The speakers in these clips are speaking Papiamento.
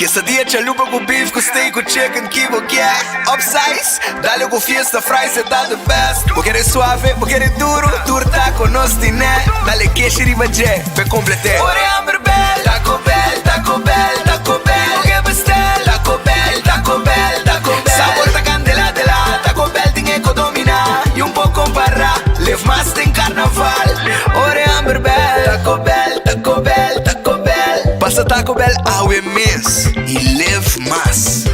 Quesadilla chalupa ku beef ku steak ku chicken ki bo kier Upsize, dale ku fiesta fries e ta the best Bo kere suave, bo kere duro, tur taco nos tine Dale keshi riba dje, p'e complete Ora e hamber bel, Taco Bell, Taco Bell, Taco Bell Bo ke bestel, Taco Bell, Taco Bell, Taco Bell Sabor ta candela dela, Taco Bell tin e ko domina Y un por compara, live mas den carnaval Ora e hamber bel, Taco Bell, Taco Bell, Taco Bell Pasa Taco Bell awe mes y live mas.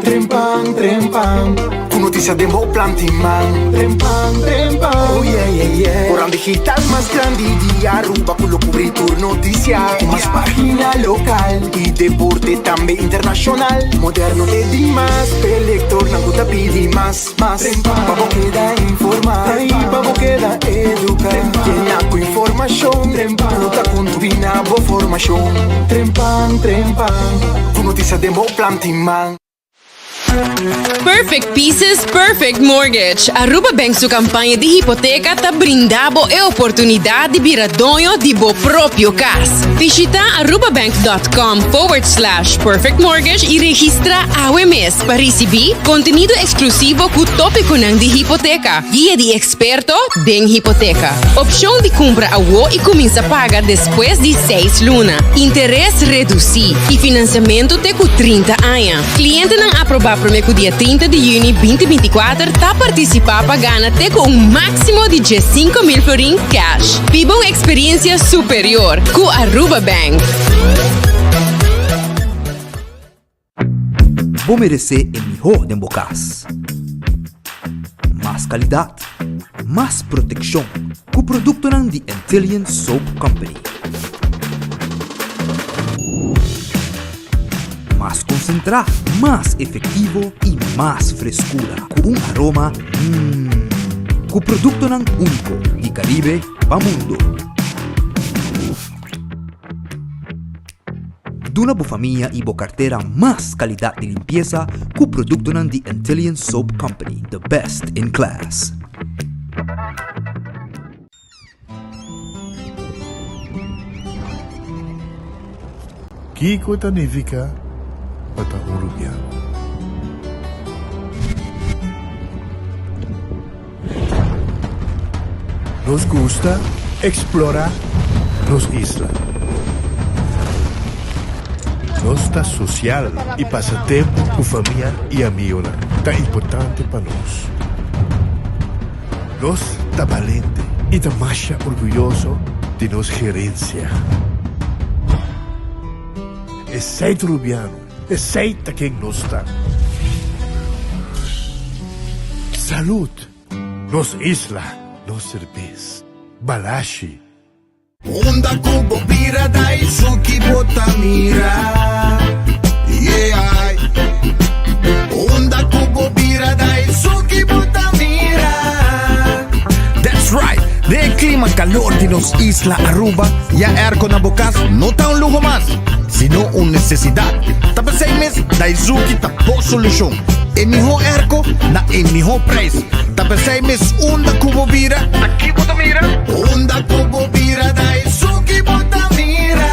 Trempan, trempan, ku notisia den bo plan tin man. Trempan, trempan, oh yeah, yeah, yeah. Koran digital mas grandi di Aruba ku lo kubri tur notisia. Ku mas pagina lokal i deporte tambe internashonal. Moderno te dimas, p'e lektornan ku ta pidi mas. Mas pa bo keda informa i pa bo keda educa. Yena cu informacion cu ta contribui na bo formacion. Trempan, trempan, cu noticia den bo plan tin man. Perfect Pieces, Perfect Mortgage. Aruba Bank su campaña di hipoteca ta brinda bo e oportunidad di bira doño di bo propio cas. Bishita arubabank.com forward slash perfect mortgage y registra awe mes. Pa risibí kontenido eksklusivo ku tópikonan di hipoteka, guia di eksperto den hipoteka. Opshon di kumpra awo i kuminsá paga despues di seis luna. Interes redusí i finansiamentu te ku 30 aña. Klientenan aprobá promé ku dia 30 di yüni 2024 ta partisipá pa gana te ku un máksimo di 15,000 florin cash. Biba un eksperiensia superior ku Aruba Bank. Bo meresé e mihó den bo kas. Mas kalidat, mas protekshon ku produktonan di Antillian Soap Company. Mas konsentrá, mas efektivo i mas freskura ku un aroma mmm. Ku produktonan úniko di Karibe pa mundo. Duna bo famia y bo cartera mas calidad di limpieza cu productonan di Antillian Soap Company, the best in class. Kiko ta nifiká pa ta un rubiano? Nos gusta eksplorá nos isla. Nos ta sosial i pasa tempu ku famia i amionan ta importante pa nos. Nos ta balente i ta masha orguyoso di nos gerensia. Esei ta Rubiano. Esey ta ken nos ta. Salud! Nos isla, nos serbes. Balashi. Unda ku bo bira Daisuki bo ta mira Yeah Unda ku bo bira Daisuki bo ta mira That's right! Den e klima kalor di nos isla Aruba, ya airco na bo kas no ta un luho mas. sino un nesesidat. Ta p'esei mes Daizuki ta bo solushon. E mihó airco na e mihó prijs. Ta p'esei mes unda ku bo bira, ta ki bo ta mira? Unda ku bo bira Daizuki bo ta mira.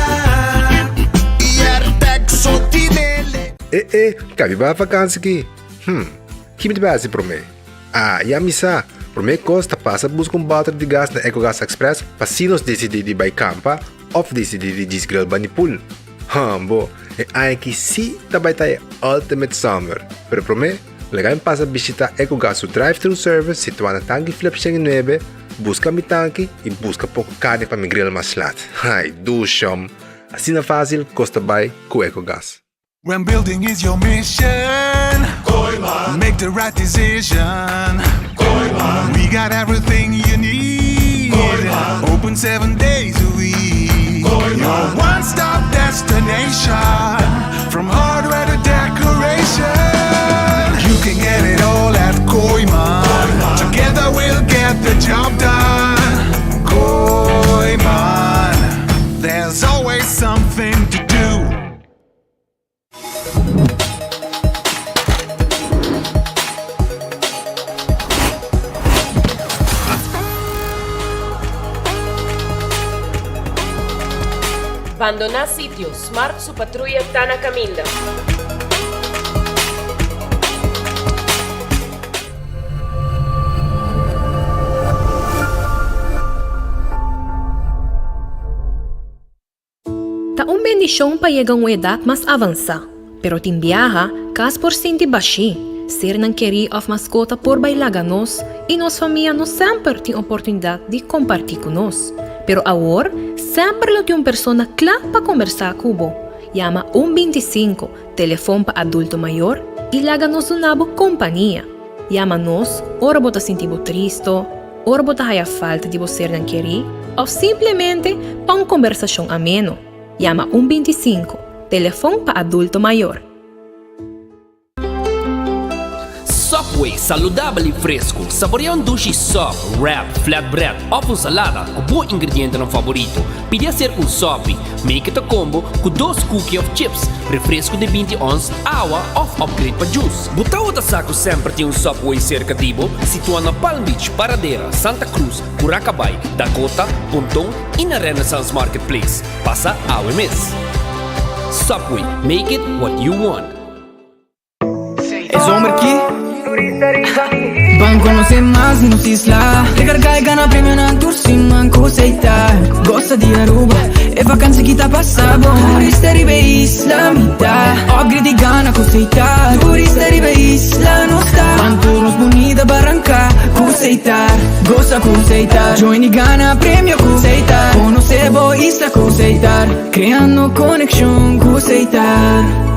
I Airtec so tinele. E e, kabi bai vakansi ki? Hm, ki mi ta bai hasi promé? Ah, ya mi sa! Promé kos ta pasa buska un bòter di gas na Ecogas Express pa si nos disidí di bai kampa òf disidí di djis grill bani pool. Hambo, e aña aki sí ta bai ta e ultimate summer! Pero promé, laga mi pasa bishitá Ecogas su drive-thru service situá na Tanki Flip 109, buska mi tanki i buska poko karni pa mi grill mas lat. Ai, dushom! Asina fásil kos ta bai ku Ecogas. When building is your mission Kooyman Make the right decision Kooyman We got everything you need Kooyman Open seven days a week Kooyman Your one-stop destination From hardware to decoration You can get it all at Kooyman Kooyman Together we'll get the job done Kooyman There's always something to do Bandoná sitio, Smart su patruya ta na kaminda. Ta un bendishon pa yega un edat mas avansá, pero tin biaha kas por sinti bashí, sernan kerí òf maskota por bai laga nos i nos famia no semper tin oportunidat di kompartí ku nos. Pero awor semper lo tin un persona kla pa kombersá ku bo. Yama un 25, telefon pa adulto mayor, i laga nos duna bo kompania. Yama nos ora bo ta sinti bo tristo, ora bo ta haya falta di bo sernan kerí òf simplemente pa un kombersashon ameno. Yama un 25, telefon pa adulto mayor. Subway, saludabel i fresku. Saborea un dushi sub, wrap, flatbread òf un salada ku bo ingredientenan faborito. Pidi aser un sopi. Make it a combo ku dos cookie òf chips, refresku di 20 ons, awa òf upgrade pa juice. Bo tawata sa ku semper tin un Subway serka di bo? Situá na Palm Beach, Paradera, Santa Cruz, Curacabai, Dakota, Ponton i na Renaissance Marketplace. Pasa awe mes! Subway, make it what you want. E zomer ki Ban conoce mas di nos isla Recarga y gana premionan tur siman cu Seita Goza di Aruba, e vakantie ki ta pasa bon Turista riba e isla mi ta Upgrade y gana cu Seita Turista riba e isla nos ta Ban tur nos bunita baranca cu Seita Goza cu Seita Join y gana premio cu Seita Conoce bo isla cu Seita Creando conexion cu Seita.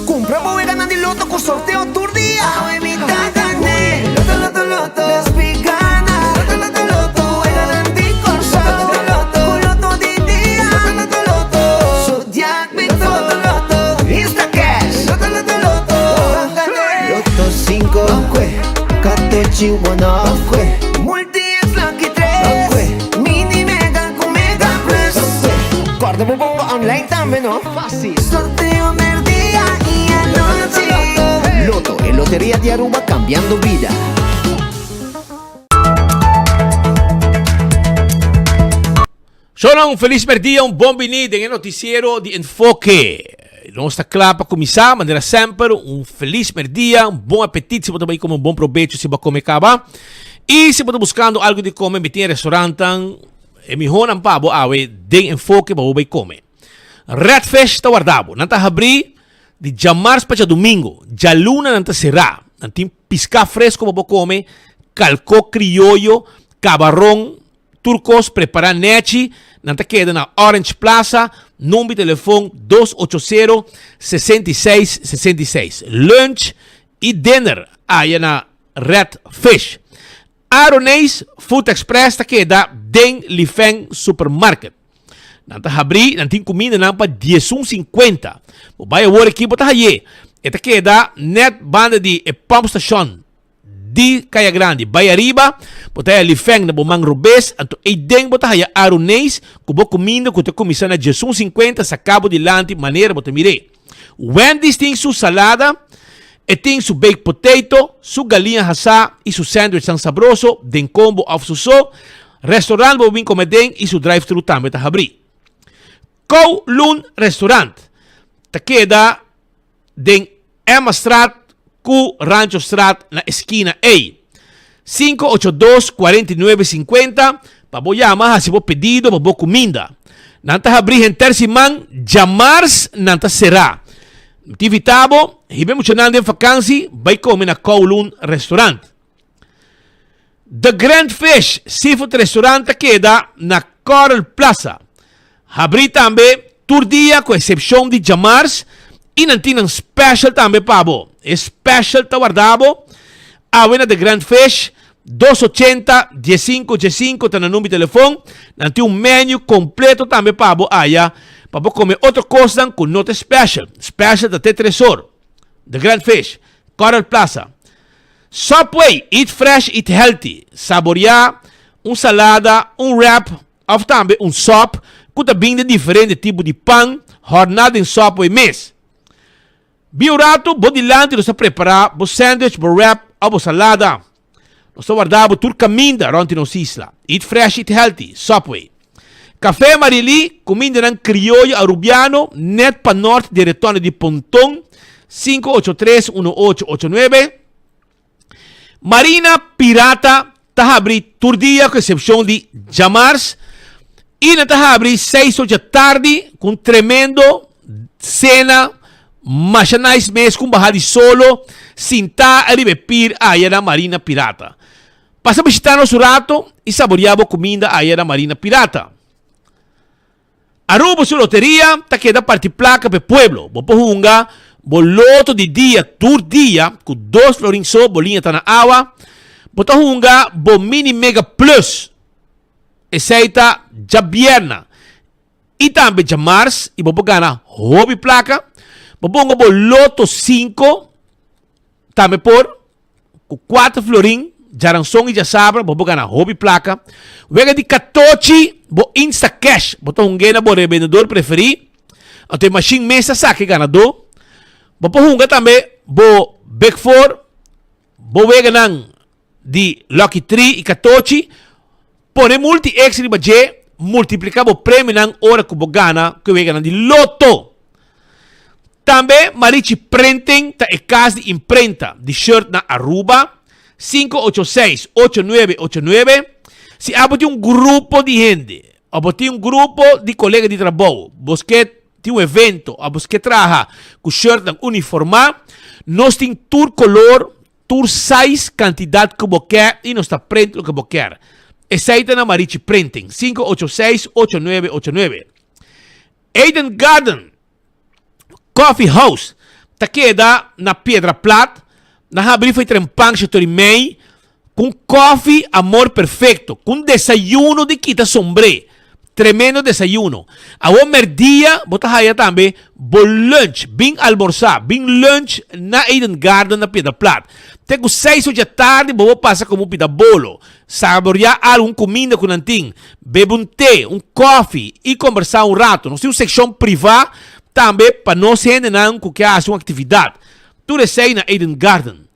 Cumpra bo weganan di loto cu sorteo tur dia. Awe mi ta gane. Loto, loto, loto. Nos pi gana. Loto, loto, loto. Weganan di Corsou. Loto, loto, loto. Cu loto di dia. Loto, loto, loto. Zodiac Big Four. Loto, loto. Instacash. Loto, loto, loto. Ban gane. Loto cinco. Ban cue. Catechi one Ban cue. Multi X Lucky tres. Ban cue. Mini Mega cu Mega Plus. Ban cue. Corda bo bomba online tambe no. Fácil. Sorteo merdia y anochi. Lotto, e loteria di Aruba cambiando bida. Shownan, un felis merdia, un bon bini den e noticiero di Enfoke. Nos ta kla pa kuminsá, manera semper, un felis merdia, un bon apetit si bo ta bai kome, un bon probecho si bo a kome kaba. I si bo ta buskando algu di kome, mi tin e restaurantnan, e mihónan pa bo awe den Enfoke pa bo bai kome. Redfish ta warda bo. Nan ta habrí di djamars pa djadumingu. Djaluna nan ta será. Nan tin piská fresko pa bo kome, kalkó krioyo, kabaron, tur kos prepará nèchi. Nan ta keda na Orange Plaza, number di telefon 280 66 66. Lunch i dinner aya na Redfish. Aroneis Food Express ta keda den Lifeng Supermarket. Nan ta habrí, nan tin kumindanan pa diesun sinkuenta. Bo bai awor aki bo ta hay'é. E ta keda nèt banda di e pumpstation di Kaya Grandi. Bai ariba, bo ta haya Lifeng na bo man robes, anto eiden bo ta haya Aroneis ku bo kuminda ku ta kuminsá na diesun sinkuenta saká bo dilanti manera bo ta mir'é. Wendy's tin su salada, e tin su baked potato, su galiña hasá i su sandwichnan sabroso den combo òf su so. Restaurant bo bin come den i su drive thru tambe ta habrí. Kow Loon Restaurant ta keda den Emmastraat ku Ranchostraat na eskina ei. 582 49 50 pa bo yama hasi bo pedido pa bo kuminda. Nan ta habrí henter siman, djamars nan ta será. Mi ta invitá bo, hiba e muchanan den fakansi bai kome na Kowloon Restaurant. The Grand Fish Seafood Restaurant ta keda na Coral Plaza. Habrí tambe tur dia ku eksepshon di djamars i nan tin nan special tambe pa bo. E special ta warda bo awe na The Grand Fish, dos ochenta, diesinko, diesinko ta nan number di telefon. Nan tin un menu kompleto tambe pa bo aya pa bo kome otro kosnan ku no ta special. Special ta te tres or. The Grand Fish, Coral Plaza. Subway, eat fresh, eat healthy. Saboreá un salada, un wrap òf tambe un sòp ku ta bin di diferente tipo di pan hòrná den Subway mes. Bin un ratu bo dilanti nos ta prepará bo sandwich, bo wrap òf bo salada. Nos ta warda bo tur kaminda rònt di nos isla. Eat fresh, eat healthy. Subway. Café Marily, cumindanan crioyo Arubiano, net pa nort di Retorno di Ponton, 583 1889. Marina Pirata ta habri tur dia ku eksepshon di djamars i nan ta habri seis or dja tardi ku un tremendo sena masha nice mes ku un baha di solo sintá ariba e pir aya na Marina Pirata. Pasa bishita nos un rato i saboria bo kuminda aya na Marina Pirata. Aruba su loteria ta keda parti placa p'e pueblo. Bo por hunga bo loto di dia tur dia cu dos florin so bo liña ta na awa. Bo ta hunga bo mini mega plus. Esey ta djabierna y tambe djamars y bo por gana hopi placa. Bo por hunga bo loto cinco tambe por. Ku kuater florin, djaranson i djasabra bo por gana hopi plaka. Wega di katochi bo Instacash, bo ta hung'é na bo rebendedor preferí, anto e mashin mes ta saka e ganadó. Bo por hunga tambe bo Big Four, bo weganan di Lucky Tree i katochi. Pone Multi X riba dje, multipliká bo premionan ora ku bo gana ku e weganan di loto. Tambe Marichi Printing ta e kas di imprenta di shirt na Aruba, 586 8989. Si abo tin un grupo di hende of bo tin un grupo di kolega di trabou, bo ke tin un evento of bo ke traha ku shirtnan uniformá, nos tin tur kolor, tur size, kantidat ku bo ke i nos ta print loke bo kier. Esei ta na Marichi Printing, 586 8989. Eden Garden Coffee House ta keda na Piedra Plat, na habri for e trempan shetor i mei, ku un kofi Amor Perfecto, ku un desayuno di kita sombré. Tremendo desayuno. Awor merdia bo ta haya tambe bo lunch, bin almorsá, bin lunch na Eden Garden na Piedra Plat. Te ku seis or dja tardi bo por pasa komo pida bolo. Saboreá algun kuminda ku nan tin, bebe un te, un kòfi i kombersá un ratu. Nos tin un sekshon privá tambe pa nos hendenan ku ke hasi un aktividat. Tur esei na Eden Garden.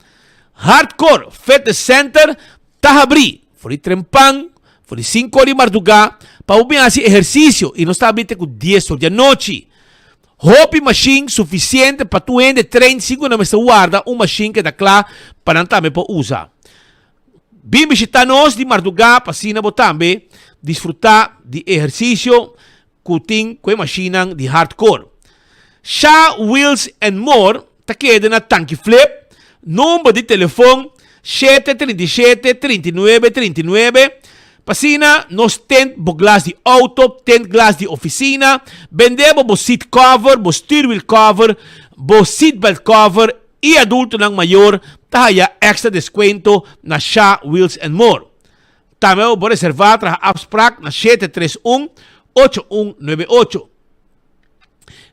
Hardcore Fitness Center ta habrí for di trempan, for di sinku or di mardugá pa bo bin hasi ehersisio i nos ta habrí te ku dies or di anochi. Hopi mashin sufisiente pa tur hende train sin ku nan mester warda un mashin keda kla pa nan tambe por usa. Bin bishita nos di mardugá pa asina bo tambe disfrutá di e ehersisio ku tin ku e mashinnan di hardcore. Sha Wheels and More ta keda na Tanki Flip, number di telefon shete 37 39 39, pa asina nos tent bo glas di auto, tent glas di ofisina, bende bo bo seat cover, bo stuurwiel cover, bo seatbelt cover i adultonan mayor ta haya extra descuento na Sha Wheels and More. Tambe bo por reserva traha afspraak na 731 8198.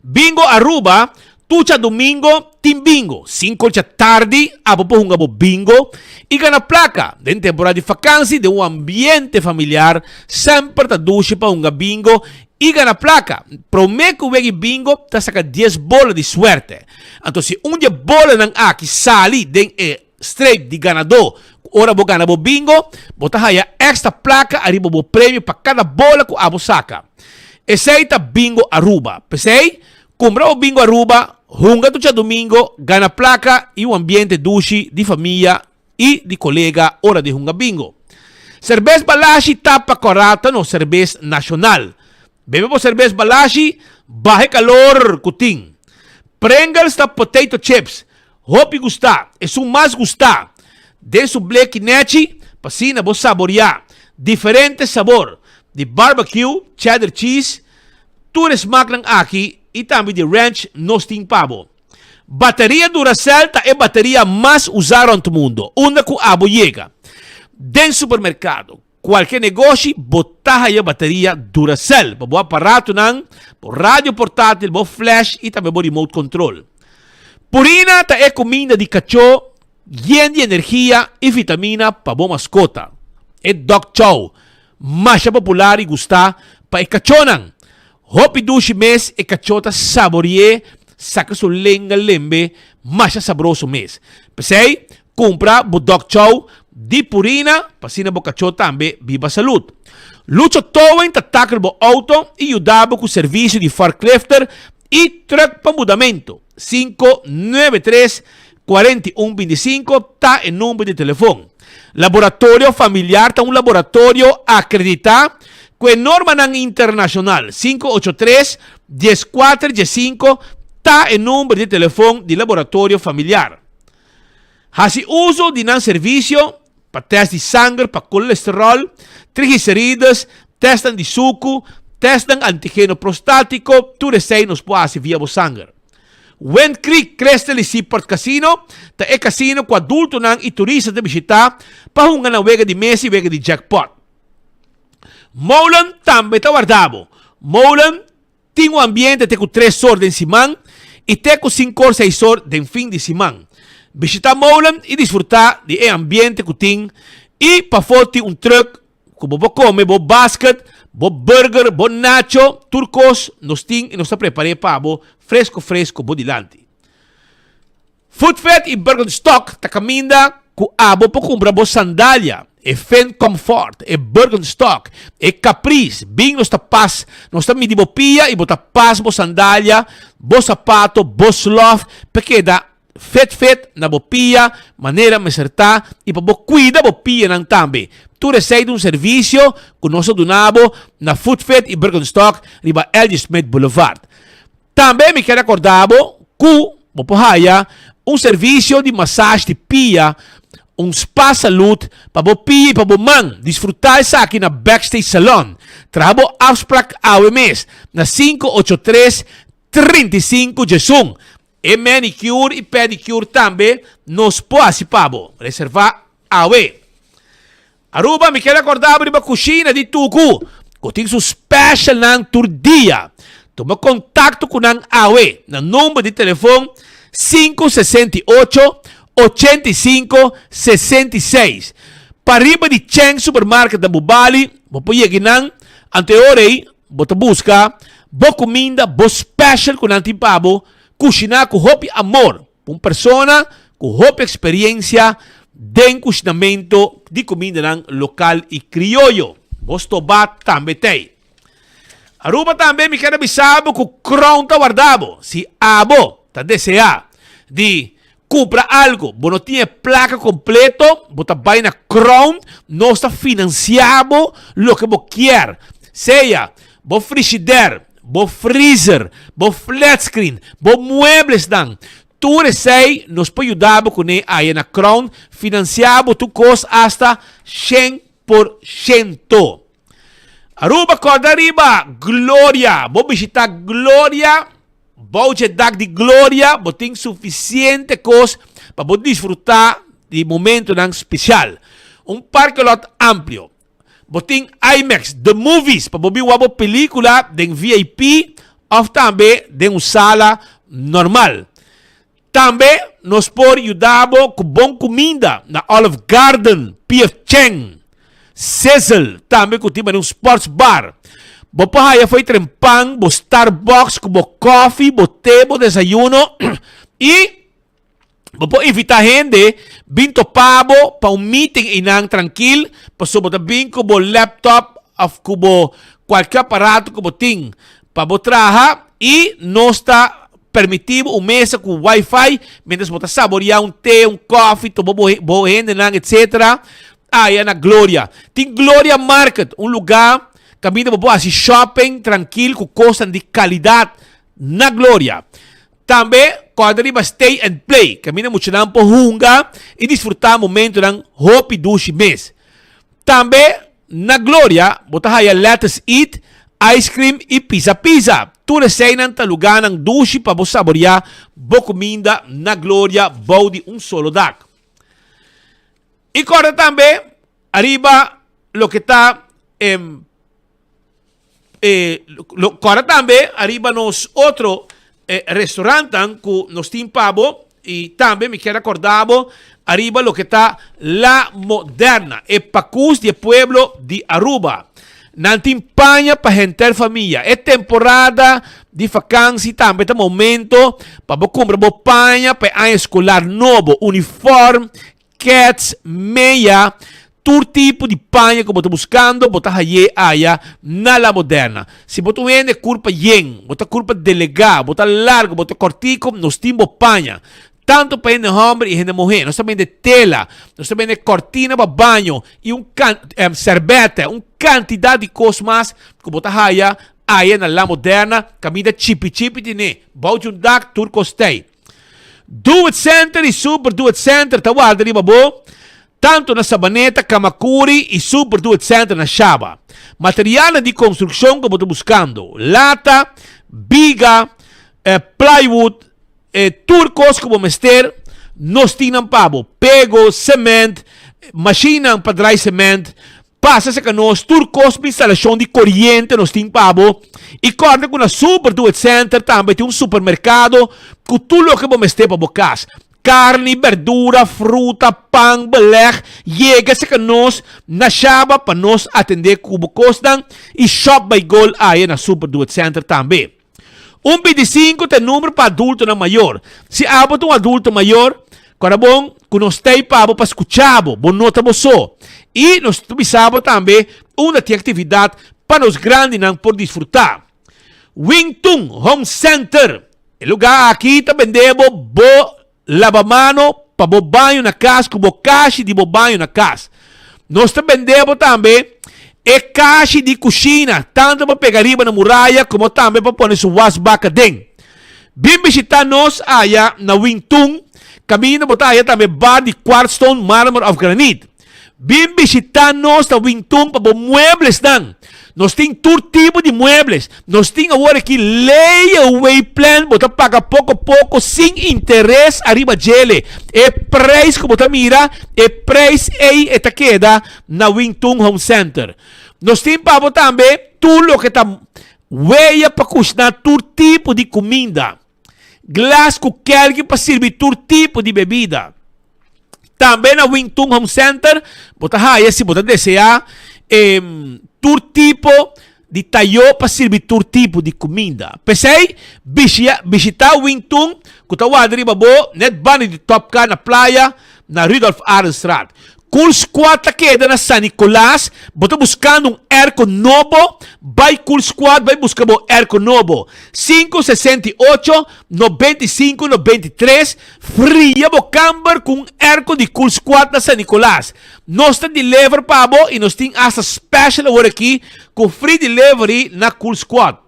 Bingo Aruba, Tur djadumingo tin bingo. Cinco dja tardi abo por hunga bo bingo i gana placa. Den temporada di vakansi den un ambiente familiar semper ta dushi pa hunga bingo i gana placa. Prome cu wegi bingo ta saca dies bola di suerte. Anto si un di e bolanan aki sali den e streep di ganadó ku ora bo gana bo bingo, bo ta haya extra plaka ariba bo premio pa kada bola ku abo saka. Esei ta Bingo Aruba. P'esei, kumpra bo Bingo Aruba, hunga tur djadumingo, gana plaka i un ambiente dushi di famia i di kolega ora di hunga bingo. Serbes Balashi ta pa kòrá ta nos serbes nashonal. Bebe bo serbes Balashi, baha e kalor ku tin. Pringles ta potato chips, hopi gustá, esun mas gustá. Den su bleki nechi pa asina bo saboriá diferente sabor di barbecue, cheddar cheese, tur e smaknan aki i tambe di ranch nos tin pa bo. Bateria Duracell ta e bateria mas usá rònt mundo, unda ku abo yega. Den supermerkado, kualke negoshi, bo ta haya bateria Duracell pa bo aparatonan, bo radio portátil, bo flash i tambe bo remote control. Purina ta e kuminda di kachó yen di energia i vitamina pa bo maskota. E dog chow masha popular i gustá pa e kachónan. Hopi dushi mes e kachó ta sabori'é saka su lenga lembe masha sabroso mes. P'esei, kumpra bo dog chow. Di Purina, pa asina bo kachó tambe biba salud. Lucho Towing ta tackle bo auto y yuda bo cu servicio di forklifter y truck pa mudamento. 593 41 25 ta e number di telefon. Laboratorio Familiar ta un laboratorio acredita cu e normanan internacional. 583 14 15 ta e number di telefon di Laboratorio Familiar. Hasi uso di nan servisio pa tèst di sanger pa kolesteròl, triglicerides, tèstnan di suku, tèstnan antigeno prostátiko, tur esei nos por hasi via bo sanger. Wind Creek Crystal i Seaport Casino ta e kasino ku adultonan i turista ta bishitá pa hunga nan wega di mesa i wega di jackpot. Molen tambe ta warda bo. Molen Tin un ambiente te ku tres or den siman i te ku sinkor seis or den fin di siman. Bishita Molen i disfrutá di e ambiente ku tin i pafó tin un trùk ku bo por kome bo basket, bo burger, bo nacho, tur kos nos tin i nos ta prepar'é pa bo fresko fresko bo dilanti. Footfed i Birkenstock ta kaminda ku abo por kumpra bo sandalia, e Finn Comfort, e Birkenstock, e Caprice. Bin nos ta pas, nos ta midi bo pia i bo ta pas bo sandalia, bo sapato, bo slof pa keda fit fit na bo pia manera mester ta i pa bo kuida bo pianan tambe. Tur esei ta un servisio ku nos ta duna bo na Footfed i Birkenstock riba LG Smith Boulevard. Tambe mi kier acorda bo cu bo por haya un servicio di massage di pia, un spa salud pa bo pia y pa bo man. Disfruta esaki na Backstage Salon. Traha bo afspraak awe mes na 583 35 11. E manicure y pedicure tambe nos por haci pa bo. Reserva awe. Aruba, mi kier acorda bo riba cushina di Tucu, cu tin su specialnan tur dia. Tuma contacto cu nan awe na number di telefon 568 85 66. Pariba di Cheng Supermarket na Bubali, bo por yega nan, anto e ora ei bo ta busca bo cuminda, bo special cu nan tin pa bo, cushina cu hopi amor. Un persona cu hopi experiencia den cushinamento di cumindanan local y crioyo. Bo stoba tambe t'ey. Aruba tambe mi kier a bisa bo cu Crown ta warda bo. Si abo ta desea di cumpra algo, bo no tin e placa completo, bo ta bay na Crown, nos ta financia bo loke bo kier. Sea bo frigidaire, bo freezer, bo flatscreen, bo mueblesnan, tur esei nos por yuda bo kuné aya na Crown finansiá bo tur kos asta 100%. Aruba kòrda riba Gloria, bo bishitá Gloria, bou dje dak di Gloria bo tin sufisiente kos pa bo disfrutá di momentunan spesial. Un parkelot amplio. Bo tin IMAX, The Movies, pa bo bin wak bo pelicula den VIP of tambe den un sala normal. Tambe nos por yuda bo cu bon cuminda na Olive Garden, PF Chang, Sizzle, tambe cu tin un sports bar. Bo por haya fo'i trempan bo Starbucks cu bo koffie, bo te, bo desayuno y Bo por invita hende bin topa bo pa un meeting einan trankil, pasobra bo ta bin ku bo laptop of ku bo kualke aparato ku bo tin pa bo traha i nos ta permiti bo un mesa ku wifi mientras bo ta saboria un te, un kofi, topa bo bo hendenan etcetera aya na Gloria. Tin Gloria Market, un luga kaminda bo por hasi shopping trankil ku kosnan di kalidat na Gloria. Tambe kòrda riba Stay and Play, kaminda muchanan por hunga i disfrutá momentunan hopi dushi mes. Tambe na Gloria bo ta haya Lettuce Eat, ice cream i Pizza Pizza. Tur eseinan ta lugánan dushi pa bo saboriá bo kuminda na Gloria bou di un solo dak. I kòrda tambe ariba loke ta e. E lo kòrda tambe ariba nos otro e restaurantan ku nos tin pa bo i tambe mi kier a kòrda bo ariba loke ta La Moderna, e pakus di e pueblo di Aruba. Nan tin paña pa henter famia. E temporada di fakansi tambe ta momento pa bo kumpra bo paña pa e aña eskolar nobo, uniform. kets, meya, tur tipo di paña ku bo ta buskando bo ta haye aya na La Moderna. Si bo ta un hende kurpa yen, bo ta kurpa delegá, bo ta largo, bo ta kòrtiku, nos tin bo paña. Tanto pa hende hòmber i hende muhé. Nos ta bende tela, nos ta bende kòrtina pa baño i un kan sèrbètè, un kantidat di kos mas ku bo ta haya aya na La Moderna, kaminda chipi chipi tine, bou di un dak tur kos tei. Do It Center i Super Do It Center ta warda riba bo, tantu na Sabaneta, Kamakuri i Super Do It Center na Shaba. Materialnan di konstrukshon ku bo ta buskando, lata, biga, plywood, tur kos ku bo mester, nos tin nan pa bo. Pego, sement, mashinnan pa drai sement, Pasa seka nos tur kos pa instalashon di koriente nos tin pa bo i kòrda ku na Super Do It Center tambe tin un supermerkado ku tur loke bo mester pa bo kas. Karni, berdura, fruta, pan, belèg, yega seka nos na Shaba pa nos atendé ku bo kosnan i shop by Gol aya na Super Do It Center tambe. Un bintisinku ta e number pa adultonan mayor. Si abo ta un adulto mayor, kòrda bon ku nos ta ei pa bo pa skucha bo, bo no ta bo so. I nos ta bisa bo tambe unda tin aktividat pa nos grandinan por disfrutá. Wing Tun Home Center, E lugá aki ta bende bo bo Labamano pa bo baño na kas ku bo kashi di bo baño na kas. Nos ta bende bo tambe e kashi di kushina, tantu pa pega riba na muraya komo tambe pa pone su wasbak aden. Bin bishita nos aya na Wingtun, kaminda bo ta haya tambe bar di kwartstone, marmer òf granit. Bin bishita nos na Wingtun pa bo mueblesnan. Nos tin tur tipo di muebles. Nos tin awor aki layaway plan, bo ta paga poko poko sin interes ariba djele. E prijs ku bo ta mira, e prijs ei e ta keda na Wingtun Home Center. Nos tin pa bo tambe tur loke ta weya pa kushna tur tipo di kuminda. Glas ku kelki pa sirbi tur tipo di bebida. Tambe na Wing Tung Home Center bo ta haya si bo ta desea e tur tipo di tayo pa sirbi tur tipo di kuminda. P'esei bishia bishita Wing Tung ku ta warda riba bo net banda di Top Car na Playa na Rudolf Arendstraat. Cool Squad ta keda na San Nicolas. Bo ta buskando un airco nobo? Bai Cool Squad bai buska bo airco nobo. 568 95 93 Fria bo kamber ku un airco di Cool Squad na San Nicolas. Nos ta deliver pa bo y nos tin hasta special awor aki ku free delivery na Cool Squad.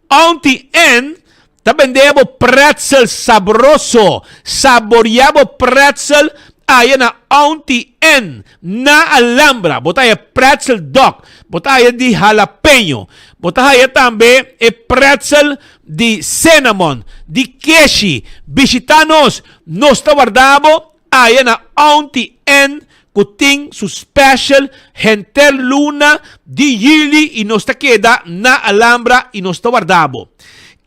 Auntie Ann ta bende bo pretzel sabroso. Saboria bo pretzel aya na Auntie Ann na Alhambra. Bo ta haya pretzel dog, bo ta haya di jalapeño, bo ta haya tambe e pretzel di cinnamon, di keshi. Bishita nos, nos ta warda bo aya na Auntie Ann cu tin su special henter luna di juli y nos ta keda na Alhambra y nos ta warda bo.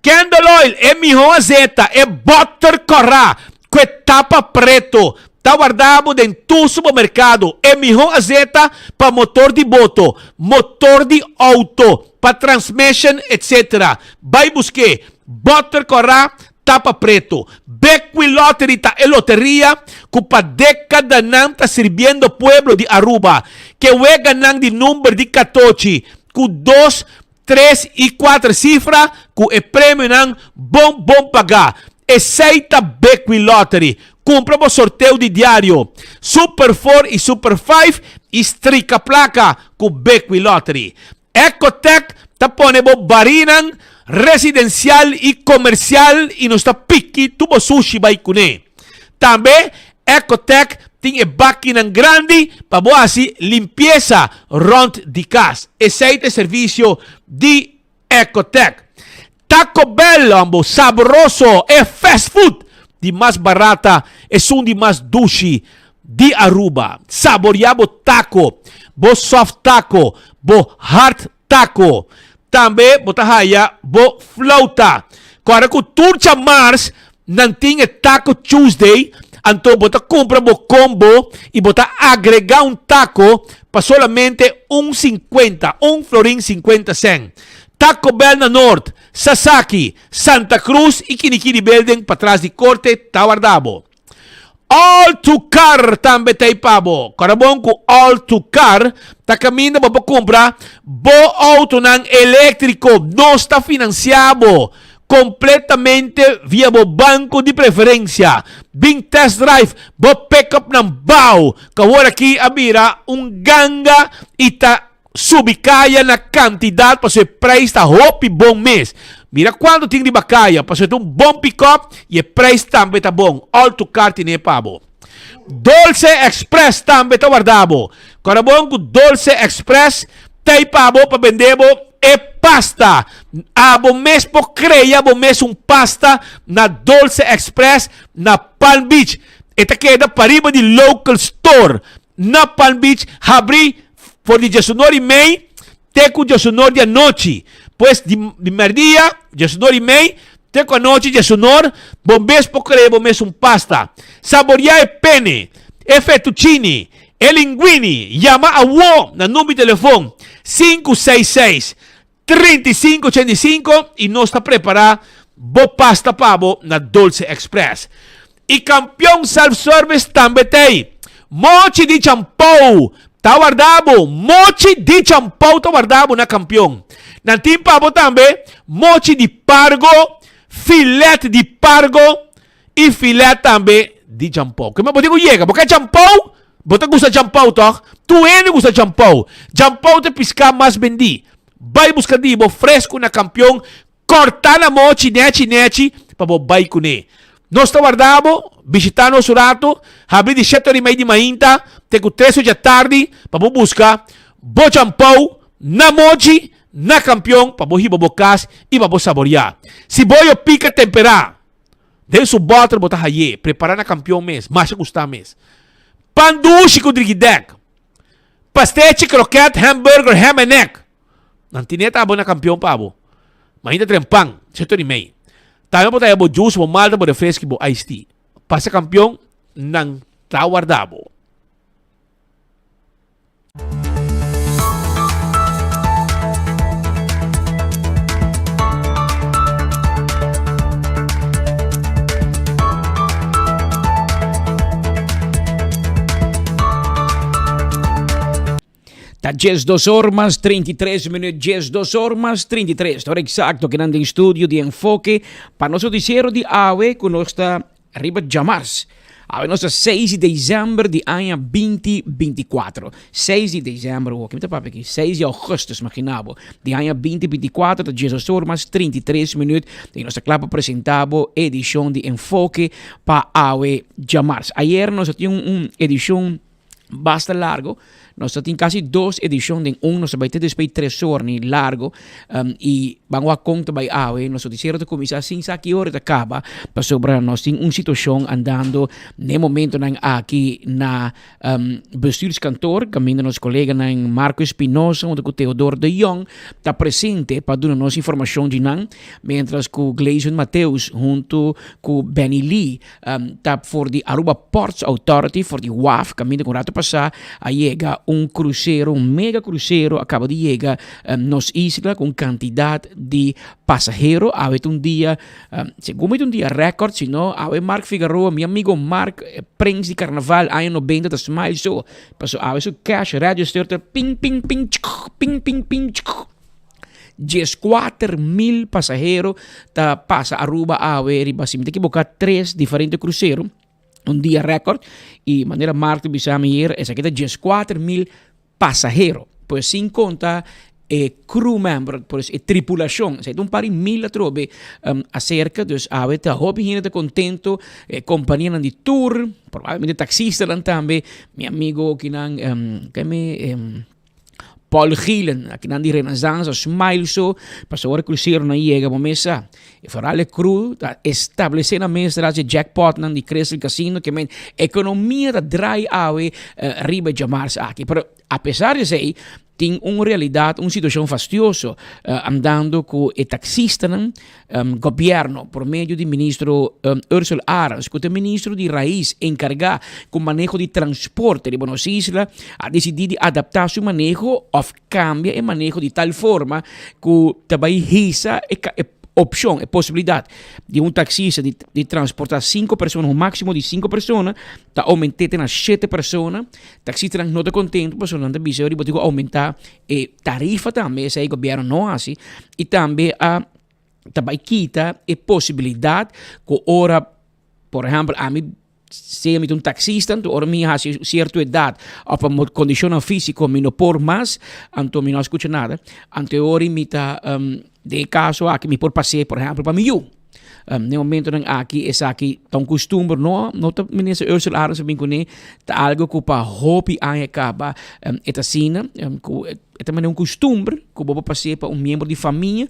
Candle oil, e miho azeta, e boter cora cu e tapa preto ta warda bo den tur supermercado. E miho azeta pa motor di boto, motor di auto, pa transmission etc. Bai busk'é. Boter kòrá, tapa preto. Bekwin Lottery ta e loteria ku pa dékadanan ta sirbiendo pueblo di Aruba. Ke weganan di number di katochi ku dos, tres i kuater sifra ku e premionan bon bon pagá. Esei ta Bekwin Lottery. Kumpra bo sorteo di diario Super Four i Super Five i strika plaka ku Bekwin Lottery. Ecotec ta pone bo barinan residencial y comercial y nos ta piki tur bo sushi bay cune. Tambe Ecotec tin e bakinan grandi pa bo haci limpieza rond di cas. Esey ta e servicio di Ecotec. Taco Bell hombo sabroso e fast food di mas barata esun di mas dushi di Aruba. Saboria bo taco, bo soft taco, bo hard taco. Tambe bo ta haya bo flauta. Kòrda ku tur djamars nan tin e Taco Tuesday, anto bo ta kumpra bo combo i bo ta agrega un taco pa solamente un sinkuenta, un florin sinkuenta sèn. Taco Bell na Noord, Sasaki, Santa Cruz y Kinikini Building patras di Corte ta warda bo. All to Car tambe ta ei pa bo. Kòrda bon ku All to Car ta kaminda bo por kumpra bo outonan eléktriko. Nos ta finansiá bo kompletamente via bo banko di preferensia. Bin test drive bo pick-upnan bou ku awor aki a bira un ganga i ta Subi kaya na kantidat pasobra e preis ta hopi bon mes. Mira kuantu tin riba kaya pasobra e ta un bon pikòp i e preis tambe ta bon. All to car tine pa bo. Dolce Express tambe ta warda bo. Kòrda bon ku Dolce Express ta ei pa bo pa bende bo e pasta. Abo mes por krea bo mes un pasta na Dolce Express na Palm Beach. E ta keda pariba di Local Store na Palm Beach habri For di djesunor i mei te ku djesunor di anochi. Pues di di merdia, djesunor i mei, te ku anochi djesunor, bo mes por krea bo mes un pasta. Saboriá e pene, e fettuccini, e linguini. Yama awo na number di telefon 566 35 85 i nos ta prepará bo pasta pa bo na Dolce Express. I Kampion Self Service tambe t'ei. Mochi di champou ta warda bo. Mochi di champou ta warda bo na Kampion. Nan tin pa bo tambe mochi di pargo, filet di pargo i filet tambe di champou. Kema bo tin ku yega? Bo ke champou? Bo ta gusta champou tòg? Tur hende gusta champou. Champou ta e piská mas bendí. Bai buska di bo fresku na Kampion Kòrtá na mochi nèchi nèchi pa bo bai kuné. Nos ta warda bo, bishitá nos un ratu, habri di shete ora i mei di mainta te ku tres ora djatardi pa bo buska bo champou na mochi na Kampion pa bo hiba bo kas i pa bo saboriá. Si boyo pika temperá den su bòter bo ta hay'é prepará na Kampion mes, masha gustá mes. Pan dushi ku drigidèk, pastechi, krokèt, hamburger, ham en egg. Nan tine ta abo na kampion pa bo. Mainta tren pan, seto di mei. Tambe bo ta haya bo juice, bo malta, bo refresco y bo iced tea. Pasa kampion, nan ta warda bo. Ta 12 or mas 33 minuut, 12 or mas 33. Ora exacto que nan den studio di Enfoke pa nos noticiero di awe ku nos ta riba djamars. Awe nos ta 6 di december di aña 2024. 6 di december, oh, kimi ta papia aki? 6 di augustus, imagina bo. Di aña 2024 ta 12 or mas 33 minuut. I nos ta kla pa presenta bo edicion di Enfoke pa awe djamars. Ayer nos a tin un edicion basta largo. Nos ta tin casi dos edicion den un. Nos ta bay te despues tres or ni largo. Um, y ban wak con ta bay awe. Nos noticiero ta cuminsa sin sa ki ora ta caba. Pasobra nos tin un situacion andando ne momentonan aki na um, bestuurskantoor. Caminda nos coleganan Marco Espinosa hunto cu Theodor de Jong ta presente pa duna nos informacion di nan. Mientras cu Gleison Mateus hunto cu Benny Lee Ta for di Aruba Ports Authority, for di waf, kaminda ku un rato pasá a yega un krusero, un mega krusero a kaba di yega nos isla ku un kantidat di pasahero. Awe ta un dia, segun mi ta un dia rèkòrt, si no awe Mark Figaroa, mi amigo Mark, e prens di karnaval aña nobenta ta smile so, pasobra awe su cash register ta ping ping ping chkk, ping ping ping chkk. 14000 pasahero ta pasa Aruba awe riba si mi ta ekiboká tres diferente krusero un dia rèkòrt i manera Mark ta bisa mi ayer esaki ta 14000 pasahero pues sin konta e crew member pues e tripulashon esaki ta un par di mil atrobe aserka dus awe ta hopi hende ta kontento e kompanianan di tour probablemente taksistanan tambe mi amigo kinan keme Paul Gielen, akinan di Renaissance, a smile so, pasobra ora cruceronan yega bo mes sa. E foral e crew ta establece nan mes tras e jackpotnan di Crystal Casino, ke men economia ta draai awe riba e djamars aki. Pero a pesar di esey, tin un realidad, un situacion fastioso andando cu e taxistanan. Gobierno por medio di ministro Ursell Arends cu ta e ministro di Raiz encarga cu maneho di transporte riba nos isla a dicidi di adapta su maneho of cambia e maneho di tal forma cu ta bay hisa e. opcion, e posibilidad di un taxista di di transporta cinco persona, un maximo di cinco persona, ta aument'e te na shete persona. Taxistanan no ta contento pasobra nan ta bisa riba tin cu aumenta e tarifa tambe, esey gobierno no haci y tambe a ta bay kita e posibilidad cu ora por ehempel ami sea mi ta un taxista anto ora mi haci cierto edad of pa condicionnan fisico mi no por mas anto mi no a scucha nada anto e ora mi ta den e caso aki mi por pas'e por ehempel pa mi yu. Den momentonan aki esaki ta un costumber no no ta minister Ursula Arends a bin cune ta algo cu pa hopi aña caba e ta asina cu e ta manera un costumber cu bo por pas'e pa un miembro di famia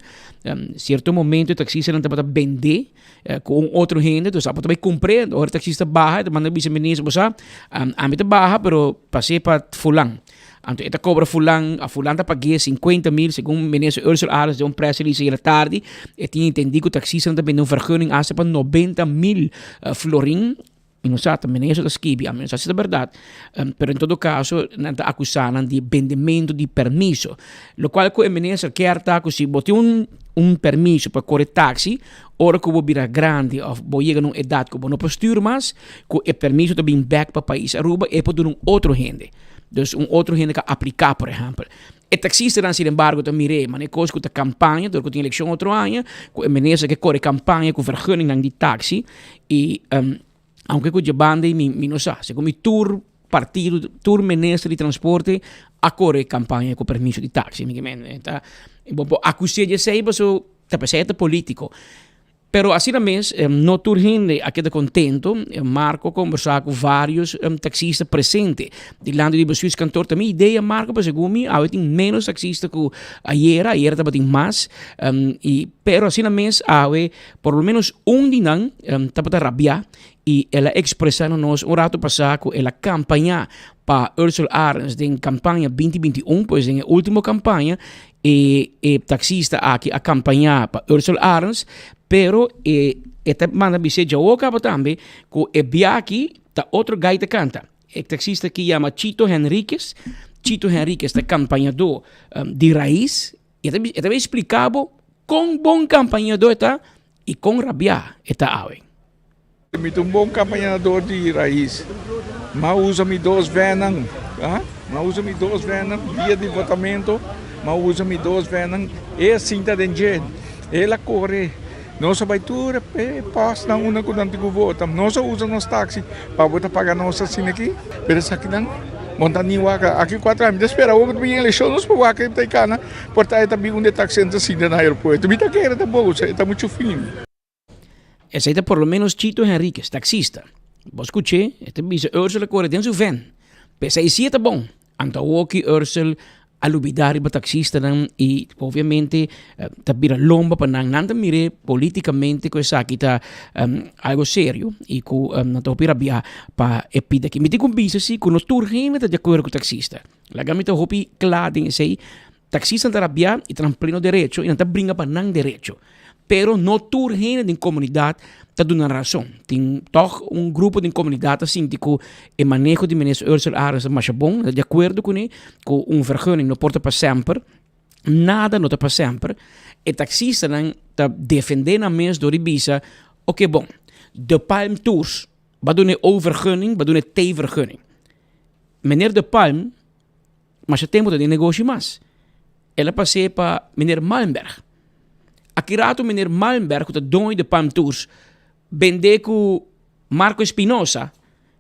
cierto momento e taxistanan tabata bende cu un otro hende entonces abo ta bay cumpr'e ora e taxista baha e ta manda bisa minister bo sa ami ta baha pero pas'e pa fulan. Anto e ta cobra fulan, a fulan ta pagu'é 50 mil, segun minister Ursula Arends den un press release ayera tardi, e tin entendi cu taxistanan ta bende un vergunning hasta pa 90 mil florin, mi no sa, ta minister ta skibi, ami no sa si ta berdad, pero en todo caso nan ta acusa nan di bendemento di permiso, locual cu e minister kier ta cu si bo tin un un permiso pa core taxi, ora cu bo bira grandi of bo yega na un edad cu bo no por stuur mas, cu e permiso ta bin bek pa pais Aruba, e por duna un otro hende. Dus un otro hende ka apliká, por ehèmpel. E taksistanan, sin embargo, ta mir'é manera e kos ku ta kampaña, dor ku tin elekshon otro aña, ku e minister ke kore kampaña ku vergunningnan di taksi i aunke ku dje banda ei mi mi no sa. Segun mi tur partido, tur minister di transporte a kore kampaña ku permiso di taksi. Mi ke men ta bo por akus'é di esei pasobra ta p'esei e ta polítiko. Pero asina mes, no tur hende a keda contento. Marco a conversa cu varios taxista presente dilanti di bestuurskantoor. Ta mi idea, Marco, pero segun mi awe tin menos taxista cu ayera. Ayera tabatin mas. Y, pero asina mes awe por lo menos un di nan tabata rabia y el a expresa na nos un rato pasa cu el a campaña pa Ursula Arends den campaña binti binti un, pues den e ultimo campaña. E e taxista aki a campaña pa Ursel Arends, pero e e ta manda bis'é djawo caba tambe cu e biaki ta otro gai ta canta. E taxista aki yama Chito Henriquez. Chito Henriquez ta campañador di Raiz. E ta e ta bay explica bo con bon campañador e ta y con rabia e ta awe. Mi ta un bon kampañador di Raiz. M'a usa mi dos vennan, ah, m'a usa mi dos vennan dia di votamento, m'a usa mi dos vennan. E a sinta den dje, el a kore. Nos a bai tur e postnan unda ku nan tin ku vota. Nos a usa nos taxi pa bo ta paga nos asina aki. Pero esakinan bo no ta ni wak. Aki kuater aña mi ta spera awor ku ta bin elekshon nos por wak e ta kana por ta e ta bin unda e taxi ta sinta na aeropuerto. Mi ta kere ta bo, e ta muchu fini. Esei ta por lo menos Chito Henriquez, taxista. Bo scuché, e ta bisa Ursel a core den su ven. P'esei si e ta bon. Anto awoki Ursel a lubida riba taxistanan y obviamente ta bira lomba pa nan. Nan ta mir'é politicamente cu esaki ta algo serio y cu nan ta hopi rabia pa e pida aki. Mi tin cu bisa si cu no tur hende ta di acuerdo cu taxista. Laga mi ta hopi cla den esei. Taxistan ta rabia y ta nan pleno derecho y nan ta bringa pa nan derecho. Pero no tur hende den comunidad ta duna razon. Tin toch un grupo den comunidad ta sinti cu e maneho di Minister Ursula Arends ta masha bon, nan ta di acuerdo cune cu un vergunning no por ta pa semper, nada no ta pa semper. E taxistanan ta defende nan mes door di bisa, ok bon, De Palm Tours ba duna e O-vergunning, ba duna e T-vergunning. Meneer De Palm Masha tempu ta den negoshi mas. El a pas'é pa meneer Malmberg. Aki ratu meneer Malmberg ku ta doño di Palm Tours bend'é ku Marco Espinosa.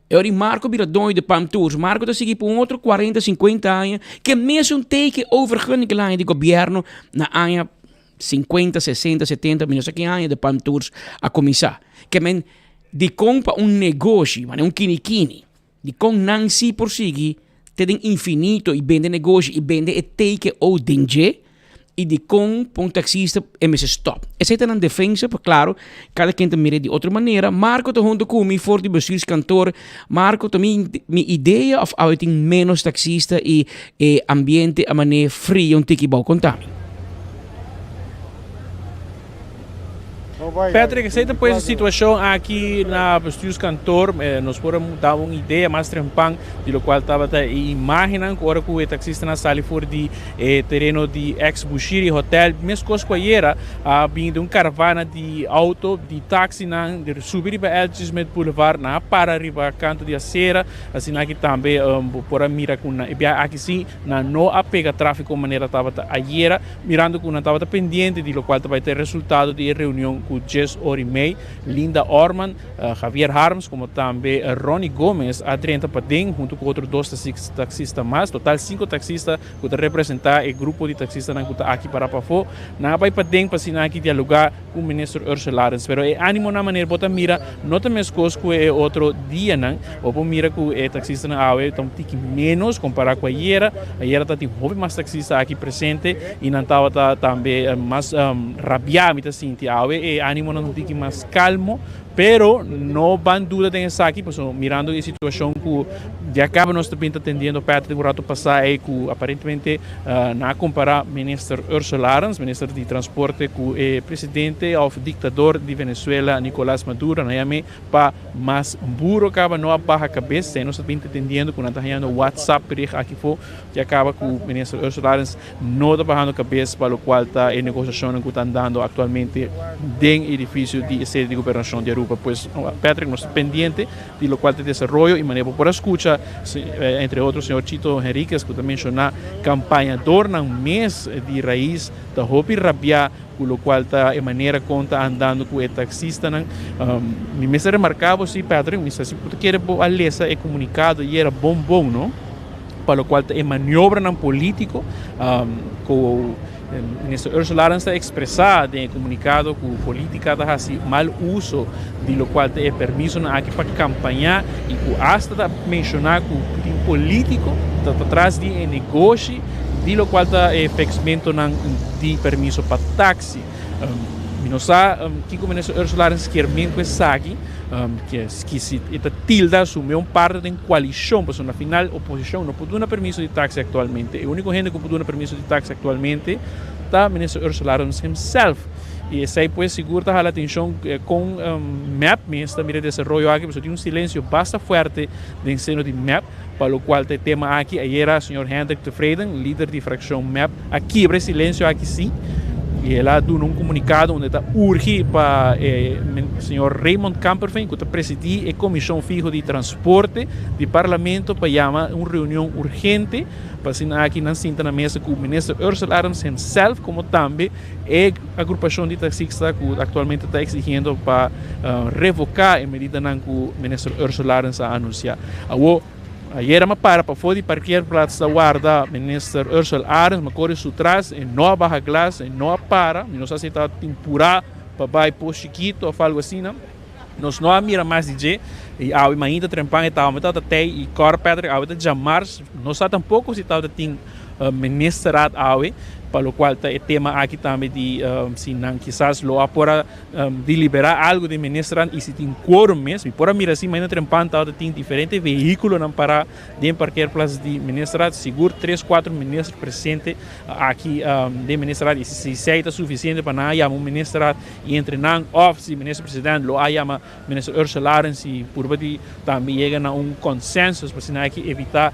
E ora di Marco bira doño di Palm Tours, Marco ta sigui pa un otro kuarenta, sinkuenta aña ku e mesun teken overgunning ku el a haña di gobièrnu na aña sinkuenta, sesenta, setenta, mi no sa ki aña di Palm Tours a kuminsá. Ke men dikon pa un negoshi, manera un kinikini. Dikon nan si por sigui te den infinito i bende negoshi i bende e teken o den dje? I dikon pa un taksista e mester stòp? Esei ta nan defensa, pero klaro, kada ken ta mir'é di otro manera. Marco ta huntu ku mi for di bestuurskantoor. Marco, ta mi mi idea òf awe tin ménos taksista i e ambiente a manera fria un tiki bou? Konta mi. Patrick, esei ta pues e situacion aki na bestuurskantoor. Nos por a da un idea mas trempan di locual tabata e imagennan cu ora cu e taxistanan a sali for di e tereno di ex Bushiri Hotel. Mescos cu ayera a bini den un caravana di auto di taxinan di subi riba LG Smith Boulevard. Nan a para riba canto di acera. Asina aki tambe bo por a mira cu na e biaha aki si nan no a pega trafico manera tabata ayera. Mirando cu nan tabata pendiente di locual ta bay ta e resultado di e reunion cu djes ora y mei, Linda Orman, Javier Harms como tambe Ronnie Gomez a drenta paden hunto cu otro dos taxista mas, total cinco taxista cu ta representa e grupo di taxistanan cu ta aki para pafo. Nan a bay paden pa asina aki dialoga cu Minister Ursula Arends. Pero e animonan manera bo ta mira no ta mescos cu e otro dianan. Bo por mira cu e taxistanan awe ta un tiki menos compara cu ayera. Ayera ta tin hopi mas taxista aki presente y nan tabata tambe mas rabia mi ta sinti. Awe e animonan ta un tiki mas calmo. Pero no ban duda den esaki pasobra mirando e situacion cu ya caba nos ta bin ta tendiendo Patrick un rato pasa ey cu aparentemente nan a compara Minister Ursula Arends, Minister di Transporte cu e presidente of dictador di Venezuela Nicolas Maduro. Nan yam'e pa mas buro caba no a baha cabes. Esey nos ta bin ta tendiendo cu nan ta hañando WhatsApp bericht aki fo ya caba cu Minister Ursula Arends No ta bahando kabes pa lokual ta e negosiashonnan ku ta andando aktualmente den e edifisio di e sede di gobernashon di Aruba. Pues, Patrick, nos ta pendiente di lokual ta e desaroyo i manera bo por a skucha, entre otro señor Chito Henriquez ku ta menshoná kampañadornan mes di Raiz ta hopi rabiá ku lokual ta e manera kon ta andando ku e taksistanan. Mi mester remarká bo si, Patrick, mi sa si bo ta kere bo a lesa e komunikado ayera bon bon, no? Pa lokual ta e maniobranan polítiko ku Minister Ursula Arends ta ekspresá den e komunikado ku polítika ta hasi mal uso di lokual ta e permisonan aki pa kampañá i ku asta ta menshoná ku tin polítiko ta tras di e negoshi di lokual ta e fèksmentonan di permiso pa taksi. Mi no sa kiko Minister Ursula Arends kier men ku esaki, ki si e ta tilda su meun parti den koalishon, pasobra na final oposishon no por duna permiso di taksi aktualmente. E úniko hende ku por duna permiso di taksi aktualmente ta Minister Ursula Arends himself. I esei pues sigur ta hala atenshon kon mep mes ta mira e desaroyo aki, pasobra tin un silensio basta fuerte den seno di mep pa lokual ta e tema aki. Ayera señor Hendrik Tevreden, lider di frakshon mep, a kibra e silensio aki sí i el a duna un komunikado unda e ta urgi pa e señor Raymond Kamperveen ku ta presidí e komishon fiho di transporte di parlamento pa yama un reunion urgente pa asina aki nan sinta na mesa ku minister Ursula Arends himself komo tambe e agrupashon di taksista ku aktualmente ta eksigiendo pa revoká e medidanan ku minister Ursula Arends a anunsiá. Awor, ayera mi a para pafó di parkeerplaats ta warda minister Ursula Arends, mi a kore su tras, e no a baha glas, e no a para, mi no sa si e ta tin purá pa bai Pos Chikito òf algu asina. Nos no a mira mas di dje i awe mainta trempan e tabata tabata tei i kòrda Patrick awe ta djamars no sa tampoko si tabata tin ministerraad awe pa lokual ta e tema aki tambe di si nan kisas lo a por a deliberá algu den ministerraad i si tin quorum mes mi por a mira si mainta trempan tabata tin diferente vehikulonan pará Den parkeerplaats di Ministerraad sigur tres cuatro minister presente aki den Ministerraad y si esey ta suficiente pa nan a yama un Ministerraad y entre nan of si Minister President lo a yama Minister Ursula Arends y purba di tambe yega na un consensus pa asina aki evita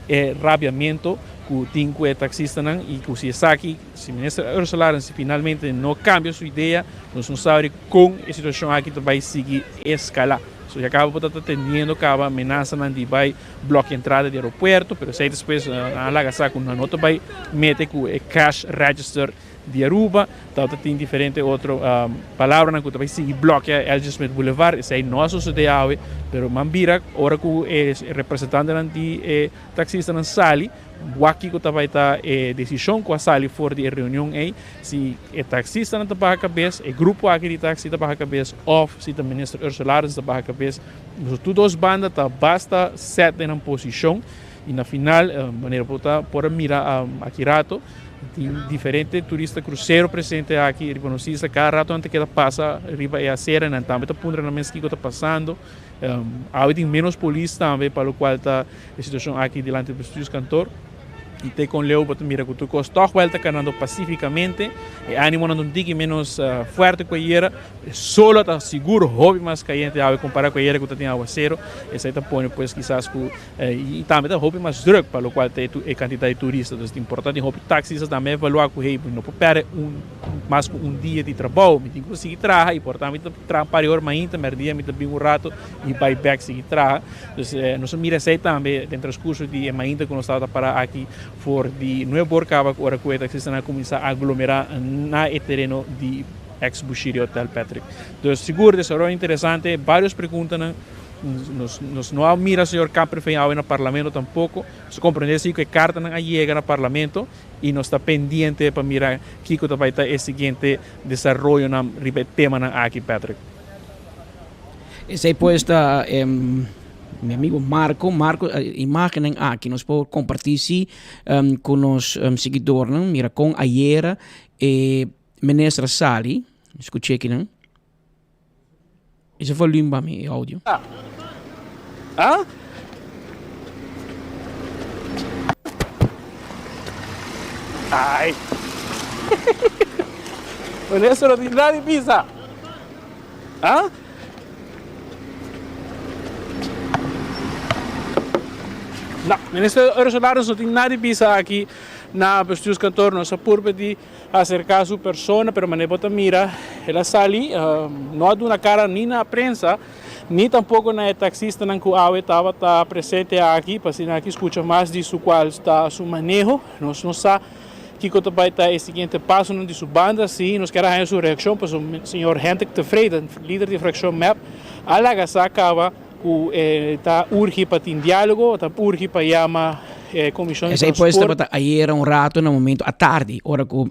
e rabiamento cu tin cu e taxistanan y cu si esaki si Minister Ursula Arends finalmente no cambia su idea nos no sabi con e situacion aki ta bay sigui escala. So ya caba bo ta teniendo caba amenasanan di bay blokia entrada di aeropuerto, pero esey despues nan a laga sa cu nan no ta bay mete cu e cash register di Aruba. Tabata tin diferente otro palabranan cu ta bay sigui blokia Elgin Smith Boulevard. Esey no a sosode awe, pero man bira ora cu e representantenan di e taxistanan sali, Wak kiko ta bai ta e desishon ku a sali for di e reunion ei, si e taksistanan ta baha kabes, e grupo aki di taksi ta baha kabes òf si ta minister Ursula Arends ta baha kabes. Pasobra tur dos banda ta basta sèt den nan posishon i na final manera bo ta por a mira aki rato tin diferente turista krusero presente aki riba nos isla kada rato nan ta keda pasa riba e asera i nan tambe ta puntra nan mes kiko ta pasando. Awe tin menos polis tambe pa lokual ta e situacion aki dilanti di bestuurskantoor. Y te con leu bo ta mira cu tur cos toch wel ta canando pacificamente. E animonan ta un tiki menos fuerte cu ayera. E solo ta sigur hopi mas cayente awe compara cu ayera cu ta tin awacero. Esai ta pone pues kisas cu y tambe ta hopi mas druk pa locual ta e cantidad di turista. Entonces ta importante hopi taxistas tambe evalua cu hey mi no por perde un mas cu un dia di trabao. Mi tin cu sigui traha y por ta mi ta traha un par di ora mainta, merdia mi ta bin un rato y bay bek sigui traha. Entonces nos a mira esei tambe den transcurso di e mainta cu nos tabata para aki for di nuebe or caba cu ora cu e taxistanan a cuminsa aglomera na e tereno di ex Bushiri Hotel Patrick. Dus sigur desaroyo interesante, varios preguntanan. Nos nos no a mira señor Kamperveen awe na parlamento tampoco. Nos a comprende si cu e cartanan a yega na parlamento y nos ta pendiente pa mira kico ta bay ta e siguiente desaroyonan riba e temanan aki Patrick. Esey pues ta mi amigo Marco. Marco, imagennan aki nos por comparti si cu nos siguidornan. Mira con ayera e minister a sali. Scucha akinan. Ese volume pa mi, e audio. Ah? Ai. Minister no tin nada di bisa. Ah? No, minister Ursula Arends no tin nada di bisa aki na bestuurskantoor. Nos a purba di acerca su persona, pero manera bo ta mira, el a sali, no a duna cara ni na prensa, ni tampoco na e taxistanan cu awe tabata presente aki, pa asina aki scucha mas di su cual ta su maneho. Nos no sa kico ta bay ta e siguiente pasonan di su banda, si nos kier a haya su reaccion, pasobra señor Hendrik Tevreden, lider di fraccion mep, a laga sa caba cu e ta urgi pa tin dialogo, ta urgi pa yama e comision di Esey pues transport. tabata ayera un rato na momento atardi ora cu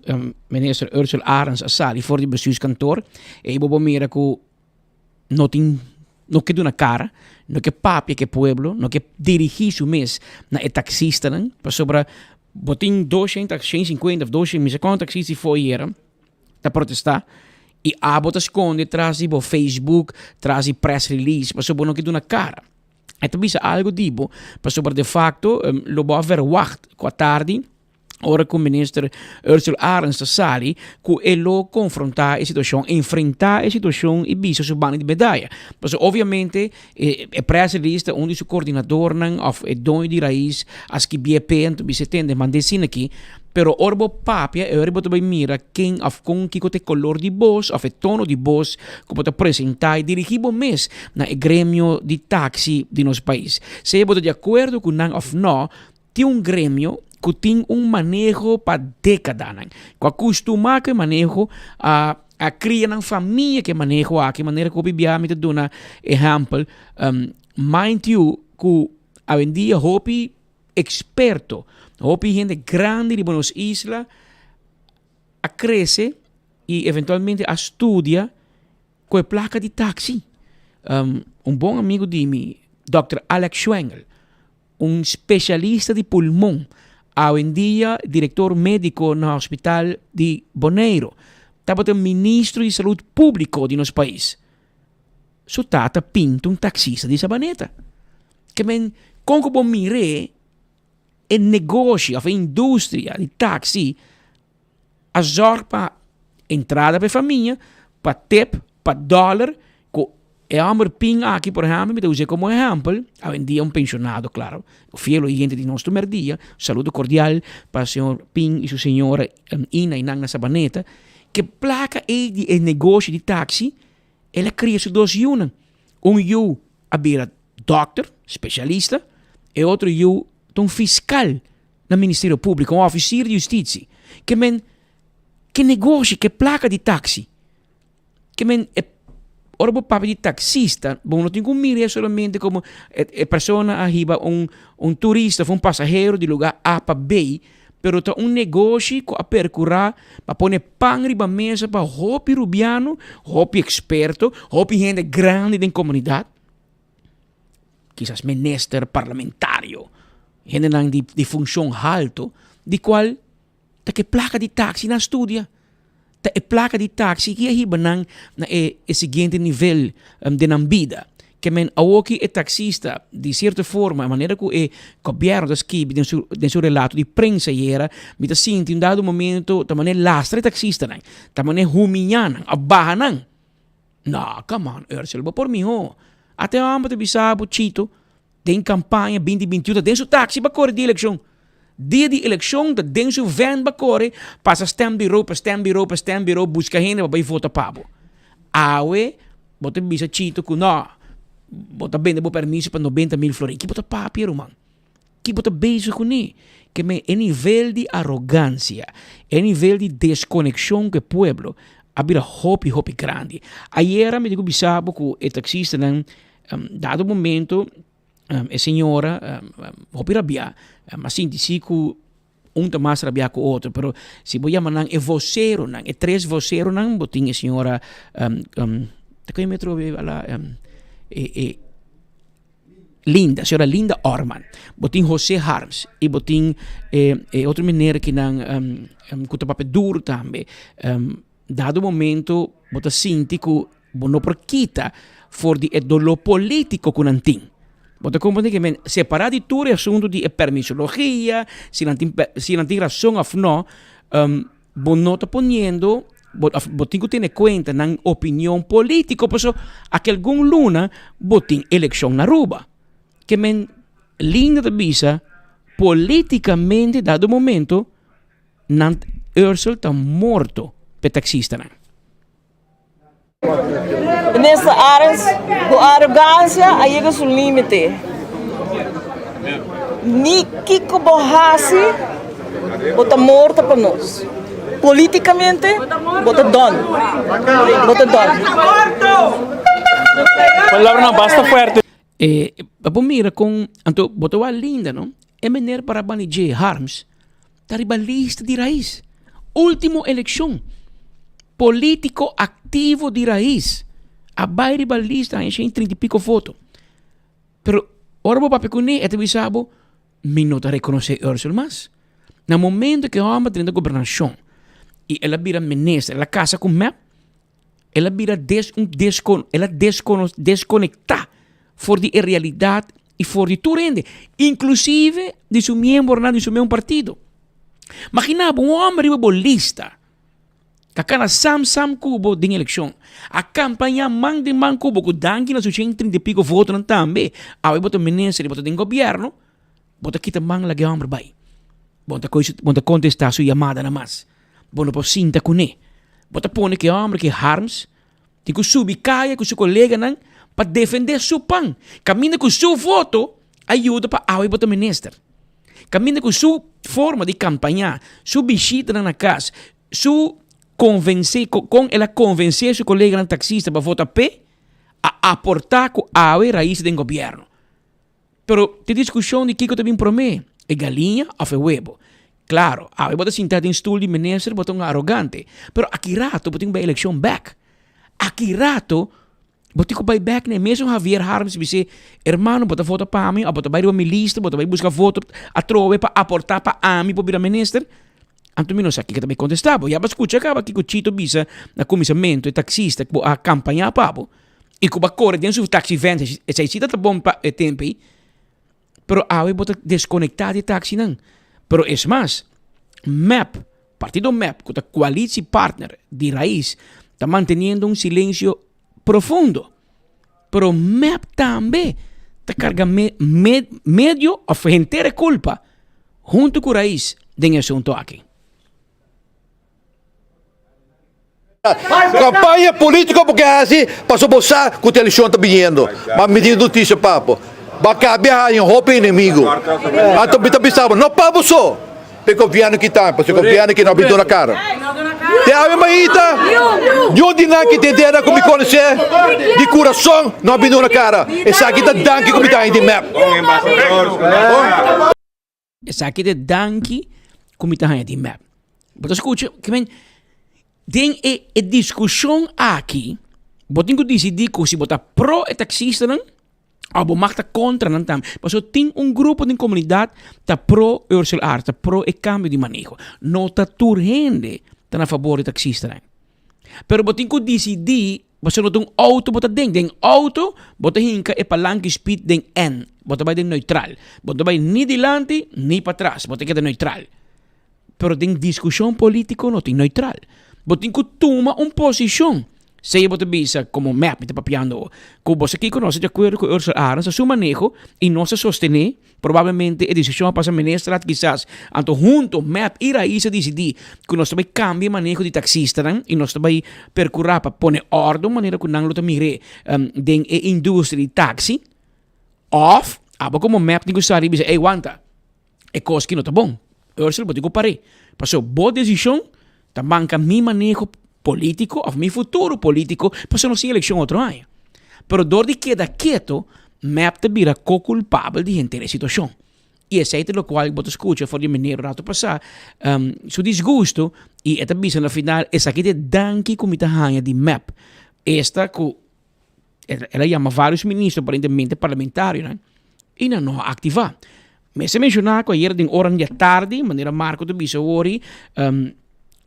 minister Ursula Arends a sali for di bestuurskantoor ey bo por mira cu no tin no ke duna kara, no ke papia ku e pueblo, no ke dirigí su mes na e taksistanan, pasobra bo tin doshent, 150 òf 200, mi sa kuantu taksista di for yera ta protestá i abo ta skonde tras di bo Facebook, tras di press release, pasobra bo no ke duna kara. E ta bisa algu di bo, pasobra de fakto lo bo a verwagt ku atardi ora ku minister Ursula Arends ta sali ku e lo konfrontá e situashon, enfrentá e situashon i bisa su banda di medaya. Pasobra obviamente e e press release ta un di su koordinadornan òf e doño di Raiz a skibié p'e anto bisa e tende mand'é asina aki, pero ora bo papia e ora bo ta bai mira ken òf kon kiko ta e kolor di bos òf e tono di bos ku bo ta presentá i dirigí bo mes na e gremio di taksi di nos pais. Sea bo ta di akuerdo ku nan òf nò, Tin un gremio ku tin un maneho pa dékadanan, ku a kustumá ku e maneho, a a kria nan famia ku e maneho aki, manera ku hopi biaha mi ta duna ehèmpel, mind you ku awendia hopi eksperto, hopi hende grandi riba nos isla a krese i eventualmente a studia ku e plaka di taksi. Un bon amigu di mi, dòkter Alex Schwengel, Un spesialista di pulmon, awendia direktor médiko na hospital di Boneiru, tabata ministro di salud públiko di nos pais. Su tata pinta un taksista di Sabaneta. Ke men, kon ku bo mir'é, e negoshi òf e industria di taksi a zòrg pa entrada pa e famia, pa tip, pa dòler, ku e hòmber pin aki por ehèmpel, mi ta us'é komo ehèmpel, awendia un penshonado klaro, fiel oyente di nos tur mèrdia, saludo kordial pa señor Pin i su señora Ina i nan na Sabaneta, ke plaka ei di e negoshi di taksi, el a kria su dos yunan, un yu a bira dòkter, spesialista, e otro yu ta un fiskal na Ministerio Públiko, un òfisir di hustisia, ke men ke negoshi, ke plaka di taksi, ke men e ora bo papia di taksista, bo no tin ku mir'é solamente komo e e persona a hiba un un turista òf un pasahero di lugá A pa B, pero ta un negoshi ku a perkurá pa pone pan riba mesa pa hopi rubiano, hopi eksperto, hopi hende grandi den komunidat. Kisas minister, parlamentario, hendenan di di funshon halto, di kual ta ke plaka di taksi nan studia, ta e plaka di taksi ki a hiba nan na e e siguiente nivel den nan bida. Ke men awoki e taxista di cierto forma e manera cu e gobierno ta skibi den su den su relato di prensa ayera mi ta sinti un dado momento ta manera lastra e taxistanan ta manera humiya nan of baha nan. No come on Ursel bo por miho ata e homber ta bisa bo chito den campaña binti bintiuno ta den su taxi pa core di eleccion dia di eleccion ta den su van pa core pasa stembureau pa stembureau pa stembureau busca hende pa bay vota pa bo awe Bo ta bisa Chito ku no, bo ta bende bo permiso pa 90.000 florin. Ki bo ta papia, ruman? Ki bo ta bezig kuné? Ke men e nivel di arogansia, e nivel di deskonekshon ku e pueblo a bira hopi, hopi grandi. Ayera mi tin ku bisa bo ku e taksistanan, dado momento e señora hopi rabiá, a sinti si ku Un ta mas rabiá ku otro, pero si bo yama nan e voseronan, e tres voseronan, bo tin e señora, ta koe mi atrobe ala e e Linda, señora Linda Orman, bo tin Jose Harms i bo tin e e otro meneer kinan ku ta papia duru tambe. Dado momento bo ta sinti ku bo no por kita for di e doló polítiko ku nan tin. Bo ta komprendé ke men separá di tur e asuntu di e permisologia, si nan tin si nan tin rason òf no, bo no ta poniendo bo òf bo tin ku tene kuenta nan opinion polítiko paso aki algun luna bo tin elekshon na Aruba. Ke men Linda ta bisa polítikamente dado momento. Nan Ursel ta morto p'e taxistanan. Minister Arends, bo arogancia a yega su limite. Ni kico bo haci, bo ta morto pa nos. Politicamente, bo ta done. Bo ta done. Palabranan basta fuerte. E bo mira con anto bo ta wak linda no e meneer para bani dje Harms ta riba lista di Raiz ultimo eleccion politico activo di Raiz a bay riba lista haña shen trinta y pico voto pero ora bo papia cune e ta bisa bo mi no ta reconoce Ursel mas na momento cu e homber drenta gobernacion y el a bira minister el a casa cu mep. El a bira des un descon el a descono desconecta for di e realidad y for di tur hende, inclusive di su miembronan di su meun partido. Magina bo un homber riba bo lista ta cana sam sam cu bo den eleccion, a campaña man den man cu bo cu danki na su 130 y pico votonan tambe, awe bo ta minister y bo ta den gobierno, bo ta kita man laga e homber bay. Bo ta bo ta contesta su yamadanan mas. Bo no por sinta kuné. Bo ta pone ku e hòmber ku e Harms tin ku subi kaya ku su koleganan pa defendé su pan. Kaminda ku su voto a yuda pa awe bo ta minister. Kaminda ku su forma di kampañá, su bishitanan na kas, su konvensé, kon el a konvensé su koleganan taksista pa vota p'e, a aportá ku awe rais den gobièrnu. Pero tin diskushon di kiko ta bin promé, e galiña òf e webo. Klaro, awe bo ta sinta den stul di minister, bo ta un arogante. Pero aki rato bo tin ku bai elekshon bèk. Aki rato bo tin ku bai bèk na e mesun Javier Harms i bis'é, Hermano, bo ta vota pa mi òf bo ta bai riba mi lista, bo ta bai buska voto atrobe pa aportá pa ami por bira minister? Anto mi no sa kiko ta bai kontestá bo. Ya bo a skucha kaba kiko Chito bisa na kuminsamentu, e taksista ku bo a kampañá pa bo. Y cu bo a core den su taxi van, esey si ta ta bon pa e tempo ey, pero awe bo ta desconecta di e taxinan. Pero es mas, mep, partido mep, cu ta coalitie partner di Raiz, ta manteniendo un silencio profundo. Pero mep tambe ta carga me, me, medio of henter e culpa hunto cu Raiz den e asunto aki. Campaña politico bo ke haci pasobra bo sa cu televisión ta biniendo. Ma mi tin noticia pa bo. Bo a cabia haña hopi enemigo. Anto mi ta bisa bo, no pa bo so, pa e gobierno aki tambe, pasobra e gobierno aki no a bin duna cara. Te awe mainta, niun di nan ki tin deda cu mi conoce di curason no a bin duna cara. Esaki ta danki cu mi ta haña di mep. Esaki ta e danki ku mi ta haña di mep. Bo ta skucha? Ke men, den e e diskushon aki, bo tin ku disidí ku si bo ta pro e taksistanan òf bo mag ta kontra nan tambe. Pasobra tin un grupo den komunidat ta pro Ursel Arts, ta pro e kambio di maneho. No ta tur hende ta na fabor di taksistanan. Pero bo tin ku disidí. Pasobra no ta un auto bo ta den. Den auto bo ta hinka e palanki speed den N. Bo ta bai den neutral. Bo no ta bai ni dilanti ni patras. Bo ta keda neutral. Pero den diskushon politiko no tin neutral. Bo tin ku tuma un posishon. Sea bo ta bisa komo mep mi ta papiando ku bo sa kiko nos ta di akuerdo ku Ursula Arends a su maneho i nos ta sostené probablemente e desishon a pasa ministerat kisas. Anto hunto mep i Raiz a disidí ku nos ta bai kambia e maneho di taksistanan i nos ta bai perkurá pa pone òrdu manera ku nan lo ta mir'é den e industria di taksi. Òf abo komo mep tin ku sali i bisa ey wanta. E kos ki no ta bon. Ursula, bo tin ku par'é. Pasobra bo desishon ta manka mi maneho polítiko òf mi futuro polítiko pasobra nos tin elekshon otro aña. Pero dor di keda keto, mep ta bira ko-kulpabel di henter e situashon. I esei ta lokual bo ta skucha for di meneer un ratu pasá, su disgusto i e ta bisa na final, esaki ta e danki ku mi ta haña di mep. Esta ku El a yama varios ministro, aparentemente parlamentarionan, y nan no a activa. Mester menciona cu ayer den oran di atardi, manera Marco ta bisa awori, um,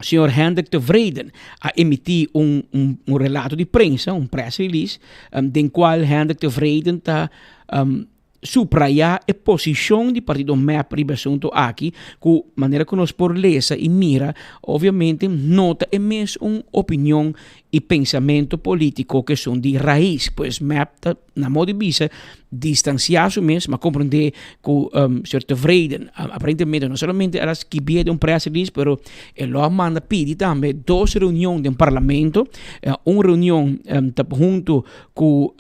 señor Hendrik Tevreden a emiti un, un, un relato di prensa, un press release, um, den cual Hendrik Tevreden ta um, subrayá e posishon di partido mep riba e asuntu aki, ku manera ku nos por lesa i mira, obviamente no ta e mes un opinion i pensamentu polítiko ku esun di Raiz. Pues mep ta, na modo di bisa, distansiá su mes, m'a komprondé ku señor Tevreden aparentemente no solamente el a skibié den un press release, pero e lo a manda pidi tambe dos reunion den parlamento, un reunion ta huntu ku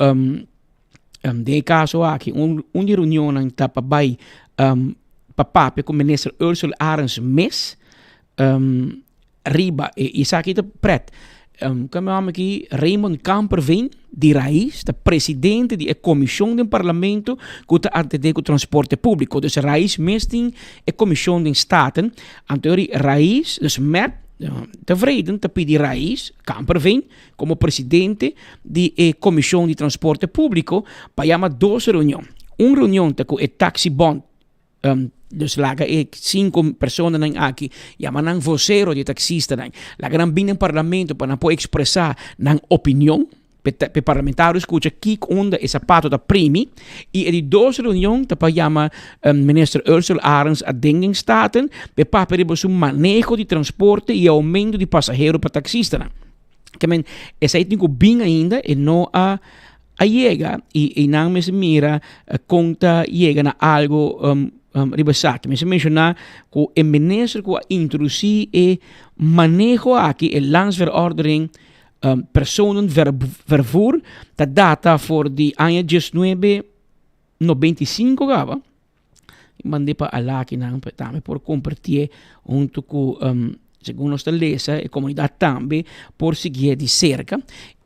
Den e kaso aki un un di reunionnan ta pa bai pa papia ku minister Ursula Arends mes riba e esaki ta pret. Kome hòmber aki Raymond Kamperveen di Raiz ta presidente di e komishon den parlamento ku ta atendé ku transporte públiko. Dus Raiz mes tin e komishon den Staten. Anto Raiz, dus mep Tevreden ta pidi Raiz, Kamperveen, Como presidente di e Comision di Transporte Publico pa yama dos reunion. Un reunion ta cu e taxibond, dus laga e cinco personanan aki, yama nan vocero di e taxistanan, laga nan bin den parlamento pa nan por expresa nan opinion, pa e parlamentario scucha kico unda e sapato ta primi. Y e di dos reunion ta pa yama Minister Ursula Arends aden den Staten pa e papia riba su maneho di transporte y aumento di pasahero pa taxistanan. Ke men esei tin ku bin ainda e no a a yega i i nan mester mira kon ta yega na algo riba esaki. Mester menshoná ku e minister ku a introdusí e maneho aki, e landsverordening personenvervoer ta data for di aña diesnuebe 95 gaba. I mand'é pa Alá kinan pa e tambe por kompartié huntu ku segun nos ta lesa e komunidat tambe por siguié di serka.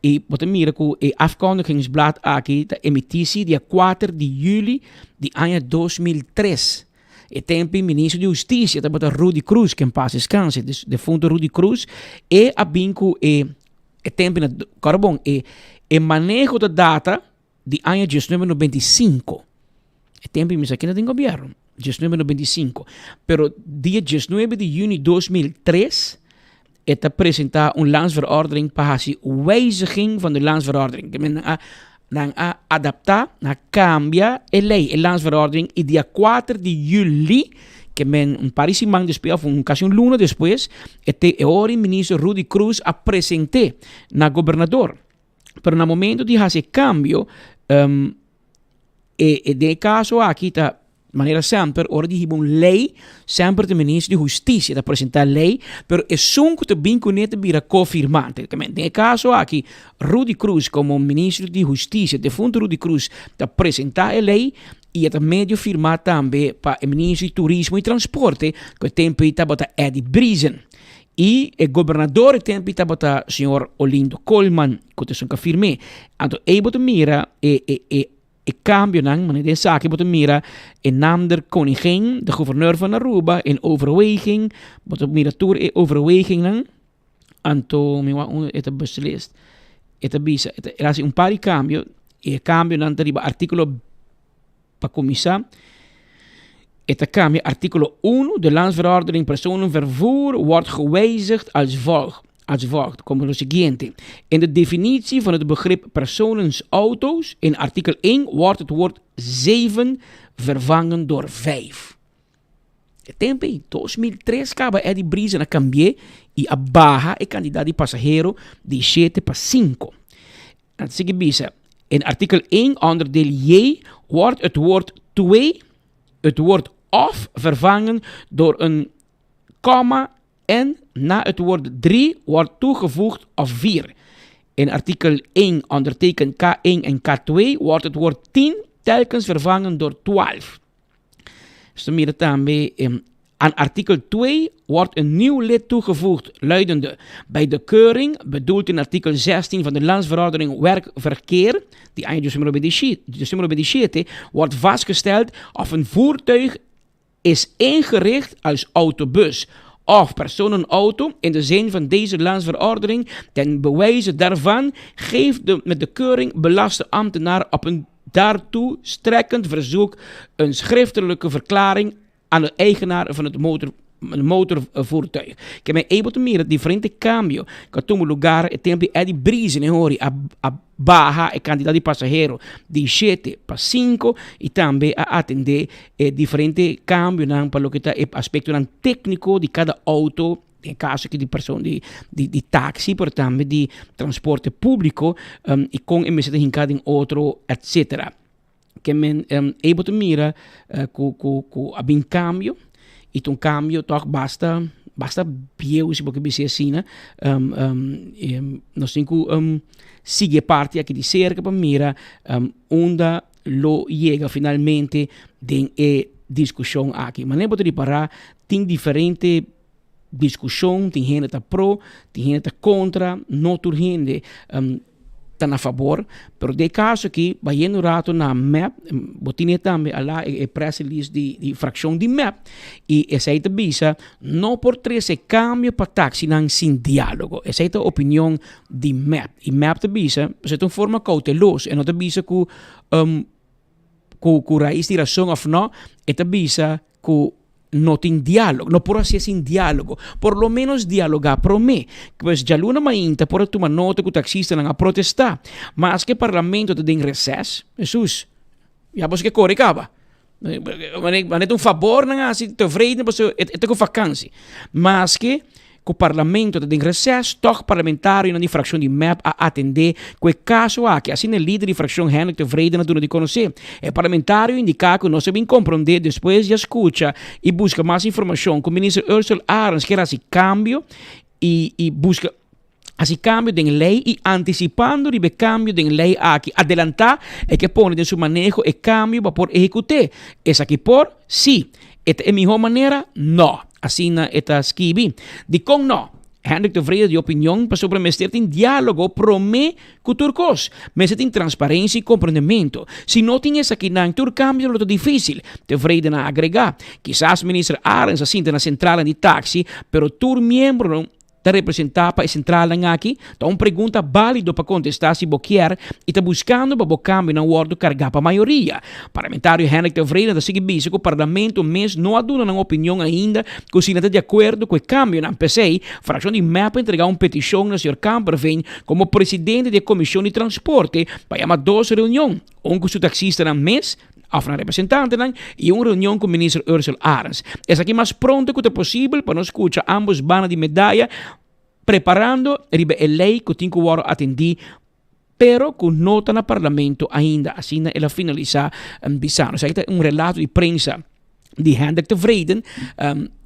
I bo ta mira ku e afkondigingsblad aki ta emití si dia kuater di yüli di aña 2003. E tempu ministro di hustisia tabata Rudy Croes, ke en pas deskanse, defunto Rudy Croes, e a bin ku e e tempu na kòrda bon e e maneho ta data di aña 1995. E tempo mi sa kenda den gobierno, 1995. Pero dia 19 di juni 2003 e ta presenta un landsverordening pa hasi wijziging van de landsverordening. Ke men a nan a adapta, nan a cambia e ley, e landsverordening y dia 4 di juli ke men un par di siman despues of un casi un luna despues e te e ora e minister Rudy Croes a presente na gobernador. Pero na momento di hasi e cambio, um, e, e den e caso aki ta manera semper, ora di hiba un ley, semper ta minister di husticia ta presenta ley, pero esun cu ta bin cune ta bira co-firmante. Den e caso aki, Rudy Croes como minister di husticia, defunto Rudy Croes, ta presenta e ley y e ta medio firma tambe pa e minister di turismo y transporte, cu e tempo ey tabata Eddie Briesen. I e gobernador e tempu tabata señor Olindo Koolman ku ta esun ku a firm'é. Anto ei bo ta mira e e e e kambionan, manera di esaki bo ta mira e nam der koningin, de gouverneur van Aruba, in overweging, bo ta mira tur e overwegingnan. Anto mi wak unda e ta beslist. E ta bisa, e ta hasi un par di kambio i e kambionan ta riba artíkulo. Pa kuminsá, e ta kambia artíkulo unu, De landsverordening personenvervoer wordt gewijzigd als volgt. Als volgt, como lo siguiente. In de definitie van het begrip personensauto's in artikel 1 wordt het woord 7 vervangen door 5. E tempo ei, 2003 kaba Eddie Briesen a kambi'é i a baha e kantidat di pasahero di shete pa sinku. Nan ta sigui bisa, In artikel 1 onderdeel J wordt het woord twee, het woord of vervangen door een komma en na het woord drie wordt toegevoegd of vier. In artikel 1 onderteken K1 en K2 wordt het woord 10 telkens vervangen door 12. Nos ta mira tambe aan artikel 2 wordt een nieuw lid toegevoegd, luidende, Bij de keuring, bedoeld in artikel 16 van de Landsverordening Werkverkeer, di aña 2027, wordt vastgesteld of een voertuig is ingericht als autobus of personenauto in de zin van deze landsverordening, ten bewijze daarvan geeft de met de keuring belaste ambtenaar op een daartoe strekkend verzoek een schriftelijke verklaring aan de eigenaar van het motor motorvoertuig. Ke men able ta mira diferente cambio cu a tuma lugar e tempo di Eddie Briesen e hori a a baha e cantidad di pasahero di shete pa cinco y tambe a atende e diferente cambionan pa loke ta e aspectonan tecnico di cada auto den e caso aki di persoon di di taxi pero tambe di transporte publico y con e mester ta hinca den otro etcetera. Ke men able ta mira ku ku ku a bin kambio i ta un kambio tòg basta basta bieu si bo ke bisa asina. Nos tin ku sigui e parti aki di serka pa mira unda lo yega finalmente den e diskushon aki. Manera bo ta ripará tin diferente diskushon, tin hende ta pro, tin hende ta kontra, no tur hende ta na fabor, pero den e kaso aki bayendo un rato na mep, bo tine tambe ala e press release di di frakshon di mep i esei ta bisa no por trese kambio pa taksinan sin dialogo, esei ta opinion di mep i mep ta bisa esei ta un forma kouteloso e no ta bisa ku ku rais di rason of no, e ta bisa ku no tin diálogo, no por hasié sin diálogo. Por lo ménos dialogá promé. Pues djaluna mainta por a tuma nota ku taksistanan a protestá. Maske parlamento ta den reses, Hesus, ya boso ke kore kaba. Manera ta un fabor nan hasi tevreden pasobra e ta ku vakansi. Maske Ku parlamento ta den reses, tòg parlamentarionan di frakshon di mep a atendé ku e kaso aki, asina e lider di frakshon Hendrik Tevreden a duna di konosé. E parlamentario indiká ku nos a bin komprondé despues di a skucha i buska mas informashon ku minister Ursell Arends kier hasi kambio i i buska hasi kambio den lei i antisipando riba e kambio den lei aki adelantá e ke pone den su maneho e kambio pa por ehekut'é. Esaki por? Sí. E ta e mihó manera? Nò. Asina e ta skibi. Dikon nò? Hendrik de Vrede di opinion pasobra mester tin diálogo promé ku tur kos. Mester tin transparensia i komprendementu. Si no tin esakinan, tur kambio lo ta difísil, De Vrede a agregá. Kisas minister Arends a sinta na sentralnan di taksi, pero tur miembronan ta representá pa e sentralnan aki? Ta un pregunta bálido pa kontestá si bo kier i ta buskando pa bo kambionan wòrdu kargá pa mayoria. Parlamentario Hendrik Tevreden ta sigui bisa ku parlamento mes no a duna nan opinion ainda ku si nan ta di akuerdo ku e kambionan. P'esei, frakshon di mep a entregá un petishon na señor Kamperveen komo presidente di e komishon di transporte pa yama dos reunion, un ku su taksistanan mes, Of nan representantenan y un reunion cu Minister Ursell Arends. Esaki mas pronto cu ta posibel pa nos scucha ambos banda di medaya preparando riba e ley cu tin cu worde atendi pero cu no ta na Parlamento ainda, asina el a finalisa bisando. Esaki ta un relato di prensa di Hendrik Tevreden.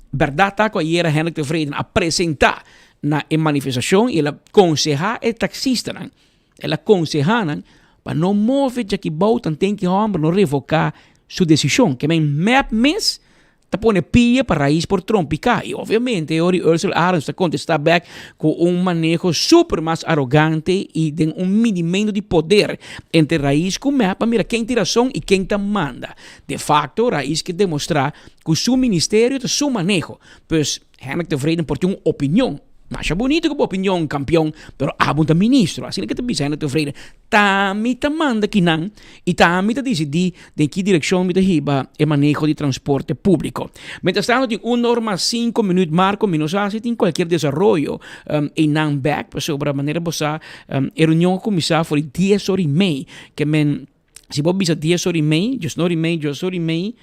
Berdad ta cu ayera Hendrik Tevreden a presenta na e manifestacion y el a conseha e taxistanan. El a konsehá nan pa no move djaki bou tanten ki hòmber no revoká su desishon. Ke men mep mes ta pone pia pa rais por trompiká. I obviamente e ora di Ursel Arends ta kontestá bèk ku un maneho super mas arogante i den un midimentu di poder entre rais ku mep pa mira ken tin rason i ken ta manda. De fakto rais ke demostrá ku su ministerio ta su maneho. Pues Hendrik Tevreden por tin un opinion. Masha bunito ku bo opinion, kampion, pero abo ta ministro. Asina ke ta bisa hende tevreden. Ta mi ta manda kinan i ta mi ta disidí den ki direkshon mi ta hiba e maneho di transporte públiko. Mientras tanto tin un or mas sinku minüt Marco, mi no sa si tin kualkier desaroyo einan bèk pasobra manera bo sa e reunion a kuminsá for di dies or i mei ke men si bo bisa dies or i mei, diesnor i mei, dies or i mei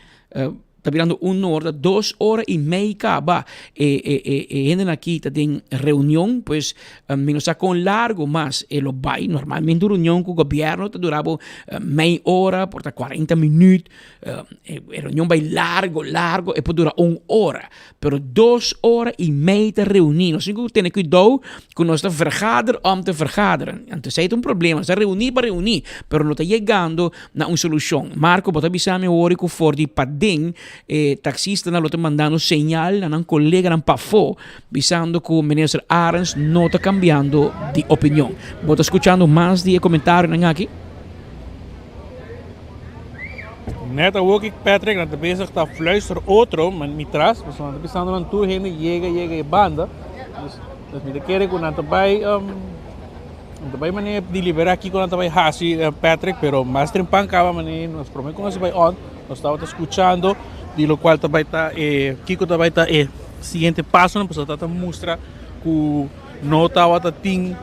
Ta birando un ora, ta dos ora y mei caba. E, e, e, e hendenan aki ta den reunion, pues mi no sa con largo mas e lo bay. Normalmente un reunion cu gobierno ta dura bo mei ora, por ta cuarenta minuut. E, e reunion bay largo, largo, e por dura un ora. Pero dos ora y mei ta reuni. Nos tin cu tene cuidou cu nos ta vergader om te vergaderen. Anto esey ta un problema. Nos ta reuni pa reuni, pero no ta yegando na un solucion. Marco, bo ta bisa mi awor cu for di paden e taxistanan lo ta mandando señal na nan coleganan pafo bisando cu Minister Arends no ta cambiando di opinion. Bo ta scuchando mas di e comentarionan aki? Net awor ki Patrick nan ta bezig ta fluister otro mi tras, pasobra nan ta bisando nan tur hende yega yega e banda. Dus mi ta kere cu nan ta bay Nan ta bai manera deliberá kiko nan ta bai hasi Patrick, pero mas trempan kaba manera nos promé ku nos bai on, nos tabata skuchando di lokual ta bai ta e kiko ta bai ta e siguiente pasonan pasobra ta mustra ku no tabata tin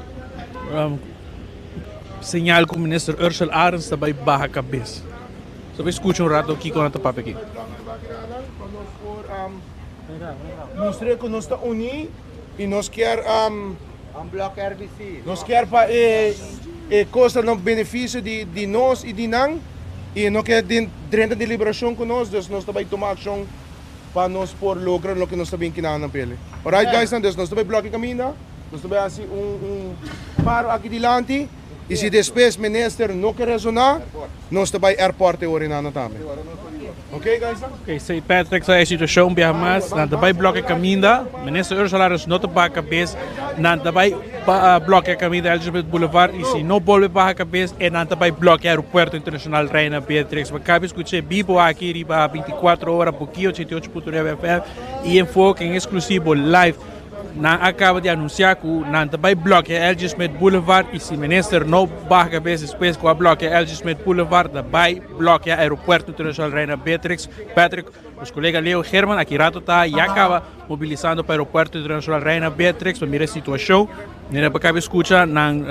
señal ku minister Ursell Arends ta bai baha kabes. So bai skucha un rato kiko nan ta papia aki. Mustra ku nos ta uní i nos kier Nos kier pa e e cos ta na beneficio di di nos y di nan y e no ke den drenta deliberacion cu nos, dus nos ta bay tuma accion pa nos por logra loke nos ta bin kina nan pele. Alright guys nan, dus nos ta bay bloke caminda, nos ta bay haci un un paro aki dilanti y si despues minister no ke rezona, nos ta bay airport e ora nan tambe. Ok guys nan? Ok, si Patrick sa e situacion biaha mas, nan ta bay bloke caminda, Minister Ursula Arends no ta baha cabes, nan ta bay bloke caminda Elizabeth Boulevard y si no bolbe baha cabes e nan ta bay bloke Aeropuerto Internacional Reina Beatrix. Bo cabe scucha e bibo aki riba 24 ora Boquilla 88.9 FM y Enfoke en exclusivo live. Nan a caba di anuncia cu nan ta bay blokea LG Smith Boulevard y si minister no baha cabes despues cu a blokea LG Smith Boulevard ta bay blokea Aeropuerto Internacional Reina Beatrix. Patrick, nos colega Leo German aki rato ta ya caba mobilisando pa Aeropuerto Internacional Reina Beatrix pa mira e situacion. Nera pa cabe scucha nan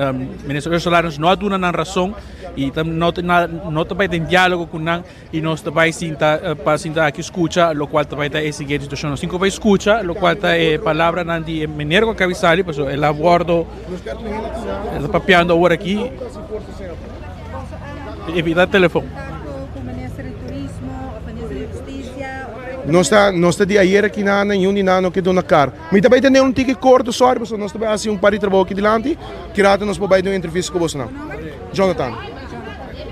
minister Ursula Arends no a duna nan razon y ta no ta bay den dialogo cu nan. Y nos ta bay sinta pa sinta aki scucha locual ta bay ta e siguiente situacion. Nos tin cu bay scucha locual ta e palabranan di e meneer cu a cabi sali pasobra el a wordo el ta papiando awor aki. Evita telefon. Nos ta nos ta di ayer aki nan y un di nan no ke duna kar. Mi ta bay tene un tiki corto sorry pasobra nos ta bay haci un par di trabou aki dilanti. Ki rato nos por bay den un entrevista cu bosonan. Jonathan.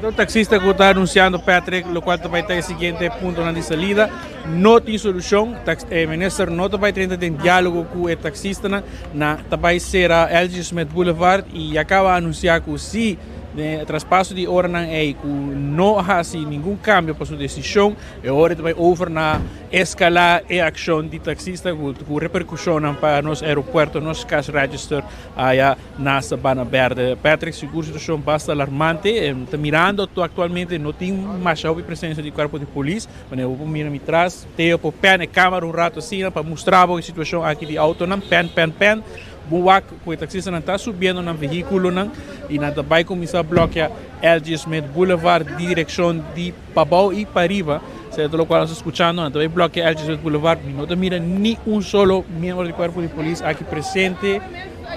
Un taxista cu ta anunciando Patrick locual ta bay ta e siguiente puntonan di salida. No tin solucion. E minister no ta bay drenta den dialogo cu e taxistanan. Nan ta bay cera LG Smith Boulevard y ya caba anuncia cu si den e traspaso di oranan ey cu no haci ningun cambio pa su decision e ora ta bay over na escala e accion di taxista cu repercusionnan pa nos aeropuerto, nos cash register aya. Na Sabana Berde. Patrick, sigur situacion basta alarmante. Ta mirando actualmente no tin masha hopi presencia di cuerpo di polis. Wanneer bo por mira mi tras, Teo por pen e camera un rato asina pa mustra bo e situacion aki di autonan. Pen, pen, pen. Bo wak cu e taxistanan ta subiendo nan vehiculonan y nan ta bay cuminsa blokea LG Smith Boulevard di direccion di pabao y pariba. Cierto locual nos ta scuchando, nan ta bay blokea LG Smith Boulevard. Mi no ta mira ni un solo miembro di cuerpo di polis aki presente.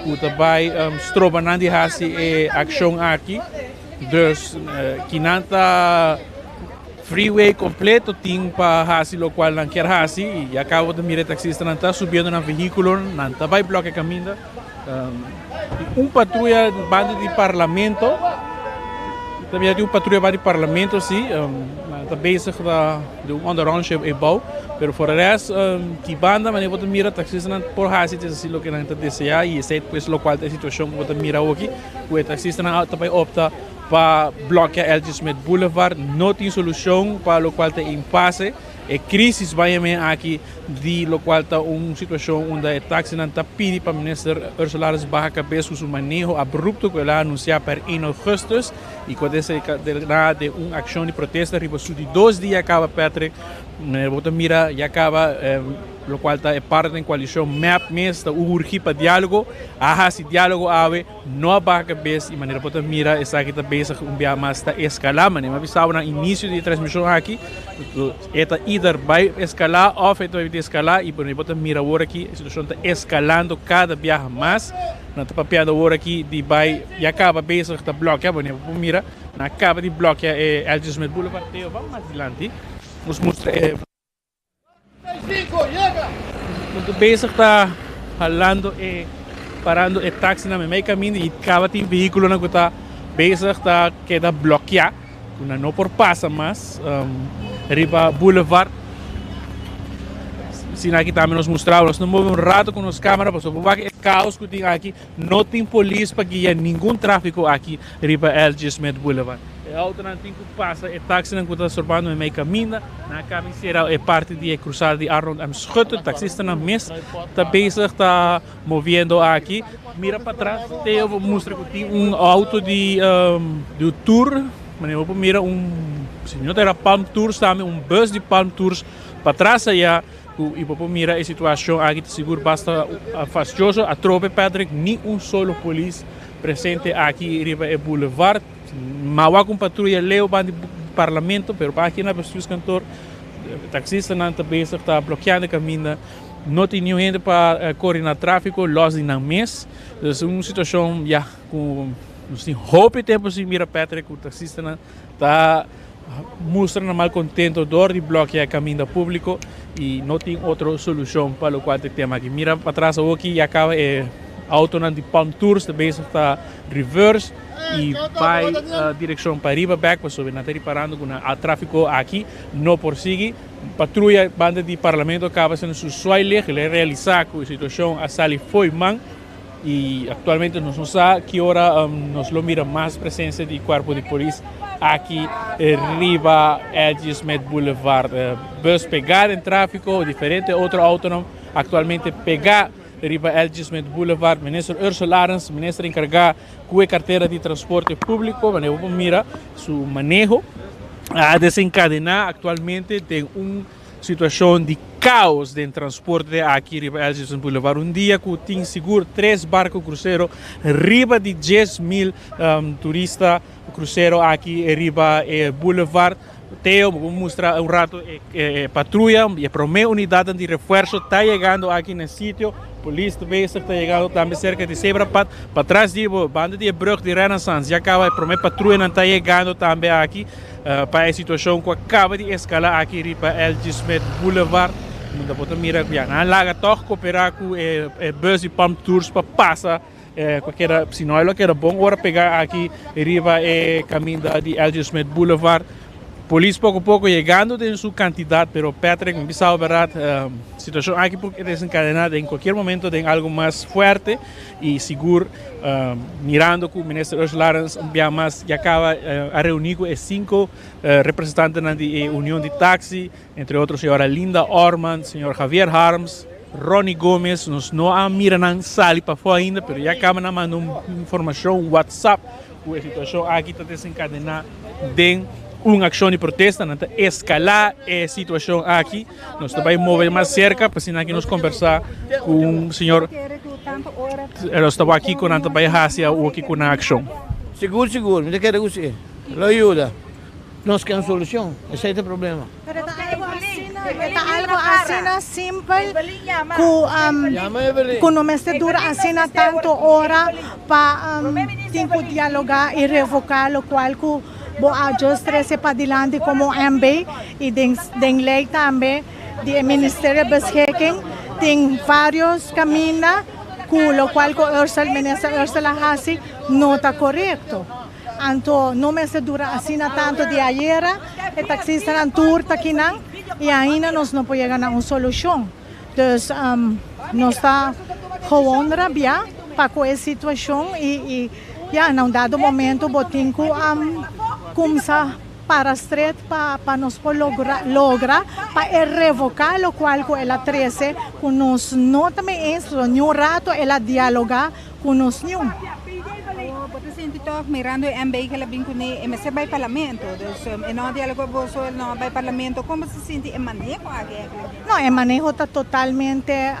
Ku ta bai stroba nan di hasi e akshon aki. Dus kinan ta freeway kompleto tin pa hasi lokual nan kier hasi. I ya kaba bo ta mira e taksistanan ta subiendo nan vehíkulo, nan ta bai blòk e kaminda. Un patruya banda di parlamento, ta mira tin un patruya banda di parlamento si. Nan ta bezig ta di un onderrondje e bou, pero for de rest ki banda manera bo ta mira taxistanan por hasi tes asi loke nan ta desea y esei pues locual ta e situacion cu bo ta mira awoki cu e taxistanan ta bay opta pa blokea LG Smith Boulevard. No tin solucion pa locual ta e impase. E crisis bay me aki di locual ta un situacion unda e taxinan ta pidi pa minister Ursula Arends baha cabes cu su maneho abrupto cu el a anuncia per 1 augustus y cu a desencadena den un accion di protesta riba su di dos dia caba Patrick bo ta mira ya caba locual ta e parte den coalicion mep mes ta urgi pa dialogo a haci dialogo awe. No a baha kabes y manera bo ta mira esaki ta bezig un bia mas ta escala. Manera mi a bisa bo na inicio di e transmision aki, e ta either bay escala of e ta bay descala y manera bo ta mira awor aki e situacion ta escalando cada biaha mas. Nan ta papiando awor aki di bay ya caba bezig ta blokea, manera bo por mira nan a caba di blokea e LG Smith Boulevard. Teo, ban mas dilanti nos mustra e. Punto bezig ta halando e parando e taxinan meimei kaminda i kaba tin vehíkulonan ku ta bezig ta keda blòkiá ku nan no por pasa mas riba boulevard. Asina aki tambe nos mustra nos ta move un rato ku nos kamera pasobra bo wak e kaos ku tin aki. No tin polis pa guia ningun tráfiko aki riba LG. Smith Boulevard. E autonan tin ku pasa e taxinan ku ta storbando meimei kaminda. Nan a kaba di sera e parti di e krusada di Arnold M. Schutte. Taksistanan mes ta bezig ta moviendo aki. Mira patras Theo por mustra ku tin un auto di di un tour. Manera bo por mira un si no ta era Palm Tours tambe un bus di Palm Tours patras aya. Ku i bo por mira e situashon aki ta sigur basta fastioso. Atrobe Patrick ni un solo polis presente aki riba e boulevard. Mawa ku un patruya leu ban di parlamento pero pa aki na bestuurskantoor taksistanan ta bezig ta blokeando e kaminda. No tin niun hende pa kore na trafiko los di nan mes. Dus un situashon ya ku nos tin hopi tempu sin mira Patrick ku taksistanan ta mustra nan malcontento door di blokea e caminda publico y no tin otro solucion pa locual ta e tema aki. Mira patras awoki ya caba e autonan di Palm Tours ta bezig ta reverse y bay direccion pariba bek pasobra nan ta riparando cu nan trafico aki no por sigui. Patruya banda di parlamento a caba haciendo su zwaailicht, el a realisa cu e situacion a sali fo'i man. Y actualmente nos no sa ki ora nos lo mira mas presencia di cuerpo di polis aki riba Edgy Smith Boulevard. Bus pega den trafico, diferente otro autonan actualmente pega riba Edgy Smith Boulevard. Minister Ursula Arends, minister encarga cu e cartera di transporte publico, wanneer bo por mira su maneho a desencadena actualmente den un Situacion di caos den transporte aki riba Elgin Boulevard. Un dia cu tin sigur tres barco crucero riba di 10,000 turista crucero aki riba e boulevard. Theo, bo por mustra un rato e patruya y e prome unidadnan di refuerzo ta yegando aki na e sitio. Polis ta bezig ta yegando tambe cerca di Zebrapad. Patras di bo, banda di e brug di Renaissance, ya caba e prome patruyanan ta yegando tambe aki. Pa e situacion cu a caba di escala aki riba LG. Smith Boulevard, unda bo ta mira cu ya nan a laga toch coopera cu e bus di Palm Tours pa pasa cu a keda, si no lo keda bon ora pega aki riba e caminda di LG. Smith Boulevard. Polis poco poco yegando den su cantidad, pero Patrick, mi bisa bo berdad, situacion aki por desencadena den cualkier momento den algo mas fuerte. Y sigur mirando cu Minister Ursula Arends un bia mas ya caba a reuni cu e cinco representantenan di e Union di Taxi, entre otro señora Linda Orman, señor Javier Harms, Ronnie Gomez, nos no a mira nan sali pafo ainda, pero ya caba nan manda un informacion, un WhatsApp, cu e situacion aki ta desencadena den un accion di protesta, nan ta escala e situacion aki. Nos ta bay move mas cerca pa asina ki nos conversa cu un señor. Nos ta wak kico nan ta bay haci awoki cu nan accion. Sigur sigur, mi ta kere cu si. Lo yuda. Nos ke un solucion, esey ta e problema. Pero ta algo asina, e ta algo asina simpel cu cu no mester dura asina tanto ora pa tin cu dialoga y revoca locual cu bo a just trece padilanti como MB y den den ley tambe di e Ministerio Beschikking tin varios caminda cu locual cu Ursel Minister Ursel a haci no ta corecto. Anto no mester dura asina tanto di ayera, e taxistanan tur ta kinan y ainda nos no por yega na un solucion. Dus nos ta gewoon rabia pa cu e situacion y ya na un dado momento bo tin cu cumsa. para stret pa pa nos por logra logra pa e revoca locual cu el a trece cu nos no ta mee eens pasobra niun rato el a dialoga cu nos niun. Awor bo ta sinti toch mirando e MB cu el a bin cune e mester bay parlamento dus e no a dialoga boso e no a bay parlamento con bo ta sinti e maneho aki eigenlijk? No e maneho ta totalmente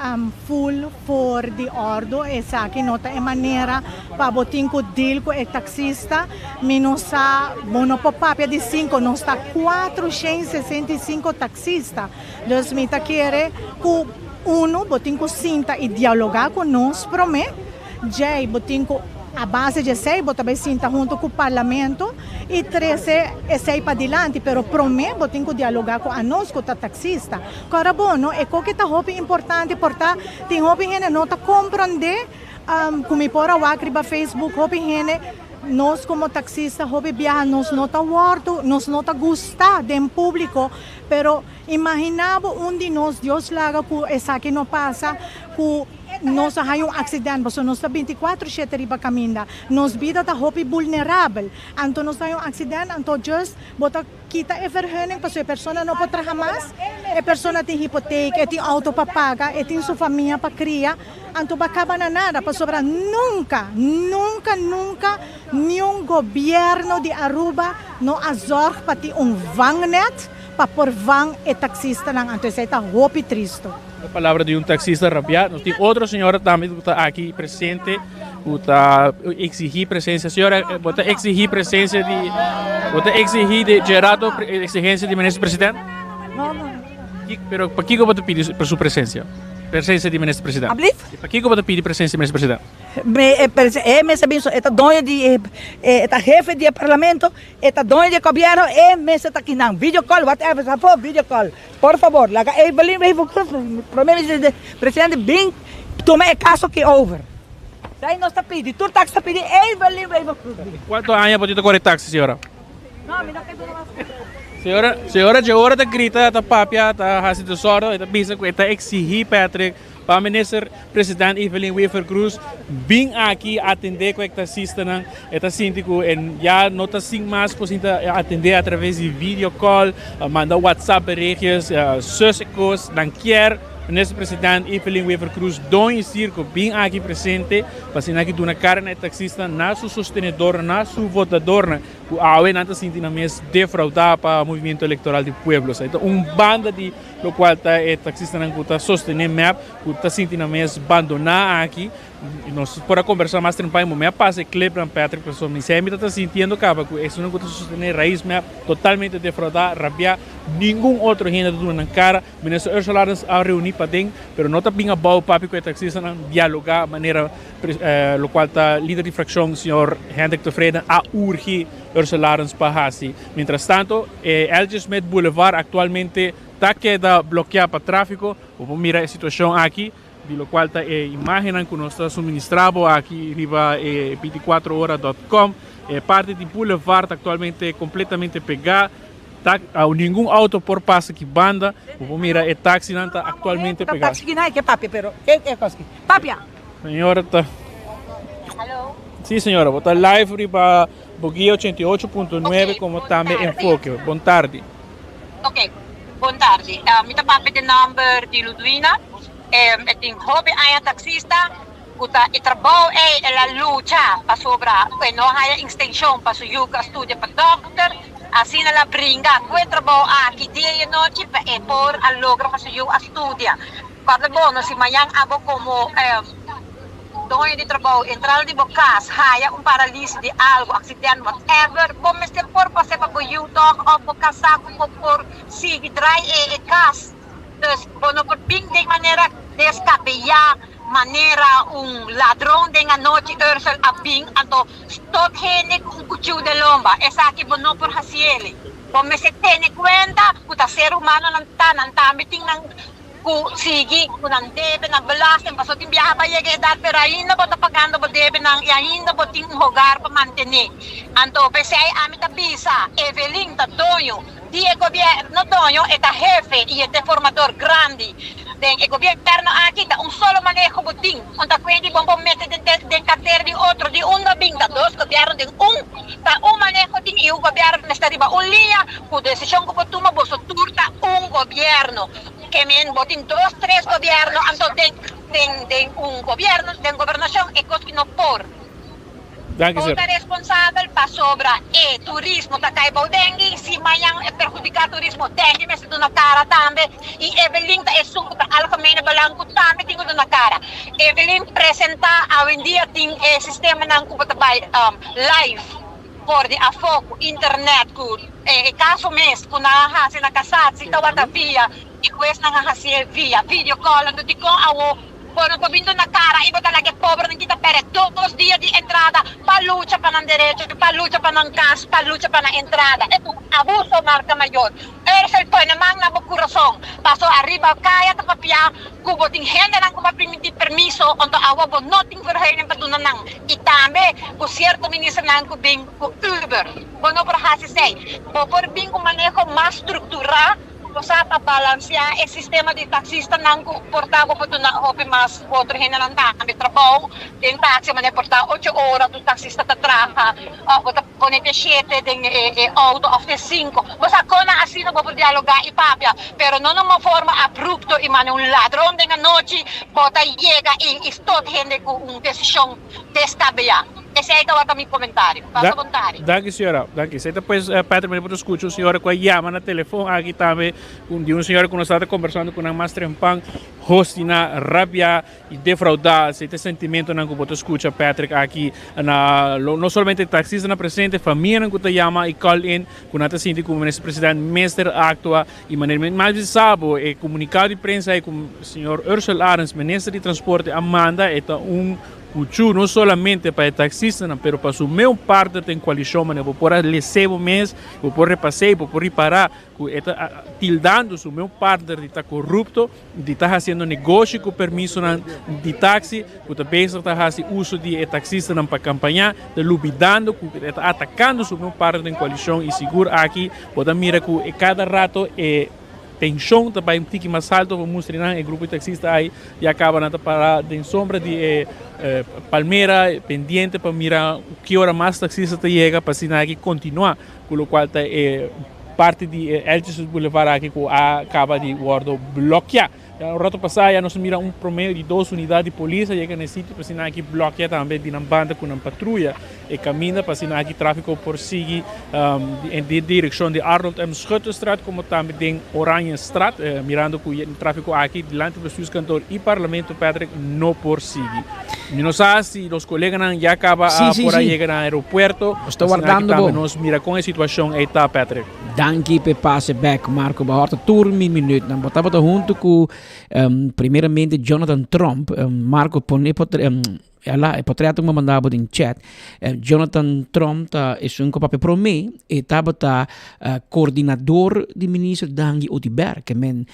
full for di ordo esaki no ta e manera pa bo tin cu deal cu e taxista mi no sa bo no por papia di cinco nos ta 465 taxista dus mi ta kere cu uno bo tin cu sinta y dialoga cu nos prome djey bo tin cu a base di esey bo ta bay sinta hunto cu parlamento y trece esey padilanti pero prome bo tin cu dialoga cu anos cu ta taxista. Kòrda bo no, e koke ta hopi importante por ta tin hopi hende no ta komprondé ku mi por a wak riba Facebook hopi hende nos komo taksista hopi biaha nos no ta wòrdu nos no ta gusta den públiko pero imaginá bo un di nos Dios laga ku esaki no pasa ku nos a haña un aksident pasobra nos ta binti kuater shete riba kaminda nos bida ta hopi bulnerabel anto nos ta haña un aksident anto just bo ta Kita e vergunning pasobra e persona no por traha mas, e persona tin hipotek, e tin auto pa paga, e tin su famia pa cria, anto bo a caba na nada pasobra nunca, nunca, nunca niun gobierno di Aruba no a zorg pa tin un vangnet pa por vang e taxistanan, anto esey ta hopi tristo. E palabra di un taxista rabia. Nos tin otro señora tambe cu ta aki presente. Ku ta exigí presencia. Señora, bo ta exigí presencia di, bo ta exigí di Gerardo exigencia di minister president? No, no. Pero pakiko bo ta pidi su presencia? Presencia di minister president? Ablief? Pakiko bo ta pidi presencia di minister president? Me, e, e mester bin so, e ta doño di e, e ta hefe di e parlamento, e ta doño di e gobierno, e mester ta kinan. Video call, whatever, sa for video call. Por favor, laga Evelyn Wever-Croes, prome minister presidente bin tuma e caso aki over. Esei nos ta pidi, tur taxi ta pidi Evelyn Wever-Croes bin. Cuanto aña bo tin ta core taxi, señora? No, mi no ke duna mas. Señora, señora dje ora ta grita, ta papia, ta haci desorden, e ta bisa cu e ta exigi Patrick pa minister president Evelyn Wever-Croes bin aki atende cu e taxistanan. E ta sinti cu e ya no ta sin mas por sinta atende a traves di video call, manda WhatsApp berichtjes, sus e cos. Nan kier Minister President Evelyn Wever-Croes don y Circo bin aki presente pa asina aki duna cara na e taxista, na su sostenedornan, na su votadornan cu awe nan ta sinti nan mes defrauda pa Movimiento Electoral di Pueblo. Esaki ta un banda di locual ta e taxistanan cu ta sostene mep cu ta sinti nan mes bandona aki. Nos por a conversa mas trempan, mi a pasa e clipnan Patrick pasobra mi semi ta ta sintiendo caba cu esunnan cu ta sostene Raiz mep totalmente defrauda, rabia, ningun otro hende ta duna nan cara. Minister Ursula Arends a reuni paden, pero no ta bin abao papia cu e taxistanan, dialoga manera locual ta lider di fraccion señor Hendrik Tevreden a urgi Ursula Arends pa haci. Mientras tanto e LG Smith Boulevard actualmente ta keda blokea pa trafico, bo por mira e situacion aki. Di locual ta e imagennan cu nos ta suministra bo aki riba e binticuatro ora dot com. E parti di boulevard ta actualmente completamente pega. Ta, ningun auto por pasa aki banda. Bo por mira e taxinan ta actualmente pega. Taxi ki ke papia pero ke e cos ki papia. Señora ta. Si señora, bo ta live riba Boguia 88.9 como tambe Enfoke. Bon tardi. Ok, bon tardi. Mi ta papia den nomber di Ludwina. E tin hopi aña taxista cu ta e trabou ey el a lucha pasobra e no haya instenshon pa su yu cu a studia pa dokter. Asina el a bringa cu e trabou aki dia y anochi pa e por a logra pa su yu a studia. Cuando bo no si mañan abo como doño di trabou entrando di bo cas haya un paralisi di algo, accident, whatever, bo mester por pasa pa bo yu toch of bo casa cu bo por sigui draai e cas. Dus bo no por bin den manera descabeyá, manera un ladron den anochi Ursel a bin anto stot hende cu un cuchiu den lomba. Esaki bo no por haciele. Bo mester tene cuenta cu ta ser humanonan ta, nan tambe tin nan cu sigui cu nan debe nan belasting, pasobra tin biaha bo a yega edad pero ainda bo ta pagando bo debenan y ainda bo tin un hogar pa mantene. Anto p'esey ami ta bisa, Evelyn ta doño Di e gobierno doño e ta hefe y e ta e formador grandi den e gobierno aki. Ta un solo maneho bo tin. Un ta cuenti bon bo mete den cartera di otro. Di unda bin ta dos gobierno den un. Ta un maneho. tin i un gobièrnu mester riba un liña ku desishon ku bo tuma boso tur ta un gobièrnu. Ke men bo tin dos tres gobièrnu anto den den den un gobièrnu den gobernashon e kos ki no por. Danki Bo sir. ta responsabel pasobra e turismo ta kai bou dengue i si mañan e perhudiká turismo dengue mester duna kara tambe i Evelyn ta esun ku ta algemene belang ku tambe tin ku duna kara. Evelyn presentá awendia tin e sistemanan ku bo ta bai live for di afó ku internet ku e kaso mes ku nan a hasi na Kasatsi tabata via e huesnan a hasié via video call anto dikon awo Bo no por bin duna cara y bo ta laga e pobernan kita perde dos dia di entrada pa lucha pa nan derecho, pa lucha pa nan cas, pa lucha pa nan entrada. E ta un abuso marca mayor. Ursel pone man na bo curason. Paso ariba caya ta papia cu bo tin hendenan cu bo a primiti permiso onto awo bo no tin vergunning pa duna nan. Y tambe cu cierto ministernan cu bin cu Uber. Bo no por haci esey. Bo por bin cu maneho mas structura. Bo sa pa balanseá e sistema di taksistanan ku por ta bo por duna hopi mas otro hendenan tambe trabou den taksi manera por ta ocho ora tur taksista ta traha òf bo ta pone te shete den e outo òf te sinku. Bo sa kon nan asina bo por dialogá i papia pero no na un forma abrupto i mane un ladron den anochi bo ta yega i stot hende ku un desishon deskabeyá. Esei tabata mi komentario. Pasa bon tardi. Danki señora, danki. Esei ta pues Patrick mi por ta scucha un señora cu a yama na telefon aki tambe di un señora cu nos tabata conversando cu nan mas trempan hostina, rabia y defrauda. Esei ta e sentimentonan cu bo ta scucha Patrick aki na no solamente taxistanan presente, famianan cu ta yama y call in cu nan ta sinti cu Minister President mester actua y manera mi mas bisa bo e comunicado di prensa ey cu señor Ursell Arends Minister di Transporte a manda e ta un Cuchu no solamente pa e taxistanan pero pa su meun partner den coalicion manera bo por a lese bo mes, bo por repas'é y bo por ripara cu e ta tildando su meun partner di ta corupto, di ta haciendo negoshi cu permisonan di taxi, cu ta bezig ta haci uso di e taxistanan pa campaña, ta lubidando cu e ta atacando su meun partner den coalicion y sigur aki bo ta mira cu cada rato e Tenshon ta bai un tiki mas alto pa mustra nan e grupo di taxista ai ya caba nan ta para den sombra di e palmera pendiente pa mira ki ora mas taxista ta yega pa asina aki continua cu locual ta e parti di e Eltjes Boulevard aki cu a caba di wordo blokia. Ya un rato pasa ya nos a mira un promedio di dos unidad di polis a yega na e sitio pa asina aki blokia tambe di nan banda cu nan patruya e caminda pa asina aki trafico por sigui den direccion di Arnold M. Schuttestraat como tambe den Oranjestraat mirando cu e trafico aki dilanti bestuurskantoor y parlamento Patrick no por sigui. Mi no sa si nos coleganan ya caba a por a yega na aeropuerto Nos ta pa asina aki wardando tambe bo. nos mira con e situacion ey ta Patrick. Danki p'e pase bek Marco bo a horta tur mi minuutnan. Bo tabata hunto cu primeramente Jonathan Tromp. Marco pone e potret ku mi a manda bo den chat. Jonathan Tromp ta esun ku a papia promé. E tabata koordinador di minister Dangui Oduber. Ke men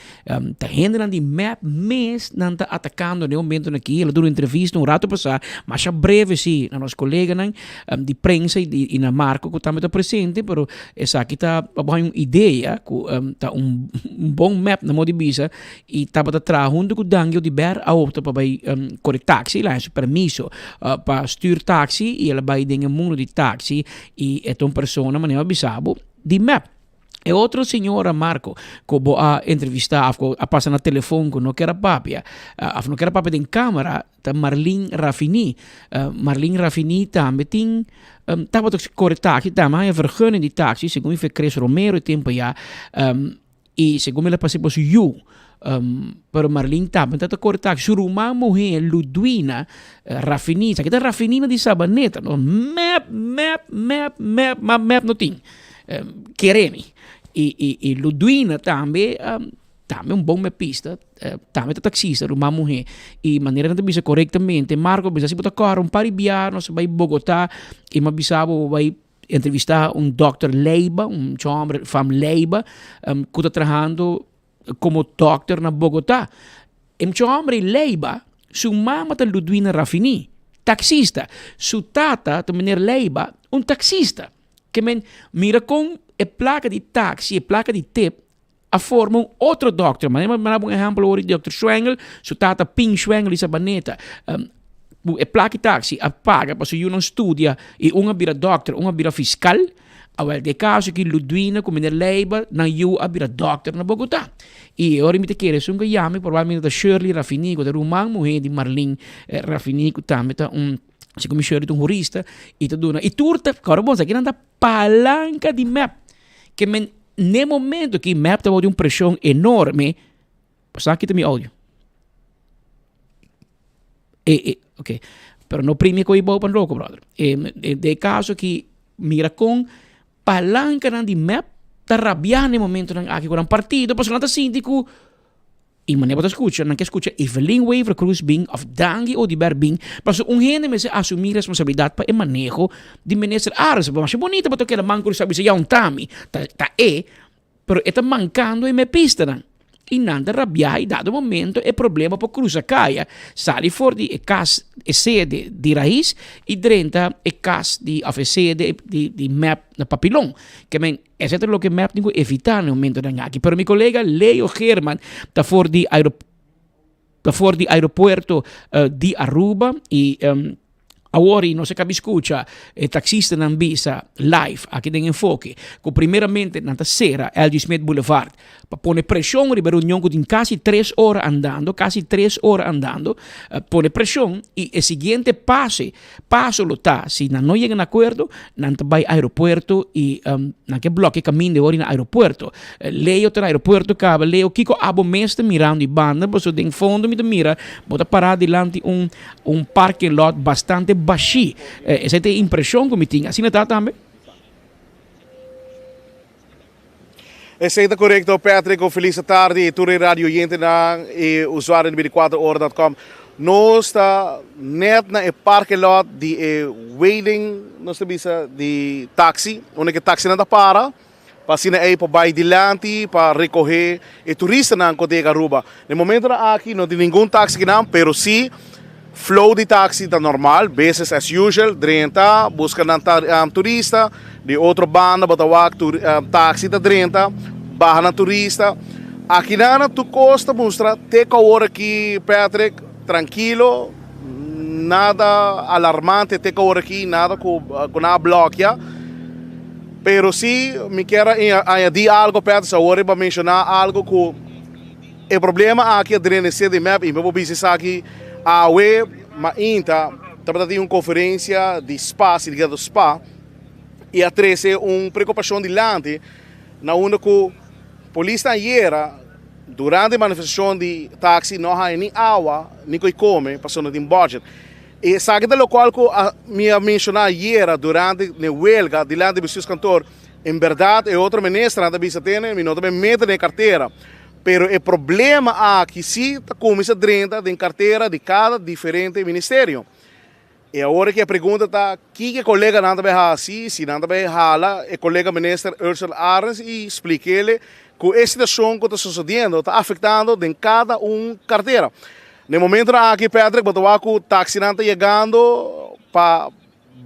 ta hendenan di mep mes nan ta atakando den e momentonan aki. El a duna un entrevista un rato pasá, masha breve si, na nos koleganan di prensa i na Marco ku tambe ta presente, pero esaki ta pa bo haña un idea ku ta un bon mep na modo di bisa. I tabata traha huntu ku Dangui Oduber a opta pa bai kore taxi, el a haña su permiso pa stuur taxi i el a bai den e mundo di taxi i e ta un persona manera mi a bisa bo di mep. E otro señora Marco ku bo a entrevista of ku a pasa na telefon ku no kier a papia of no kier a papia den camera ta Marlin Rafini. Marlin Rafini tambe tin tabata kore taxi tambe a haña vergunning di taxi segun mi fe Chris Romero e tempo ya. I segun mi la pasa por su yu. Pero Marlin tambe ta ta kore taxi. Su ruman muhé Ludwina Rafini, sa kita Rafinina di Sabaneta no? Mep, mep, mep, mep, ma mep no tin. Kere mi. I i i Ludwina tambe tambe un bon mepista, tambe ta taxista, ruman muhé. I manera nan ta bisa korektamente, Marco a bisa si bo ta kòrda un par di biaha nos a bai Bogotá i mi a bisa bo bo bai Entrevistá un dòkter Leiba, un chòmber fam Leiba, ku ta trahando komo dòkter na Bogotá. E chòmber ei Leiba, su mama ta Ludwina Rafini, taksista. Su tata ta meneer Leiba, un taksista. Ke men mira kon e plaka di taksi, e plaka di tip, a forma un otro dòkter. Manera mi a daba un ehèmpel ora di dòkter Schwengel, su tata Pin Schwengel di Sabaneta. Ku e plaka di taksi a paga pa su yunan studia i un a bira dòkter, un a bira fiskal. Awel den e kaso aki Ludwina ku meneer Leiba nan yu a bira dòkter na Bogotá. I e ora mi ta kere esun ku a yama mi probablemente ta Shirley Rafini ku ta ruman muhé di Marlin Rafini ku tambe ta un segun mi Shirley ta un hurista i ta duna i tur ta kòrda bon esaki nan ta palanka di mep ke men n'e momento ki mep ta bou di un preshon enorme Pasá kita mi audio. E, e, ok. Pero no primi ko ibou pan roko, brother. E, e, de caso ki mira con palancanan di mep ta rabiá na e momentonan aki ku nan partido, pasobra nan ta sinti ku i manera bo ta skucha, nan ke skucha Evelyn Wever Croes bin òf Dangui Oduber bin, pasobra un hende mester asumí responsabilidat pa e maneho di minister Arends. Masha bonita bo ta keda man krusá bisa ya un tami, ta ta e. Pero e ta mankando e mepistanan. I nan ta rabiá i dado momento e problema por krusa kaya, sali for di e kas, e sede di Raiz i drenta e kas di òf e sede di di mep na Papilon. Ke men esei ta loke mep tin ku evitá na e momentonan aki. Pero mi kolega Leo Geerman ta for di ta for di aeropuerto di Aruba i Awor y nos a cabi scucha e taxistanan bisa live aki den Enfoke cu primeramente nan ta cera LG Smith Boulevard pa pone presion riba e reunion cu tin casi tres ora andando, casi tres ora andando, pone presion y e siguiente pase, paso lo ta si nan no yega na acuerdo nan ta bay aeropuerto y nan ke blokia caminda e ora na aeropuerto. Leo ta na aeropuerto caba, Leo kico abo mes ta mirando y banda pasobra den fondo mi ta mira bo ta para dilanti un Un parking lot bastante bashí. Esei ta e impreshon ku mi tin. Asina ta tambe? Esei ta korekto, Patrick. Un felis tardi i tur e radio oyentenan i usuario di bintikuater ora dot com. Nos ta net na e parking lot di e waiting, nos ta bisa, di taxi, unda ku e taxinan ta para. Pa asina ei por bai dilanti pa rekohé e turistanan ku ta yega Aruba. Na e momentonan aki no tin ningun taxi kinan, pero si flow di taxi ta normal, business as usual, drenta, buska nan turista, di otro banda bo ta wak taxi ta drenta, baha nan turista. Akinan tur kos ta mustra te ku awor aki Patrick, trankilo, nada alarmante te ku awor aki, nada ku nan a blòkia. Pero si mi kier a añadi algo Peters awor riba menciona algo cu e problema aki a drene sede mep y mi por bisa esaki awe mainta tabata tin un conferencia di spa, sindicato spa y a trece un preocupacion dilanti na unda cu polisnan ayera durante manifestacion di taxi no a haya ni awa ni coy come pasobra no tin budget. Esaki ta lokual ku mi a menshoná ayera durante ne welga dilanti di bestuurskantoor. En bèrdat e otro ministernan ta bisa tene mi no ta bin mete den e kartera, pero e problema aki si ta kuminsá drenta den kartera di kada diferente ministerio. E awor ki e pregunta ta kiko e koleganan ta bai hasi, si nan ta bai hala e kolega minister Ursula Arends i splik'ele ku e situashon ku ta sosodiendo ta afektando den kada un kartera. Na e momentonan aki Patrick bo ta wak ku taxinan ta yegando pa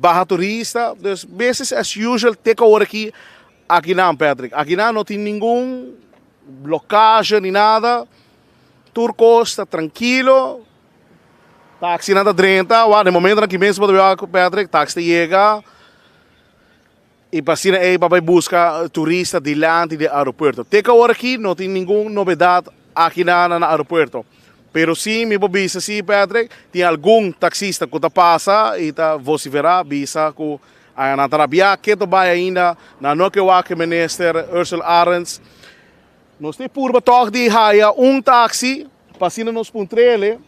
baha turista, dus business as usual te ku awor aki akinan Patrick. Akinan no tin ningun blokage ni nada, tur kos ta trankilo, taxinan ta drenta, wak na e momentonan aki mes bo ta wak Patrick taxi ta yega i pa asina ei pa bai buska turista dilanti di aeropuerto. Te ku awor aki no tin ningun nobedat aki na na aeropuerto. Pero si mi por bisa si Patrick, tin algun taxista ku ta pasa i ta vosiferá bisa ku a nan ta rabiá ke ta bai ainda nan no ke wak e minister Ursell Arends. Nos tin purba tòg di haya un taxi pa asina nos puntr'ele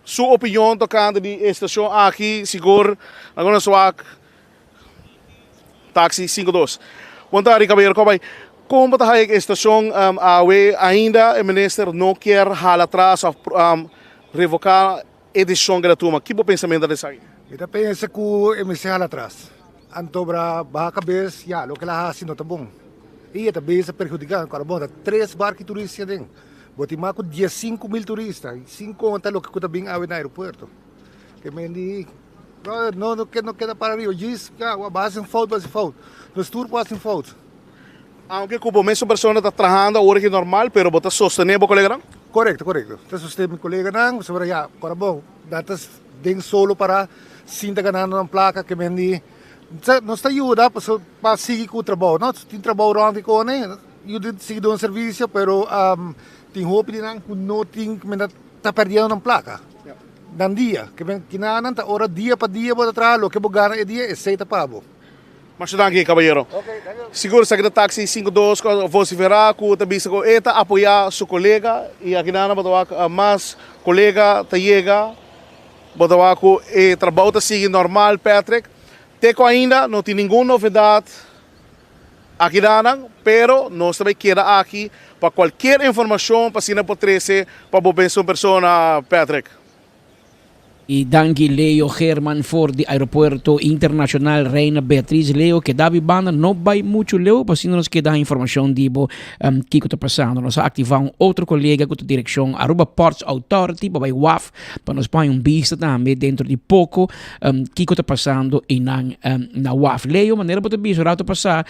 su opinion tokante di e stashon aki, sigur nan nos wak. Taxi sinku dos. Bon tardi caballero con bay. Con bo ta haya e estacion awe ainda e minister no kier hala atras of revoca e decision que el a tuma. Ki bo pensamento ta esaki? Mi ta pensa cu e mester hala atras. Anto bra baha cabes ya loke el a haci no ta bon. Y e ta bisa perhudica. Ora bon ta tres barki turista aden. Bo tin mas cu 15000 turista sin conta loke cu ta bin awe na aeropuerto. Ke men di brother no no no keda para riba djis ya bo hasi un fout bo hasi fout nos tur por hasi un fout. Aunke ku bo mesun persona ta trahando awor aki normal pero bo ta sostene bo koleganan? Korekto korekto ta sostene mi koleganan pasobra ya ora bo nan ta den solo para sin ta ganando nan plaka ke men di. Nos ta yuda paso pa sigui ku trabou no. Tin trabou rònt di kone, yuda sigui duna servisio pero tin hopi di nan ku no tin ta pèrdiendo nan plaka nan dia. Kinanan ta ora dia pa dia bo ta traha loke bo gana e dia esei ta pa bo. Masha danki kabayero. Sigur esaki ta taxi sinku dos ku a vosiferá ku ta bisa ku e ta apoyá su kolega i akinan bo ta wak mas kolega ta yega. Bo ta wak ku e trabou ta sigui normal Patrick. Te ku ainda no tin ningun novedat akidanan pero nos ta bai keda aki pa kualkier informashon pa asina por trese pa bo mesun persona Patrick. I danki Leo Geerman for di Aeropuerto Internacional Reina Beatriz. Leo, keda bi banda, no bai muchu leu, pa asina nos keda informacion di bo kiko ta pasando. Nos a activa un otro colega cu ta direccion Aruba Ports Authority pa bai waf pa nos por haña un bista tambe dentro di poco kiko ta pasando einan na waf. Leo, manera bo ta bisa un rato pasa,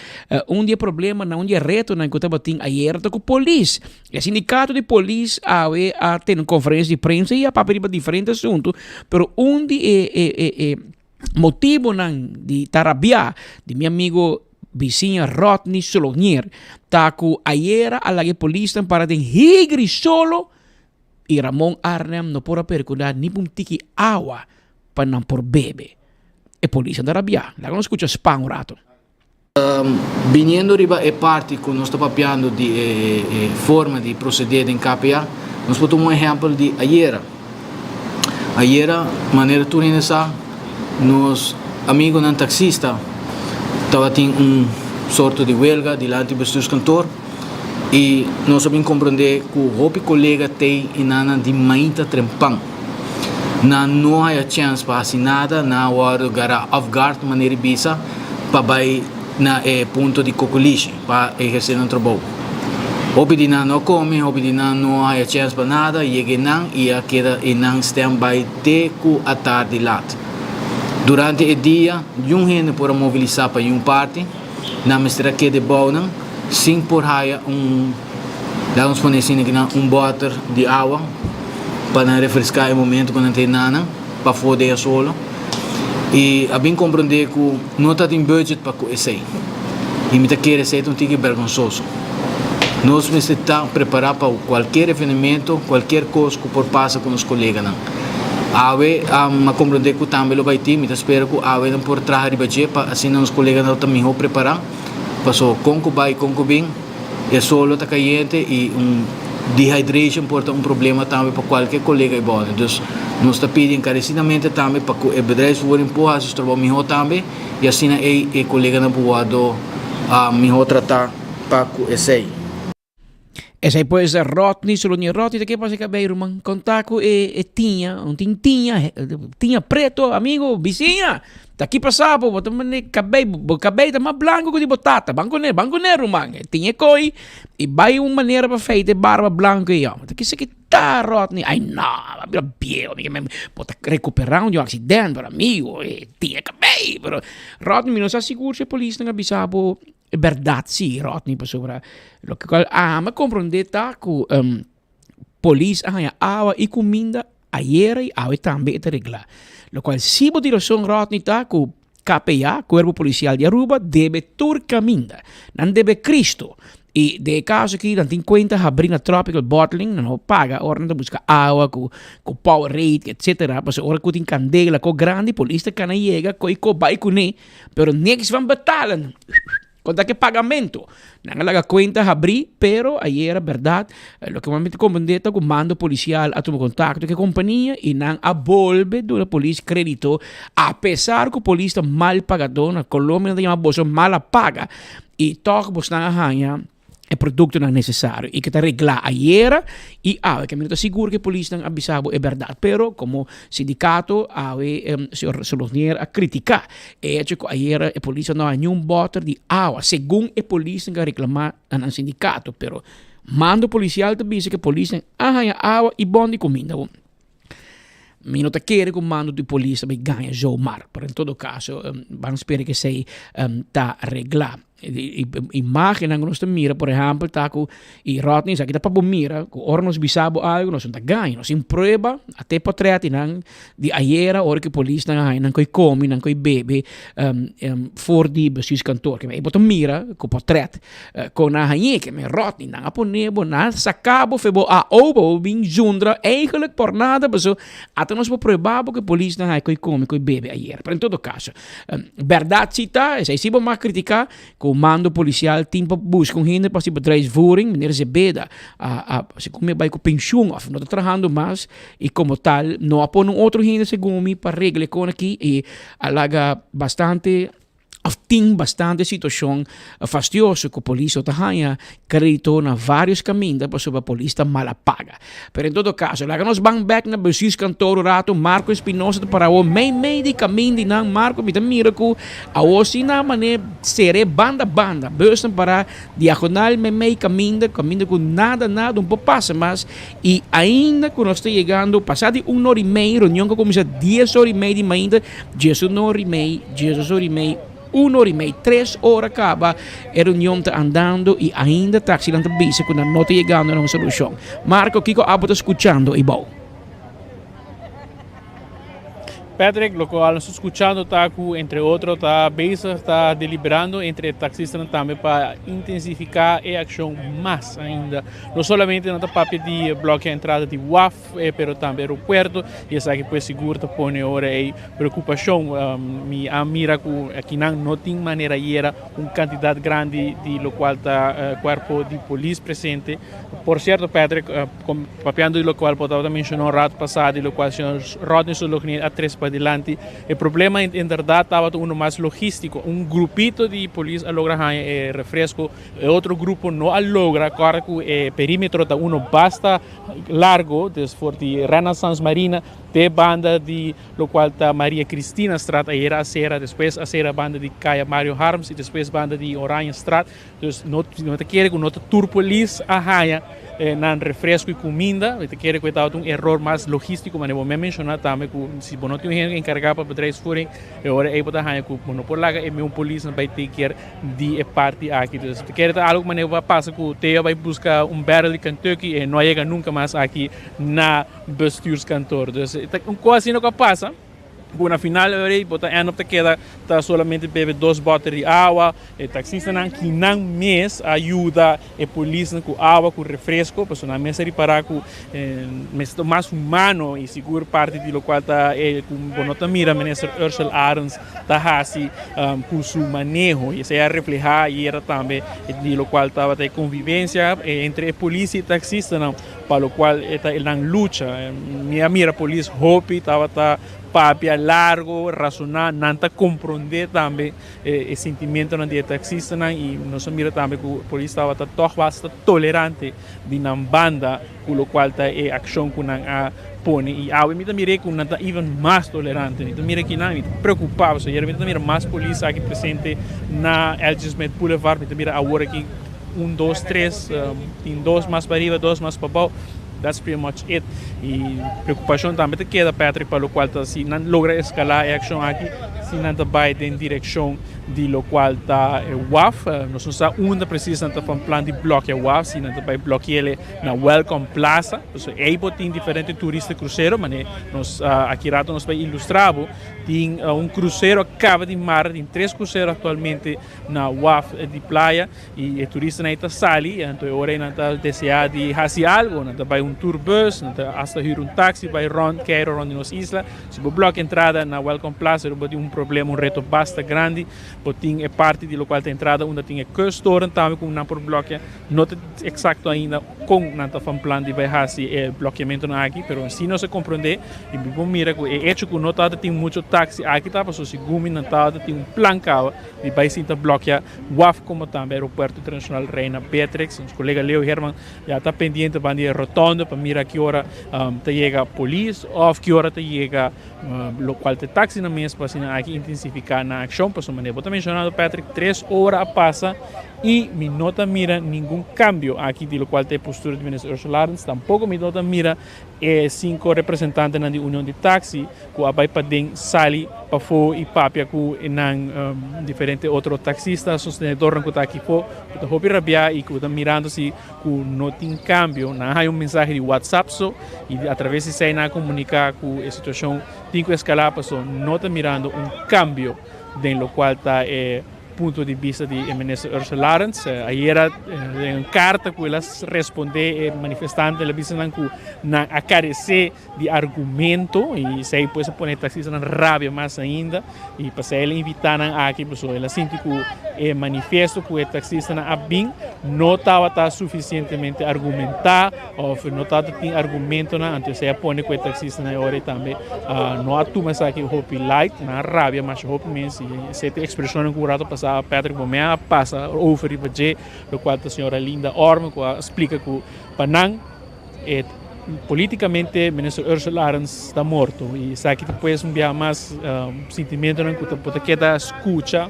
un di e problemanan, un di e retonan cu tabatin ayer ta cu polis. E sindicato di polis awe a tene un conferencia di prensa y a papia riba diferente asunto, pero un di e e e e motibonan di ta rabia di mi amigo bisiña Rodney Solognier ta cu ayera a laga e polisnan para den higri solo y Ramon Arnhem no por a percura ni pa un tiki awa pa nan por bebe. E polisnan ta rabia. Laga nos scucha Span un rato. Biniendo riba e parti ku nos ta papiando di e forma di proseder den KPA, nos por tuma un ehèmpel di ayera. Ayera, manera tur hende sa, nos amigonan taksista tabatin un sorto di welga dilanti bestuurskantoor i nos a bin komprendé ku hopi kolega tei i nannan di mainta trempan. Nan no haya chèns pa hasi nada, nan a wòrdu gará off guard manera di bisa pa bai na e punto di kokolishi pa ehersé nan trabou. Hopi di nan no a kome, hopi di nan no a haya chèns pa nada, yega einan i a keda einan stand by te ku atardi lat. Durante e dia, niun hende por a mobilisá pa niun parti, nan mester a keda e bounan sin por haya un. Laga nos pone asina kinan un bòter di awa pa nan refreská e momento ku nan ta enanan pafó den e solo. I a bin komprondé ku no ta tin budget pa ku esei. I mi ta kere esei ta un tiki bergonsoso. Nos mester ta prepará pa kualkier evenemento, kualkier kos ku por pasa ku nos koleganan. Awe a komprondé ku tambe lo bai tin, mi ta spera ku awe nan por traha riba dje pa asina nos koleganan lo ta mihó prepará. Paso kon ku bai, kon ku bin. E solo ta cayente y un dehydration por ta un problema tambe pa cualkier colega y bone. Dus nos ta pidi encarecidamente tambe pa cu e bedrijfsvoering por haci su trabao miho tambe y asina ey e coleganan por wordo miho trata pa cu esey. Esey pues Rodney Solonier. Rodney ta ke pasa e cabey ruman? Conta cu e tiña, un tin tiña, tiña preto, amigo, bisiña. Ta ki pasa bo? Bo ta mane kabei, bo kabei ta mas blanco ku di bo tata. Ban kuné, ban kuné ruman. E tin e koi i bai un manera pa feita e barba blanco ei yòm. Ta kisa ki ta Rodney? Ai no, a bira bieu mi ke men bo ta rekuperá un di un aksident pero amigo e tin e kabei. Pero Rodney mi no sa sigur si e polisnan a bisa bo e bèrdat si Rodney pasobra loke kual ami a komprondé ta ku Polis a haña awa i kuminda ayera i awe tambe e ta reglá. Lokual si bo tin rason Rodney ta ku KPA, Kuerpo Polisial di Aruba, debe tur kaminda. Nan debe Cristo. I den e kaso aki nan tin kuenta habrí na Tropical Bottling, nan no paga ora nan ta buska awa ku ku Powerade etcetera pasobra ora ku tin kandela ko grandi polis ta kana yega ko i ko bai kuné pero niks van betalen. Konta ke pagamento. Nan a laga kuenta habrí, pero ayera bèrdat, loke bo a mester komprendé ta ku mando polisial a tuma kontakto ku e kompania i nan a bolbe duna polis krédito apesar ku polis ta mal pagadó. Na Colombia nan ta yama boso mala paga i tòg bosnan a haña e produktonan nesesario i ke ta reglá ayera i awe. Ke mi no ta sigur ke polisnan a bisa bo e bèrdat, pero komo sindikato awe señor Solognier a kritiká e hecho ku ayera e polisnan no haña niun bòter di awa, segun e polisnan ke a reklamá na nan sindikato. Pero mando polisial ta bisa ke polisnan a haña awa i bòn di kuminda. Mi no ta kere ku mando di polis ta bai gaña zomaar, pero en todo kaso ban spera ku esei ta reglá. E imagennan ku nos ta mira, por ehèmpel, ta ku i Rodney esaki ta pa bo mira ku ora nos bisa bo algu nos no ta gaña, nos tin prueba, ate potrètinan di ayera ora ku polisnan a haña nan ko'i komi, nan ko'i bebe for di bestuurskantoor. Keme bo ta mira ku potrèt kon nan a hañ'é. Keme Rodney nan a pone bo, nan a saka bo fe bo a ou pa bo bin zundra eigenlijk por nada pasobra ata nos por prueba bo ku polisnan a haña ko'i komi, ko'i bebe ayera. Pero en todo kaso. Berdad si ta, esei si bo mag critica, cu mando policial tin pa busca un hende pa haci bedrijfsvoering, meneer Zebeda a a segun mi a bay cu pensioen of no ta trahando mas y como tal no a pone un otro hende segun mi pa regla e con aki y a laga bastante of tin bastante situacion fastioso cu polis no ta haya credito na varios caminda pasobra polis ta mal a paga. Pero en todo caso, laga nos ban bek na bestuurskantoor un rato. Marco Espinosa ta para awor mei mei di kamin di nan. Marco, mi ta mira ku awor si nan mane sere banda banda. Busnan para diagonal mei mei kaminda, kaminda ku nada nada un por pasa mas. I ainda ku nos ta yegando pasa di un ora i mei, reunion ku a kuminsá dies ora i mei di mainta, diesun ora i mei, diesdos ora i mei. Un ora i mei, tres ora kaba e reunion ta andando i ainda taxinan ta bisa ku nan no ta yegando na un solushon. Marco, kiko abo ta skuchando eibou? Patrick, lokual nos ta skuchando ta ku entre otro ta bezig ta deliberando entre e taksistanan tambe pa intensifiká e akshon mas ainda. No solamente nan ta papia di blòkia entrada di waf, pero tambe aeropuerto y esaki pues sigur ta pone ora ey preocupacion. Mi a mira cu akinan no tin manera yera un cantidad grandi di locual ta cuerpo di polis presente. Por cierto Patrick, papiando di locual bo tabata menciona un rato pasa di locual señor Rodney Solognier a trece padilanti, e problema inderdaad tabata uno mas logistico. Un grupito di polis a logra haña e refresco, e otro grupo no a logra, corda cu e perimetro ta uno basta largo, dus for di Renaissance Marina te banda di locual ta Maria Cristina Straat, ayera a cera, despues a cera banda di Caya Mario Harms y despues banda di Oranje Straat. Dus no no ta kere cu no ta tur polis a haya nan refresco y cuminda, mi ta kere cu e tabata un error mas logistico, manera bo mi a menciona tambe cu si bo no tin un hende encarga pa bedrijfsvoering e ora ey bo ta haya cu bo no por laga e meun polisnan bay take care di e parti aki. Dus ta kere ta algo manera bo a pasa ku Theo a bai buska un barrel di Kentucky e no a yega nunka mas aki na bestuurskantoor. Dus ta un kos asina ku a pasa ku na final ora bo ta end up ta keda ta solamente bebe dos bòter di awa. E taksistanan kinan mes a yuda e polisnan ku awa ku refresko pasobra nan mes a ripará ku mester ta mas humano i sigur parti di lokual ta e ku bo no ta mira minister Ursell Arends ta hasi ku su maneho y esei a refleha ayera tambe di lokual tabata e konvivensia entre e polis y e taksistanan pa lokual e ta nan lucha. Mi a mira polis hopi tabata papia largo, rasona, nan ta kompronde tambe e sintimentonan di e taksistanan y nos a mira tambe ku polis tabata tòg basta tolerante di nan banda ku lokual ta e akshon ku nan a pone i awe mi ta mira ku nan ta even mas tolerante. Mi ta mira kinan mi ta preokupá pasobra ayera mi ta mira mas polis aki presente na Elgin Smith Boulevard. Mi ta mira awor aki un dos tres tin dos mas pariba dos mas pabou. That's pretty much it. I preokupashon tambe ta keda Patrick pa lokual ta si nan logra eskalá e akshon aki si nan ta bai den direkshon di lokual ta e waf. Nos no sa unda presis nan ta van plan di blòkia waf si nan ta bai blòki'el na Welcome Plaza. Pasobra ei bo tin diferente turista krusero, mane nos aki rato nos bai ilustra bo. Tin un krusero a kaba di mara, tin tres krusero aktualmente na waf di playa i e turistanan ei ta sali, anto e ora ei nan ta desea di hasi algo, nan ta bai un tour bus, nan ta asta hür un taxi bai rònt keiro rònt di nos isla. Si bo blòk entrada na Welcome Plaza bo tin un problema, un reto basta grandi. Bo tin e parti di lokual ta entrada unda tin e kusttoren tambe ku nan por blòkia. No ta exacto ainda con nan ta van plan di bay haci e blokeamentonan aki, pero si nos a comprende y mi por mira cu e hecho cu no tabata tin mucho taxi aki ta pasobra segun mi nan tabata tin un plan caba di bay sinta blokea waf como tambe Aeropuerto Internacional Reina Beatrix. Nos colega Leo Herman ya ta pendiente ban di e rotonde pa mira ki ora ta yega polis of ki ora ta yega locual ta e taxinan mes pa asina aki intensifica nan accion pasobra manera bo ta mencionando Patrick tres ora a pasa. Y mi no ta mira ningun cambio aki di locual ta e postura di Minister Ursula Arends, tampoco mi no ta mira e cinco representantenan di Union di Taxi cu a bay paden sali pafo y papia cu nan diferente otro taxista, sostenedornan cu ta aki fo, cu ta hopi rabia y cu ta mirando si cu no tin cambio. Nan a haya un mensahe di WhatsApp so y a traves di esey nan a comunica cu e situacion tin cu escala paso no ta mirando un cambio den locual ta e punto di bista di e minister Ursula Arends. Ayera den un carta cu el a responde e manifestante el a bisa nan cu nan a carece di argumento y esey pues a pone e taxistanan rabia mas ainda y pasey el a invita nan aki pasobra el a sinti cu e manifiesto cu e taxistanan a bin no tabata suficientemente argumenta of no tabata tin argumentonan anto esey a pone cu e taxistanan e ora ey tambe no a tuma esaki hopi light nan a rabia masha hopi mes y esey ta e expresionnan cu un rato pasa Patrick Bomea a pasa over riba dje locual ta señora Linda Orme cu a splica cu pa nan E Políticamente Minister Ursula Arends ta morto y esaki ta pues un biaha mas sintimentonan cu bo ta keda scucha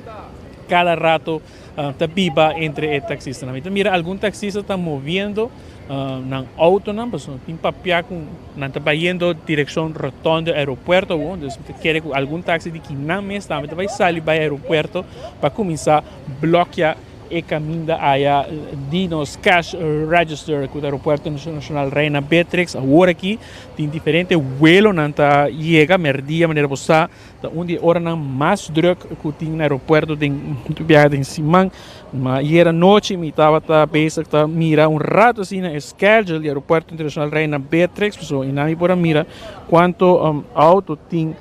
cada rato ta biba entre e taxistanan. Mi ta mira algun taxista ta moviendo nan autonan pasobra tin papia cu nan ta bayendo direccion rotonde aeropuerto awo, dus mi ta kere cu algun taxi di kinan mes tambe ta bay sali bay aeropuerto pa cuminsa blokia E caminda aya di nos cash register cu ta Aeropuerto Internacional Reina Beatrix. Awor aki tin diferente vuelonan ta yega merdia manera bo sa ta un di e oranan mas druk cu tin na aeropuerto den biaha den siman. Ma ayer anochi mi tabata bezig ta mira un rato asina e schedule di Aeropuerto Internacional Reina Beatrix pasobra einan mi por a mira cuanto auto tin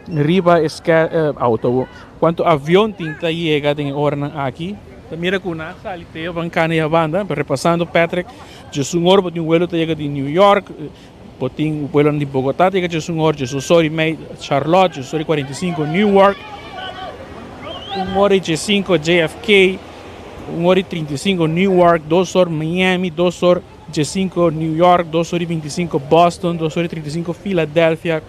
Riba e auto cuanto avion tin ta yega den e oranan aki. Ta mira cu nan a sali Teo van cana y a banda, pero repasando Patrick, djesun ora bo tin un vuelo ta yega di New York, bo tin vuelonan di Bogota ta yega djesun ora, djesun ora y mei Charlotte, djesun ora y 45 Newark, un ora y djesinco JFK, un ora y 35 Newark, dos ora Miami, dos ora djesinco New York, dos ora y 25 Boston, dos ora y 35 Philadelphia.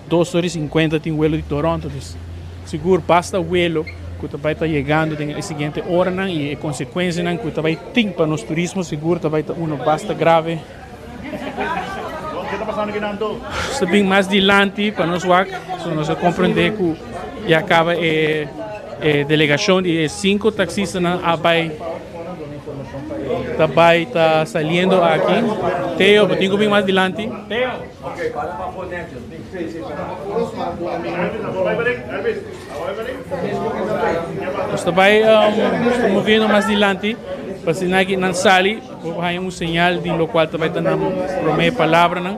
Dos ora y cincuenta tin vuelo di Toronto, dus sigur basta vuelo cu ta bay ta yegando den e siguiente oranan y e consecuencianan cu ta bay tin pa nos turismo sigur ta bay ta uno basta grave. Nos ta bin mas dilanti pa nos wak, so nos a comprende cu ya caba e delegacion di e cinco taxistanan a bay ta bay ta saliendo aki. Teo, bo tin cu bin mas dilanti. Teo! Nos ta bai nos ta moviendo mas dilanti pa asina ki nan sali por haña un señal di lokual ta bai ta nan promé palabranan.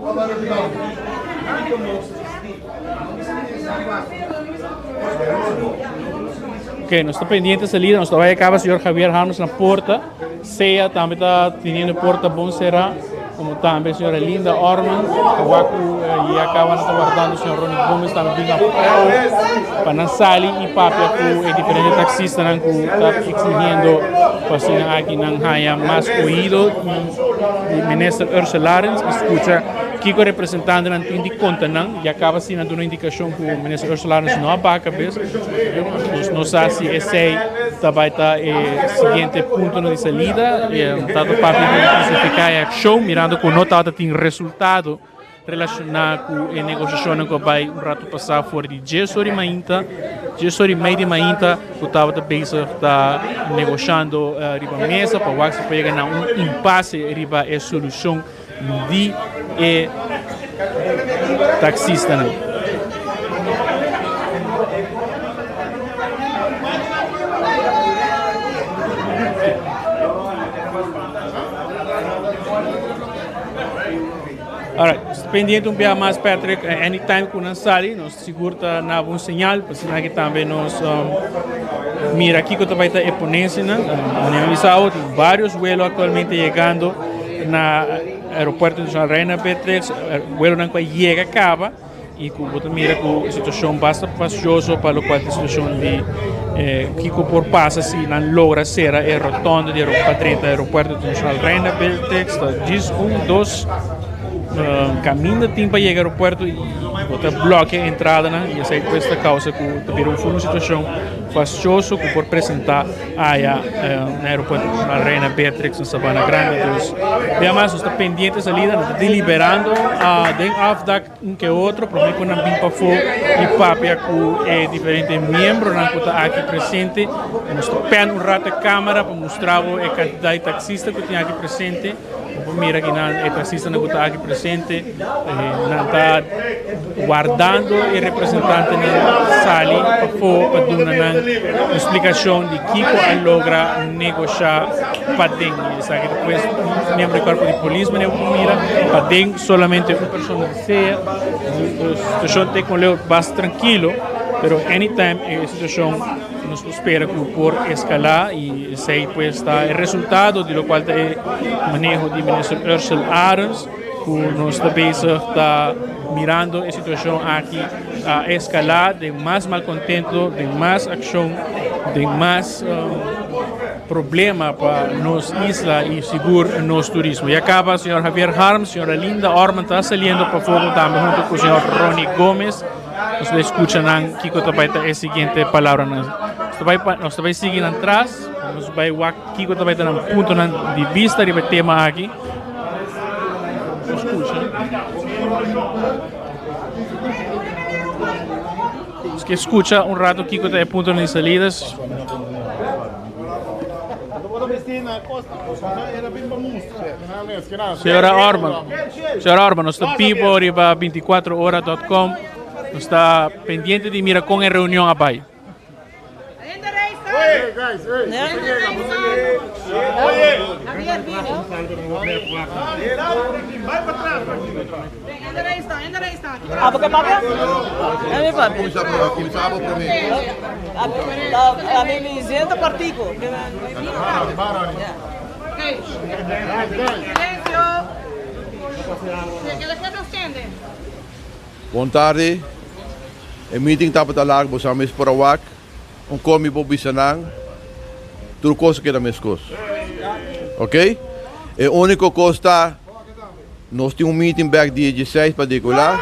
Ok, nos ta pendiente salida, nos ta bai kaba señor Javier Harms na porta. Sea tambe ta teniendo porta bon será, como tambe señora Linda Orman, ta wak cu ya caba nan ta wardando señor Ronnie Gomez tambe bin pa nan sali y papia cu e diferente taxistanan cu ta exigiendo pa asina aki nan haya mas oido di minister Ursula Arends y scucha kico representantenan tin di conta nan. Ya caba si nan duna indicacion cu minister Ursula Arends no a baha cabes, nos no sa si esey ta bai ta e siguiente puntonan di salida. Ta ta papia di intensifica e accion mirando cu no tabata tin resultado relaciona cu e negociacionnan cu a bai un rato pasa for di dies ora di mainta, dies ora y media di mainta cu tabata bezig ta negoshando riba mesa pa wak si por yega na un impasse riba e solucion di e taxistanan. Alright, pendiente un bia mas Patrick, anytime ku nan sali, nos sigur ta na un señal, pa asina ki tambe nos um, mira kiko ta bai ta e ponencianan. Um, Manera mi bisa, tin varios vuelo actualmente llegando na Aeropuerto Internacional Reina Beatrix, vuelonan ku a yega kaba y ku bo ta mira ku e situacion basta fastioso pa locual ta e situacion di eh, kiko por pasa si nan logra cera e rotonde di pa drenta Aeropuerto Internacional Reina Beatrix, ta djis un, dos Caminda tin pa yega aeropuerto y bo ta blokia entradanan y esey pues ta causa cu ta bira un full un situacion. fastioso ku por presentá aya na Aeropuerto Internacional Reina Beatrix na Sabana Grande. Dus bia mas nos ta pendiente salida, nos ta deliberando den afdak un ke otro promé ku nan bin pafó i papia ku e diferente miembronan ku ta aki presente. Nos ta pen un rato e kamera pa mustra bo e kantidat di taksista ku tin aki presente. Bo por mira ki nan e taksistanan ku ta aki presente nan ta wardando e representantenan sali pafó pa duna nan un splikashon di kiko a logra negoshá paden. Esaki ta pues un miembro di kuerpo di polis manera bo por mira paden solamente un persona di sea. E situashon te kon leu basta trankilo pero anytime e situashon nos por spera ku por eskalá i esei pues ta e resultado di lokual ta e maneho di minister Ursell Arends ku nos ta bezig ta mirando e situashon aki a eskalá den mas malkontento, den mas akshon, den mas problema pa nos isla y sigur nos turismo. Ya caba señor Javier Harms, señora Linda Orman ta saliendo pa fogo tambe hunto cu señor Ronnie Gomez. Nos ta escucha nan kico ta bay ta e siguiente palabranan. Nos ta bay pa, nos ta bay sigui nan tras, nos bay wak kico ta bay ta nan puntonan di vista riba e tema aki. Nos escucha. Nos ke escucha un rato kico ta e puntonan di salidas. Señora Orman, señora Orman, nos ta bibo riba 24ora.com. Nos ta pendiente di mira con e reunion a bai. Abo ke papia? Ami papia. Ami mi zenta partico. Bon tardi. E meeting tabata largo, bo sa mes por a wak. Un kos mi por bisa nan, tur kos a keda meskos. Ok? E úniko kos ta, nos tin un meeting bek dia dieseis pa dekulá.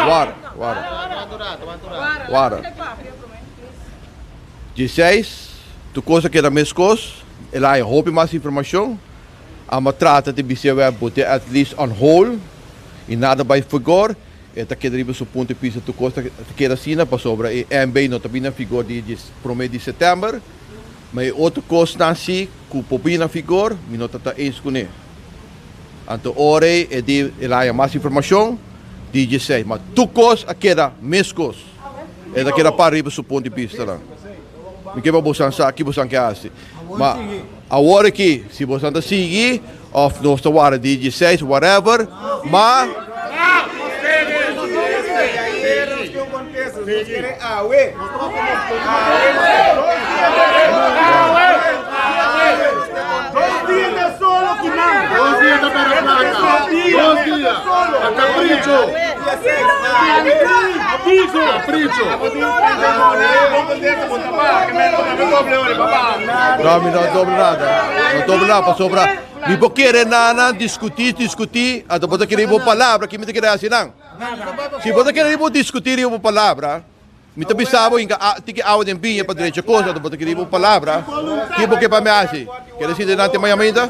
Wara, wara. Wara. Dieseis, tur kos a keda meskos. El a haña hopi mas informashon. Amo trata di bis'é wèr bo tin at least on hold i nada bai figor. E ta keda riba su punto di bista tur kos ta keda asina pasobra e MB no ta bini na figor di dje prome di sètèmber. Ma e otro kosnan si ku por bini na figor mi no ta ta eens kuné. Anto ora ei e di el a haña mas informashon di dje sei. Ma tur kos a keda meskos. E ta keda para riba su punto di bistanan. Mi ke pa bosan sa ki bosan ke hasi. Ma awor aki si bosan ta sigui of nos ta warda di dieseis whatever ma. No, mi no doble nada. No doble nada pasobra mi por kere nana discuti, discuti, anto bo ta kere bo palabra, ki mi ta kere hasi nan? Si bo ta kere bo discuti riba bo palabra, mi ta bisa bo hinka tiki awa den biña pa drecha cosa, anto bo ta kere bo palabra, ki bo ke pa mi hasi? Kere sinti nan te maña mainta?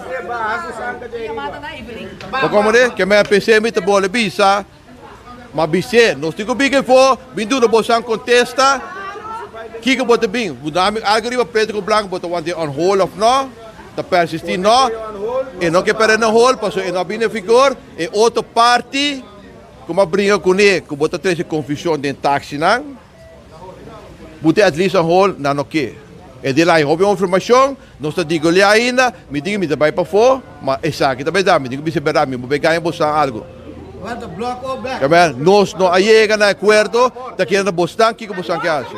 Bo komprende? Ke mi a pens'e mi ta bole bisa. Ma bis'é, Nos tin ku bin afó, bin duna bosan kontesta. Kiko bo ta bin? Bo dami algu riba pretu ku blanku, bo ta want'é on hold òf nò? Ta persistí nò? E no ke pèrdè na hold, pasobra e no a bini na vigor. E otro parti ku mi a bringa kuné, ku bo ta trese konfushon den taksinan. Bo tin at least on hold, nan no ke. E di laña hopi informashon, nos ta digoliá ainda, mi di mi ta bai pafó, ma esaki ta berdad, mi tin ku bisa berdad, mi no por gaña bosan algu. Nos no a yega na akuerdo, ta keda na bosnan kiko bosan ke hasi.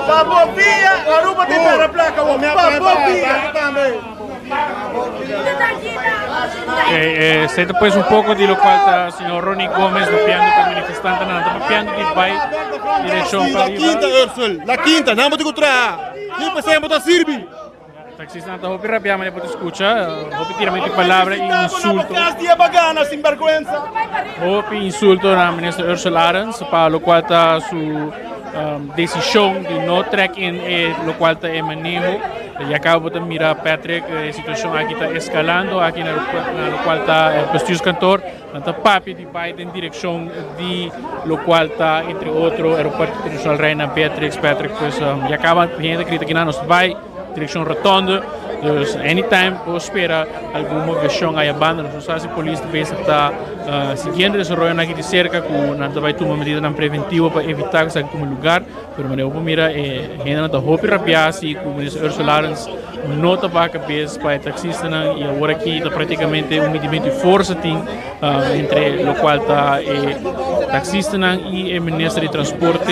Pa bo via Aruba tin pera placa wo. Pa bo via. Eh, esey ta pues un poco di locual ta señor Ronnie Gomez papiando cu manifestantenan. Ta papiando di bay direccion La pariba. quinta, Ursel. La quinta. Nan bo tin cu traha. Ni pesey bo ta sirbi. Taxistanan ta hopi rabia manera bo ta scucha. Hopi tiramento di palabra y insulto. Hopi insulto na minister Ursula Arends pa locual ta su decision di no trek in e locual ta e maneho. Ya caba bo ta mira Patrick e situacion aki ta escalando aki na locual ta e bestuurskantoor. Nan ta papia di bai den direccion di locual ta entre otro Aeropuerto Internacional Reina Beatrix. Patrick pues ya caba hende ta grita kinan nos ta bai direccion rotonde. Dus anytime bo spera algun movecion aya banda. Nos no sa si polis ta bezig ta siguiendo e desaroyonan aki di cerca cu nan ta bai tuma medidanan preventivo pa evita cu esaki tuma lugar. Pero manera bo por mira e hendenan ta hopi rabiá si ku Minister Ursula Arends no ta baha kabes pa e taksistanan i awor aki ta praktikamente un midimentu di forsa tin entre lokual ta e taksistanan i e Minister di Transporte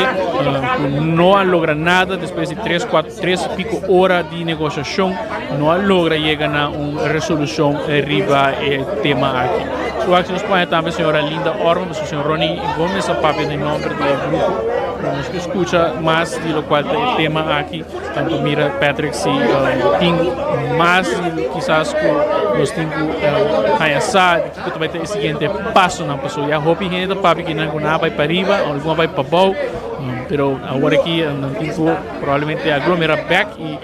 ku no a logra nada despues di tres kuater tres i piko ora di negosiashon no a logra yega na un resolushon riba e tema aki. Su aki nos por haña tambe señora Linda Orman pasobra señor Ronnie Gomez a papia den nomber di e grupo. Pero nos ke skucha mas di lokual ta e tema aki. Tanto mira Patrick si tin mas di kisas ku nos tin ku haña sa di kiko ta bai ta e siguiente pasonan. Pasobra ya hopi hende ta papia kinan ku nan a bai pariba, algun a bai pabou, pero awor aki nan tin ku Probablemente aglomera bek y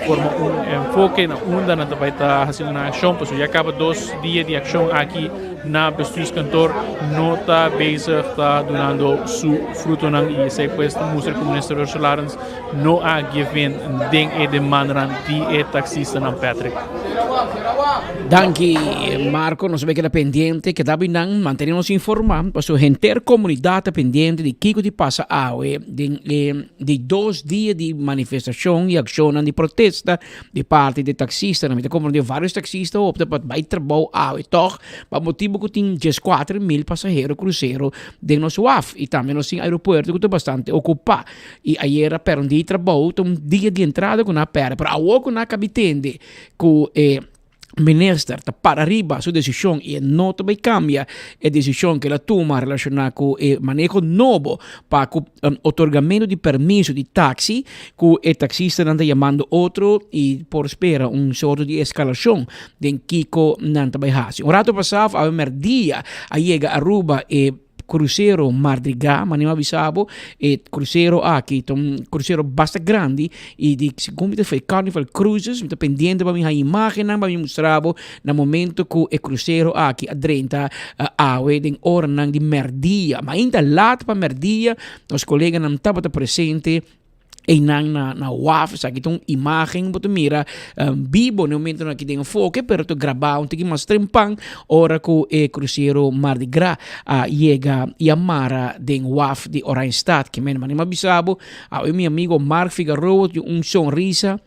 forma un enfoke na unda nan ta bay ta haciendo nan accion pasobra ya caba dos dia di accion aki na bestuurskantoor no ta bezig ta dunando su frutonan y esey pues ta mustra cu minister Ursula Arends no a give in den e demandanan di e taxistanan Patrick. Danki Marco, nos a keda pendiente, keda binan mantene nos informa pasobra henter comunidad ta pendiente di kico di pasa awe den e Di dos dia di manifestacion y accionnan di protesta di parti di taxistanan. Mi ta comprende varios taxista opta pa bay trabou awe toch pa motibo cu tin 14,000 pasahero crucero den nos waf y tambe nos tin aeropuerto cu ta bastante ocupa. Y ayera perdi trabou ta un dia di entrada cu nan a perde pero awor cu nan a cabi tende cu e Minister ta para riba su decision y e no ta bay cambia e decision cu el a tuma relaciona cu e maneho nobo pa cu otorgamento di permiso di taxi cu e taxistanan ta yamando otro y por spera un sorto di escalacion den kico nan ta bay haci. Un rato pasa awe merdia a yega Aruba e Crucero Madrigá, manera mi a bisa bo, e crucero aki ta un crucero basta grandi y di segun mi ta fue Carnival Cruises, mi ta pendiente pa mi haña imagennan pa mi mustra bo na momento cu e crucero aki a drenta awe den oranan di merdia. Ma ainda laat pa merdia nos coleganan tabata presente. Einan na na waf esaki ta un imagen bo ta mira bibo na e momentonan aki den enfoke pero ta grabá un tiki mas trempan ora ku e krusero Mardi Gras a yega i a mara den waf di Oranjestad. Ke men manera mi a bisa bo awe mi amigo Mark Figaroa tin un sonrisa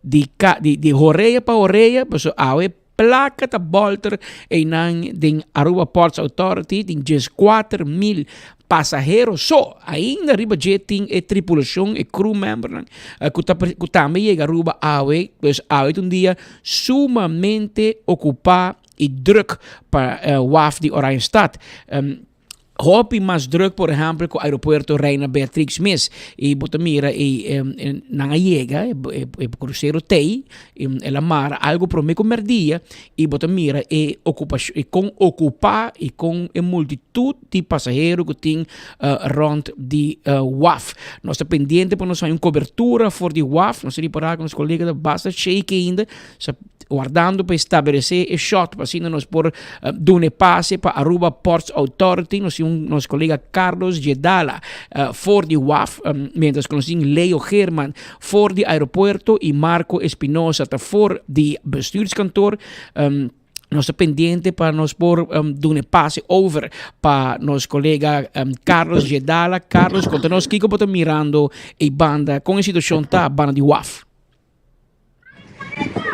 di ka di di horea pa horea pasobra awe Placa ta bolter einan den Aruba Ports Authority tin 14,000 pasahero so. Ainda riba dje tin e tripulacion, e crew membernan cu ta cu tambe yega Aruba awe. Pues awe ta un dia sumamente ocupa y druk pa waf di Oranjestad. Hopi mas druk por ehempel ku aeropuerto Reina Beatrix mes y bo ta mira e nan a yega e crucero tey el a mara algo prome ku merdia y bo ta mira e ocupacion e kon ocupa y kon e multitud di pasahero ku tin rond di waf. Nos ta pendiente pa nos haña un cobertura for di waf nos ta ripara ku nos colega ta basta shake ainda Wardando pa establece e shot pa asina nos por duna e pase pa Aruba Ports Authority. Nos tin un nos colega Carlos Jedala for di waf, mientras cu nos tin Leo Geerman for di aeropuerto y Marco Espinosa ta for di bestuurskantoor. Nos ta pendiente pa nos por duna e pase over pa nos colega Carlos Jedala. Carlos, conta nos kico bo ta mirando e banda, con e situacion ta banda di waf?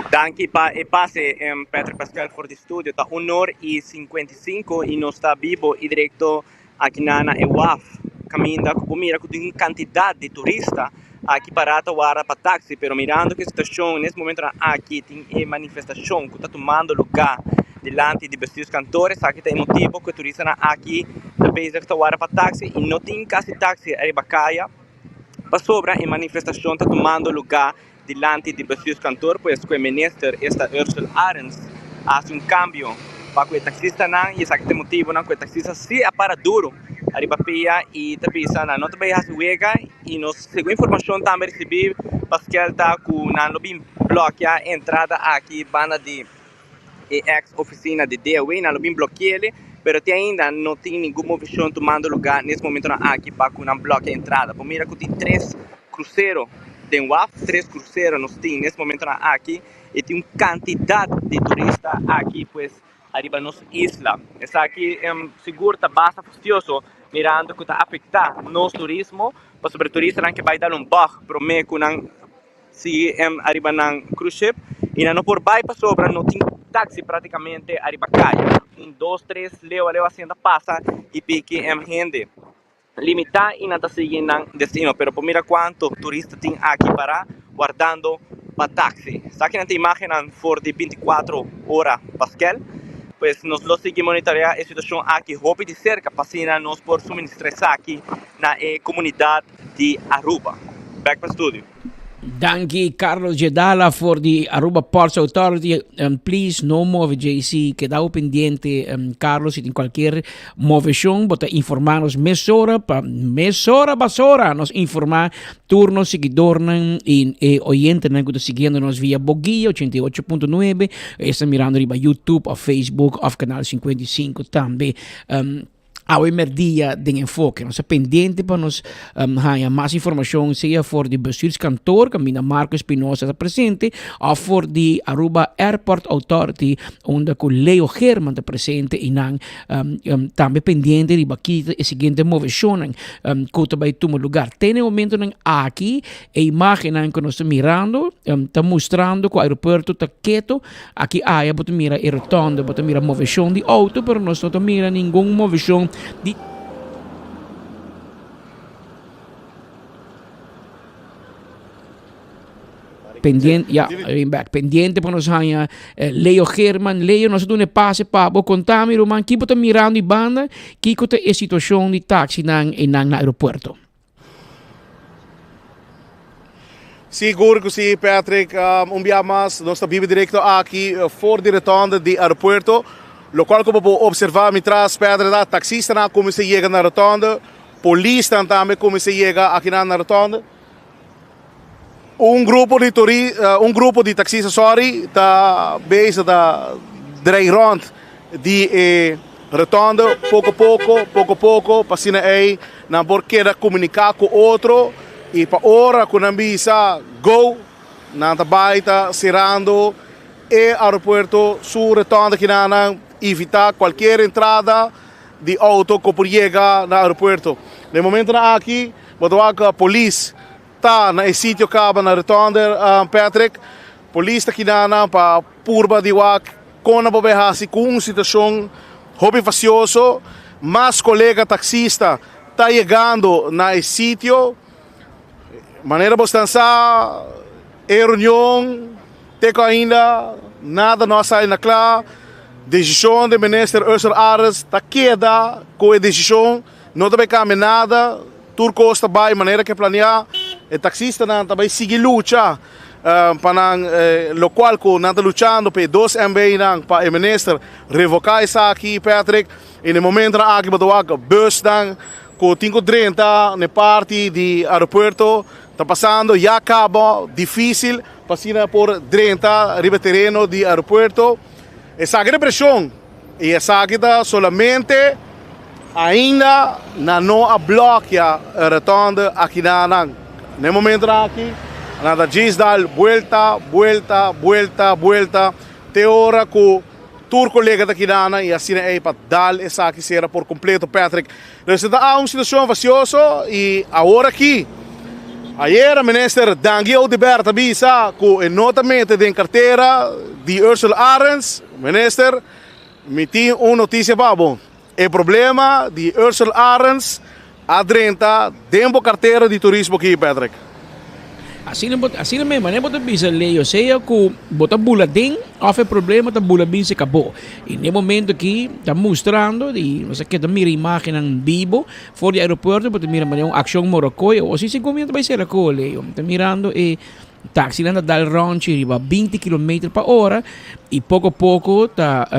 Danki pa e pase, Patrick Pascual for di studio. Ta unor y 55 y nos ta bibo y directo aki na na e waf. Caminda cu por mira cu tin un cantidad di turista. aki pará ta warda pa taxi, pero mirando ku e situashon nes momentonan aki tin e manifestashon ku ta tumando lugá dilanti di bestuurskantoor, esaki ta e motibu ku e turistanan aki ta bezig ta warda pa taxi i no tin kasi taxi ariba kaya pasobra e manifestashon ta tumando lugá Dilanti di bestuurskantoor pues cu e minister esta Ursel Arends a haci un cambio pa cu e taxistanan y esaki ta e motibonan cu e taxista si a para duro ariba pia y ta bisa nan no ta bay haci wega y nos segun informacion tambe ricibi Paskel ta cu nan lo bin blokia e entrada aki banda di e ex oficina di DAW nan lo bin blokiele pero te ainda no tin ningun movecion tumando lugar nes momentonan aki pa cu nan blokia entrada. Por mira cu tin tres crucero den waf, tres crucero nos tin nes momentonan aki y tin un cantidad di turista aki pues ariba nos isla. Esaki sigur ta basta fastioso mirando cu ta afecta nos turismo pasobra turistanan ke bay dal un bog prome cu nan Si ariba nan cruise ship y nan no por bay pasobra no tin taxi practicamente ariba caya. Un dos tres leu aleu asina ta pasa y piki hende limita y nan ta sigui nan destino. Pero por mira cuanto turista tin aki para wardando pa taxi. Esaki nan ta imagennan for di binticuatro ora Paskel. Pues nos lo sigui monitorea e situacion aki hopi di cerca pa asina nos por suministra esaki na e comunidad di Aruba. Back pa studio. Danki Carlos Jedala for di Aruba Ports Authority. Um, please no move JC, keda pendiente um, Carlos si tin cualquier movecion bota informarnos mesora pa mesora basora nos informa tur nos seguidornan y eh, oyentenan ku ta siguiéndonos via Boguia 88.9 está mirando riba YouTube of Facebook of Canal 55 tambe. Um, Awe merdia den Enfoke. Nos ta pendiente pa nos haña mas informacion sea for di bestuurskantoor kaminda Marco Espinosa ta presente of for di Aruba Airport Authority unda ku Leo Geerman ta presente y nan tambe pendiente riba ki ta e siguiente movecionnan ku ta bai tuma lugar. Te na e momentonan aki e imagennan ku nos ta mirando ta mustrando ku aeropuerto ta keto. Aki aya bo ta mira e rotonde, bo ta mira moveshon di outo, pero nos no ta mira ningun moveshon di. Pendiente, ya, I back. Pendiente pa nos haña eh, Leo Geerman. Leo, nos a duna e pase pa bo. Konta mi, ruman, ki bo ta mirando i banda? Kiko ta e situashon di taxinan einan na aeropuerto? Sigur ku si, Patrick. Un bia mas nos ta biba direkto aki for di rotonde di aeropuerto. Lokual ku bo por opservá mi tras, Patrick, ta taksistanan a kuminsá yega na rotonde, polisnan tambe kuminsá yega akinan na rotonde. Un grupo di turi, un grupo di taksista, sorry, ta bezig ta drei rònt di e rotonde poko poko, poko poko, pa asina ei nan por keda komuniká ku otro i pa ora ku nan bisa go, nan ta bai ta serando e aeropuerto su rotonde kinanan, evitá kualkier entrada di outo ku por yega na aeropuerto. Na e momentonan aki bo ta wak polis ta na e sitio kaba na rotonde Patrick. Polis ta kina nan pa purba di wak kon nan por bay hasi ku un situashon hopi fasioso. Mas kolega taksista ta yegando na e sitio. Manera bo stan sa e reunion te ku ainda nada no a sali na kla. Desishon di minister Ursel Arends ta keda ku e desishon. No ta bay cambia nada, tur cos ta bay manera ke planea, e taxistanan ta bay sigui lucha pa nan locual cu nan ta luchando pa e dos MB nan pa e minister revoca esaki Patrick y na e momentonan aki bo ta wak busnan cu tin cu drenta na e parti di aeropuerto ta pasando ya caba dificil pa asina por drenta riba e tereno di aeropuerto esaki ta e presion. Y esaki ta solamente ainda nan no a blokia e rotonde aki na nan. Na e momentonan aki nan ta djis dal buelta, buelta, buelta, buelta te ora cu tur colega ta keda nan y asina ey pa dal esaki cera por completo Patrick. Entonces e ta un situacion facioso y awor aki ayera minister Dangui Oduber ta bisa cu e no ta mete den cartera di Ursula Arends. Minister, mi tin un noticia pa bo. E problema di Ursula Arends a drenta den bo cartera di turismo aki Patrick. Asina bo, asina mes, manera bo ta bisa Leo, sea ku bo ta bula den òf e problema ta bula bin serka bo. I n'e momento aki ta mustrando di nos a keda mira imágennan bibo for di aeropuerto, bo ta mira manera un akshon morokoi, o si segun mi no ta bai sera ko, Leo. Mi ta mirando e taxinan ta dal ròntchi riba binti kilometer pa ora i poko poko ta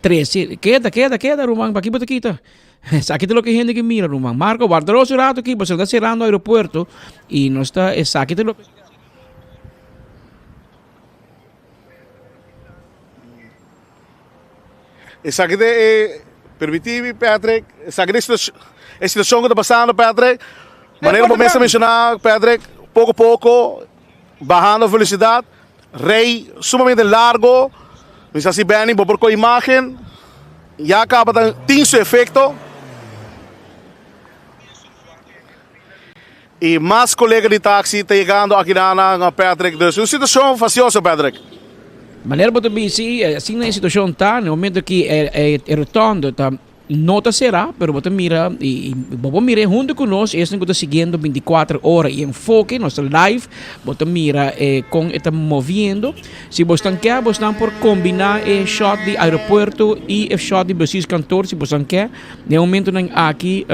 trese, keda, keda, keda ruman, paki bo ta kita? Esaki ta loke hende ke mira ruman. Marco, warda los un rato aki pasobra ta serando aeropuerto y nos ta esaki ta loke. Esaki ta e, permiti mi Patrick, esaki ta e situacion ku ta pasando Patrick. Manera bo mes a menciona Patrick, poko poko bahando velocidad. Rey sumamente largo, mi sa si Benny bo por coge imagen, ya caba ta tin su efecto. Y mas colega di taxi ta yegando aki na nan Patrick, dus un situacion facioso Patrick. Manera bo ta bisti, asina e situacion ta, na e momento ki e rotonde ta. No ta será, pero bo ta mira y bo por mira hunto cu nos, esnan cu ta siguiendo binticuater ora y Enfoke, nos ta live, bo ta mira e con e ta moviendo. Si bosnan ke, bosnan por combina e shot di aeropuerto y e shot di bestuurskantoor, si bosnan ke. Den e momentonan aki,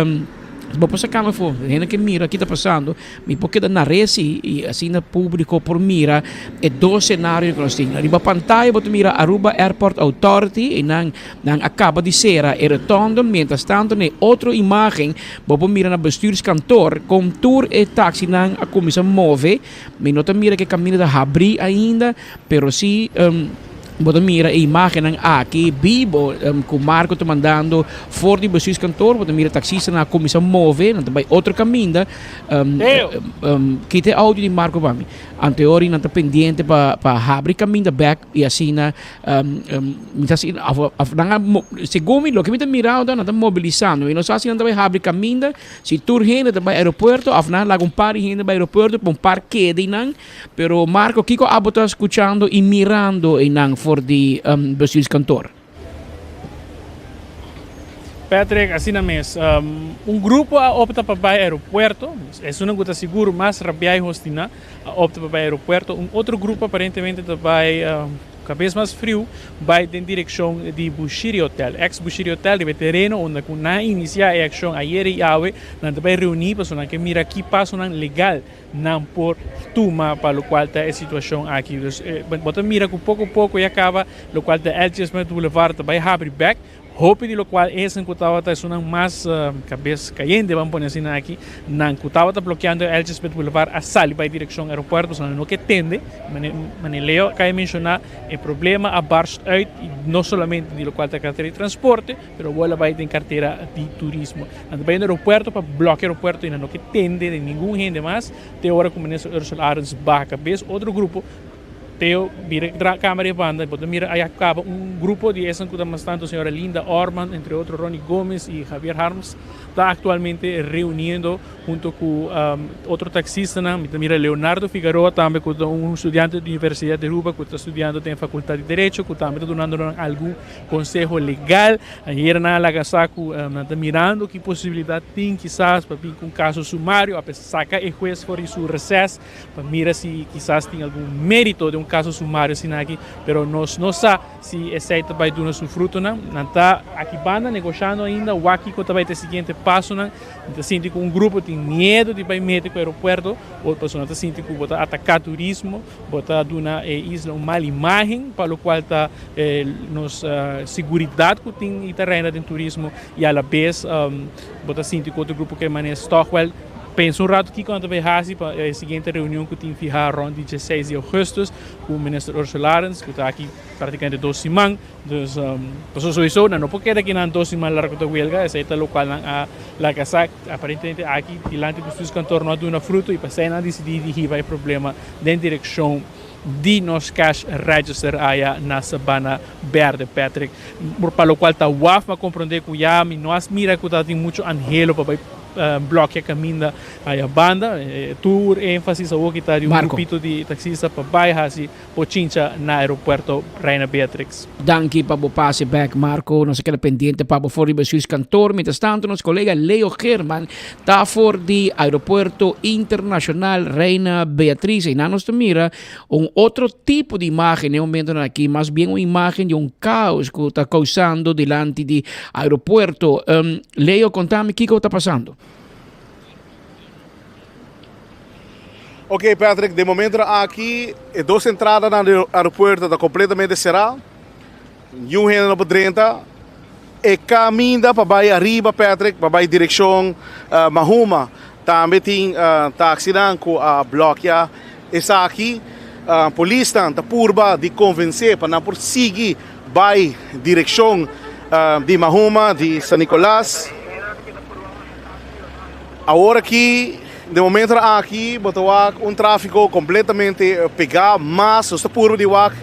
bo por saca mi afo, hende ke mira ki ta pasando. Mi por keda na resi y asina publico por mira e dos scenario cu nos tin. Riba pantaya bo ta mira Aruba Airport Authority y nan nan a caba di cera e rotonde. Mientras tanto na e otro imagen bo por mira na bestuurskantoor con tur e taxinan a cuminsa move. Mi no ta mira cu e caminda ta habri ainda pero si bo ta mira e imagennan aki bibo cu Marco ta mandando for di bestuurskantoor. Bo ta mira taxistanan a cuminsa move, nan ta bay otro caminda. Kita e audio di Marco pa mi. Anteori nan ta pendiente pa pa habri caminda bek y asina mi ta si of of nan a segun mi loke mi ta mira nan ta mobilisando mi no sa si nan ta bay habri caminda si tur hende ta bay aeropuerto of nan a laga un par di hende bay aeropuerto pa un par keda eynan pero Marco kiko abo ta scuchando y mirando eynan for di bestuurskantoor? Patrick, Asina mes. Un grupo a opta pa bai aeropuerto, esunnan ku ta sigur mas rabiá i hostiná a opta pa bai aeropuerto. Un otro grupo aparentemente ta bai kabes mas friu bai den direkshon di Bushiri Hotel, ex Bushiri Hotel, riba e tereno unda ku nan a inisiá e akshon ayer i awe. Nan ta bai reuní pasobra nan ke mira ki pasonan legal nan por tuma pa locual ta e situacion aki. Dus bo ta mira cu poco poco ya caba locual ta LG Smith Boulevard ta bay habri bek. Hopi di locual esun cu tabata esunnan mas cabes cayente ban pone asina aki, nan cu tabata blokeando LG Smith Boulevard a sali bay direccion aeropuerto pasobra nan no ke tende. Mane Leo a cay menciona e problema a barst uit no solamente di locual ta cartera di transporte, Pero bo a bai den cartera di turismo. Nan ta bai na aeropuerto pa blokia aeropuerto y nan no ke tende den ningun hende mas te ora cu minister Ursula Arends baha cabes. Otro grupo Teo bira tra camera e banda y bo ta mira aya caba un grupo di esnan cu ta mas tanto señora Linda Orman entre otro Ronnie Gomez y Javier Harms ta actualmente reuniendo hunto cu otro taxistanan. Mi ta mira Leonardo Figaroa tambe cu ta un studiante di Universidad di Aruba cu ta studiando den facultad di Derecho cu tambe ta dunando nan algun Conseho legal, ayer nan a laga sa cu nan ta mirando ki posibilidad tin kisas pa bin cu un caso sumario, a saca e huez for di su reces pa mira si kisas tin algun merito den un caso sumario asina aki, pero nos no sa si esey ta bay duna su frutonan. Nan ta aki banda negoshando ainda wak kico ta bay ta e siguiente pasonan. Mi ta sinti cu un grupo tin miedo di bay mete cu aeropuerto, otro persona ta sinti cu bo ta ataca turismo. Bo ta duna e isla un mal imagen pa locual ta nos seguridad cu tin y ta reina den turismo y a la bes bo ta sinti cu otro grupo ke manera toch wel pensa un rato kico nan ta bay haci pa e siguiente reunion cu tin fiha rond di dieseis di augustus cu minister Ursula Arends cu ta aki practicamente dos siman. Dus, pasobra souiso nan no por keda aki nan dos siman largo ta welga, esei ta lokual nan a laga sa. Aparentemente aki dilanti bestuurskantoor no a duna fruto i pasei nan a disidí di hiba e problema den direkshon di nos cash register aya na Sabana Berde. Patrick, pa lokual ta waf, mi a komprondé ku ya mi no a mira ku tabatin muchu anhelo pa bai. blòkia kaminda aya banda. Tur énfasis awor ki ta di un grupito di taksista pa bai hasi bochincha na aeropuerto Reina Beatrix. Danki pa bo pase bek Marco, nos a keda pendiente pa bo for di bestuurskantoor. Mientras tanto nos kolega Leo Geerman ta for di aeropuerto internacional Reina Beatrix. Einan nos ta mira un otro tipo di imagen den momentonan aki, mas bien un imagen di un caos cu ta causando dilanti di aeropuerto. Leo, contami kico ta pasando. Ok Patrick, den momentonan aki e dos entradanan di aeropuerto ta completamente cera, niun hende no por drenta. E caminda pa bay ariba Patrick, pa bay direccion Mahuma, tambe tin taxinan cu a blokia esaki. Polisnan ta purba di convence pa nan por sigui bay direccion di Mahuma, di San Nicolas. Awor aki, den momentonan aki, bo ta wak un tráfiko kompletamente pegá, mas nos ta purba di wak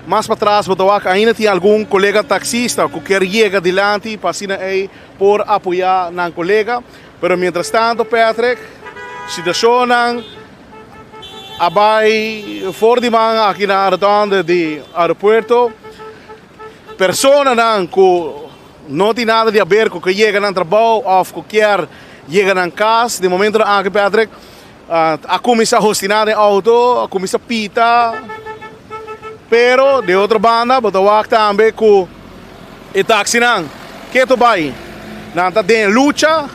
mas patras, bo ta wak ainda tin algun kolega taksista ku kier yega dilanti pa asina ei por apoyá nan kolega. Pero mientras tanto, Patrick, situashonnan a bai for di man aki na rotonde di aeropuerto. Personanan ku no tin nada di haber ku ke yega nan trabou òf ku kier yega nan kas den momentonan aki Patrick a kuminsá hostiná den outo, a kuminsá pita. Pero den otro banda bo ta wak tambe ku e taksinan ketu bai nan ta den lucha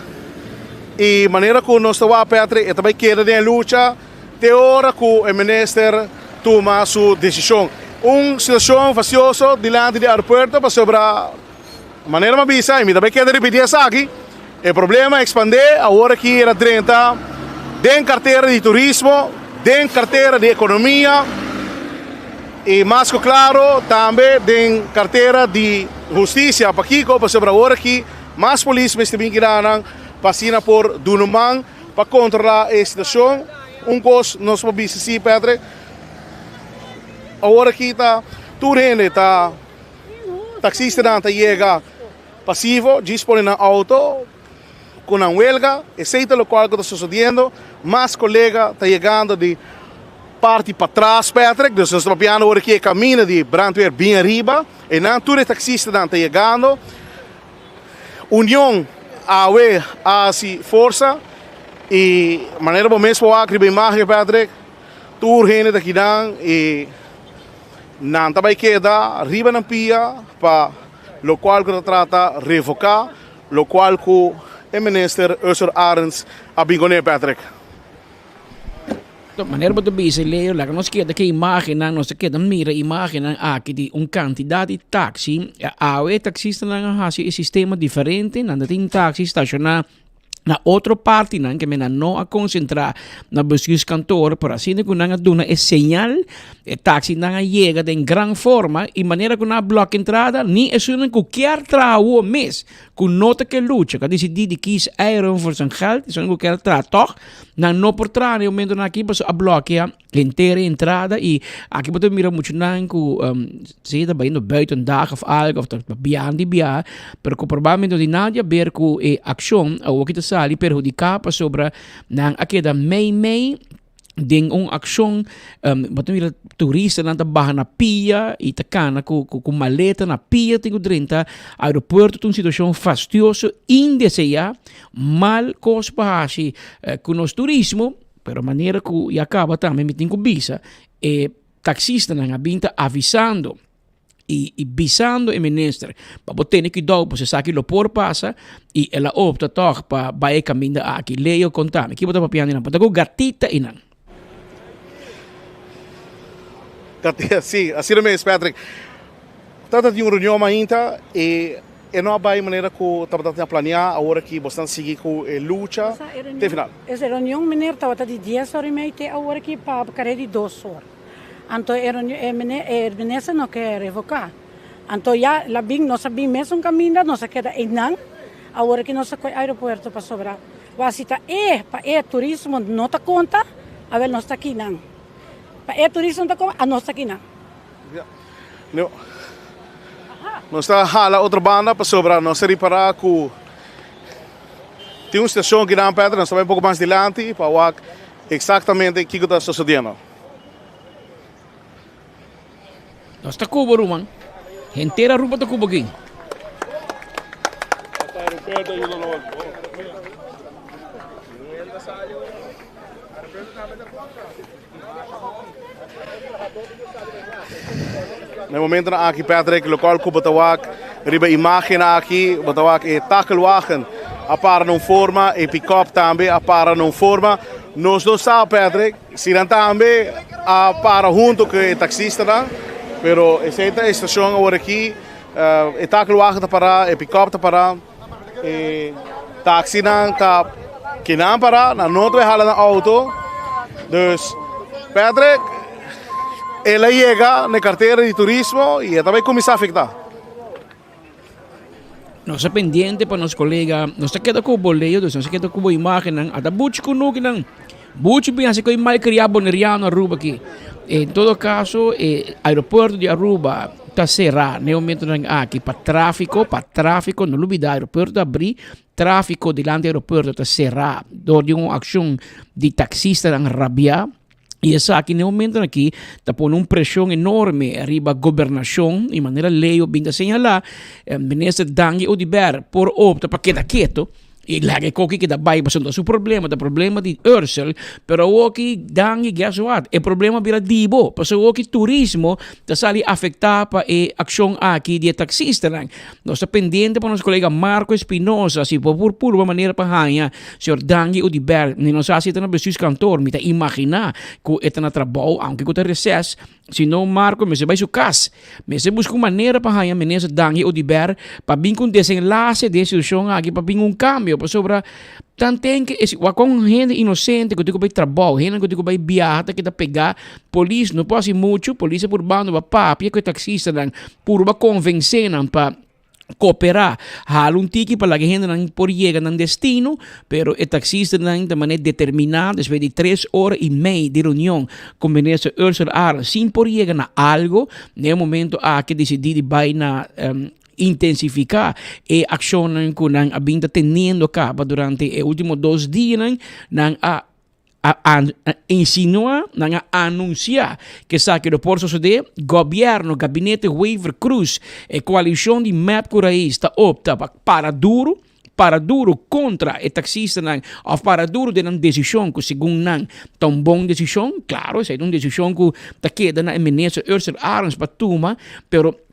i manera ku nos ta wak Patrick e ta bai keda den e lucha. Te ora ku e minister tuma su desishon. Un situashon fasioso dilanti di aeropuerto pasobra manera mi a bisa i mi ta bai keda ripití esaki, e problema a ekspandé awor aki el a drenta den kartera di turismo, den kartera di ekonomia i mas ku klaro tambe den kartera di hustisia. Pakiko? Pasobra awor aki mas polis mester bin kiranan pa asina por duna un man. Pa kontrolá e situashon, un kos nos por bisa si, Patrick, awor aki ta tur hende ta taksistanan ta yega pasivo, djis pone nan outo ku nan welga, esei ta lokual ku ta sosodiendo, mas kolega ta yegando di parti patras, Patrick, dus nos ta papiando awor aki e kaminda di brandweer bin ariba, einan tur e taksistanan ta yegando. Union awe a hasi forsa y manera bo mes por wak riba imagen Patrick, tur hende ta kinan y nan ta bay keda riba nan pia pa locual cu ta trata revoca locual cu e minister Ursur Arends a bin cune Patrick. Manera bo ta bisa Leo, laga nos keda ku e imagennan, nos ta keda mira imagennan aki di un kantidat di taksi. Awe e taksistanan a hasi e sistema diferente, nan ta tin taksi stashoná na otro partinan ke nan no a konsentrá na bestuurskantoor, pero asina ku nan a duna e señal, e taksinan a yega den gran forma i manera ku nan a blòk entrada, ni esunnan ku kier traha awor mes ku no ta ke lucha, ku a disidí di kies eieren voor zijn geld, esunnan ku kier traha tòg, Nan no por traha na e momentonan aki pasobra a blokea henter e entrada y aki bo ta mira muchanan cu si ta bayendo buiten dag of algo of ta biaha di biaha pero cu probablemente no tin nada di haber cu e accion awo ki ta sali perhudica pasobra nan a keda mei mei den un accion bo ta mira turistanan ta baha na pia y ta cana cu cu maleta na pia tin cu drenta aeropuerto ta un situacion fastioso indesea. Mal kos pa hasi ku nos turismo, pero manera ku ya kaba tambe mi tin ku bisa e taksistanan a bin ta avisando i i bisando e minister pa bo tene kuidou pasobra esaki lo por pasa i el a opta tòg pa bai e kaminda aki. Leo konta mi ki bo ta papiando einan? Bo ta ku gatita einan. Gatita, si, asina mes Patrick. Tabata tin un reunion mainta i e no a bai manera ku tabata tin a planeá. Awor aki bo stan sigui ku e lucha te final. Esa reunion meneer tabata di dies ora i mei te awor aki pa kare di dos or. Anto e reunion e meneer e minister no ke revoká. Anto ya la bin nos a bin mesun kaminda nos a keda einan. Awor aki nos a koi aeropuerto pasobra wak si ta e pa e turismo no ta konta awel nos ta akinan. Pa e turismo no ta konta a nos ta akinan. Nos ta hala otro banda pasobra nos a ripará ku Tin un station akinan Patrick, nos ta bai un poko mas dilanti pa wak exactamente kiko ta sosodiendo. Nos ta cubo ruman. Henter Aruba ta cubo aki. Na e momentonan aki Patrick, locual cu bo ta wak riba imagen aki, bo ta wak e takelwagen a para na un forma, e pick-up tambe a para na un forma. Nos no sa Patrick si nan tambe a para hunto cu e taxistanan, pero esey ta e situacion awor aki. E takelwagen ta para, e pick-up ta para. E taxinan ta kinan para, nan no ta hala nan auto. Dus Patrick, el a yega na e cartera di turismo y e ta bay cuminsa afecta. Nos ta pendiente pa nos colega, nos ta keda cu bo leo, dus nos ta keda cu bo imagennan, ata buchi cunukinan. Buchi piensa cu e malcriado boneriano Aruba aki. En todo caso e aeropuerto di Aruba ta cera na e momentonan aki pa trafico, pa trafico, no lubida aeropuerto ta abri, trafico dilanti aeropuerto ta cera door di un accion di taxistanan rabia y esaki na e momentonan aki ta pone un presion enorme riba gobernacion y manera Leo bin ta señala minister Dangui Oduber por opta pa keda keto. I laga e koki keda bai pasobra no ta su problema, ta problema di Ursel, pero awoki Dangui guess what, e problema bira di bo, pasobra awoki turismo ta sali afecta pa e accion aki di e taxistanan. Nos ta pendiente pa nos colega Marco Espinosa si por por purba manera pa haña señor Dangui Oduber, ni nos sa si e ta na bestuurskantoor, mi ta imagina cu e ta na trabou aunke cu ta reces. Si no Marco mester bai su cas. Mester busca un manera pa haña Minister Dangui Oduber pa bin cu un desenlace den e situacion aki pa bin un cambio pasobra tanten ke e wak con hende inocente cu tin cu bai trabao, hende cu tin cu bai biaha ta keda pega, polis no por haci mucho, polis a purbando pa papia cu e taxistanan purba convence nan pa Cooperá, hala un tiki pa laga e hendenan por yega nan destino, pero e taxistanan ta manera determiná despues di tres ora i mei di reunion ku Minister Ursula Arends sin por yega na algo, na e momento aki a disidí di bai na intensifiká e akshonnan ku nan a bin ta teniendo kaba durante e último dos dianan, nan a a insinua, nan a anuncia cu esaki lo por sosode, Gobierno, Gabinete Wever-Croes, e coalicion di mep cu Raiz ta opta pa para duro, para duro contra e taxistanan of para duro den nan decision cu segun nan ta un bon decision. Claro, esaki ta un decision cu ta keda na e Minister Ursula Arends pa tuma, pero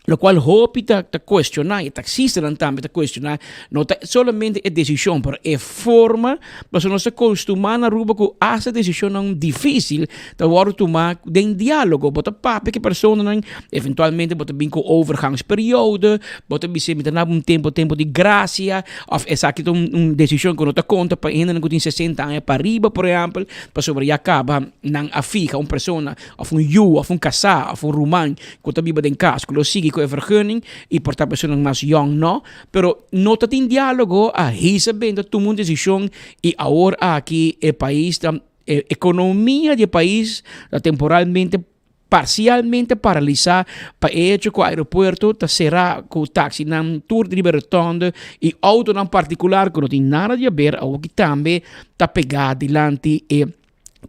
Locual hopi ta ta cuestiona y e taxistanan tambe ta cuestiona, no ta solamente e decision pero e forma, pasobra nos ta costuma na Aruba cu hasta decisionnan dificil ta wordo tuma den dialogo, bo ta papia cu e personanan, eventualmente bo ta bin cu overgangsperiode, bo ta bisa mi ta na un tempo tempo di gracia of esaki ta un un decision cu no ta conta pa hendenan cu tin sesenta aña pa riba por ehempel, pasobra ya caba nan a fiha un persona of un yu of un casa of un ruman ku ta biba den kas ku lo sigui ku e vergunning i por ta personanan mas yòn no, pero no ta tin diálogo a hisa benta tuma un desishon i awor aki e pais ta e ekonomia di e pais ta temporalmente parsialmente paralisá pa e hecho ku aeropuerto ta será ku taksinan tur riba rotonde i outonan partikular ku no tin nada di haber awoki tambe ta pegá dilanti e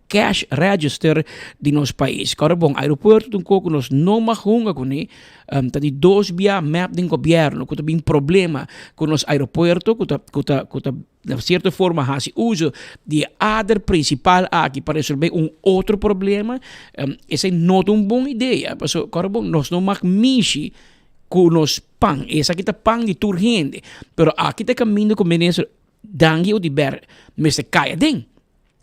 cash register di nos pais. Kòrda bon, aeropuerto ta un kos ku nos no mag hunga kuné. Ta di dos bia mep den gobièrnu ku ta bin problema ku nos aeropuerto ku ta ku ta ku ta na sierto forma hasi uso di e ader prinsipal aki pa resolvé un otro problema. Esei no ta un bon idea pasobra kòrda bon nos no mag mishi ku nos pan. Esaki ta pan di tur hende, pero aki ta e kaminda ku minister Dangui Oduber mester kai aden.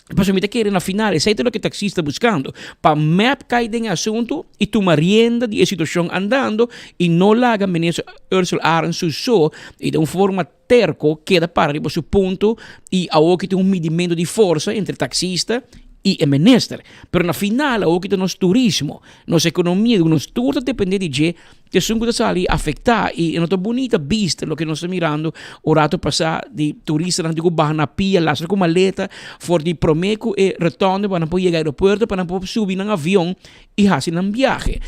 Pasobra mi ta kere na final esei ta loke taxista ta buskando, pa mep kai den e asuntu i tuma rienda di e situashon andando i no laga Minister Ursula Arends su so i den un forma terko keda para riba su punto i awoki tin un midimentu di forsa entre taxista i e minister. Pero na final awoki ta nos turismo, nos ekonomia di ku nos tur ta depende di dje Esun ku ta sali afektá i no ta bunita bista loke nos ta mirando un rato pasá di turistanan tin ku baha na pia lastra ku maleta for di promé ku e rotonde pa nan por yega aeropuerto pa nan por subi nan avion i hasi nan biahe.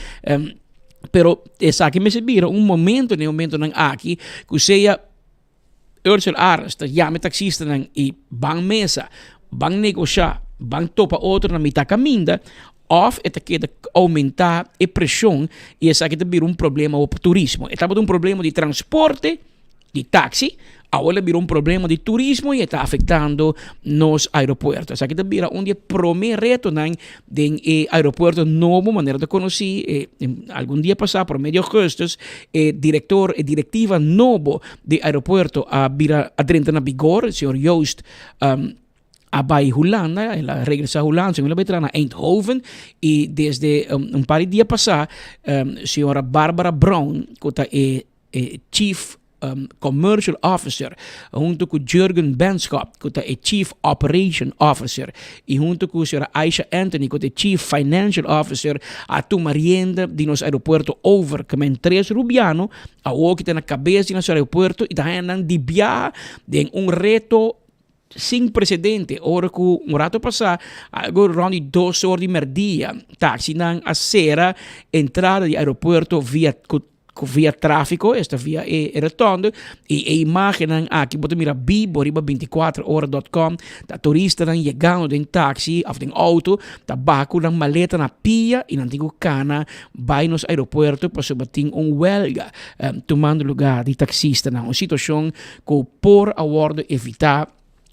Pero esaki mester bira un momento den e momentonan aki ku sea. Ursel Arends ta yama e taksistanan i ban mesa, ban negoshá, ban topa otro na mitá kaminda, òf e ta keda oumentá e preshon i esaki ta bira un problema pa turismo. E tabata un problema di transporte. di taxi, awor el a bira un problema di turismo y e ta afectando nos aeropuerto. Esaki ta bira un di e prome retonan den e aeropuerto nobo, manera ta conoci, e algun dia pasa, prome di augustus, e director, e directiva nobo di aeropuerto a bira, a drenta na vigor, señor Joost a bai Hulanda, el a regresa Hulanda, señor el a bai traha na Eindhoven y desde un par di dia pasa, señora Barbara Brown, cu ta e e Chief Commercial Officer, hunto cu Jurgen Benschop, cu ta e Chief Operation Officer, y hunto cu sra. Aisha Anthony, cu ta e Chief Financial Officer, a tuma rienda di nos aeropuerto over. Kemen tres Rubiano awo ki ta na cabes di nos aeropuerto y ta haña nan di biaha den un reto sin precedente. Ora cu un rato pasa, algo rond di dos or di merdia, taxinan a cera entrada di aeropuerto via cu Cu via trafico, esta via e rotonde, y e imagennan aki bo ta mira bibo riba binticuatro ora dot com, ta turistanan yegando den taxi of den auto, ta baha cu nan maleta na pia y nan tin cu cana bay nos aeropuerto pasobra tin un welga tumando lugar di taxistanan. Un situacion cu por a wordo evita.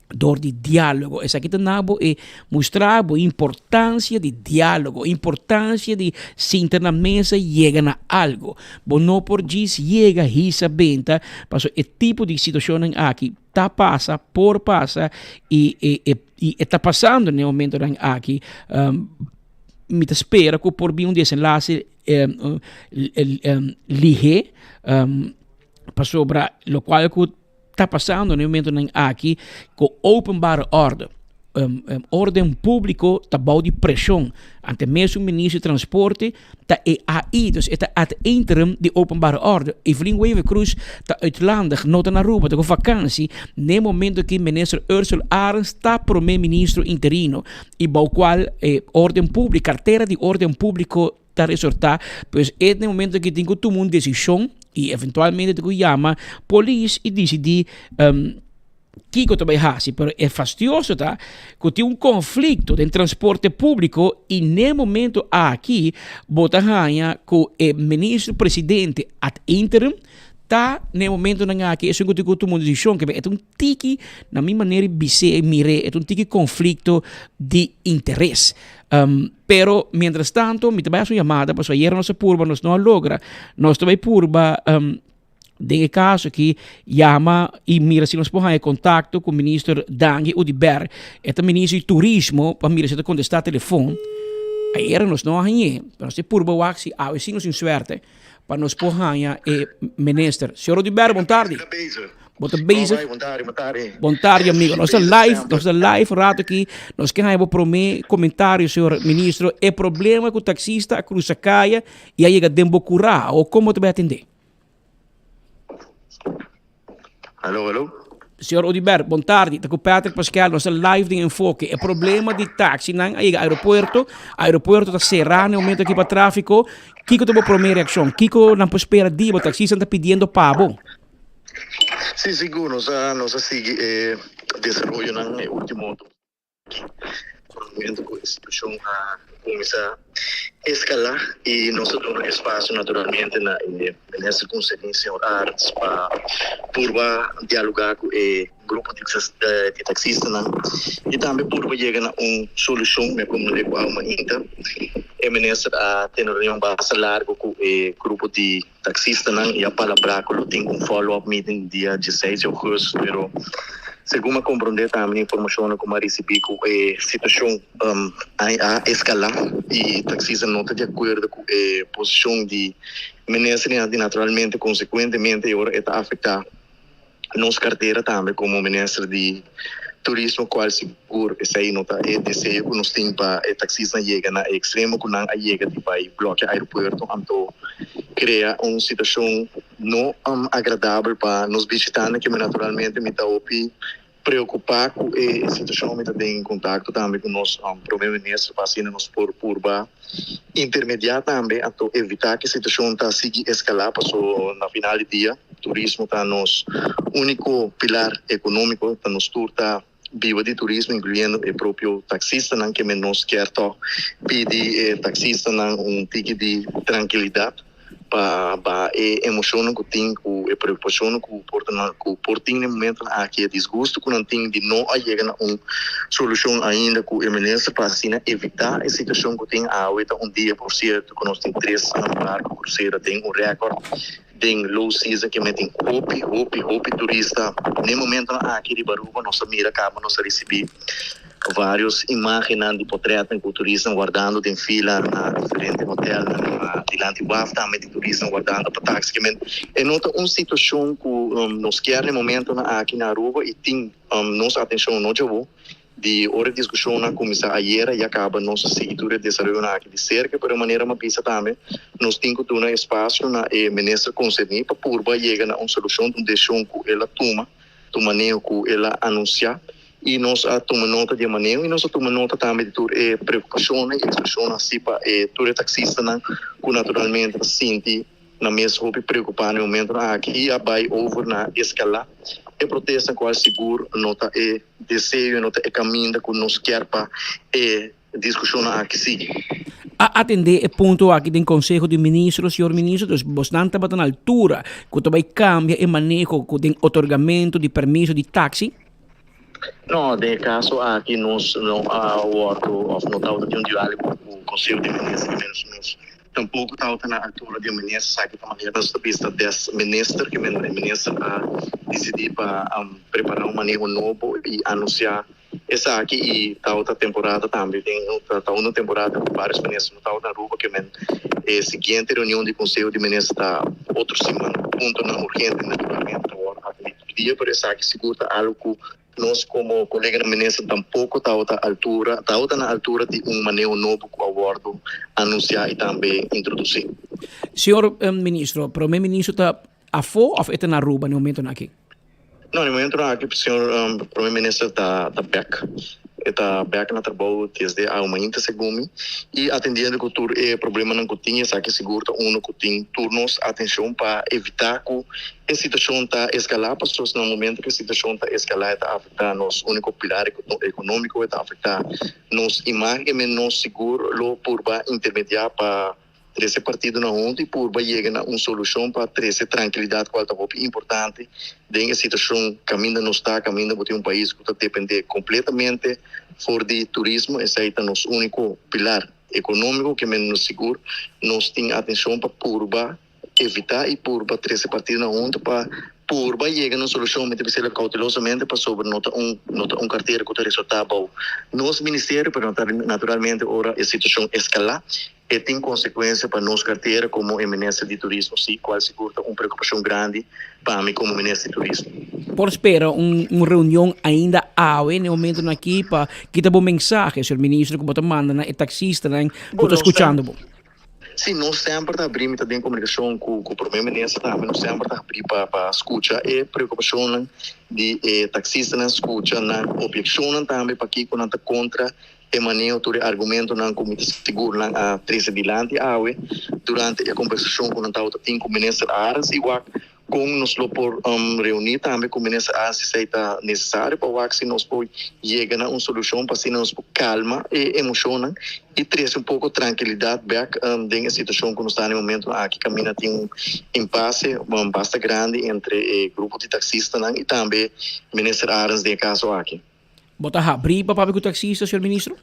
Dor di diálogo. Esaki ta na bo e mustra bo importancia di diálogo, importancia di sinta na mesa y yega na algo. Bo no por djis yega hisa benta, paso e tipo di situacionnan aki ta pasa, por pasa y e e y e ta pasando na e momentonan aki. Mi ta spera cu por bin un desenlace lihe, pasobra locual cu. ta pasando na e momentonan aki ku openbare orde, orden públiko ta bou di preshon. Ante mesun minister di transporte ta e AI, dus e ta ad interim di openbare orde. Evelyn Wever-Croes ta uitlandig, no ta na Aruba, ta ku vakansi. Na e momento aki minister Ursell Arends ta prome ministro interino i bou kual e orden públiko, kartera di orden públiko ta resortá, pues e den momento aki tin ku tuma un desishon i eventualmente tin ku yama polis i disidí kiko ta bai hasi. Pero e fastioso ta ku tin un konflikto den transporte públiko i n'e momento aki bo ta haña ku e minister presidente ad interim ta n'e momentonan aki esun ku tin ku tuma un desishon. Kebe e ta un tiki, na mi manera di bis'é i mir'é, e ta un tiki konflikto di interes. Pero mientras tanto mi ta bai haci un yamada pasobra ayera nos a purba nos no a logra. Nos ta bai purba den e caso aki yama y mira si nos por haya contacto cu minister Dangui Oduber. E ta minister di turismo pa mira si e ta contesta telefon. Ayera nos no a hañ'é pero nos ta purba wak si awe si nos tin suerte pa nos por haña e minister. Señor Oduber bon tardi. Bo ta bezig. Bon tardi, bon tardi. Bon tardi, amigo. Nos ta live, nos ta live rato aki. Nos ke haña bo promé komentario, señor ministro. E problema ku taxista a krusa kaya i a yega den bo kurá, o kon bo ta bai atendé? Hallo, hallo. Señor Oduber, bon tardi. Ta ku Patrick Pascal, nos ta live den Enfoke. E problema di taxinan a yega aeropuerto. Aeropuerto ta será na e momento aki pa tráfiko. Kiko ta bo promé reakshon? Kiko nan por spera di bo? Taxistanan ta pidiendo pa bo. Sí, sigur. Nos a nos a sigui e desaroyonan e último momento ku e situashon a kuminsá eskalá i nos a duna espasio naturalmente na e minister konserní señor Arends pa purba dialogá ku e grupo di taksistanan i tambe purba yega na un solushon. Mi a komprendé ku awe mainta e minister a tene un reunion basta largu ku e grupo di Taxistanan ya palabrá ku lo tin un follow up meeting dia dieseis di ougùstus, pero segun mi a komprondé tambe di informashonnan ku mi a risibí ku e situashon a eskalá i taxista no ta di akuerdo ku e posishon di minister i naturalmente konsekuentemente e ora e ta afektá nos cartera tambe como minister di turismo cual sigur esey no ta e deseo cu nos tin pa e taxisnan yega na e extremo cu nan a yega di bay blokia aeropuerto anto crea un situacion no agradabel pa nos bishitantenan keme naturalmente mi ta hopi preocupa cu e situacion mi ta den contacto tambe cu nos prome minister pa asina nos por purba intermedia tambe anto evita cu e situacion ta sigui escala paso na final di dia. Turismo ta nos úniko pilar ekonómiko, ta nos tur ta biba di turismo, inkluyendo e propio taksistanan, ke men nos kier tòg pidi e taksistanan un tiki di trankilidat pa baha e emoshonnan ku tin, ku e preokupashonnan ku por ta ku por tin na e momentonan aki, e disgusto ku nan tin di no a yega na un solushon ainda ku e minister pa asina evitá e situashon ku tin awe. Ta un dia por sierto ku nos tin tres barko krusero den un rèkòrt. Den low season ke men tin hopi hopi hopi turista. N'e momentonan aki riba Aruba nos a mira kaba nos a risibi varios imagennan di potretnan ku turistanan wardando den fila na diferente hotelnan na dilanti waf tambe tin turistanan wardando pa taxi ke men e no ta un situacion ku nos kier n'e momentonan aki na Aruba y tin nos atencion no djabo. Di ora e diskushonnan a kuminsá ayera ya kaba nos a sigui tur e desaroyonan aki di serka, pero e manera mi a bisa tambe nos tin ku duna espasio na e minister konserní pa purba yega na un solushon, un desishon ku el a tuma, ta un maneho ku el a anunsiá i nos a tuma nota di e maneho i nos a tuma nota tambe di tur e preokupashonnan i ekspreshonnan hasi pa e tur e taksistanan ku naturalmente ta sinti Nan mes hopi preocupa na e momentonan aki y a bay over na escala e protesta cual sigur no ta e deseo y no ta e caminda cu nos kier pa e discusionnan aki sigui. A atende e punto aki den Conseho di Ministro, señor Ministro, dus bosnan tabata na altura cu ta bay cambia e maneho cu den otorgamento di permiso di taxi? No, den e caso aki nos no a wordo of no tabata tin un dialogo cu Conseho di Ministro, menos nos Tampoco tabata na altura di e minister, esaki ta manera nos ta bisa des minister, ke men e minister a dicidi pa prepara un maneho nobo y anuncia esaki y tabata temporada tambe den ta un temporada cu varios minister no tabata na Aruba ke men e siguiente reunion di conseho di minister ta otro siman puntonan urgente naturalmente ta wordo atendi tur dia pero esaki sigur ta algo cu Nos komo koleganan minister tampoko tabata altura tabata na altura di un maneho nobo ku a wòrdu anunsiá i tambe introdusí. Señor Ministro, Prome Ministro ta afó òf e ta na Aruba na e momentonan aki? No, na e momentonan aki señor Prome Minister ta ta bèk. E ta bèk na trabou desde awe mainta segun mi i atendiendo ku tur e problemanan ku tin esaki sigur ta uno ku tin tur nos atenshon pa evitá ku E situacion ta escala pasobra na momento cu e situacion ta escala e ta afecta nos unico pilar economico, e ta afecta nos imagen y nos sigur lo purba intermedia pa trece partidonan hunto y purba yega na un solucion pa trece trankilidad cual ta hopi importante den e situacion caminda nos ta, caminda bo tin un pais cu ta depende completamente for di turismo, esey ta nos unico pilar economico que nos sigur nos tin atencion pa purba. Evitá i purba trese partidonan huntu pa purba yega na un solushon. Mi ta bis'el koutelosamente pasobra no ta un no ta un kartera ku ta resortá bou nos ministerio, pero naturalmente ora e situashon eskalá e tin konsekuensia pa nos kartera komo e minister di turismo si, kual sigur ta un preokupashon grandi pa mi komo minister di turismo. Por spera un un reunion ainda awe na e momentonan aki pa kita bo mensahe, señor minister, ku bo ta manda na e taksistanan ku ta skuchando bo? Sí, nos semper ta abrí, mi ta den komunikashon ku ku Prome Minister tambe, nos semper ta abrí pa pa skucha e preokupashonnan di e taksistanan, skucha nan obyekshonnan tambe pakiko nan ta kontra e maneho, tur e argumentonan ku mi ta sigur nan a trese dilanti awe durante e kombersashon ku nan tabata tin ku Minister Arends i wak Kon nos lo por reuní tambe ku Minister Arends si esei ta nesesario pa wak si nos por yega na un solushon pa asina nos por kalma e emoshonnan i trese un poko trankilidat bèk den e situashon ku nos ta na e momentunan aki kaminda tin un impase basta grandi entre e grupo di taksistanan i tambe Minister Arends den e kaso aki. Bo ta habrí pa papia ku taksista, señor Ministro?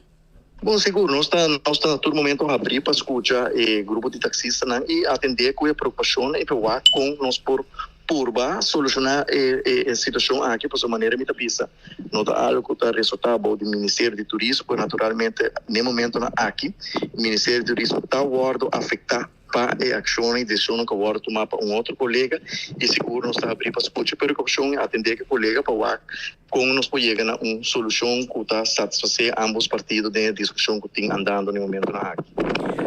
Bon, sigur. Nos ta nos ta na tur momento habrí pa skucha e grupo di taksistanan i atendé ku e preokupashonnan i pa wak kon nos por purba solushoná e e situashon aki. Pasobra manera mi ta bisa, no ta algu ku ta resortá bou di Ministerio di Turismo, pero naturalmente n'e momentonan aki Ministerio di Turismo ta wòrdu afektá. pa e akshonnan i desishonnan ku a wòrdu tumá pa un otro kolega i sigur nos ta habrí pa skucha e preokupashon i atendé ku e kolega pa wak kon nos por yega na un solushon ku ta satisfasé ambos partido den e diskushon ku tin andando na e momentunan aki.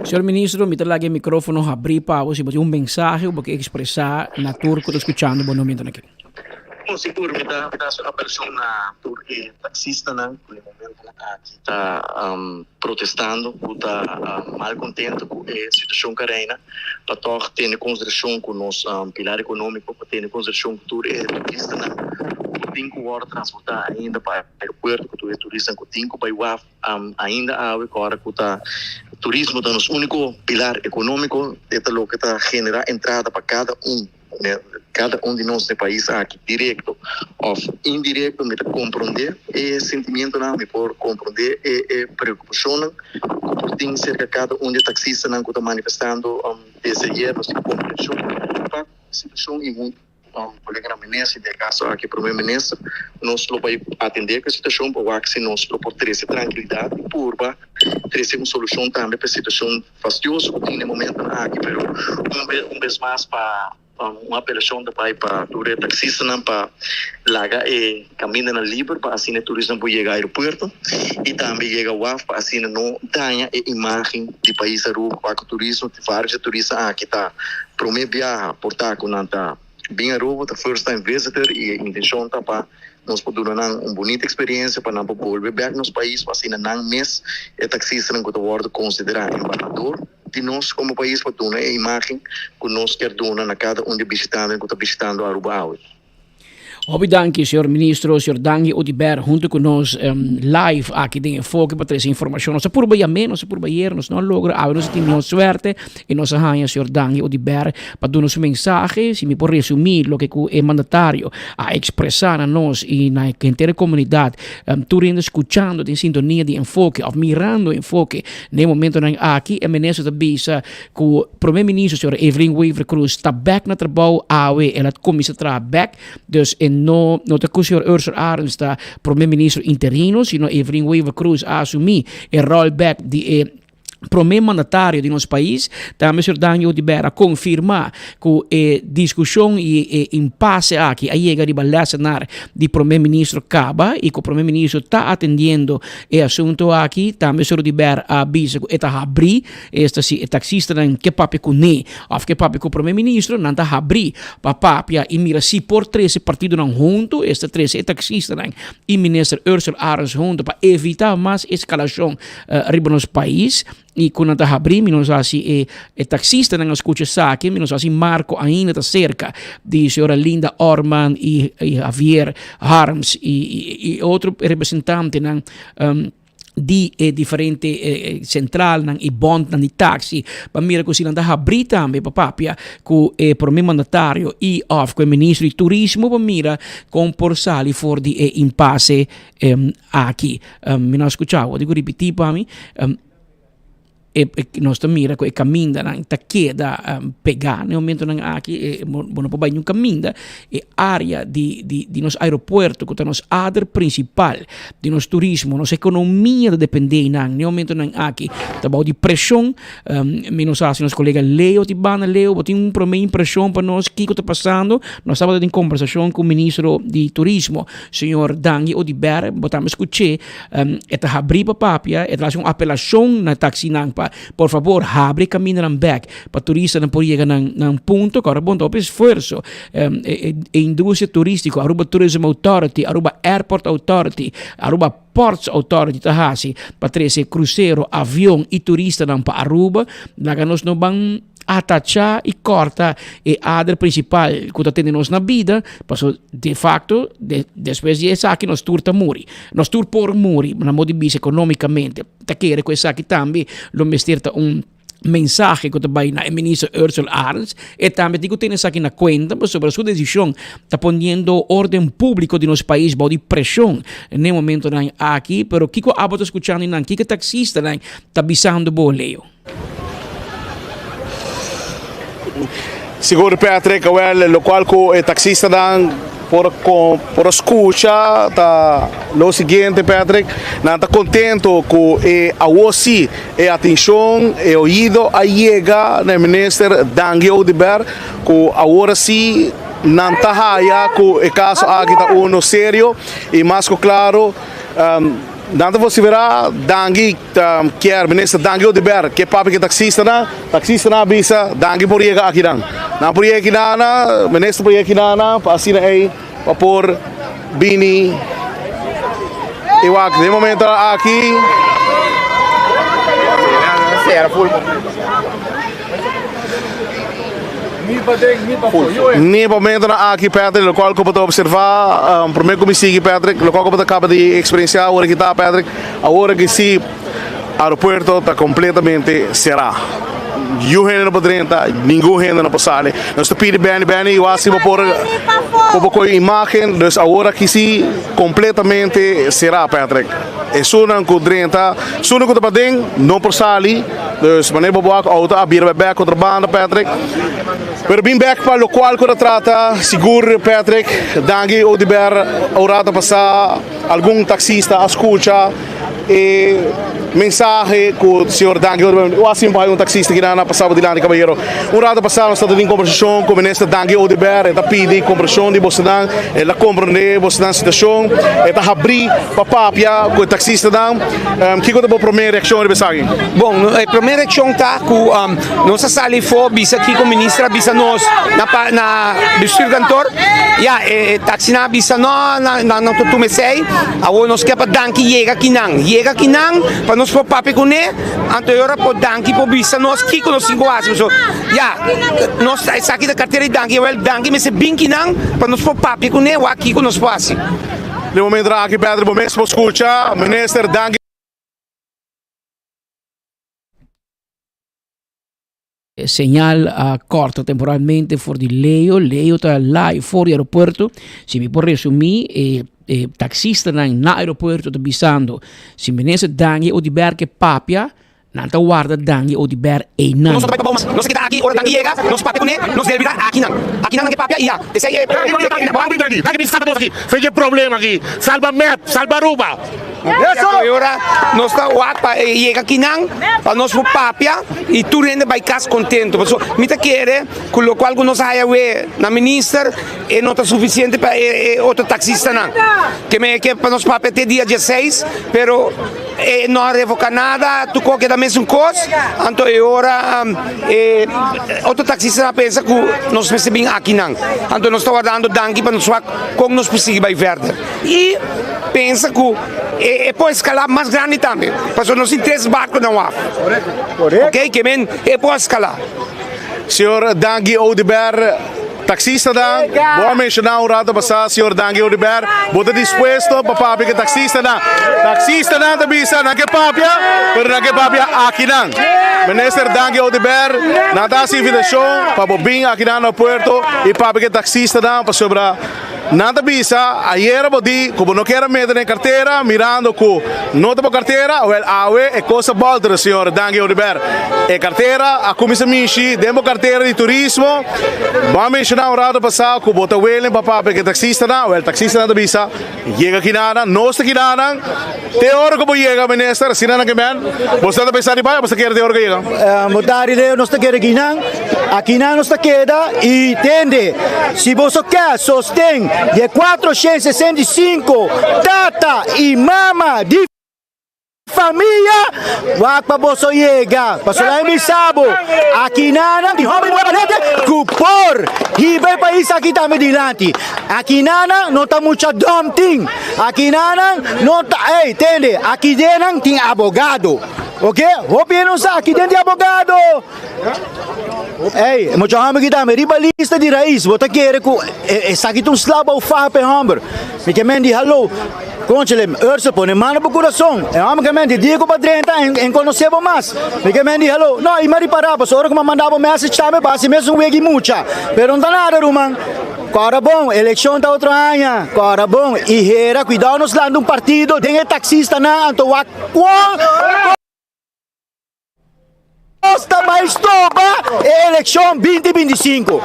Señor Ministro, mi ta laga e mikrófono habrí pa bo si bo tin un mensahe ku bo ke ekspresá na tur ku ta skuchando bo na momentunan aki. Bon, sigur mi ta mi ta hasi un apelashon na tur e taksistanan ku e momentonan aki ta protestando, ku ta mal kontento ku e situashon ku a reina, pa tòg tene konsiderashon ku nos pilar ekonómiko, pa tene konsiderashon ku tur e turistanan ku tin ku wòrdu transportá ainda pa aeropuerto, ku tur e turistanan ku tin ku bai waf ainda awe, ku ora ku ta turismo ta nos úniko pilar ekonómiko, e ta loke ta generá entrada pa kada un. Kada un di nos den pais aki, direkto òf indirekto, mi ta komprondé e sentimientonan, mi por komprondé e preokupashonnan ku por tin serka kada un di e taksistanan ku ta manifestando desde ayer. Nos tin komprenshon pa ku e situashon i huntu ku koleganan minister, den e kaso aki prome minister, nos lo bai atendé ku e situashon pa wak si nos lo por trese trankilidat i purba trese un solushon tambe pa e situashon Fastioso ku tin e momentonan aki, pero un be un bes mas pa un apelashon ta bai pa tur e taksistanan pa laga e kamindanan liber pa asina e turistanan por yega aeropuerto i tambe yega waf pa asina no daña e imagen di pais Aruba pa ku turismo varios e turista aki ta prome biaha por ta ku nan ta Bin Aruba ta first time visitor y e intencion ta pa nos por duna nan un bunita experiencia pa nan por bolbe bek nos pais pa asina nan mes e taxistanan cu ta wordo considera embahador di nos como pais pa duna e imagen cu nos kier duna na cada un di e bishitantenan cu ta bishitando Aruba awe. Hopi danki señor ministro, señor Dangui Oduber hunto cu nos live aki den Enfoke pa trece informacion. Nos a purba yam'é, nos a purba yer, nos no a logra, awe nos a tin mihor suerte y nos a haña señor Dangui Oduber pa duna su mensahe. Si mi por resumi loke cu e mandatario a expresa na nos y na henter e comunidad, tur hende scuchando den sintonia di Enfoke of mirando Enfoke na e momentonan aki, e minister ta bisa Ku Prome Minister señora Evelyn Wever Croes ta bek na trabou awe, el a kuminsá traha bek, dus e no no ta ku señor Ursur Arends ta Prome Minister interino, sino Evelyn Wever Croes a asumí e ròl bek di e prome mandatario di nos pais. Tambe señor Dangui Oduber a konfirmá ku e diskushon i e impase aki a yega riba lèsenar di Prome Minister kaba i ku Prome Minister ta atendiendo e asuntu aki. Tambe señor Oduber a bisa ku e ta habrí Esta si e taxistanan ke papia ku ne òf ke papia ku prome ministro, nan ta habrí pa papia i mira si por trese partidonan huntu, esta trese e taxistanan i minister Ursell Arends huntu pa evitá mas eskalashon riba nos pais. I ku nan ta habrí, mi no sa si e e taxistanan a skucha esaki, mi no sa si Marco ainda ta serka di señora Linda Orman i Javier Harms i i otro representantenan. Di e diferente centralnan y bondnan di taxi pa mira cu si nan ta habri tambe pa papia cu e prome mandatario y of cu e ministro di turismo pa mira con por sali for di e impasse aki. Mi no a scucha bo, dico ripiti pa mi. E nos ta mira ku e kamindanan ta keda pegá na e momentonan aki e bo no por bai niun kaminda e área di di di nos aeropuerto ku ta nos ader prinsipal di nos turismo nos ekonomia ta dependé einan na e momentonan aki ta bou di preshon mi no sa si nos kolega Leo tin banda Leo bo tin un promé impreshon pa nos kiko ta pasando nos tabata den kombersashon ku ministro di turismo señor Dangui Oduber bo tambe skuch'é. E ta habrí pa papia, e ta hasi un apelashon na taksinan pa por fabor habri e kamindanan bèk pa turistanan por yega nan nan punto ku ora bon ta hopi esfuerso. E industria turístiko, Aruba Tourism Authority, Aruba Airport Authority, Aruba Ports Authority ta hasi pa trese krusero, avion i turistanan pa Aruba. Laga nos no ban atachá i kòrta e ader prinsipal ku ta tene nos na bida, paso de fakto de despues di esaki nos tur ta muri. Nos tur por muri, na modo di bisa ekonómikamente. Ta kere ku esaki tambe lo mester ta un mensahe ku ta bai na e minister Ursell Arends. E tambe tin ku tene esaki na kuenta pasobra su desishon ta poniendo orden públiko di nos pais bou di preshon n'e momentonan aki. Pero kiko abo ta skuchando nan? Kiko e taksistanan ta bisando bo, Leo? Sigur Patrick, awel locual cu e taxistanan por por a scucha ta lo siguiente Patrick, nan ta contento cu e awo si e atencion, e oido a yega na e minister Dangui Oduber cu awor si nan ta haya cu e caso aki ta uno serio y mas cu claro nan ta vocifera Dangui. Ta kier Minister Dangui Oduber ke papia ke taxistanan, taxistanan a bisa Dangui por yega akinan. Nan por yega akinana, Minister por yega akinana pa asina ei pa por bini y wak den momento aki. Ni momento na aki Patrick locual cu bo ta observa prome cu mi sigui Patrick locual cu bo ta caba di experiencia awor aki ta Patrick awor aki si aeropuerto ta completamente cera yu hende no por drenta ningun hende no por sali nos ta pidi Benny Benny igual si bo por bo por coge imagen dus awor aki si completamente cera Patrick esunnan cu drenta esunnan cu ta paden no por sali. Dus manera bo wak auto a bira bai bek otro banda Patrick. Pero bin bek pa lokual ku ta trata sigur Patrick. Danki Odiber un rato pasá algun taksista a skucha e mensahe ku señor Danki Odiber o asin bai un taksista kinan a pasa bo dilanti kabayero. Un rato pasá nos tabata tin kombersashon ku minister Danki Odiber e ta pidi kompreshon di bosonan el a komprende bosonan situashon e ta habrí pa papia ku e taksistanan. Kiko ta bo promé reakshon riba esaki? Bon, e promé reakshon ta ku nos a sali afó bisa kiko minister a bisa nos na na bestuurkantoor. Ya, e taksinan a bisa no, nan no ta tuma esei. Awor nos ke pa Danki yega akinan. Yega akinan pa nos por papia kuné, anto e ora por Danki por bisa nos kiko nos tin ku hasi. Pasobra ya, nos esaki ta kartera di Danki, awel Danki mester bin kinan pa nos por papia kuné wak kiko nos por hasi. Den momento aki Patrick bo mes por scucha Minister danki. Señal a corta temporalmente for di Leo. Leo ta live for di aeropuerto. Si mi por resumi, e, e taxistanan na aeropuerto ta bisando, si minister Dangui Oduber ke papia, Nan ta warda Dangui Oduber einan. Nos no ta bai pa bou mas. Nos ta keda aki ora Dangui yega, nos papia kuné, nos debe bira akinan. Akinan nan ke papia i ya. Esei e. Dangui bin salba nos aki. Fei e problema aki. Salba mep, salba Aruba. E ora nos ta wak pa e yega akinan pa nos por papia i tur hende bai kas kontento. Pasobra mi ta kere ku lokual ku nos a haya awe na minister e no ta sufisiente pa e otro taksistanan. Ke men e ke pa nos papia te dia dieseis pero. E no a revoca nada, tur cos keda mesun cos, anto e ora e otro taxistanan a pensa cu nos mester bin akinan, anto nos ta wardando danki pa nos wak con nos por sigui bay verder y pensa cu e por escala mas grandi tambe, pasobra nos tin tres barco na waf, ok, ke men e por escala. Señor Dangui Oduber, taxistanan, bo a menciona un rato pasa, señor Dangui Oduber, bo ta dispuesto pa papia cu e taxistanan. Taxistanan ta bisa nan ke papia, pero nan ke papia akinan. Minister Dangui Oduber, nan ta haci invitacion pa bo bin akinan na puerto y papia cu e taxistanan pasobra Nan ta bisa, Ayera bo di ku bo no kier a mete den kartera, mirando ku no ta bo kartera, wèl awe e kos a bòlter, señor Dangui Oduber. E kartera a kuminsá mishi den bo kartera di turismo. Bo a menshoná un rato pasá ku bo ta welen pa papia ku e taksistanan, wèl taksistanan ta bisa, Yega kinanan, nos ta kinanan. Te ora ku bo yega, minister, asina nan ke men. Bo sa ta pensa di bai o bo sa kere te ora ku yega? Bo ta ari leu, nos ta kere kinan. Akinan nos ta keda i tende, si boso ke sosten di e 465 tata i mama di famia, wak pa boso yega. Pasobra mi bisa bo, akinanan tin hopi buena hende ku por hiba e pais aki tambe dilanti. Akinanan no ta mucha dòm tin. Akinanan no ta, ey, tende, akidenan tin abogado. Oke, hopi hende no sa, akiden tin abogado. Ey, mucha homber ki tambe riba lista di rais, bo ta kere ku esaki ta un sla bou faha pa e homber. Mi ke men di hallo, konchele, Ursel pone mano bo kurason. E homber ke men di dia ku bo a drenta en konosé bo mas. Mi ke men di hallo, no, i mi a ripará pasobra ora ku mi a manda bo message tambe bo hasi mesun wegi mucha. Pero no ta nada ruman. Kòrda bon, elekshon ta otro aña. Kòrda bon, i hera kuidou nos lanta un partido den e taksistanan anto wak kon. Nos ta bai stopa e elekshon 2025.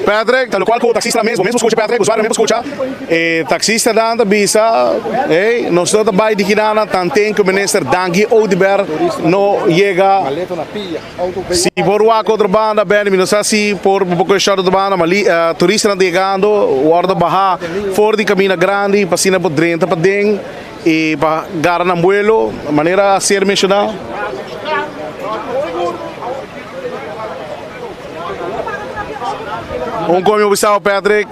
Patrick, ta lokual ku taksistanan mes, bo mes por skucha Patrick, usuarionan mes por skucha, e taksistanan ta bisa, hey, nos no ta bai di kinana tanten ku minister Dangui Oduber no yega. Si por wak otro banda, Benny, mi no sa si por bo por kuesha otro banda, ma li, turistanan ta yegando, wòrdu baha for di kaminda grandi pa asina por drenta paden. I pa gara nan buelo, manera a ser menshoná. Un komi bo bisao Patrick,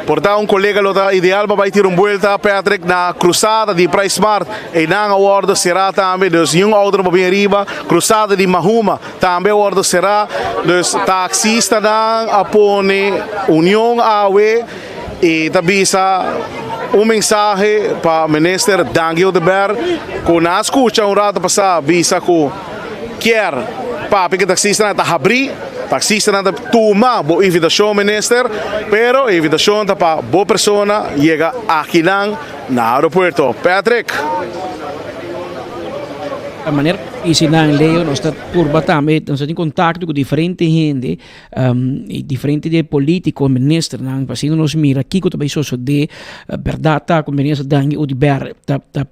Por ta un kolega lo ta ideal pa bai tira un buelta, Patrick, na krusada di Pricemart. Einan a wòrdu será tambe, dus niun outo no por bin ariba. Krusada di Mahuma tambe a wòrdu será. Dus taksistanan a pone union awe i ta bisa un mensahe pa Minister Dangui Oduber ku nan a skucha un rato pasá bisa ku kier papia ku e taksistanan ta habrí. Taksistanan ta tuma bo invitashon Minister, pero e invitashon ta pa bo persona yega akinan na aeropuerto. Patrick. Ta manera ku si nan Leo nos ta purba tambe nos ta tin kontakto ku diferente hende i diferente di e politiko ministernan pa asina nos mira kiko ta bai sosodé bèrdat ta ku minister Dangui Oduber ta ta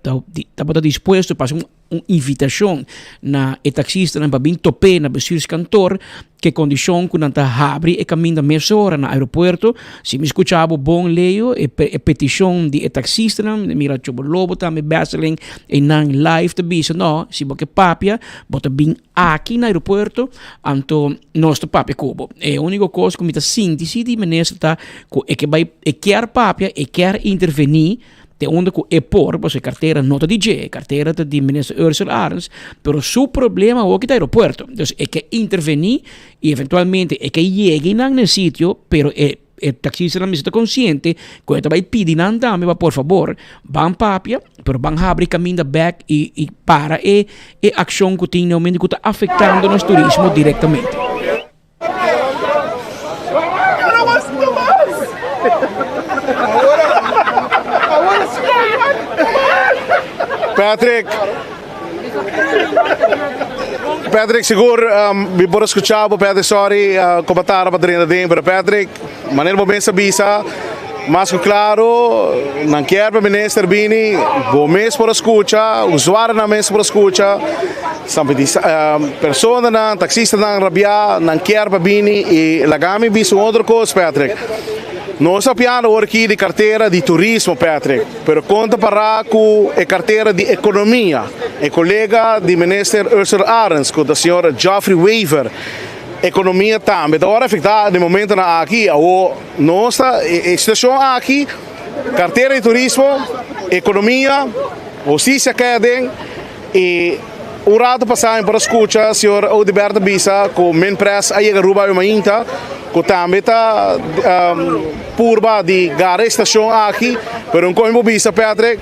tabata dispuesto pa hasi un un invitashon na e taksistanan pa bin top'é na bestuurskantoor ke kondishon ku nan ta habri e kaminda mesora na aeropuerto. Si mi skucha bo bon Leo, e e petishon di e taksistanan, mi mira Chobo Lobo tambe Besseling einan live ta bisa no, si bo ke papia bo ta bin aki na aeropuerto anto nos ta papia ku bo. E uniko kos ku mi ta sinti si di minister ta ku e ke bai e kier papia e kier intervení Te unda cu e por, pasobra e cartera no ta di dje, e cartera ta di Minister Ursula Arends, pero su problema awor ki ta aeropuerto. Dus e ke interveni y eventualmente e ke yega einan na e sitio, pero e e taxistanan mester ta consciente cu e ta bay pidi nan tambe pa por fabor ban papia, pero ban habri caminda bek y y para e e accion cu tin na e momento cu ta afectando nos turismo directamente. Patrick Patrick sigur mi por a skucha bo Patrick sorry ku bo tarda pa drenta den pero Patrick manera bo mes a bisa mas ku klaro nan kier pa minister bini bo mes por a skucha usuarionan mes por a skucha Personanan, taxistanan rabiá, nan kier pa bini i laga mi bisa un otro kos, Patrick. Nos ta piando awor aki di kartera di turismo, Patrick, pero kon ta pará ku e kartera di ekonomia? E kolega di Minister Ursula Arends, ku ta señor Geoffrey Wever, ekonomia tambe ta wòrdu afektá den momentonan aki. Awor nos ta, e situashon aki, kartera di turismo, ekonomia, hustisia kai aden. I un rato pasá mi por a skucha señor Oduber ta bisa ku Minpres a yega Aruba awe mainta ku tambe ta purba di gara e stashon aki, pero un kohe mi por bisa Patrick,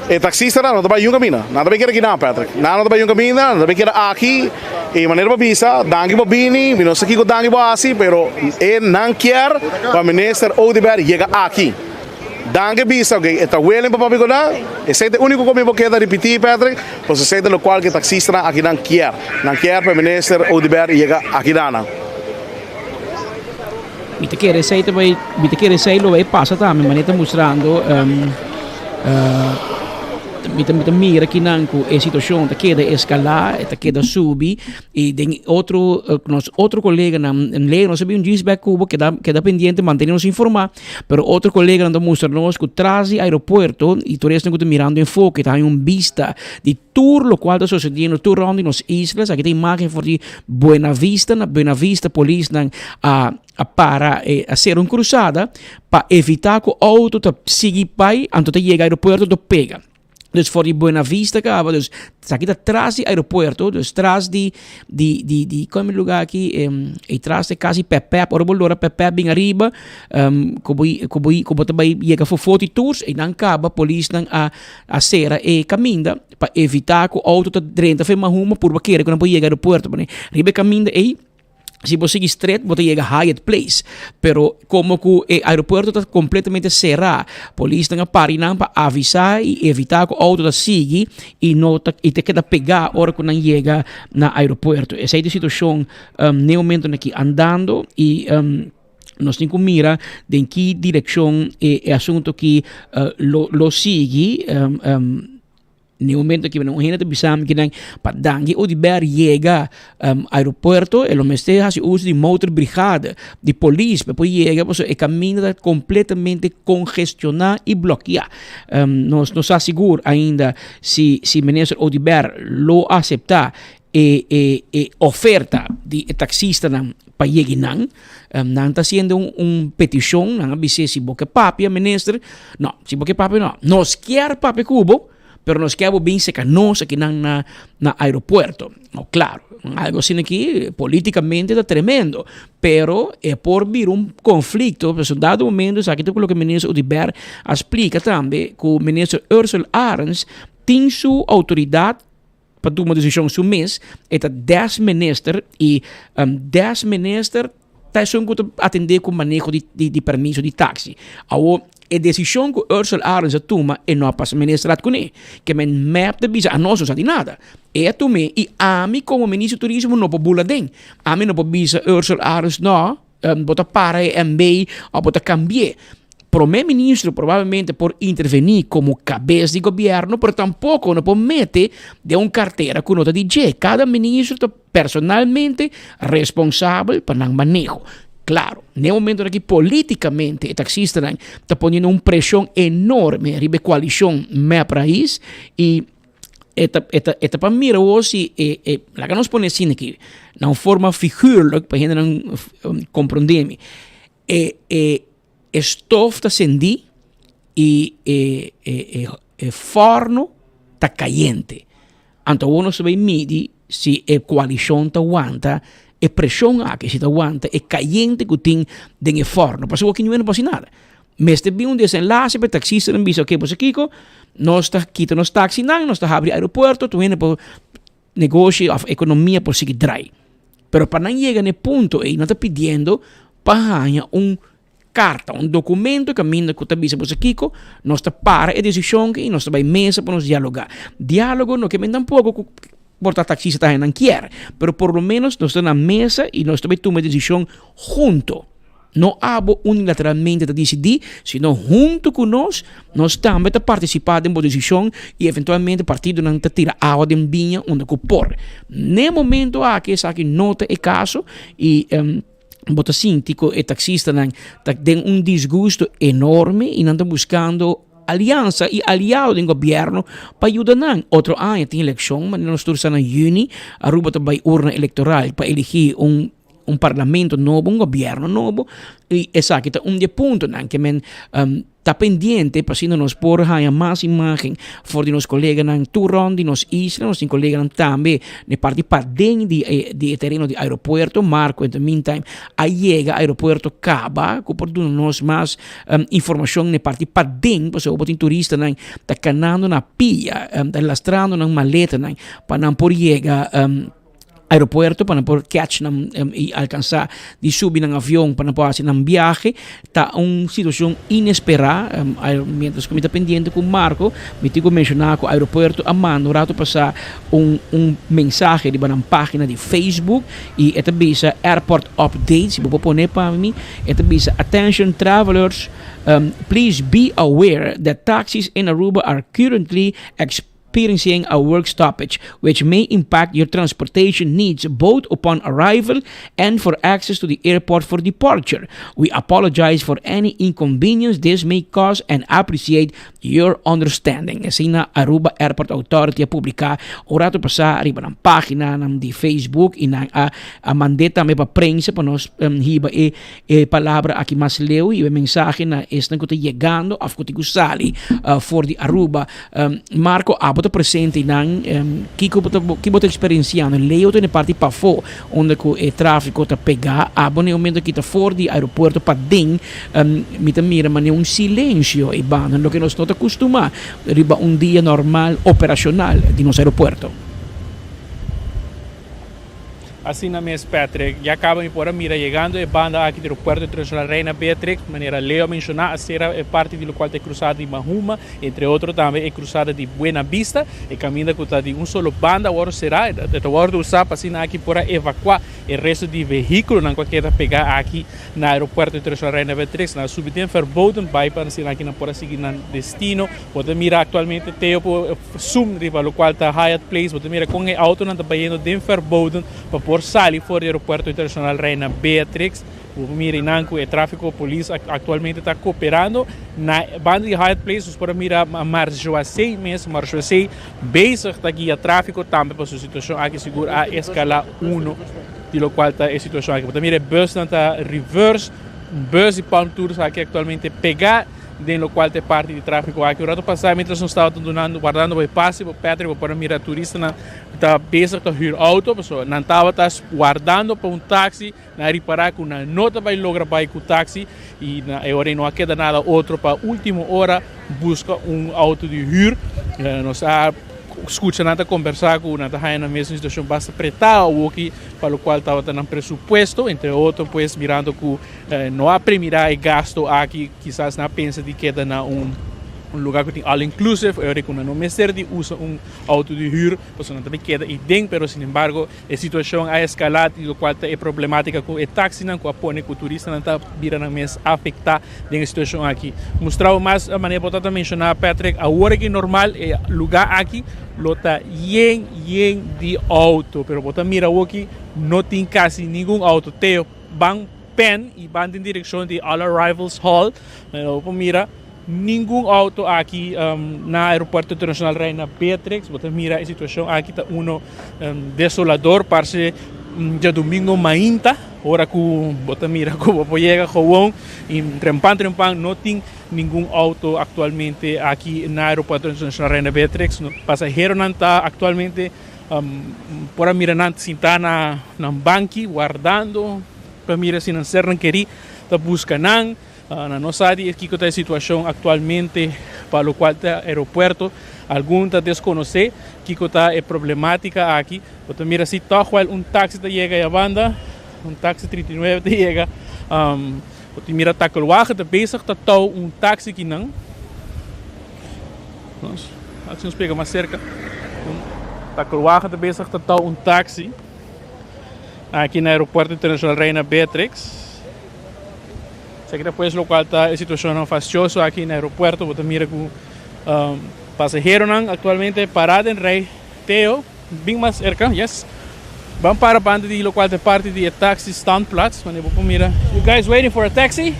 e taksistanan no ta bai yun kaminda, nan ta bai keda kinan Patrick, nan no ta bai yun kaminda, nan ta bai keda aki i manera bo bisa danki bo bini, mi no sa kiko danki bo hasi, pero e nan kier pa Minister Oduber yega aki. Danke bisa ok e ta willing pa papia ku nan, esei ta e uniko ku mi por keda ripití Patrick, pasobra esei ta lokual ku e taksistanan akinan kier, nan kier pa e minister Oduber yega akidanan. Mi ta kere esei ta bai, mi ta kere esei lo bai pasa tambe, manera ta mustrando mi ta mi ta mira kinan ku e situashon ta keda eskalá, e ta keda subi. Y den otro, nos otro coleganan, Leo, nos a bin un djis bek cu bo, keda, keda pendiente, mantene nos informa, pero otro coleganan ta mustra nos cu tras di aeropuerto, y tur esnan cu ta mirando Enfoke, ta haña un bista di tur locual ta sucediendo tur rond di nos islas. Aki ta imagen for di Buena Vista, na Buena Vista polisnan a a para, a cera un cruzada pa evita cu auto ta sigui bay, anto ta yega aeropuerto, ta pega. Dus for di Buena Vista kaba, dus esaki ta tras di aeropuerto, dus tras di di di di kon e lugar aki e tras di kasi Pep Pep, ora bo lora Pep Pep bin ariba ku bo ku bo ku bo ta bai yega Fofoti Tours einan kaba polisnan a a sera e kaminda pa evita ku outo ta drenta for e Mahuma purba kere ku nan por yega aeropuerto riba e kaminda ei. Si bo sigui stret bo ta yega Hyatt Place, pero como cu e aeropuerto ta completamente cera, polisnan a pari nan pa avisa y evita cu auto ta sigui y no ta y ta keda pega ora cu nan yega na aeropuerto. Esey ta e situacion n'e momentonan aki andando y nos tin cu mira den ki direccion e asunto aki lo lo sigui. N'e momento aki un hende ta bisa mi kinan pa Dangui Oduber yega aeropuerto e lo mester hasi uso di motorbrigade di polis pa por yega pasobra e kaminda ta kompletamente kongestioná i blòkiá. Nos no sa sigur ainda si si minister Oduber lo aseptá e e e oferta di e taksistanan. pa yegi nan. Nan ta haciendo un, un peticion, nan a bis'é si bo ke papia minister, no, si bo ke papia no, nos kier papia ku bo, pero nos kier bo bin seka nos akinan na na aeropuerto. No, claro, algo asina aki politicamente ta tremendo, pero e por bira un conflicto, pasobra un dado momento esaki ta ku loke minister Oduber a splika tambe ku minister Ursell Arends tin su autoridad pa tuma desishon su mes, e ta des minister i des minister ta esun ku ta atendé ku maneho di di permiso di taxi. Awor e desishon ku Ursell Arends a tuma e no a pasa ministerat kuné. Ke men mep ta bisa anos no sa di nada. E a tum'é i ami komo minister di turismo no por bula den. Ami no por bisa Ursell Arends no. Bo ta para e MB of bo ta cambi'é. Prome ministro probablemente por intervení como cabes di gobierno, pero tampoco no por mete den un cartera cu no ta di dje. Cada ministro ta personalmente responsabel pa nan maneho. Claro, n'e momento aki politicamente e taxistanan ta poniendo un presion enorme riba e coalicion MEP-Raiz y E ta, e ta, e ta pa mira wou si e, e, laga nos pone asina aki, na un forma figuurlijk, pa hendenan comprende mi. E, e, e stof ta sendí i e, e, e, e forno ta kayente. Anto awor nos ta bai midi si e koalishon ta wanta e preshon aki, si ta wanta e kayente ku tin den e forno. Pasobra awor ki no por hasi nada. Mester bin un desenlace pa e taxistanan bisa oke boso kiko nos ta kita nos taxinan nos ta habri aeropuerto tur hende por negoshi of economia por sigui drai pero pa nan yega na e punto ey nan ta pidiendo pa haña un carta un documento caminda cu ta bisa boso kiko nos ta para e decision aki y nos ta bay mesa pa nos dialoga dialogo no ke men tampoco cu por ta taxista ta haña nan kier pero por lo menos nos ta na mesa y nos ta bay tuma e decision hunto. No abo unilateralmente ta disidí, sino huntu ku nos, nos tambe ta partisipá den bo desishon i eventualmente partidonan ta tira awa den biña unda ku por. N'e momento aki esaki no ta e kaso i bo ta sinti ku e taksistanan ta den un disgusto enorme i nan ta buskando aliansa i aliado den gobièrnu pa yuda nan. Otro aña tin elekshon, manera nos tur sa na yüni Aruba ta bai urna elektoral pa eligí un. un parlamento nobo, un gobierno nobo, y esaki ta un di e puntonan ke men ta pendiente pa asina nos por haña mas imagen for di nos koleganan tur rond di nos isla, nos tin koleganan tambe den parti paden di e di e tereno di aeropuerto, Marco in the meantime a yega aeropuerto kaba ku por duna nos mas informashon den parti paden pasobra bo tin turistanan ta kanando na pia, ta lastrando nan maletanan pa nan por yega. Aeropuerto pa nan por catch nan y alcansa di subi nan avion pa nan por haci nan biahe ta un situacion inespera mientras cu mi ta pendiente cu Marco mi tin cu menciona cu aeropuerto a manda un rato pasa un un mensahe riba nan pagina di Facebook y e ta bisa airport update si bo por pone pa mi e ta bisa attention travelers please be aware that taxis in Aruba are currently experiencing a work stoppage, which may impact your transportation needs both upon arrival and for access to the airport for departure. We apologize for any inconvenience this may cause and appreciate your understanding. Asina Aruba Airport Authority a publica un rato pasa riba nan paginanan di Facebook y nan a a mand'é tambe pa prensa pa nos hiba e E palabra aki mas leu i e mensahe na esnan ku ta yegando òf ku tin ku sali for di Aruba. Marco, abo ta presente einan. Kiko bo ta ki bo ta eksperensiando? Leo ta na e parti pafó unda ku e tráfiko ta pegá. Abo na e momento aki ta for di aeropuerto paden. Mi ta mira manera un silensio ei banda, loke nos no ta kustumá riba un dia normal operashonal di nos aeropuerto. Asina mes Patrick, ya caba mi por a mira yegando e banda aki di Aeropuerto Internacional Reina Beatrix, manera Leo a menciona a cera e parti di locual ta e cruzada di Mahuma, entre otro tambe e cruzada di Buena Vista, e caminda cu ta di un solo banda a wordo cera, e ta wordo usa pa asina aki por a evacua e resto di vehiculonan cu a keda pega aki na Aeropuerto Internacional Reina Beatrix. Nan a subi den verboden bay pa asina aki nan por a sigui nan destino. Bo ta mira actualmente Theo por. Zoom riba locual ta Hyatt Place, bo ta mira con e autonan ta bayendo den Verboden pa por. por sali for di Aeropuerto Internacional Reina Beatrix. Bo por mira einan ku e tráfiko polis aktualmente ta kooperando. Na banda di Hyatt Place nos por a mira Marjoasey mes, Marjoasey bezig ta guia tráfiko tambe pa su situashon aki sigur a eskala uno di lokual ta e situashon aki. Bo ta mira e busnan ta reverse, un bus di Palm Tours aki aktualmente pegá den lokual ta e parti di tráfiko aki. Un rato pasá mientras nos tabata dunando wardando pa e pase bo Patrick bo por a mira turistanan ta bezig ta hür outo pasobra nan tabata wardando pa un taxi. Nan a ripará ku nan no ta bai logra bai ku taksi i na e ora ei no a keda nada otro pa último ora buska un outo di hür. Nos a skucha nan ta kombersá ku nan ta haña nan mes un situashon basta pretá awoki pa lokual tabata nan presupuesto, entre otro pues mirando ku no a premirá e gasto aki kisas nan a pensa di keda na un lugá ku tin all inclusive e ora ei ku nan no mester di usa un outo di hür pasobra nan ta bai keda ei den pero sinembargo E situacion a escala y locual ta e problematica cu e taxinan cu a pone cu turistanan ta bira nan mes afecta den e situacion aki. Mustra bo mas manera bo ta menciona Patrick, awor aki normal e lugar aki lo ta yen yen di auto pero bo ta mira awoki no tin casi ningun auto. Teo ban pen y ban den direccion di All Arrivals Hall bo por mira. Ningun auto aki na Aeropuerto Internacional Reina Beatrix. Bo ta mira e situacion aki ta uno desolador. Parce djadomingo mainta ora cu bo ta mira cu bo por yega gewoon y trempan trempan no tin ningun auto actualmente aki na Aeropuerto Internacional Reina Beatrix. Pasaheronan ta actualmente por a mira nan sinta na nan banki wardando pa mira si nan sernan keri ta busca nan. Nan no sa di kiko ta e situashon aktualmente pa lokual ta aeropuerto. Algun ta deskonosé kiko ta e problematika aki. Bo ta mira si tòg wèl un taksi ta yega e banda, un taksi 39 ta yega. Bo ta mira takelwagen ta bezig ta tou un taksi kinan. Nos a si nos pega mas serka. Un takelwagen ta bezig ta tou un taksi aki na aeropuerto internashonal Reina Beatrix. Esaki ta pues locual ta e situacionnan fastioso aki na aeropuerto. Bo ta mira cu pasaheronan actualmente para den rij. Teo, bin mas cerca, yes. Ban para banda di locual ta e parti di e taxi standplaats, wanneer bo por mira. You guys waiting for a taxi?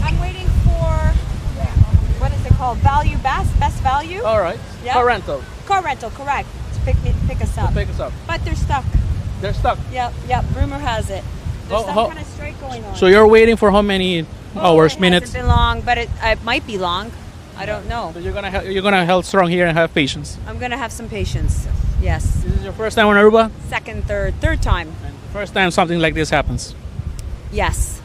I'm waiting for, what is it called, value best, best value? All right. Yeah. Car rental. Car rental, correct. To pick me, pick us up. To pick us up. But they're stuck. They're stuck. Yep, yep. Rumor has it. There's some kind of strike going on. So you're waiting for how many oh, hours, it minutes? Hasn't been long, but it, it might be long. I don't know. So you're gonna you're gonna hold strong here and have patience. I'm gonna have some patience. Yes. This is your first time on Aruba? Second, third, third time. And first time something like this happens. Yes.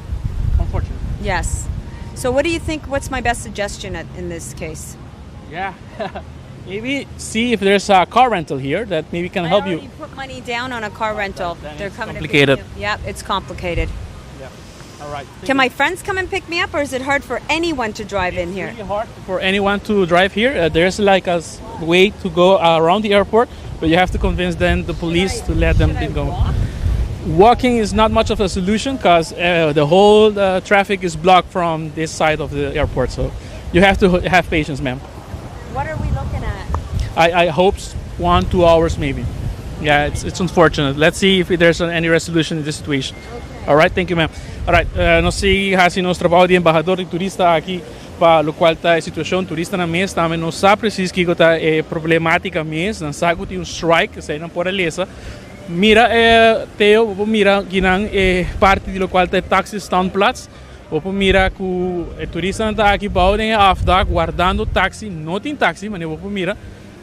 Unfortunately. Yes. So what do you think? What's my best suggestion at, in this case? Yeah. maybe see if there's a car rental here that maybe can I help you. put money down on a car rental. They're coming complicated. To pick me up. Yep, it's complicated. Yeah. All right. Can my friends come and pick me up, or is it hard for anyone to drive in here? It's really hard for anyone to drive here. Uh, there's like a way to go around the airport, but you have to convince then the police to let them go. Walk? Walking is not much of a solution because uh, the whole uh, traffic is blocked from this side of the airport. So you have to have patience, ma'am. What are we looking at? I, I hope one, two hours maybe. Yeah, it's, it's unfortunate. Let's see if there's any resolution in this situation. Okay. All right, thank you, ma'am. All right, uh, nos sigui hasi nos trabou di embahador di turista aki pa lokual ta e situashon. Turistanan mes tambe no sa presis kiko ta e problematika mes. Nan sa ku tin un strike, esei nan por a lesa. Mira e Teo, bo por mira kinan e parti di lokual ta e taxi standplaats. Bo por mira ku e turistanan ta aki bou den e afdak wardando taxi. No tin taxi, manera bo por mira.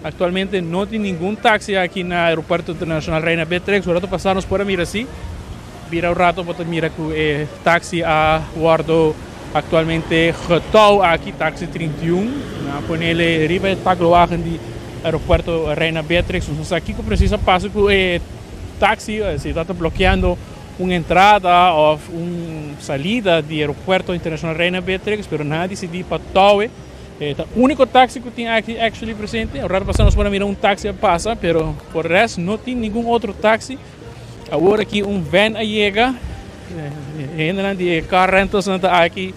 Aktualmente no tin ningun taxi aki na Aeropuerto Internacional Reina Beatrix. Un rato pasá nos por a mira si. Bira un rato bo ta mira ku e taxi a wordo aktualmente getouw aki, taxi 31. Nan a ponele riba e takelwagen di Aeropuerto Reina Beatrix. Nos no sa kiko presis a pasa ku e taxi, si ta ta blokeando un entrada of un salida di Aeropuerto Internacional Reina Beatrix, pero nan a disidí pa touwe. E ta úniko taxi ku tin aki actually presente. Un rato pasá nos por a mira un taxi a pasa, pero por rest no tin ningun otro taxi. Awor aki un van a yega. E hendenan di e car rentals nan ta aki.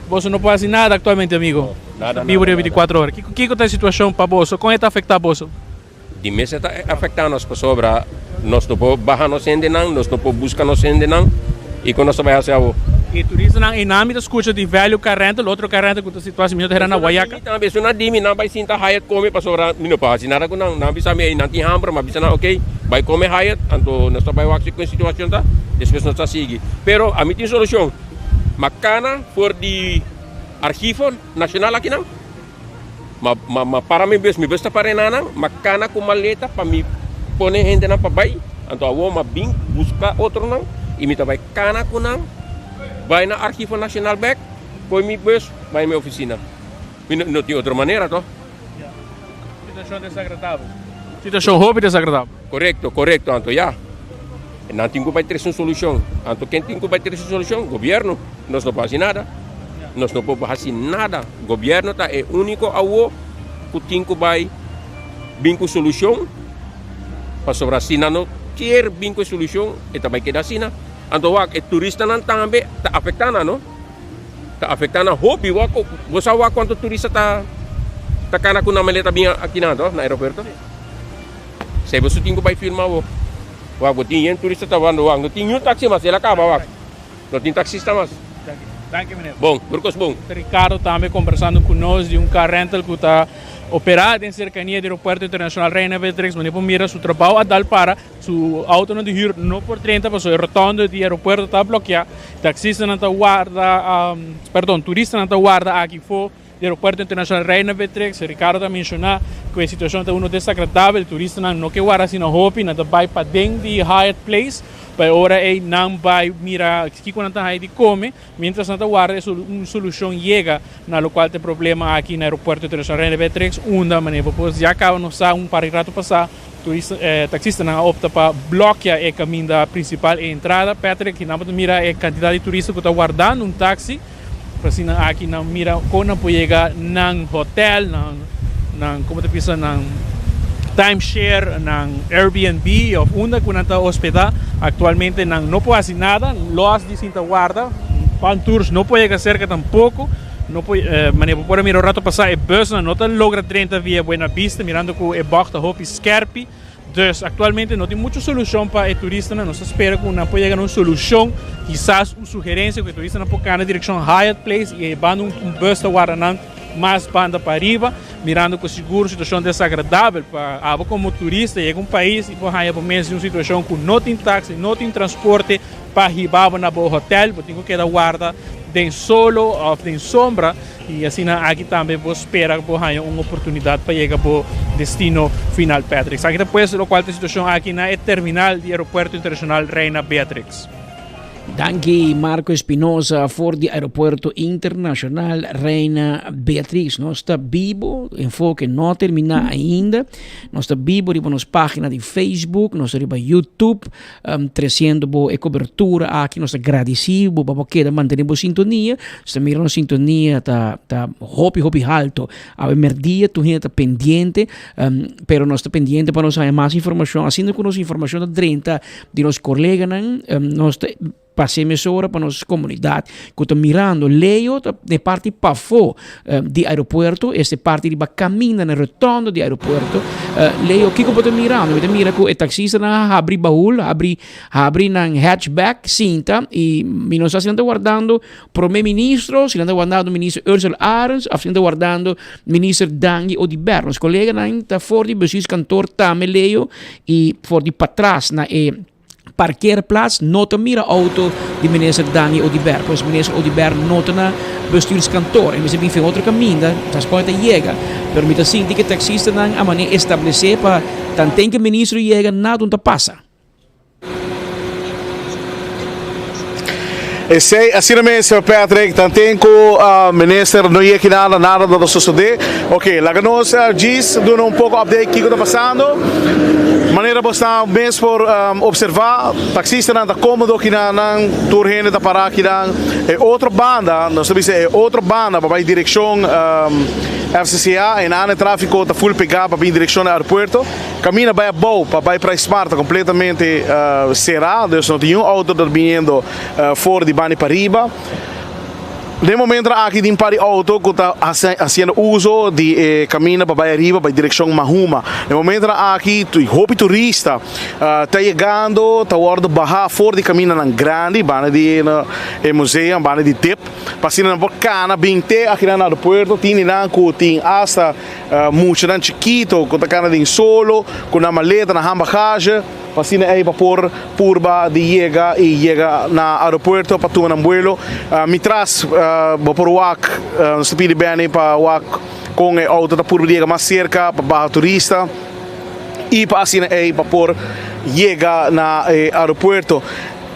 Boso no por hasi nada aktualmente, amigo? Nada, Bibo nada, di 24 ora. Kiko, kiko ta e situashon pa boso? Kon e ta afektá boso? Di mes e ta afecta nos pasobra nos no por baha nos hendenan, nos no por busca nos hendenan y con nos ta bay haci awo? E turistanan einan mi ta scucha di Value Car Rental, otro car rental cu ta situa si mi no ta hera na Guayaca. Mi tambe, esun a di mi nan bay sinta Hyatt come pasobra mi no por haci nada cu nan. Nan bisa mi ey nan tin hamber, mi a bisa nan ok bay come Hyatt anto nos ta bay wak si con e situacion ta despues nos ta sigui. Pero ami tin solucion, ma cana for di Archivo Nacional akinan. Ma ma ma para mi bus, mi bus ta para enanan, ma kana ku maleta pa mi pone hendenan pa bai, anto awor ma bin buska otronan i mi ta bai kana ku nan bai na Archivo Nacional bek, koe mi bus bai mi ofisina. Mi no tin otro manera to. Situacion desagradabel. Situacion hopi desagradabel. Korekto, korekto, anto ya. Nan tin ku bai trese un solushon. Anto ken tin ku bai trese un solushon? Gobierno. Nos no por hasi nada. Nos no por hasi nada. Gobierno ta e úniko awo ku tin ku bai bin ku solushon. Pasobra si nan no kier bin ku e solushon, e ta bai keda asina. Anto wak, e turistanan tambe ta afektá nan, no? Ta afektá nan hopi. Wak, bo sa wak kuantu turista ta ta kana ku nan maleta bin akinan, to, na aeropuerto? Esei boso tin ku bai firma awo. Wak, bo tin yen turista ta wando wak. No tin niun taksi mas, el a kaba wak. No tin taxista mas. Danki meneer. Bon, tur kos bon. Ricardo tambe kombersando ku nos di un car rental ku ta operá den serkania di Aeropuerto Internacional Reina Beatrix. Manera por mira su trabou a dal para, su autonan di hür no por drenta pasobra e rotonde di aeropuerto ta blokeá. Taxistanan ta warda, perdon, turistanan ta warda aki for. Di Aeropuerto Internacional Reina Beatrix, Ricardo ta menciona cu e situacion ta uno desagradabel, turistanan no ke wara asina hopi, nan ta bay paden di Hyatt Place, pa e ora ey nan bay mira kico nan ta haya di come, mientras nan ta warda e un solucion yega na locual ta e problema aki na Aeropuerto Internacional Reina Beatrix, unda manera bo por ya caba nos sa un par di rato pasa, turista taxistanan a opta pa blokia e caminda principal, e entrada. Patrick, nan bo ta mira e cantidad di turista cu ta wardando un taxi. Pa asina aki nan mira kon nan por yega nan hotel, nan nan como ta bisa nan time share, nan Airbnb of unda ku nan ta hospeda. Aktualmente nan no por hasi nada, los di sinta warda, Pan Tours no por yega serka tampoko. No por manera bo por a mira un rato pasa e busnan no ta logra drenta via Buena Vista mirando ku e bòg ta hopi skerpi. Dus actualmente no tin mucho solucion pa e turistanan. Nos ta spera cu nan por yega na un solucion, kisas un sugerencia cu e turistanan por cana direccion Hyatt Place y e banda un bus ta warda nan mas banda pa ariba, mirando cu sigur un situacion desagradabel pa abo como turista yega un pais y por haya bo mes den un situacion cu no tin taxi, no tin transporte pa hiba bo na bo hotel, bo tin cu keda warda den solo of den sombra. Y asina aki tambe bo spera bo haña un oportunidad pa yega bo destino final Patrick. Esaki ta pues locual ta e situacion aki na e terminal di Aeropuerto Internacional Reina Beatrix. Danki Marco Espinosa for di Aeropuerto Internacional Reina Beatrix. Nos ta bibo, Enfoke no a termina ainda. Nos ta bibo riba nos pagina di Facebook, nos ta riba YouTube. Treciendo bo e cobertura aki, nos ta gradeci bo pa bo keda mantene bo sintonia. Nos ta mira nos sintonia ta ta hopi hopi halto. Awe merdia tur hende ta pendiente, pero nos ta pendiente pa nos haña mas informacion. Asina cu nos informacion ta drenta di nos coleganan, nos ta Pasa e mesora pa nos comunidad cu ta mirando. Leo ta den parti pafo di aeropuerto, este parti riba caminda na rotonda di aeropuerto. Leo, kico bo ta mirando? Mi ta mira cu e taxistanan a habri bahul, habri habri nan hatchback, sinta y mi no sa si nan ta wardando Prome Ministro, si nan ta wardando Minister Ursula Arends of si nan ta wardando Minister Dangui Oduber. Nos coleganan ta for di bestuurskantoor tambe, Leo, y for di patras na e Parkeerplaats no ta mira auto di minister Dangui Oduber. Pues minister Oduber no ta na bestuurskantoor. E mester bin fin otro caminda, ta spon e ta yega. Pero mi ta sinti cu e taxistanan a manera establece pa tanten cu e ministro yega nada un ta pasa. Esey asina mes, señor Patrick, tanten cu minister no yega nada, nada no ta sosode. Ok, laga nos djis duna un poco update kico ta pasando. Manera bo sta mes por observa, taxistanan ta comodo kinanan, tur hende ta para kinan. E otro banda, nos ta bisa e otro banda pa bay direccion FCCA, enan e trafico ta full pega pa bin direccion aeropuerto. Camina bay abou pa bay Pricemart ta completamente cera, dus no tin niun auto ta biniendo for di banda pariba. Den momento aki tin par di auto cu ta haciendo uso di e caminda pa bay ariba bay direccion Mahuma. Den momento aki hopi turista ta yegando ta wordo baha for di camindanan grandi banda di e museum banda di dip pa asina nan por cana bin te aki nan aeropuerto. Tin di nan cu tin hasta muchanan chikito cu ta cana den solo cu nan maleta nan handbagage. Pa asina ei pa por purba di yega y yega na aeropuerto pa tuma nan buelo. Mi tras bo por wak, nos ta pidi Benny pa wak con e auto ta purba di yega mas cerca pa baha turista y pa asina ei pa por yega na e aeropuerto.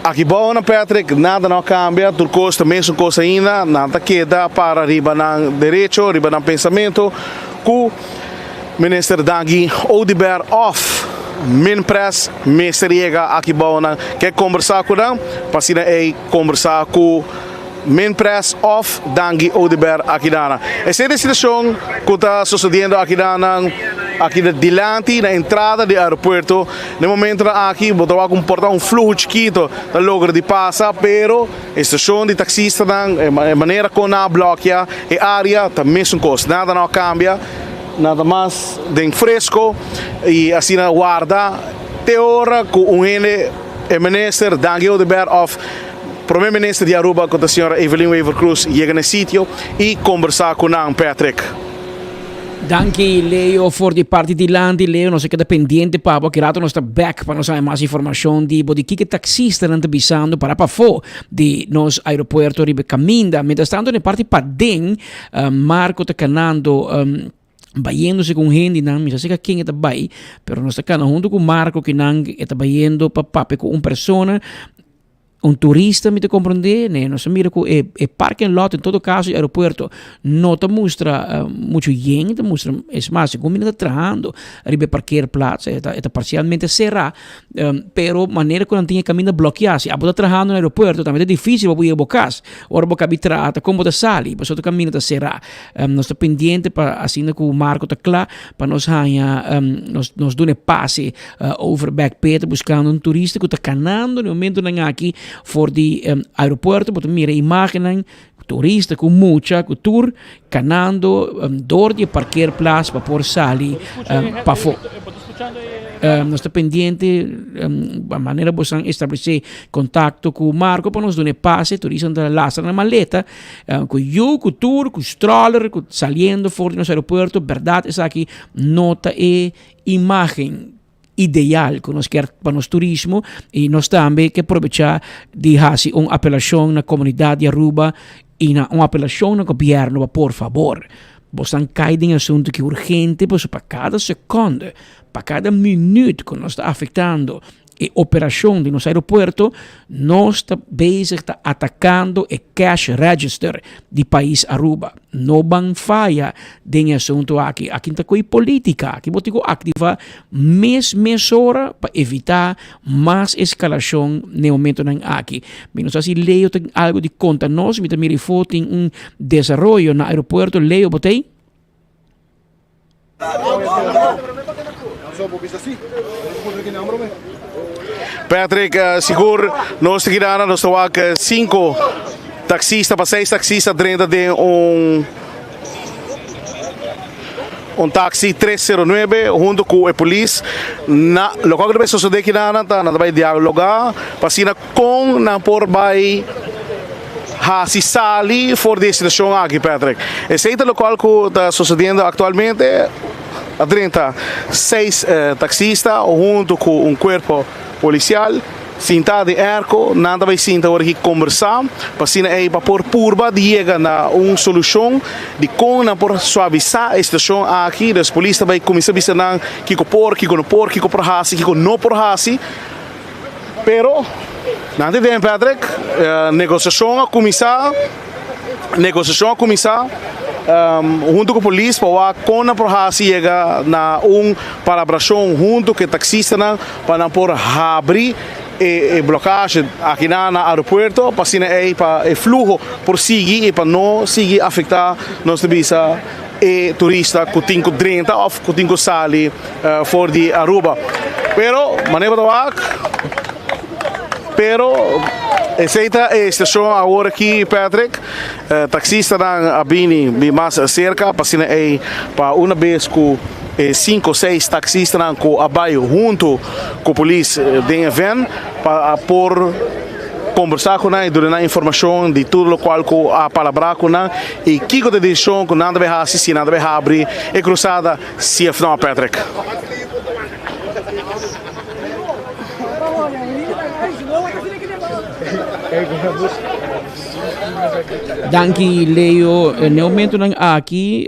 Aki bao na Patrick nada no a cambia, tur cos ta mesun cos ainda, nan ta keda para riba nan derecho, riba nan pensamento cu Minister Dangui Oduber of Minpres mester yega aki bao nan ke combersa cu nan pa asina ey combersa cu Minpres of Dangui Oduber aki dana. Esey ta e situacion cu ta sucediendo aki danan aki dilanti na entrada di aeropuerto. Na e momentonan aki bo ta wak un por ta un fluho chikito ta logra di pasa pero e situacion di taxistanan e manera con nan a blokia e area ta mesun cos nada no a cambia. Nada mas den fresco y asina warda te ora cu un hende, e minister Dangui Oduber of Prome Minister di Aruba cu ta Sra. Evelyn Wever-Croes yega na e sitio y combersa cu nan. Patrick. Danki Leo for di parti dilanti. Leo nos a keda pendiente pa bo. Aki rato nos ta bek pa nos haña mas informacion di bo di kiko taxistanan ta bisando para pafó di nos aeropuerto riba e caminda. Mientras tanto na e parti paden Marco ta canando bayendo segun hendenan, mi sa si ka ken e ta bay, pero nos ta cana hunto cu Marco kinan e ta bayendo pa papia cu un persona, un turista mi ta comprende, ne nos a mira cu e e parking lot en todo caso di aeropuerto no ta mustra mucho yen, ta mustra es mas segun mi nan ta trahando riba e parkeerplaats e ta e ta parcialmente cera. Pero manera ku nan tin e kaminda blokeá, si abo ta trahando na aeropuerto tambe ta difísil pa bo yega bo kas. Ora bo kabi traha ta kon bo ta sali pasobra tur kaminda ta será. Nos ta pendiente pa asina ku Marco ta kla pa nos haña nos nos duna e pase over bèk p'e ta buskando un turista ku ta kanando na e momentunan aki for di aeropuerto. Bo ta mira e imágennan turista ku mucha ku tur kanando dor di e parkeerplaats pa por sali pafó. Nos ta pendiente manera bosan establesé kontakto ku Marco pa nos duna e pase. Turista ta lastra nan maleta ku yu, ku tur, ku stroller ku saliendo for di nos aeropuerto. Bèrdat esaki no ta e imágen ideal ku nos kier pa nos turismo i nos tambe ke probechá di hasi un apelashon na komunidat di Aruba i na un apelashon na gobièrnu pa por fabor bosan kai den e asuntu ki urgente pasobra pa kada sekònde pa kada minüt ku nos ta afektando e operashon di nos aeropuerto nos ta bezig ta atakando e cash register di pais Aruba. No ban faya den e asunto aki. Aki ta koe politica. Aki bo tin ku activa mes mesora pa evita mas escalacion den momentonan aki. Mi no sa si Leo tin algo di konta nos. Mi ta mira ifo tin un desaroyo na aeropuerto. Leo, bo ta ei? Patrick, sigur nos ta keda nos ta wak sinku taxista pa seis taxista drenta den un un taxi 309 hunto ku e polis. Na loke ta bai sosode kinan ta nan ta bai dialoga pa asina Kon nan por bai hasi sali for di e situashon aki, Patrick? Esei ta lokual ku ta sosediendo aktualmente. A drenta seis taksista huntu ku un kuerpo polisial sinta den airco. Nan ta bai sinta ora ki kombersá pa asina ei pa por purba di yega na un solushon di kon nan por suavisá e situashon aki. Dus polis ta bai kuminsá bisa nan kiko por, kiko no por, kiko por hasi, kiko no por hasi. Pero, nan tin den Patrick, negosiashon a kuminsá, negosiashon a kuminsá huntu ku polis pa wak kon nan por hasi yega na un palabrashon huntu ku e taksistanan pa nan por habri e blokashe aki na na aeropuerto pa asina ei pa e fluho por sigui i pa no sigui afektá nos ta bisa e turista ku tin ku drenta òf ku tin ku sali for di Aruba. Pero manera bo ta wak. Pero esei ta e situacion awor aki Patrick. Taxistanan a bini bin mas cerca pa asina ei pa una bes cu e cinco seis taxistanan cu a bay hunto cu polis den e van pa por combersa cu nan y duna nan informacion di tur locual cu a palabra cu nan y kico ta e decision cu nan ta bay haci si nan ta bay habri e cruzada si of no Patrick. Danki Leo. Na e momentonan aki,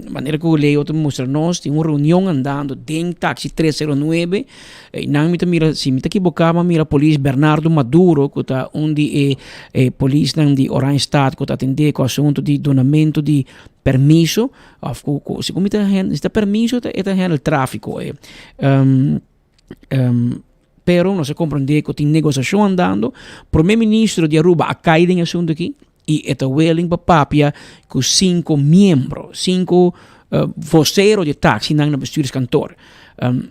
manera ku Leo ta mustra nos, tin un reunion andando den taxi 309. Einan mi ta mira, si mi ta kiboká, mi a mira polis Bernardo Maduro, ku ta un di e polisnan di Oranjestad ku ta atendé ku asuntu di dunamentu di permiso, òf ku ku segun mi ta si ta permiso e ta handle tráfiko. Pero nos a comprende cu tin negociacion andando. Prome Ministro di Aruba a cay den e asunto aki y e ta willing pa papia cu cinco miembro, cinco vocero di e taxinan na bestuurskantoor.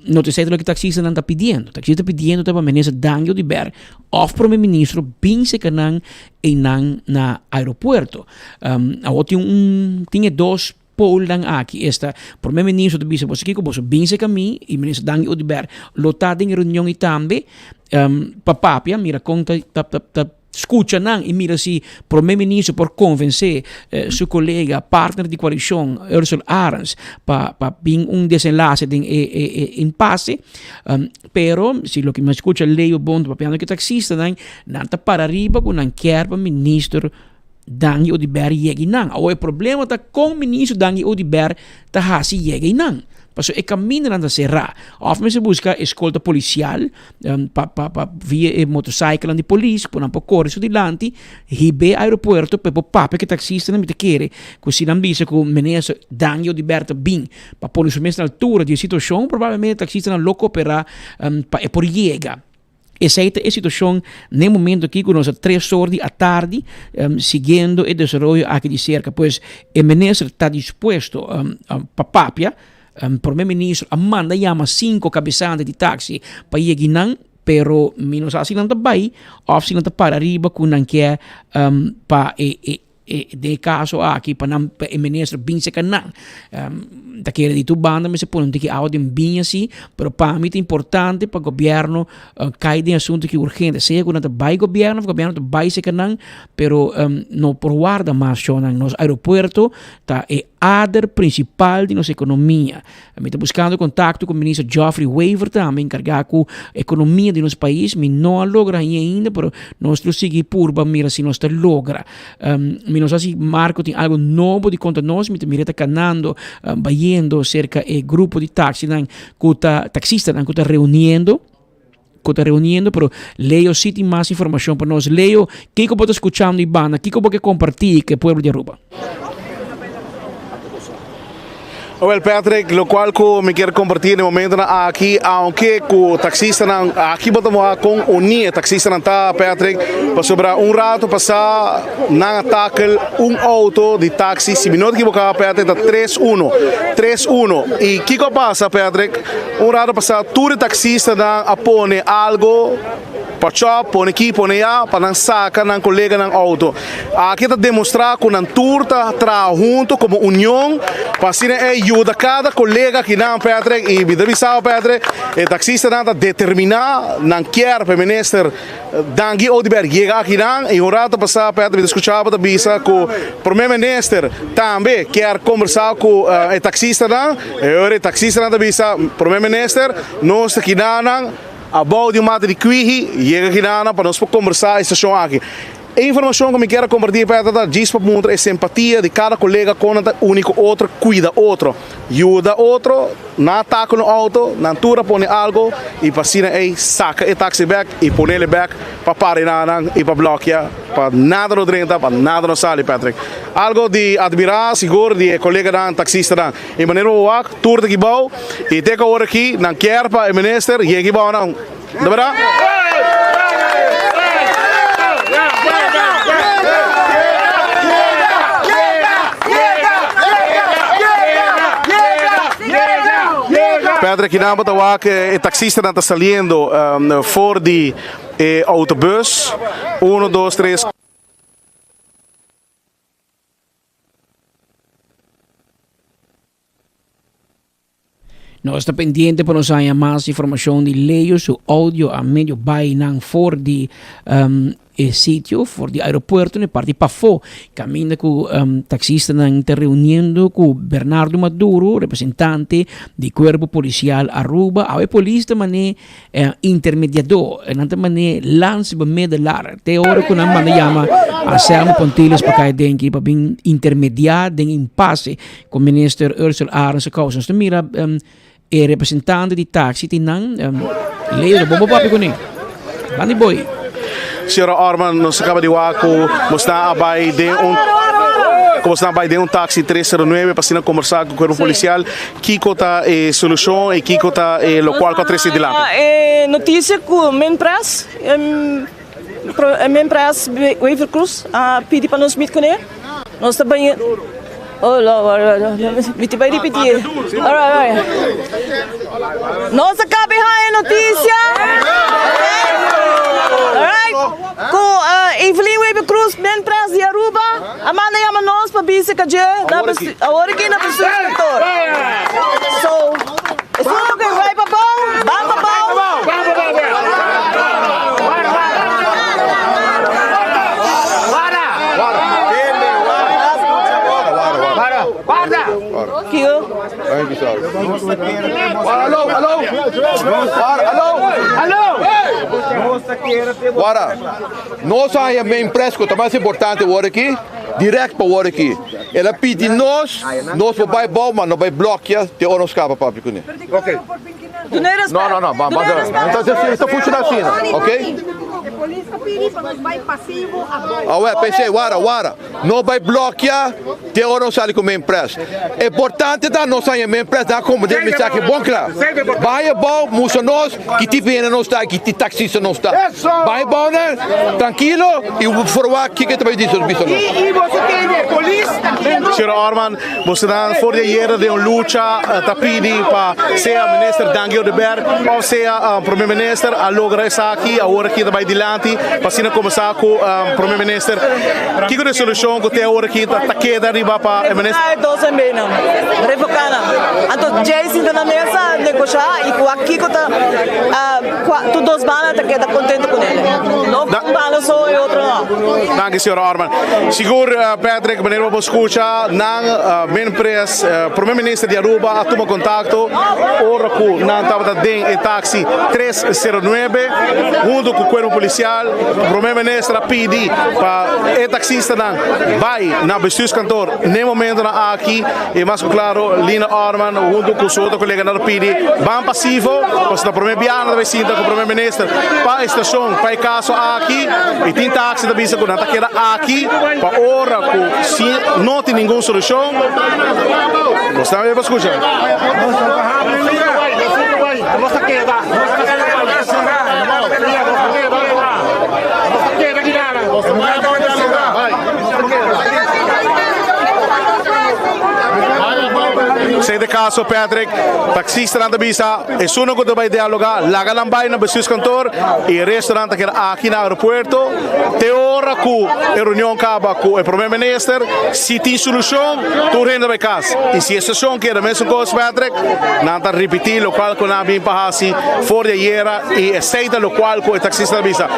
No ta esey ta loke taxistanan ta pidiendo. Taxista ta pidiendo ta pa Minister Dangui Oduber of Prome Ministro bin seca nan eynan na aeropuerto. Awor tin un, tin e dos. Polnan aki, esta Prome Ministro ta bisa boso kiko boso bin serka mi i Minister Dangui Oduber lo ta den e reunion i tambe pa papia mira kon ta ta ta skucha nan i mira si Prome Ministro por konvensé su kolega partner di koalishon Ursell Arends pa pa bin un desenlase den e e e impase pero si loke mi a skucha Leo Bond papiando ku e taksistanan nan ta para riba ku nan kier pa Minister Dangui Oduber yega einan. Awor e problema ta kon ministro Dangui Oduber ta hasi yega einan. Pasobra e kamindanan ta será. Òf mester buska eskolta polisial pa pa pa via e motorcyclenan di polis ku nan por kore su dilanti hib'é aeropuerto pa e por papia ku e taksistanan. Mi ta kere ku si nan bisa ku minister Dangui Oduber ta bin pa pone su mes na altura di e situashon probablemente e taksistanan lo koperá pa e por yega. Esei ta e situacion n'e momento aki cu nos a tres or di atardi siguiendo e desaroyo aki di cerca. Pues e minister ta dispuesto pa papia. Prome minister a manda yama cinco cabesante di taxi pa yegi nan, pero mi no sa si nan ta bay of si nan ta para riba cu nan kier pa e E den e kaso aki pa nan pa e minister bin seka nan. Ta kere di tur banda mester pone un tiki awa den biña si, pero pa mi ta importante pa gobierno kai den asunto ki urgente, sea ku nan ta bai gobierno of gobierno ta bai seka nan, pero no por warda mas shownan. Nos aeropuerto ta e ader principal di nos economia. Mi ta buscando contacto cu minister Geoffrey Wever tambe encarga cu economia di nos pais. Mi no a logra haña ainda, pero nos lo sigui purba mira si nos ta logra. Um, mi no sa si Marco tin algo nobo di conta nos. Mi ta mira ta canando, um, bayendo cerca e grupo di taxinan cu ta, taxistanan cu ta reuniendo cu ta reuniendo, pero Leo sí tin mas informacion pa nos. Leo, kico bo ta scuchando y banda? Kico bo ke comparti cu e pueblo di Aruba? Wel Patrick, locual cu mi kier comparti na e momentonan aki, aunke cu taxistanan aki bo ta moha con uni e taxistanan ta Patrick, pasobra un rato pasa nan a takel un auto di taxi, si mi no ta ekiboca Patrick ta tres uno, tres uno, y kico a pasa Patrick? Un rato pasá tur e taksistanan a pone algo pa chòp, pone aki, pone ya, pa nan saka nan koleganan outo. Aki ta demostrá ku nan tur ta traha huntu komo union pa asina e yuda kada kolega akinan, Patrick. I mi ta bisa bo, Patrick, e taksistanan ta determiná, nan kier pa e minister Dangui Oduber yega akinan i un rato pasá Patrick mi ta skuchá bo ta bisa ku Prome Minister tambe kier kombersá ku e taksistanan. E ora e taksistanan ta bisa Prome Minister nos ta kinanan abou di un mata di kwihi yega kinanan pa nos por kombersá e stashon aki. E informashon ku mi kier a kompartí Patrick ta djis pa muntra e simpatia di kada kolega kon nan ta uni ku otro, kuida otro, yuda otro. Nan a takel un auto, nan tur a pone algo y pa asina ey saca e taxi bek y ponele bek pa para na nan y pa blokia pa nada no drenta, pa nada no sali, Patrick. Algo di admira sigur di e coleganan taxistanan. Y manera bo wak, tur ta kibao y te cu awor aki nan kier pa e minister yega kibao nan. No berdad? Patrick, kinan bo ta wak e taxistanan ta saliendo for di. E autobus, uno, dos, tres. Nos ta pendiente pa nos haña mas informacion di Leo su audio a medio bai nan for di um, e sitio, for di aeropuerto ne parti pafó. Caminda cu um, taxistanan ta reuniendo cu Bernardo Maduro, representante di Cuerpo Policial Aruba. Awe polis ta mane eh, intermediador, nan ta mane lans bemiddelaar. Te ora cu nan manda yama Anselmo Pontiles pa kai denki pa bin intermediar den impasse cu minister Ursel Arends causa. Nos ta mira um, e representante di taxi tin nan um, Leo, bo bo papia kuné. Bandi boy. Señora Orman, nos acaba di wak cu nos ta a bay den un como nos bay den un taxi 309 pa asina conversa cu cuerpo policial. Kiko ta e solucion y kiko ta e locual cu a trece dilanti? E noticia cu Minpres, Minpres Wever Croes a pidi pa nos meet cune. Nos ta bay, oh Lord, mi ta bay ripiti. Alright, alright. Nos a caba di haya noticia, alright, cu Evelyn Wever Croes, Minpres di Aruba, A manda yama nos pa bisa ka dje na awor aki na bestuurskantoor. So, esun ku bai pa bou, ban pa bou. Kiko? Nos a haña men pres ku ta mas importante awor aki, dirèkt pa awor aki. El a pidi nos, nos por bai bou, ma no bai blòkia te ora nos kaba papia kuné. No, no, no, ban, ban, no ta funshoná asina, ok? Awè, p'esei, wara, wara. No bai blòkia te ora nos sali ku men pres. Importante ta nos haña men pres, nan a komprendé e mensahe bon kla. Bai abou, mustra nos ki tipo hende nos ta i ki taksista nos ta. Bai abou nan trankilo i forwak kiko e ta bai bisa nos. Señor Orman, boso nan for di ayera den un lucha ta pidi pa sea Minister Dangui Oduber of sea Prome Minister a logra esaki, awor aki ta bai dilanti pa asina combersa cu Prome Minister. Kiko ta e solucion cu te awor aki ta keda riba pa e Minister? Revoca e dos MB nan, revoca nan. Anto djey sinta na mesa negocia y cua kiko ta cua tur dos banda ta keda contento cunele. No un banda so y otro no. Danki señor Orman. Sigur Patrick, manera bo por scucha nan Minpres, Prome Minister di Aruba a tuma contacto ora cu nan tabata den e taxi 309 hunto cu Cuerpo Policial. Prome Minister a pidi pa e taxistanan bay na bestuurskantoor n'e momentonan aki y mas cu claro Lina Orman hunto cu su otro coleganan a pidi ban pasivo pasobra ta prome biaha nan ta bay sinta cu Prome Minister pa e situacion pa e caso aki y tin taxi ta bisa cu nan ta keda aki pa ora cu si no tin ningun solucion nos tambe pa scucha. Esei ta e kaso Patrick, taksistanan ta bisa esunnan ku ta bai dialoga laga nan bai na bestuurskantoor i e restonan ta keda aki na aeropuerto te ora ku e reunion kaba ku e prome minister. Si tin solushon tur hende bai kas i si e stashon keda mesun kos Patrick nan ta ripiti lokual ku nan a bin pa hasi for di ayera i esei ta lokual ku e taksista ta bisa.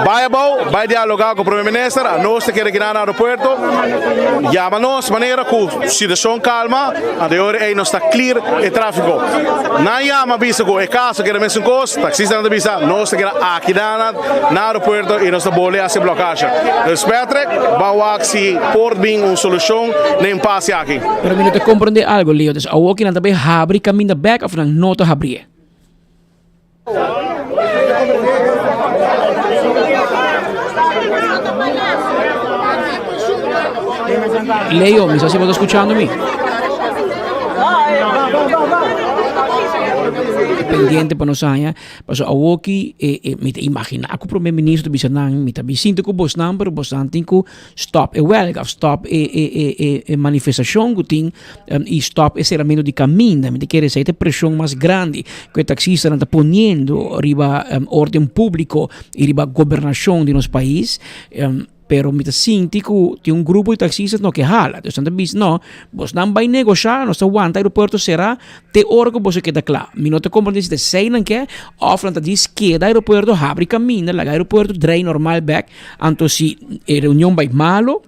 Bai abou, bai dialoga ku Prome Minister, anos ta kere kina na aeropuerto, yama nos manera ku situacion calma, anto e ora ei nos ta clear e trafico. Nan yama bisa ku e caso keda mesun cos, taxistanan ta bisa nos ta keda aki na na aeropuerto y nos ta bole haci blokasha. Dus Patrick, ban wak si por bin un solucion na impasse aki. Pero mi no ta comprende algo, Leo. Dus awoki nan ta bay habri caminda bek of nan no ta habrié? Leo, mi sa si bo ta scuchando mi. Pendiente pa nos haña, paso awoki e e mi ta imaginá ku prome minister ta bisa nan mi ta bin sinta ku bosnan pero bosnan tin ku stòp e wèlga òf stòp e e e e e manifestashon ku tin i stòp e seramentu di kaminda. Mi ta kere esei ta e preshon mas grandi ku e taksistanan ta poniendo riba órden públiko i riba gobernashon di nos pais. Pero mi ta sinti ku tin un grupo di taksistas no ke hala. Dus nan ta bisa, no, bosnan bai negoshá, nos ta wanta aeropuerto será te ora ku boso keda kla. Mi no ta komprendé si ta esei nan ke òf nan ta djis keda aeropuerto, habri kaminda, laga aeropuerto drei normal bèk. Anto si e reunion bai malo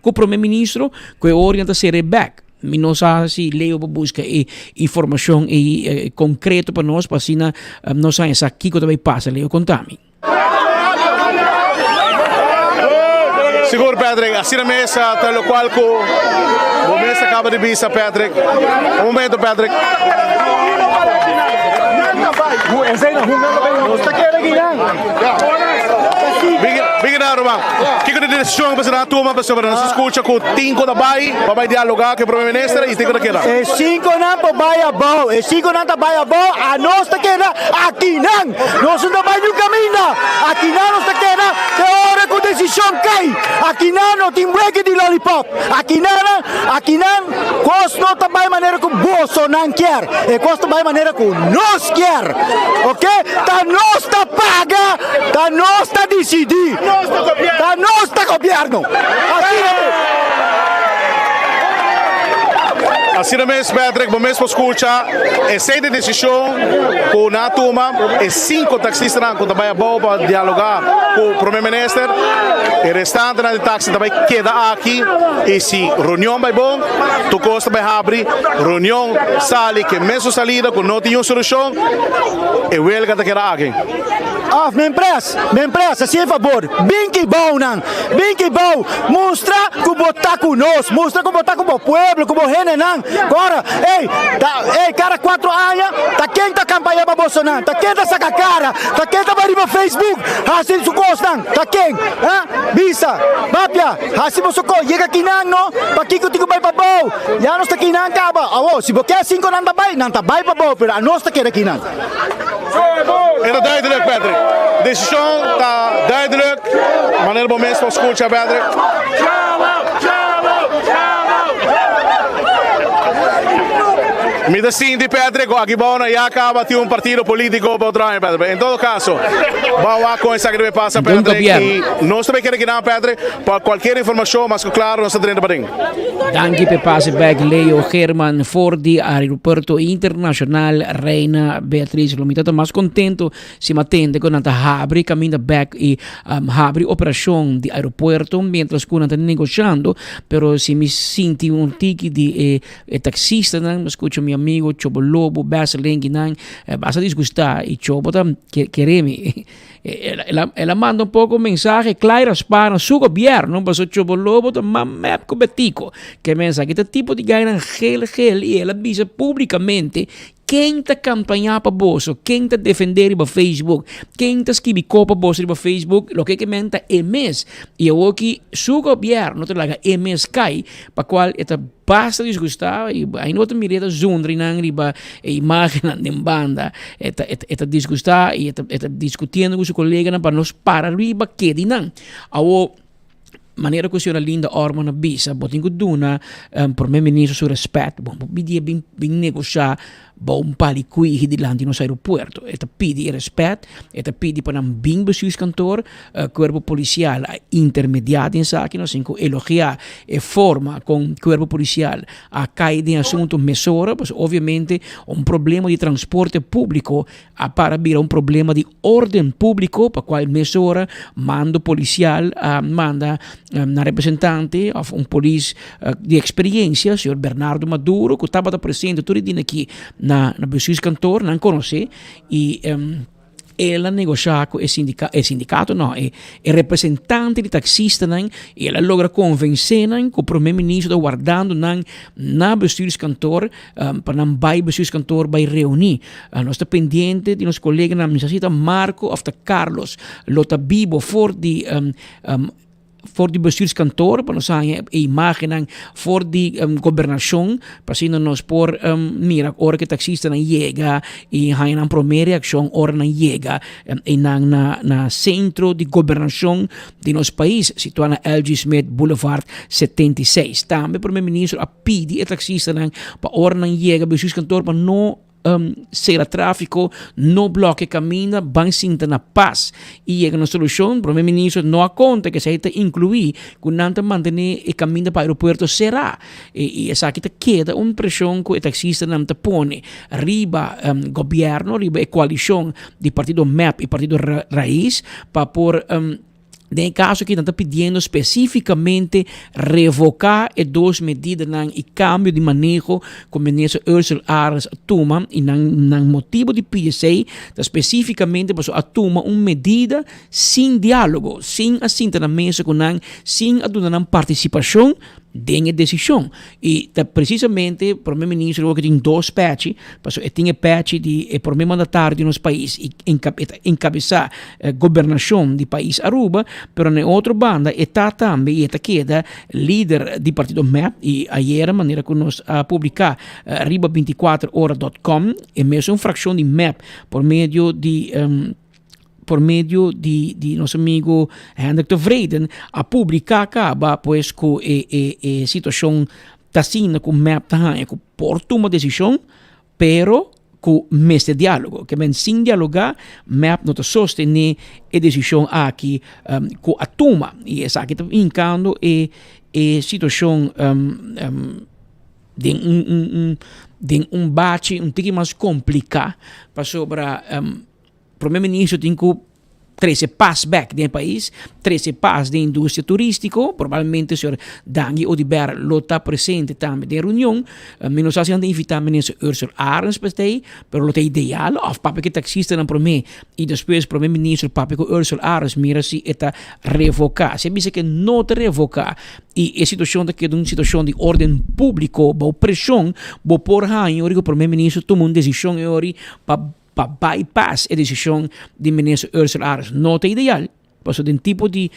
ku prome ministro, ku e ora nan ta ser'é bèk. Mi no sa si Leo por buska e informashon ei konkreto pa nos pa asina nos haña sa kiko ta bai pasa. Leo konta mi. Sigur Patrick, asina mes ta lokual ku bo mes a kaba di bisa Patrick. Un momento Patrick. Bigui na ruman. Kiko ta e desishon ku boso a tuma pasobra nos a skucha ku tin ku ta bai pa bai dialoga ku e prome minister i tin ku ta keda? E sinkonan por bai abou, e sinkonan ta bai abou, anos ta keda akinan. Nos no ta bai niun kaminda. Akinan nos ta keda te ora ku desishon kai. Akinan no tin weke di lolipop. Akinan, akinan kos no ta bai manera ku bosonan kier. E kos ta bai manera ku nos kier. Ok? Ta nos ta paga, ta nos ta disidí. Ta nos ta gobièrnu. Asina mes. Asina mes Patrick, bo mes por skucha esei ta e desishon ku nan a tuma, e sinku taksistanan ku ta bai abou pa dialogá ku Prome Minister, e restantenan di taksi ta bai keda aki i si reunion bai bon tur kos ta bai habri, reunion sali ku e mesun salida ku no tin un solushon e welga ta keda aki. Of mi empres, mi empres, hasi e fabor, bin ki bou nan, bin ki bou, mustra ku bo ta ku nos, mustra ku bo ta ku bo pueblo, ku bo hendenan. Ora, ey, ta, ey, kada kuatro aña, ta ken ta kampaña pa bosonan? Ta ken ta saka kara? Ta ken ta bai riba Facebook hasi su kosnan? Ta ken? Ha? Bisa, papia, hasi boso kos, yega kinan no, pakiko tin ku bai pa bou? Ya nos ta kinan kaba. Awor, si bo ke sinkonan ta bai, nan ta bai pa bou, pero anos ta keda kinan. E ta duidelijk, Patrick. Decision ta duidelijk. Manera bo mes por scucha, Patrick. Mi ta sinti, Patrick, cu aki bao na ya caba tin un partido politico pa otro aña, Patrick. En todo caso, bao wak con esaki debe pasa, Patrick. Y nos ta bay keda kinan, Patrick, pa cualkier informacion, mas cu claro nos ta drenta paden. Danki p'e pase bek Leo German for di Aeropuerto Internacional Reina Beatriz. Lo mi ta mas contento si mi a tende cu nan ta habri caminda bek y habri operacion di aeropuerto mientras cu nan ta negociando. Pero si mi sinti un tiki di e e taxistanan, mi scucha mi amigo Chobo Lobo, Besselink y nan basta disgusta y Chobo ta kere mi. El a manda un poco mensahe kla i raspá na su gobierno pasobra Chobo Lobo ta mas mep ku Betico. Ke mensahe ta tipo di gainan gel gel i el a bisa publicamente ken ta campaña pa boso, ken ta defende riba Facebook, ken ta skibi ko pa boso riba Facebook, loke ke men ta e mes. I awoki su gobierno ta laga e mes kai pa cual e ta Basta disgustá i ainda bo ta mir'é ta zundri nan riba e imágennan den banda. E ta e ta disgustá i e ta e ta diskutiendo ku su koleganan pa nos para riba ke di nan. Awor, manera ku señora Linda Orman a bisa, bo tin ku duna prome minister su rèspèt. Bo no por pidié bin bin negoshá Bou un pali kuihi dilanti nos aeropuerto. E ta pidi e respet, e ta pidi pa nan bin bestuurskantoor. Cuerpo Policial a intermedia den esaki, nos tin cu elogia e forma con Cuerpo Policial a cay den asunto mesora, pasobra obviamente un problema di transporte publico a para bira un problema di orden publico pa cual mesora mando policial a manda nan representante of un polis di experiencia, señor Bernardo Maduro, cu tabata presente tur e dia aki na bestuurskantoor, nan conoce y el a negosha cu e sindica, e sindicato no, e representante di taxistanan y el a logra convence nan cu Prome Ministro ta wardando nan na bestuurskantoor pa nan bay bestuurskantoor bay reuni. Nos ta pendiente di nos coleganan, mi sa si ta Marco of ta Carlos lo ta bibo for di. for di bestuurskantoor pa nos haña e imagennan for di gobernacion pa asina nos por mira ora ku e taxistanan yega i haña nan prome reaccion ora nan yega einan na na centro di gobernacion di nos pais situa na LG Smith Boulevard 76. Tambe prome ministro a pidi e taxistanan pa ora nan yega bestuurskantoor pa no Sera tráfiko, no blòkia kaminda, ban sinta na pas i yega na solushon. Prome Ministro no a konta ku esei ta inkluí ku nan ta mantené e kaminda pa aeropuerto será. I esaki ta keda un preshon ku e taksistanan ta pone riba gobièrnu, riba e koalishon di partido mep i partido Raiz pa por. Den e kaso aki nan ta pidiendo spesífikamente revoká e dos medidanan i kambio di maneho ku minister Ursell Arends a tuma i nan nan motibu di pidi esei ta spesífikamente pasobra a tuma un medida sin diálogo, sin a sinta na mesa ku nan, sin a duna nan partisipashon den e desishon. I ta presisamente prome minister awor ke tin dos pèchi, pasobra e tin e pèchi di e prome mandatario di nos pais i e ta enkabesá gobernashon di pais Aruba, pero na e otro banda e ta tambe i e ta keda lider di partido mep i ayera manera ku nos a publiká riba bintikuater ora dòt kòm e mesun frakshon di mep por medio di por medio di di nos amigo Hendrik Tevreden a publica caba pues cu e e e situacion ta asina cu mep ta haña cu por tuma decision pero cu mester dialogo. Ke men sin dialoga mep no ta sostene e decision aki cu a tuma y esaki ta hincando e e situacion den un un un den un bachi un tiki mas complica pasobra. Prome Ministro tin cu trece pas bek den e pais, trece pas den industria turistico, probablemente señor Dangui Oduber lo ta presente tambe den reunion, mi no sa si nan ta invita Minister Ursell Arends pa esta ey, pero lo ta ideal of papia cu e taxistanan prome y despues Prome Ministro papia cu Ursell Arends mira si e ta revoca, si e bisa cu e no ta revoca y e situacion ta keda un situacion di orden publico bao presion, bo por haña ora cu Prome Ministro tuma un decision e ora pa Pa bypass e desishon di minister Ursell Arends no ta ideal, pasobra den tipo di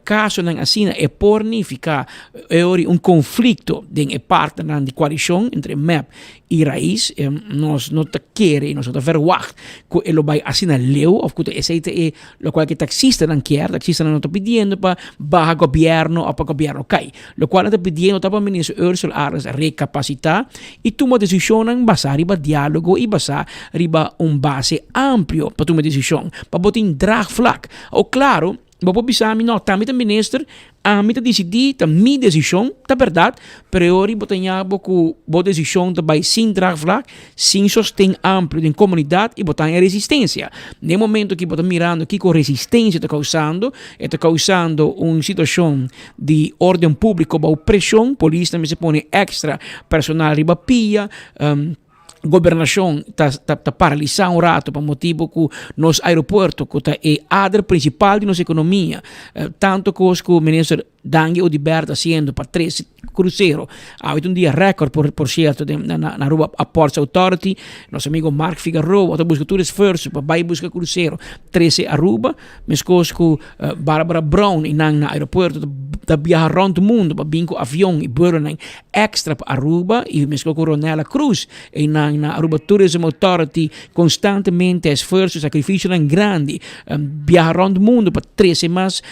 kasonan asina e por nifiká e ora un konflikto den e partnernan di koalishon entre mep i Raiz. Nos no ta kere i nos no ta verwagt ku e lo bai asina leu òf ku ta esei ta e lokual ku e taksistanan kier. Taksistanan no ta pidiendo pa baha gobièrnu òf pa gobièrnu kai. Lokual nan ta pidiendo ta pa Minister Ursell Arends rekapasitá i tuma desishonnan basá riba diálogo i basá riba un base amplio pa tuma desishon, pa bo tin draagvlak. O klaro, bo por bisa mi, no, ta mi ta minister, ami ta disidí, ta mi desishon, ta bèrdat, pero e ora bo ta ña bo ku bo desishon ta bai sin draagvlak, sin sosten amplio den komunidat i bo ta haña resistensia. Den e momento aki bo ta mirando kiko resistensia ta kousando, e ta kousando un situashon di orden públiko bou preshon, polisnan mester pone èkstra personal riba pia, gobernashon ta ta paralisá un rato pa motibu ku nos aeropuerto ku ta e ader prinsipal di nos ekonomia, tantu kos ku minister Dangui Oduber ta hasiendo pa trese krusero, awe ta un dia rèkòrt por por sierto den na Aruba Ports Authority, nos amigo Mark Figaroa ta buska tur esfuerso pa bai buska krusero trese Aruba. Meskos ku Barbara Brown i nan na aeropuerto ta biaha rònt mundu pa bin ku avion i buelonan èkstra pa Aruba i meskos ku Ronella Cruz i nan na Aruba Tourism Authority konstantemente esfuerso i sakrifisionan grandi biaha rònt mundu pa trese mas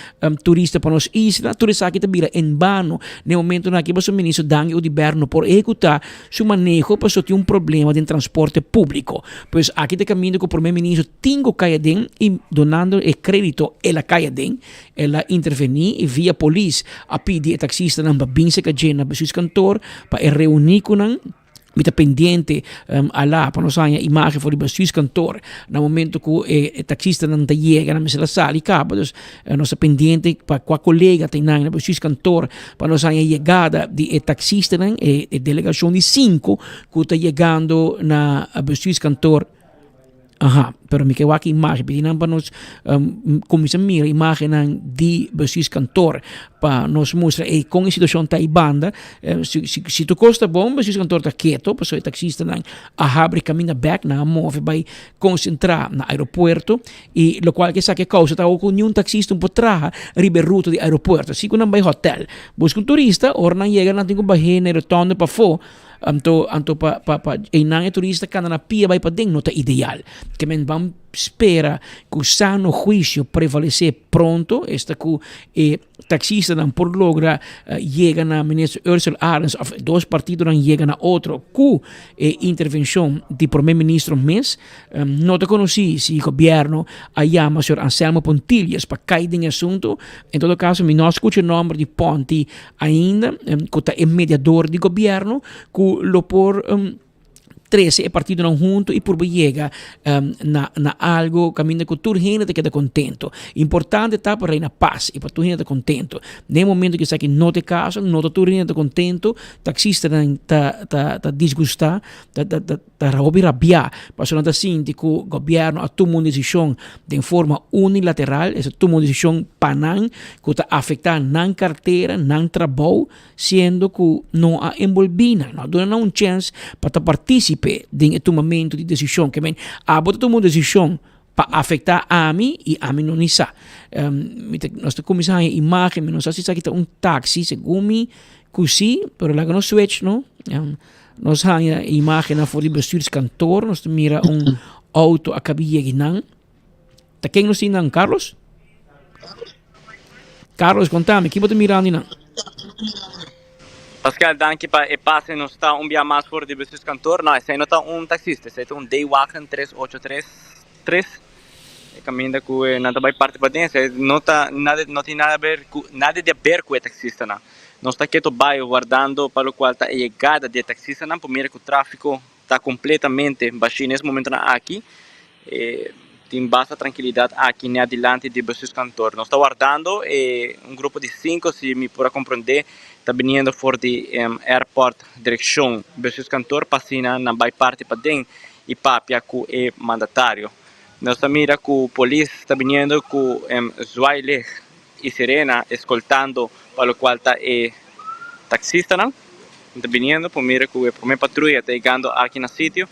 turista pa nos isla. Tur esaki ta bira en bano na e momentonan aki pasobra Minister Dangui Oduber no por ehekutá su maneho pasobra tin un problema den transporte públiko. Pues aki ta kaminda ku Prome Minister tin ku kai aden i donando e kredito el a kai aden, el a intervení i via polis a pidi e taksistanan pa bin serka dje na bestuurskantoor pa e reuní ku nan. Mi ta pendiente alá pa nos haña imágen for di bestuurskantoor na momento ku e taksistanan ta yega nan mester a sali kaba. Dus nos ta pendiente pa kua kolega ta einan na bestuurskantoor pa nos haña yegada di e taksistanan, e delegashon di sinku ku ta yegando na bestuurskantoor. Aha. pero mi ke wak imagen, pidi nan pa nos um, kuminsá mira imagennan di bestuurskantoor pa nos mustra ey kon e situashon ta ei banda. Si, si, si tur kos ta bon, bestuurskantoor ta keto, pasobra e taksistanan a habri kaminda bèk, nan a move bai konsentrá na aeropuerto i lokual ke esaki a kousa ta ku niun taksista no por traha riba e ruta di aeropuerto. Si ku nan bai hòtèl buska un turista, ora nan yega nan tin ku bah'é na e rotònde pafó, anto anto pa pa pa einan e turista kanda na pia bai paden no ta ideal. Ke men ban spera ku sano huisio prevalesé pronto, esta ku e taksistanan por logra yega na minister Ursell Arends of dos partidonan yega na otro ku e intervenshon di prome ministro mes. No ta konosí si gobièrnu a yama señor Anselmo Pontilius pa kai den e asuntu. En todo kaso mi no a skucha e nòmber di Ponti ainda ku ta e mediador di gobièrnu ku lo por trese e partidonan hunto y purba yega na na algo caminda cu tur hende ta keda contento. Importante ta pa reina paz y pa tur hende ta contento. Den e momento cu esaki no ta e caso, no ta tur hende ta contento, taxistanan ta ta ta disgusta, ta ta ta ta hopi rabia pasobra nan ta sinti cu gobierno a tuma un decision den forma unilateral, es a tuma un decision pa nan cu ta afecta nan cartera, nan trabou. siendo ku no a enbolbí nan, no a duna nan un chèns pa ta partísipe den e tumamentu di desishon. Ke men, abo ta tuma un desishon pa afektá ami i ami no ni sa. Mi ta, nos ta kuminsá haña imágen, mi no sa si esaki ta un taksi, segun mi ku sí, pero laga nos switch no. Nos haña imágennan for di bestuurskantoor, nos ta mira un outo a kabi yega nan. Ta ken nos tin nan, Carlos? Carlos, contame, ki bo ta mirando nan? Pascal, danki pa e pase. Nos ta un bia mas for di bestuurskantoor. No, esei no ta un taxista, esei ta un D-Wagen 3833. E kaminda ku nan ta bai parti paden, esei no ta nada, no tin nada ber ku, nada di aber ku e taxistanan. Nos ta keto bai wardando pa lokual ta e yegada di e taxistanan por mira ku trafiko ta completamente bashi nes momentonan aki. E tin basta trankilidat aki ne adilanti di bestuurskantoor. Nos ta wardando e un grupo di cinco si mi por a comprende ta biniendo for di airport direccion bestuurskantoor pa asina nan bay parti paden y papia cu e mandatario. Nos ta mira cu polis ta biniendo cu zwaailicht y sirena escoltando pa locual ta e taxistanan. Nan ta biniendo por mira cu e prome patruya ta yegando aki na sitio.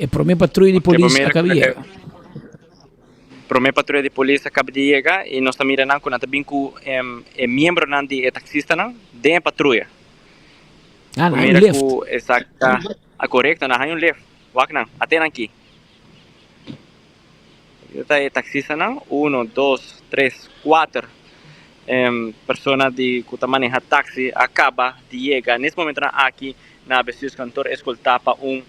E prome patruya di polis a caba di yega. Prome patruya di polis a caba di yega y nos ta mira nan cu nan ta bin cu e miembronan di e taxistanan den e patruya. Ah, nan hay un lift. Cu esaki ta corecto, nan hay un lift. Wak nan, ate nan aki. Yo ta e taxistanan, uno, dos, tres, cuater persona di cu ta maneha taxi a caba di yega nes momentonan aki na bestuurskantoor escolta pa un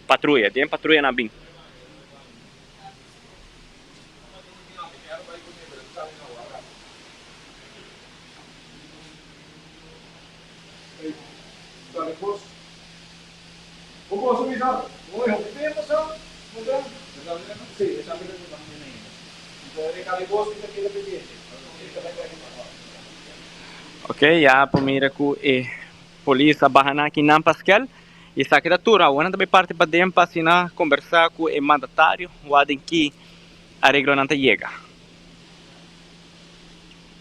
patruya. Den patruya nan bin. Ok, ya por mira cu e polis a baha nan aki nan Paskel y esaki ta tur. Awor nan ta bay parti paden pa asina conversa cu e mandatario wak den ki areglo nan ta yega.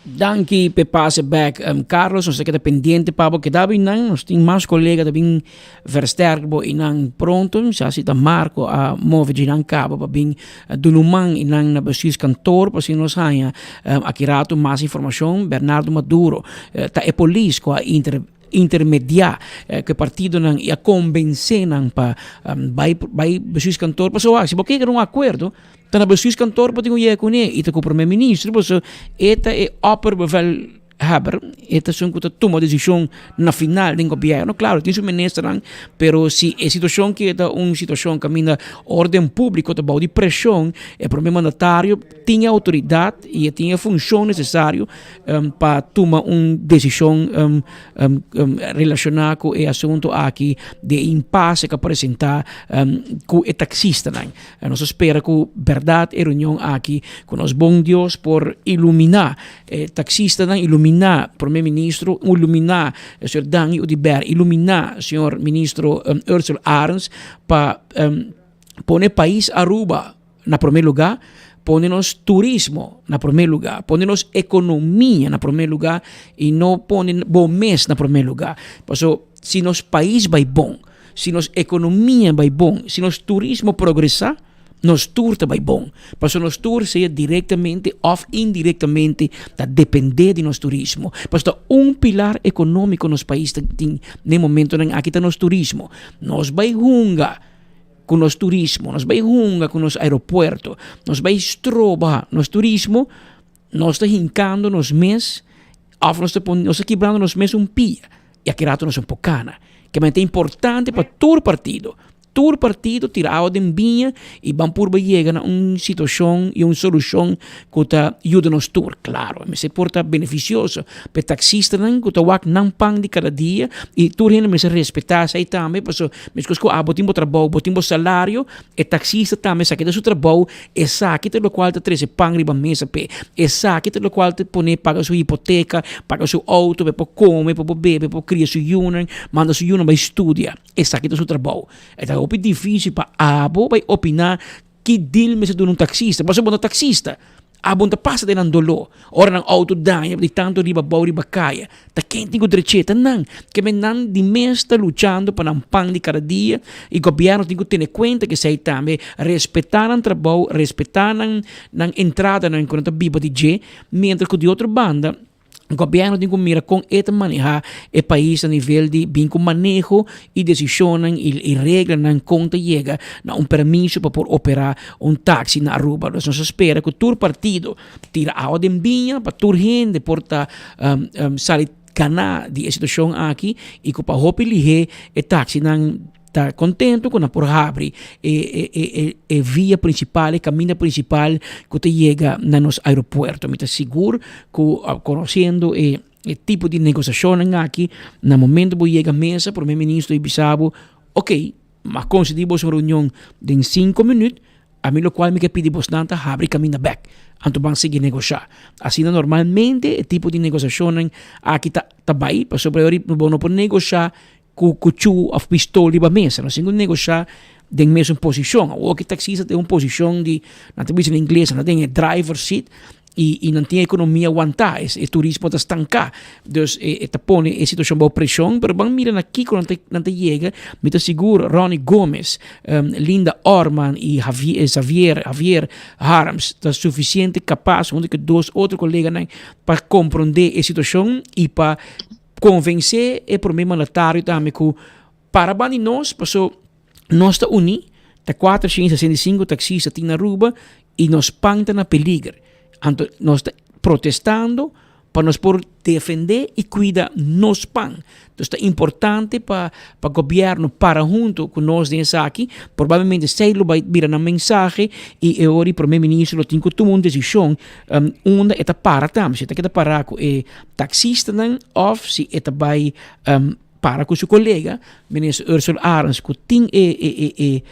Danki p'e pase bek Carlos, nos ta keda pendiente pa bo keda bin nan, nos tin mas kolega ta bin versterk bo i nan pronto, mi sa si ta Marco a move dje nan kaba pa bin duna un man i nan na bestuurskantoor pa asina nos haña aki rato mas informashon. Bernardo Maduro ta e polis ku a inter intermediá ku e partidonan i a kombensé nan pa bai bai bestuurskantoor pasobra wak si bo kere un akuerdo Ta na bestuurskantoor bo tin ku yega kuné i ta ku prome minister pasobra e ta e opperbevel. Haber e ta esun ku ta tuma desishon na final den gobièrnu. Klaro tin su ministernan, pero si e situashon keda un situashon kaminda órden públiko ta bou di preshon, e prome mandatario tin e outoridat i e tin e funshon nesesario pa tuma un desishon relashoná ku e asuntu aki di e impase ku a presentá ku e taksistanan. Nos ta spera ku bèrdat e reunion aki ku nos bon Dios por iluminá e taksistanan, iluminá Prome Ministro, iluminá señor Dangui Oduber, iluminá señor Ministro Ursula Arends pa pone pais Aruba na prome lugá, pone nos turismo na prome lugá, pone nos ekonomia na prome lugá i no pone bo mes na prome lugá. Paso si nos pais bai bon, si nos ekonomia bai bon, si nos turismo progresá, nos tur ta bai bon. Paso nos tur sea direktamente òf indirektamente ta dependé di nos turismo. Paso ta un pilar ekonómiko nos pais ta tin den momentonan aki ta nos turismo. Nos bai hunga ku nos turismo, nos bai hunga ku nos aeropuerto, nos bai stroba nos turismo, nos ta hinkando nos mes òf nos ta pone nos ta kibrando nos mes un pia i aki rato nos un por kana. Kimente ta importante pa tur partido Tur partido tira awa den biña y ban purba yega na un situacion y un solucion cu ta yuda nos tur. Claro, mester por ta beneficioso pa e taxistanan cu ta wak nan pan di cada dia y tur hende mester respeta esey tambe pasobra mescos cu abo tin bo trabou, bo tin bo salario, e taxista tambe esaki ta su trabou, esaki ta locual ta trece pan riba mesa p'e, esaki ta locual ta pone paga su hipoteca, paga su auto, p'e por come, p'e por bebe, p'e por cria su yunan, manda su yunan bay studia. Esaki ta su trabou. E ta hopi dificil pa abo bay opina ki deal mester duna un taxista. Pasobra bo no taxista. Abo no ta pasa den nan dolor. Ora nan auto daña di tanto riba abou riba caya. Ta ken tin cu drech'e? Ta nan. Keme nan di mes ta luchando pa nan pan di cada dia y gobierno tin cu tene cuenta cu esey tambe. Respeta nan trabou, respeta nan nan entradanan cu nan ta biba di dje. Mientras cu di otro banda. Gobierno tin cu mira con e ta maneha e pais a nivel di bin cu maneho y decisionnan y reglanan con ta yega na un permiso pa por opera un taxi na Aruba. Dus nos a spera cu tur partido tira awa den biña pa tur hende por ta sali gana di e situacion aki y cu pa hopi lihe e taxinan Ta contento cu nan por habri e e e via principal, e caminda principal cu ta yega na nos aeropuerto. Mi ta sigur cu conociendo e e tipo di negociacionnan aki, na momento bo yega mesa, Prome Ministro a bisa bo, ok, m'a concedi boso un reunion den cinco minuut, ami locual mi ke pidi bosnan ta habri caminda bek, anto ban sigui negocia. Asina normalmente e tipo di negociacionnan aki ta ta bay, pasobra bo no por negocia Ku kuchú òf pistol riba mesa. Nos tin ku negoshá den mesun posishon. Awor ki taksista ta den un posishon di, nan ta bisa na ingles, nan ta den e driver seat i i nan tin e ekonomia wantá, e turismo ta stanká. Dus e ta pone e situashon bou preshon, pero ban mira na kiko nan ta nan ta yega. Mi ta sigur Ronnie Gomes, Linda Orman i Xavier Javier Harms ta sufisiente kapas huntu ku e dos otro koleganan pa komprondé e situashon i pa Konvensé e promé mandatario tambe ku para ban di nos paso nos ta uní, ta 465 taksista tin na Aruba i nos pan ta na peliger. Anto nos ta protestando pa nos por defendé i kuida nos pan. Dus ta importante pa pa gobièrnu para huntu ku nos den esaki. Probablemente esei lo bai bira nan mensahe i e ora e promé minister lo tin ku tuma un desishon unda e ta para tambe. Si e ta keda pará ku e taksistanan òf si e ta bai para ku su kolega minister Ursula Arends ku tin e e e e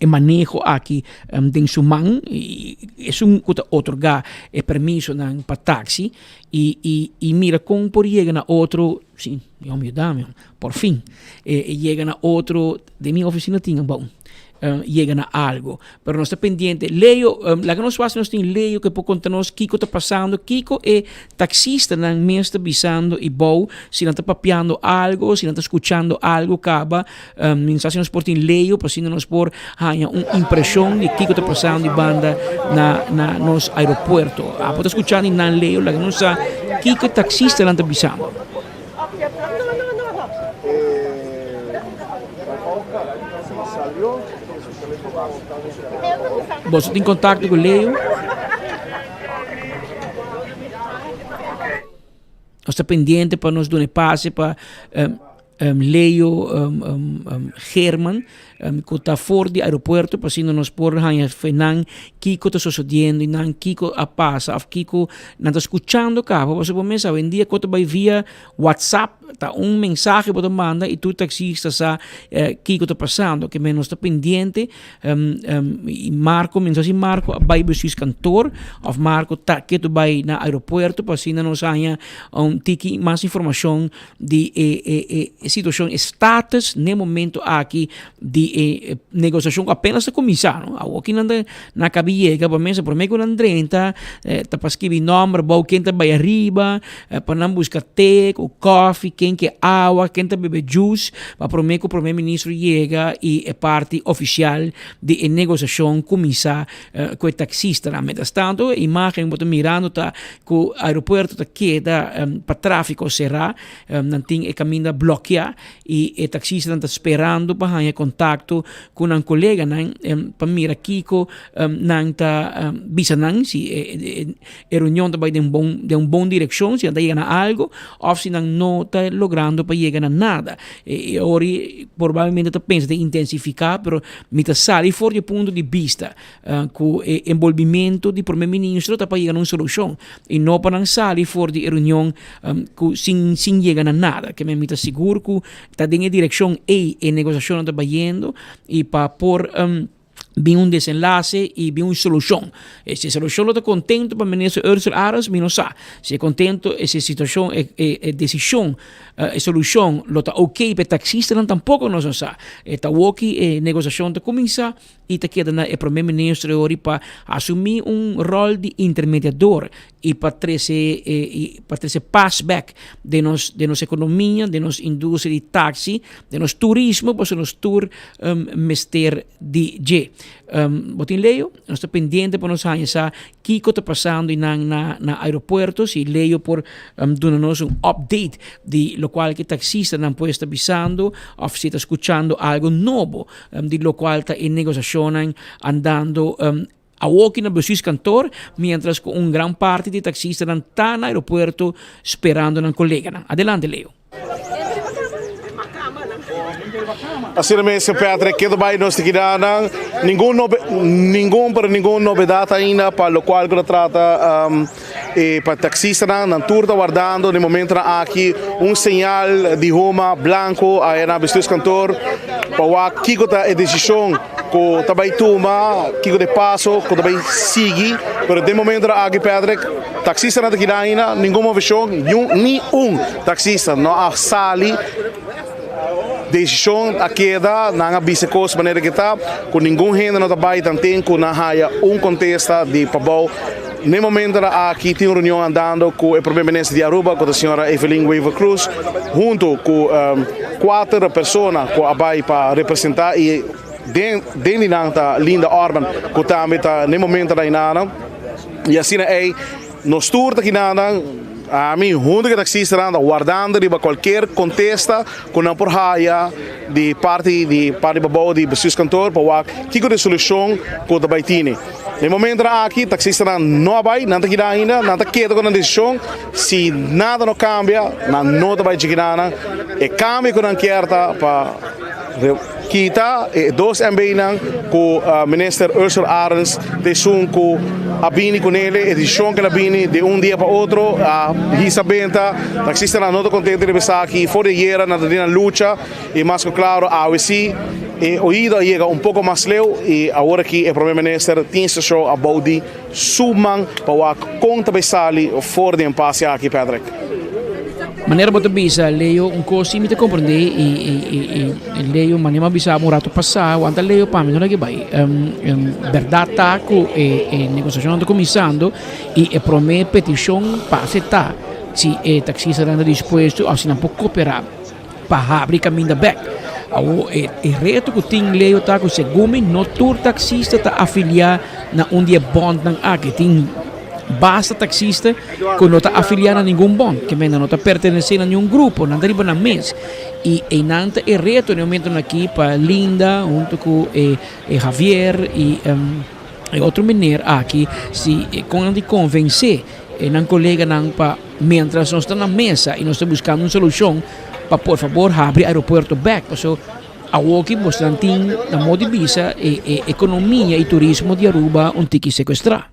e maneho aki den su man i esun ku ta otorgá e permisonan pa taksi i i i mira kon por yega na otro si mi homber yuda mi por fin e yega na otro den mi ofisina tin abou yega na algo pero nos ta pendiente Leo laga nos wak si nos tin Leo ke por konta nos kiko ta pasando kiko e taksistanan mes ta bisando i bou si nan ta papiando algo si nan ta skuchando algo kaba mi no sa si nos por tin Leo pa asina nos por haña un impreshon di kiko ta pasando di banda na na nos aeropuerto abo ta skuchando di nan Leo laga nos sa kiko e taksistanan ta bisando. Boso tin kontakto ku Leo? Nos ta pendiente pa nos duna e pase pa Leo Geerman ku ta for di aeropuerto pa asina nos por haña fe nan kiko ta sosodiendo i nan kiko a pasa òf kiko nan ta skuchando kaba pasobra bo mes awendia ku ta bai via WhatsApp ta un mensahe bo ta manda i tur taksista sa kiko ta pasando ke men nos ta pendiente I Marco, mi no sa si Marco a bai bestuurskantoor of Marco ta ketu bai na aeropuerto pa asina nos haña un tiki mas informashon di e e e situashon, e status n'e momento aki di e negosiashon ku apenas ta kuminsá no. Awoki nan ta na kabi yega pa mesa promé ku nan drenta ta pa skibi nòmber bou ken ta bai ariba pa nan buska te ku kòfi, ken ke awa, ken ta bebe juice, pa promé ku promé ministro yega i e parti ofisial di e negosiashon kuminsá ku e taksistanan. Mientras tanto e imágen bo ta mirando ta ku aeropuerto ta keda pa tráfiko será, nan tin e kaminda blòkiá i e taksistanan ta sperando pa haña kontakto ku nan koleganan pa mira kiko nan ta bisa nan si e E reunion ta bai den bon den un bon direkshon, si nan ta yega na algo òf si nan no ta logrando pa yega na nada. E ora probablemente ta pensa den intensifiká, pero mi ta sali for di e punto di bista ku e enbolbimento di prome ministro ta pa yega na un solushon i no pa nan sali for di e reunion ku sin sin yega na nada. Ke men mi ta sigur ku ta den e direkshon ei e negosiashonnan ta bayendo i pa por bin un desenlace y bin un solucion. E si e solucion lo ta contento pa minister Ursula Arends, mi no sa. Si e contento, e si e situacion, e e e decision, e solucion lo ta ok pa e taxistanan tampoco nos no sa. E ta woki e negociacion ta cuminsa y ta keda na e prome minister e ori pa asumi un rol di intermediador y pa trece e pa trece pas bek den nos den nos economia, den nos industria di taxi, den nos turismo pasobra nos tur mester di dje. Bo tin Leo? Nos ta pendiente pa nos haña sa kiko ta pasando einan na na aeropuerto, si Leo por duna nos un update di locual ke taxistanan pues ta bisando of si ta scuchando algo nobo di locual ta e negociacionnan andando Awoki na bestuurskantoor, mientras ku un gran parti di taksistanan ta na aeropuerto sperando nan koleganan. Adelante Leo. Asina mes, Patrick, keto bai nos ta keda nan. Ningun nobe, ningun pero ningun nobedat ainda pa lokual ku ta trata e pa taksistanan. Nan tur ta wardando den momentonan aki un señal di huma blanko aya na bestuurskantoor pa wak kiko ta e desishon. Ku ta bai tuma, kiko ta e paso ku ta bai sigui, pero den momentonan aki Patrick, taksistanan ta keda ainda, ningun moveshon, ni un taksista no a sali, desishon a keda, nan a bisa e kos manera ke ta, ku ningun hende no ta bai tanten ku nan haya un kontesta di pabou. Den momentonan aki tin un reunion andando ku e Prome Minister di Aruba ku ta señora Evelyn Wever Croes hunto ku kuater persona ku a bai pa representa i den den di nan ta Linda Orman ku tambe ta den momentonan ainda i asina ei nos tur ta kinanan ami hunto ku e taksistanan ta wardando riba kualkier kontesta ku nan por haya di parti di parti pabou di bestuurskantoor pa wak kiko ta e solushon ku ta bai tini. Na e momentonan aki taksistanan no a bai, nan ta keda ainda, nan ta keda ku nan desishon, si nada no kambia nan no ta bai djikina nan. E kambio ku nan kier ta pa kita e dos MBnan ku Minister Ursula Arends ta esun ku a bini kunele, e desishon ku el a bini di un dia pa otro a hisa benta. Taksistanan no ta kontento riba esaki, for di ayera nan ta den nan lucha. I mas ku klaro awe si e oido a yega un poko mas leu i awor aki e prome minister tin stashon abou di su man pa wak kon ta bai sali for di empase aki, Patrick. Manera bo ta bisa Leo un kos si mi ta komprende i Leo manera mi a bisa bo un rato pasa wanta Leo pa mi no lage bai bèrdat ta ku e negosiashonnan ta kuminsando i e prome petishon pa aseptá si e taksistanan ta dispuesto òf si nan por koperá. pa habri kaminda bek. Awor e e reto ku tin Leo ta ku segun mi no tur taksista ta afiliá na un di e bòntnan aki. Tin basta taksista ku no ta afiliá na ningun bònt, ke men nan no ta pertenesé na niun grupo, nan ta riba nan mes. I einan ta e reto na e momentonan aki pa Linda huntu ku e e Javier i e otro meneer aki si kon nan di konvensé e nan koleganan pa. Mientras nos ta na mesa y nos ta buscando un solucion pa por favor habri aeropuerto bek, paso awoki bosnan tin na modo di bisa e e economia y turismo di Aruba un tiki secuestra.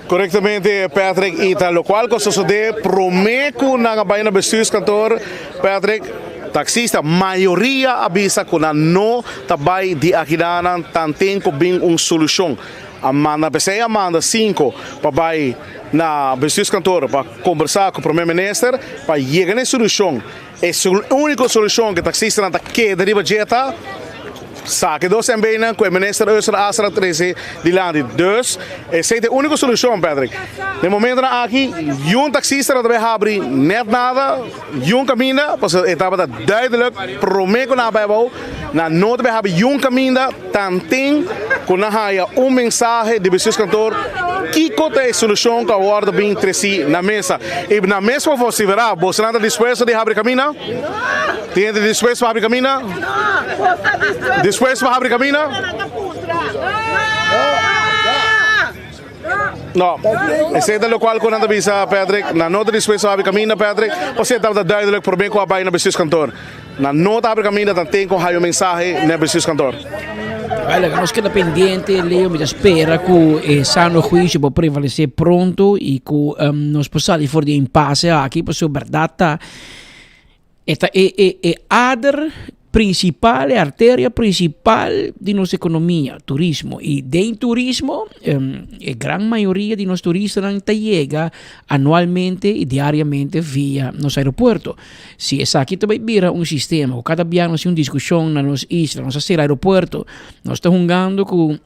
Correctamente Patrick y ta locual cu a sosode prome cu nan a bay na bestuurskantoor Patrick, taxista mayoria a bisa cu nan no ta bay di akidanan tanten cu bin un solucion. A manda p'esei a manda cinco pa bay na bestuurskantoor pa combersa cu prome minister pa yega na e solucion. E unico solucion cu e taxistanan ta keda riba dje ta saca e dos MBnan cu e minister Ursula Asra a trece dilanti. Dus esey ta e unico solucion, Patrick. Den momentonan aki yun taxista no ta bay habri net nada, yun caminda, pasobra e tabata duidelijk prome cu nan a bay abao, nan no ta bay habri yun caminda tanten cu nan haya un mensahe di bestuurskantoor kico ta e solucion cu a wordo bin treci na mesa. Y na mes por vociferá, bosonan ta dispuesto di habri camina? Tin hende dispuesto pa habri camina? Dispuesto pa habri camina? No, esei ta locual cu nan ta bisa, Patrick. Nan no ta dispuesto pa habri caminda, Patrick. Pasobra e tabata duidelijk prome cu a bay na bestuurskantoor. Nan no ta habri caminda, nan ten cu haya un mensahe na bestuurskantoor. Wel, laga nos keda pendiente, Leo. Mi ta spera cu e sano huicio por prevalece pronto y cu nos por sali for di e impasse aki, pasobra berdad ta E ta e e e ader principal, e arteria principal di nos economia, turismo. Y den turismo e gran mayoria di nos turistanan ta yega anualmente y diariamente via nos aeropuerto. Si esaki ta bay bira un sistema cu cada bia nos tin un discusion na nos isla, nos a cera aeropuerto, nos ta hungando cu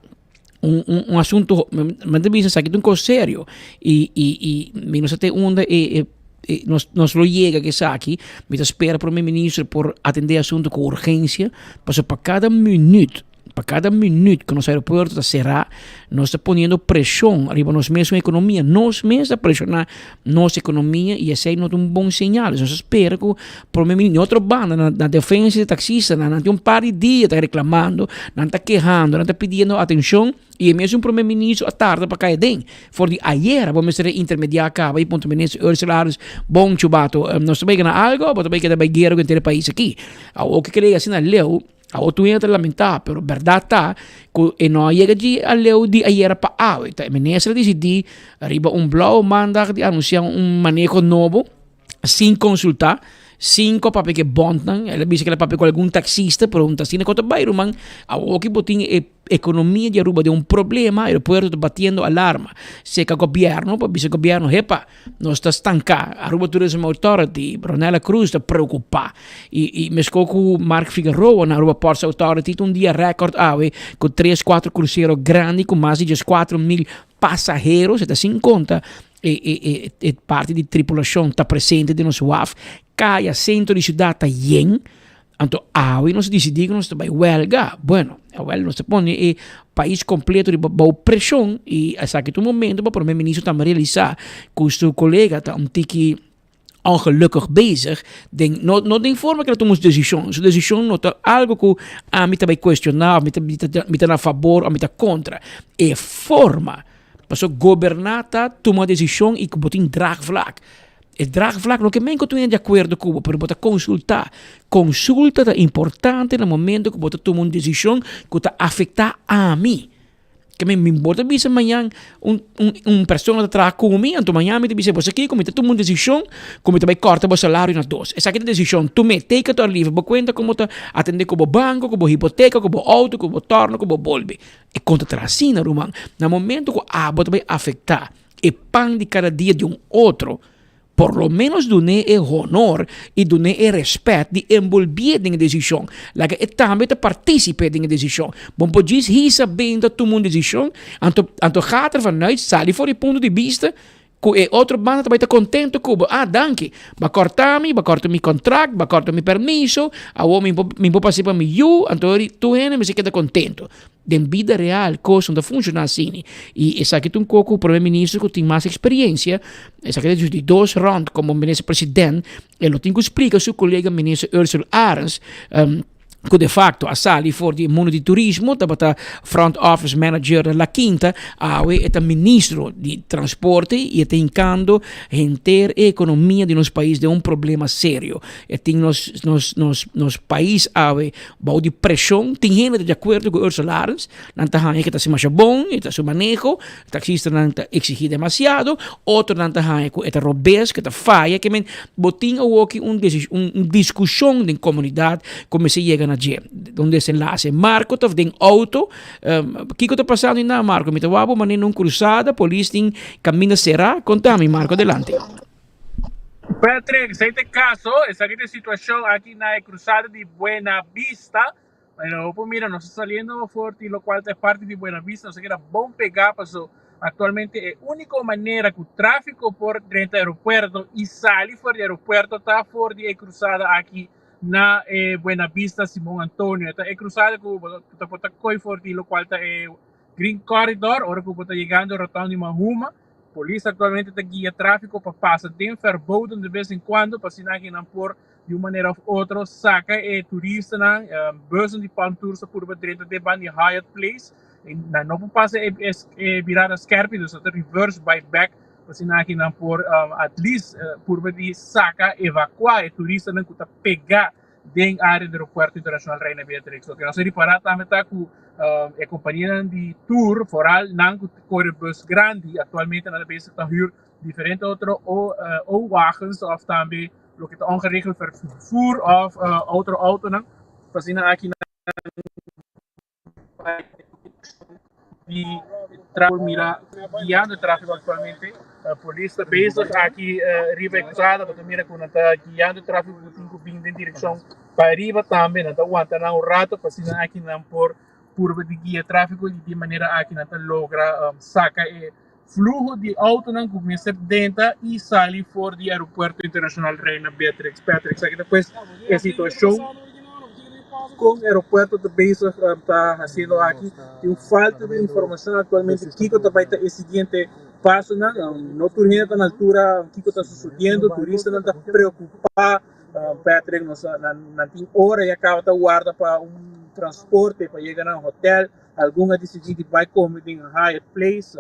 un un un asunto, mi ta bisa esaki ta un cos serio y y y mi no sa te unda e e e nos nos lo yega ku esaki, mi ta spera prome minister por atende e asunto ku urgensia, pasobra pa kada minuut, pa kada minuut ku nos aeropuerto ta sera, nos ta poniendo preshon riba nos mesun ekonomia, nos mes ta preshona nos ekonomia y esei no ta un bon señal, nos ta spera ku prome minister, di otro banda na na defensa di taksistanan, nan tin un par di dia ta reklamando, nan ta kehando, nan ta pidiendo atenshon y e mesun prome minister a tarda pa kai aden, for di ayera bo mester a intermedia kaba y puntra minister Ursula Arends, bon chubato, nos ta bai gana algo o bo ta bai keda bai guera ku henter e pais aki? Awor ke kere asina leu. Awor tur hende ta lamentá, pero bèrdat ta ku e no a yega dje aleu di ayera pa awe. Ta e minister a disidí riba un blauwe maandag di anunsiá un maneho nobo sin konsultá, sin ku a papia ku e bòntnan. El a bisa ku el a papia ku algun taksista, pero un taksista ku ta bai ruman. Awor ki bo tin e Economia di Aruba den un problema, aeropuerto ta batiendo alarma. Seca gobierno pa bisa gobierno, hepa, nos ta stanca. Aruba Tourism Authority, Ronella Cruz ta preocupa. Y, y mesco cu Mark Figueroa na Aruba Ports Authority ta un dia record awe cu tres, cuatro crucero grandi cu mas di 14,000 pasaheros, e ta sin conta e, e, e, e parti di tripulacion ta presente den nos waf. Caya, centro di ciudad ta yen. Anto awe nos a disidí ku nos ta bai wèlga. Bueno, awèl nos ta pone e pais kompleto riba bou preshon i esaki ta un momento pa prome minister tambe realisá ku su kolega ta un tiki ongelukkig bezig den no no den forma ku el a tuma su desishon. Su desishon no ta algu ku ami ta bai kuestioná òf mi ta mi ta na fabor òf mi ta kontra. E forma, pasobra goberná ta tuma desishon i ku bo tin draagvlak. E draagvlak no ke men ku tur hende di akuerdo ku bo, pero bo ta konsultá. Konsulta ta importante na momento ku bo ta tuma un desishon ku ta afektá ami. Ke men mi bo ta bisa mañan un un un persona ta traha ku mi, anto mañan mi ta bisa bo sa kiko mi ta tuma un desishon ku mi ta bai kòrta bo salario na dos. Esaki ta desishon tum'é, take it or leave it. Bo kuenta komo ta atendé ku bo banko, ku bo hipoteka, ku bo outo, ku bo tòrno, ku bo bolbe. E konta ta asina ruman. Na momento ku abo ta bai afektá e pan di kada dia di un otro, por lo menos dun'é e honor i dun'é e rèspèt di enbolbié den e desishon. Laga e tambe ta partísipe den e desishon. Bo por djis hisa benta tuma un desishon, anto anto gaat er vanuit sali for di punto di bista ku e otro banda ta bai ta kontento ku bo. Ah, danki. Bo a kòrta mi, bo a kòrta mi kontrakt, bo a kòrta mi permiso, awor mi por mi por pasa pa mi yu, anto tur hende mester keda kontento. Den bida real cos no ta funciona asini y esaki ta un co cu prome minister cu tin mas experiencia, esaki ta di dos rond como minister president, e lo tin cu splica su colega minister Ursula Arends. Ku de facto a sali for di e mundo di turismo, tabata front office manager na La Quinta, awe e ta ministro di transporte y e ta hincando henter e economia di nos pais den un problema serio. E tin nos nos nos nos pais awe bou di presion, tin hende ta di acuerdo cu Ursula Arends, nan ta haña ke ta haci masha bon, e ta su maneho, taxistanan ta exigi demasiado, otronan ta haña cu e ta robes, ke ta faya, ke men bo tin awoki un un discusion den comunidad cu mester yega na dje, un desenlace. Marco ta den auto, kico ta pasando einan Marco? Mi ta wak bo manera un cruzada, polis tin caminda cera, conta mi Marco, adelante. Patrick, esey ta e caso, esaki ta e situacion aki na e cruzada di Buena Vista. Bueno, bo por mira nos ta saliendo for di locual ta e parti di Buena Vista, nos a keda bon pega paso actualmente e unico manera cu trafico por drenta aeropuerto y sali for di aeropuerto ta for di e cruzada aki na e Buena Vista Simon Antonio. Ta e cruzada cu bo ta por ta coy for di locual ta e Green Corridor ora cu bo ta yegando rotonde di Mahuma. Polis actualmente ta guia trafico pa pasa den Verboden de vez en cuando pa asina aki nan por Di un manera of otro saca e turistanan, bussen di Palm Tours ta purba drenta te ban di Hyatt Place. E nan no por pasa e, e, e birada skerpi, dus ta reverse by back. Asina aki nan por at least purba di saca, evacua e turistanan cu ta pega den area di Aeropuerto Internacional Reina Beatrix. Loke nos a ripara tambe ta cu e companianan di tour, vooral nan cu ta core bus grandi, actualmente nan ta bezig ta huur diferente otro O-wagens of tambe loke ta ongeregeld vervoer of otro autonan pa asina aki nan di por mira guiando e tráfiko aktualmente. Polis ta bezig aki riba e krusada, bo ta mira ku nan ta guiando e tráfiko ku tin ku bin den direkshon pa ariba tambe. Nan ta wanta nan un rato pa asina aki nan por purba di guia e tráfiko i di e manera aki nan ta logra saka e Fluho di autonan cu mester drenta y sali for di Aeropuerto Internacional Reina Beatrix Patrick. Esaki ta pues e situacion con aeropuerto ta bezig ta haciendo aki. Tin un falta di informacion actualmente kico ta bay ta e siguiente pasonan. No tur hende ta na altura kico ta sucediendo. Turistanan ta preocupa Patrick. Nos nan tin ora ya caba ta warda pa un transporte pa yega nan hotel. Algun a disidí di bai kome den Hyatt Place.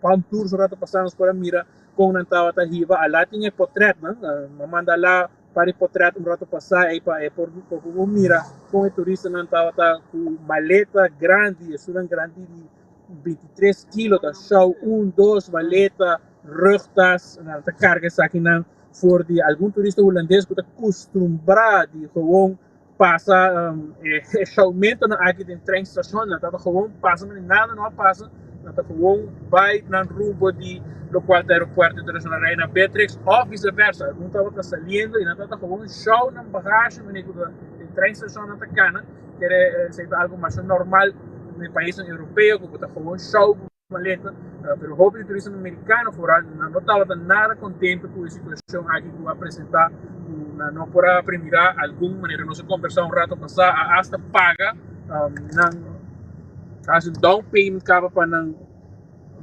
Palm Tours un rato pasá nos por a mira kon nan tabata hiba. Alá tin e potretnan. Mi a manda alá par di potret un rato pasá ei pa e por por mira kon e turistanan tabata ku maleta grandi, esunnan grandi di bintitres kilo ta shou un, dos maleta, rugtas, nan ta karga esakinan for di algun turista hulandes ku ta kustumbrá di gewoon pasa e showmentonan aki den treinstation nan tabata gewoon pasa manera nada no a pasa nan ta gewoon bai nan rumbo di lokual ta aeropuerto internacional Reina Beatrix of vice versa algun tabata saliendo y nan tabata gewoon show nan bagage manera ku den treinstation nan ta kana kere esei ta algo masha normal den paisnan europeo ku bo ta gewoon show maleta, pero hopi di turistanan merikano foral nan no tabata nada kontento ku e situashon aki ku a presentá ku nan no por a premirá algun manera. Nos a kombersá un rato pasá a asta paga nan hasi un down payment kaba pa nan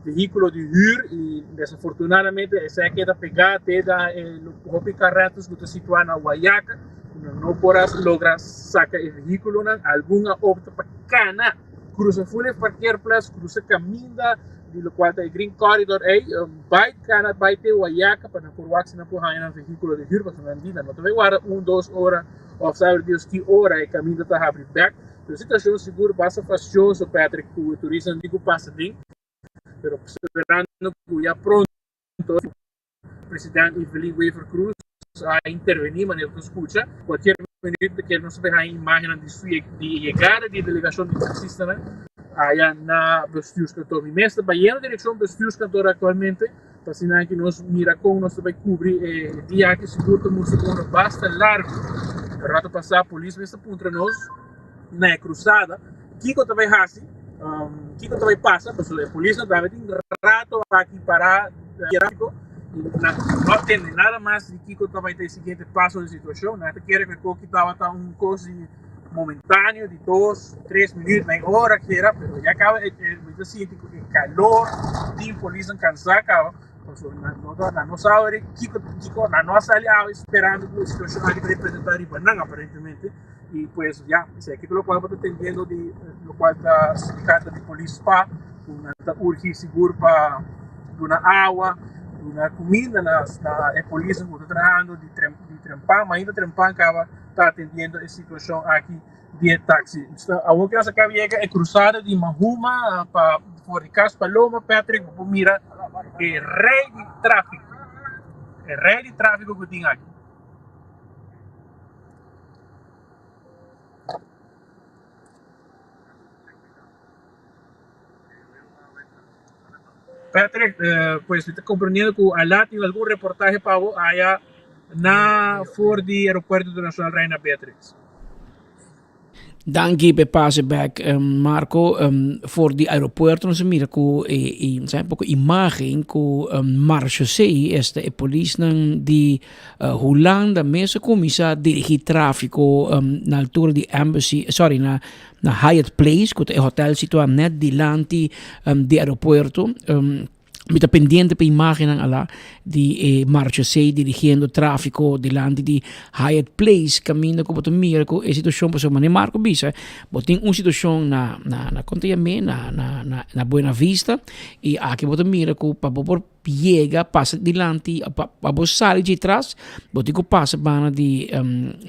vehíkulo di hür i desafortunadamente esei a keda pegá te da e hopi karretas ku ta situá na Guayaca ku nan no por a logra saka e vehíkulonan. Algun a opta pa kana. Cruza full e parkeerplaats, cruza caminda di locual ta e Green Corridor ey, bay cana bay te Guayaca pa nan por wak si nan por haya nan vehiculo di huur pasobra nan di nan no ta bay warda un, dos ora of sabe Dios ki ora e caminda ta habri bek. Pero situacion sigur basta fastioso Patrick cu e turistanan tin cu pasa den, pero sperando cu ya pronto. President Evelyn Wever Croes a intervení manera ku skucha. Kualkier minuut ta kere nos a haña imágennan di su di yegada di e delegashon di taksistanan aya na Bestuurskantoor. Mi mes ta bayendo direkshon Bestuurskantoor aktualmente pa asina ki nos mira kon nos ta bai kubri e dia aki. Sigur ta mustra ku unu basta largu. Rato pasá polis mes ta puntra nos na e krusada kiko ta bai hasi, kiko ta bai pasa pasobra e polisnan tambe tin rato aki pará. Tráfiko i nan no a tende nada mas di kiko tabata ta e siguiente paso di situashon. Nan ta kere ku e koki tabata un kos di momentaneo di dos, tres minuut, mei ora kera, pero ya kaba e mi ta sinti ku e kalor tin polisnan kansá kaba, pasobra nan no ta nan no sa ora kiko kiko nan no a sali awe sperando ku e situashon aki ta representá riba nan aparentemente. Y pues ya, esaki ta locual bo ta tendiendo di locual ta sindicato di polis spa cu nan ta urgi sigur pa duna awa, duna cuminda na e polisnan cu ta trahando di trempan, mainta trempan caba ta atendiendo e situacion aki di e taxi. Awor cu nos a caba yega e cruzada di Mahuma pa for di Cas Paloma, Patrick, bo por mira e rey di trafico, e rey di trafico cu tin aki. Patrick, pues mi ta comprendiendo cu Ala tin algun reportahe pa bo aya na for di Aeropuerto Internacional Reina Beatrix. Danki p'e pase bek Marco. For di aeropuerto nos a mira ku e sa un poko imagen ku marchosee esta e polisnan di Hulanda mes a kuminsá dirigí tráfiko na altura di embassy sorry na na Hyatt Place ku ta e hotel situá nèt dilanti di aeropuerto. Mi ta pendiente pa imagennan ala di e marchosee dirigiendo trafiko dilanti di Hyatt Place kaminda ku bo ta mira ku e situashon pasobra manera Marco bisa bo tin un situashon na na na kon ta yam'é na na na na Buena Vista i aki bo ta mira ku pa bo por yega pasa dilanti pa pa bo sali dje tras bo tin ku pasa banda di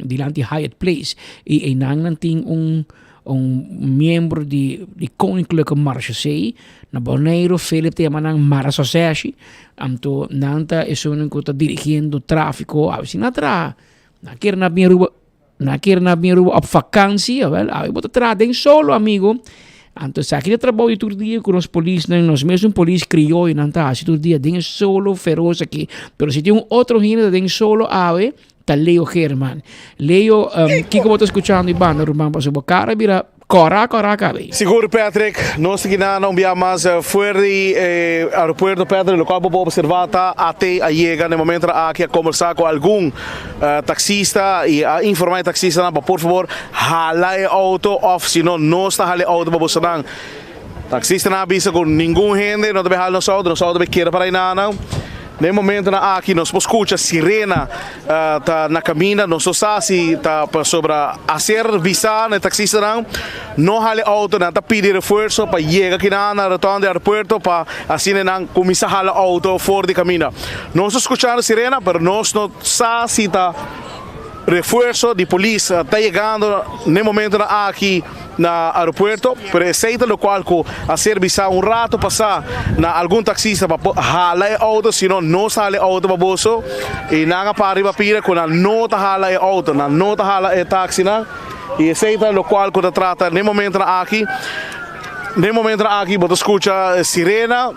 dilanti Hyatt Place i einan nan tin un Un miembro di di Koninklijke Marechaussee na Boneiru, Philip ta yama nan Marechaussee, anto nan ta esunnan ku ta dirigiendo trafiko, awe si nan a traha, nan a kere na bin Aruba, nan a kere na bin Aruba op vakantie, awel awe bo ta traha den solo amigo, anto esaki ta trabou di tur dia ku nos polisnan, nos mesun polis krioyonan ta hasi tur dia den e solo feros aki, pero si tin un otro hende ta den solo awe, Ta Leo Geerman. Leo, um, kiko bo ta skuchando i banda ruman pasobra bo kara bira kòrá kòrá kabe. Sigur Patrick, nos ta kina na un bia mas fuer di e aeropuerto Patrick, lokual bo por observa ta AT a yega na e momentonan aki a kombersá ku algun taksista i a informá e taksistanan pa por fabor hala e outo òf si no nos ta hala e outo pa bosonan. Taksistanan a bisa ku ningun hende no ta bai hala nos outo, nos outo bai keda para enanan. Na e momentonan aki nos por skucha sirena ta na kaminda, nos no sa si ta pasobra a ser bisa na e taksistanan no hala e outo, nan ta pidi refuerso pa yega kinan na rotonda di aeropuerto pa asina nan kuminsá hala outo for di kaminda. Nos ta skuchando sirena pero nos no sa si ta refuerso di polis ta yegando na e momentonan aki. na aeropuerto, pero esey ta locual cu a ser bisa un rato pasa na algun taxista pa por hala e auto, si no, no sa hala e auto pa boso, y nan a para riba pira cu nan no ta hala e auto, nan no ta hala e taxinan, y esey ta locual cu ta trata n'e momentonan aki, n'e momentonan aki bo ta scucha sirena.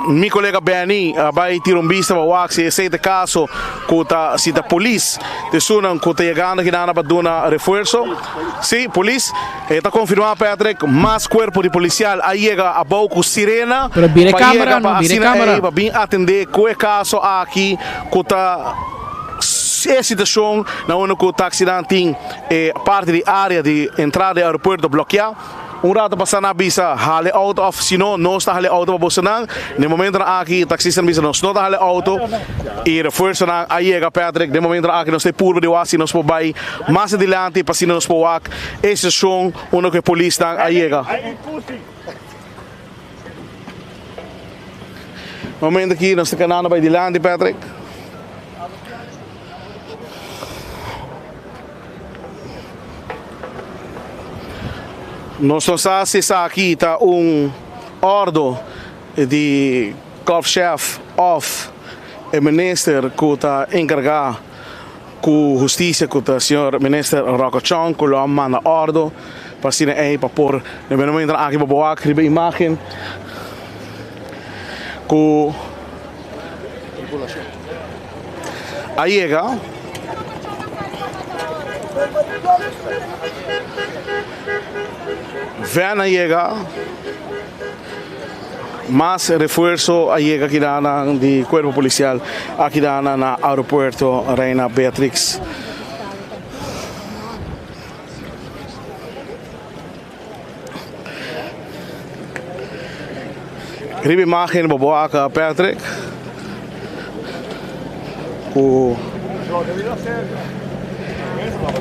Mi kolega Benny a bai tira un bista pa wak si esei ta e kaso ku ta si ta polis ta esunnan ku ta yegando hinana pa duna refuerso. Si, polis. E ta konfirmá Patrick, mas kuerpo di polisial a yega abou ku sirena Pero bira e pa kamera, yega no pa bira e asina kamera. ei pa bin atendé ku e kaso aki ku ta e situashon na unda ku taksinan tin e parti di área di entrada di aeropuerto blokiá. Un rato pasá nan a bisa, Hala e outo òf si no, nos ta hala e outo pa bosonan. Na e momentonan aki e taksistanan bisa, Nos no ta hala e outo. I refuersonan a yega, Patrick. Den e momentonan aki nos ta e purba di wak si nos por bai mas adilanti pa asina nos por wak e situashon unda ku e polisnan a yega. Momento aki nos ta kanando bai dilanti, Patrick. Nos no sa si esaki ta un ordo di korpschef of e minister ku ta enkargá ku hustisia ku ta señor minister Rocco Chong ku lo a manda ordo pa asina ei pa por na e momentonan aki pa bo wak riba imagen ku a yega. Van a yega, mas refuerso a yega kidanan di cuerpo policial a kidanan na aeropuerto Reina Beatrix. Riba imagen bo por wak Patrick ku.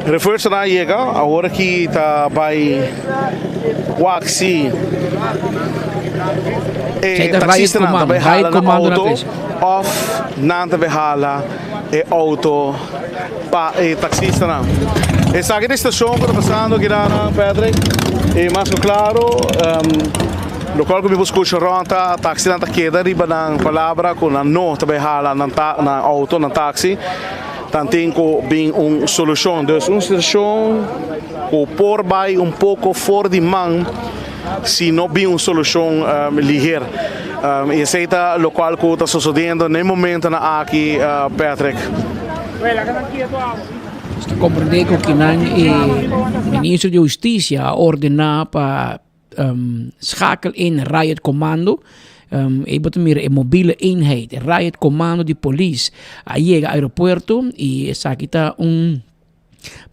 Refuerzonan a yega, awor aki ta bai wak si e taxistanan ta bai hala nan auto of nan ta bai hala e auto pa e taxistanan. Esaki ta e situacion cu ta pasando aki nan, Patrick, y mas cu claro locual cu mi por scucha rond ta taxinan ta keda riba nan palabra cu nan no ta bai hala nan auto, nan taxi. Tan tin cu bin un solucion. Dus un situacion cu por bay un poco for di man si no bin un solucion liher. Y esey ta locual cu ta sosodiendo na e momentonan aki, Patrick. Nos ta comprende cu kinan e ministro di husticia a ordena pa schakel in riot commando. E bo ta mira e mobiele eenheid, e riot commando di polis a yega aeropuerto y esaki ta un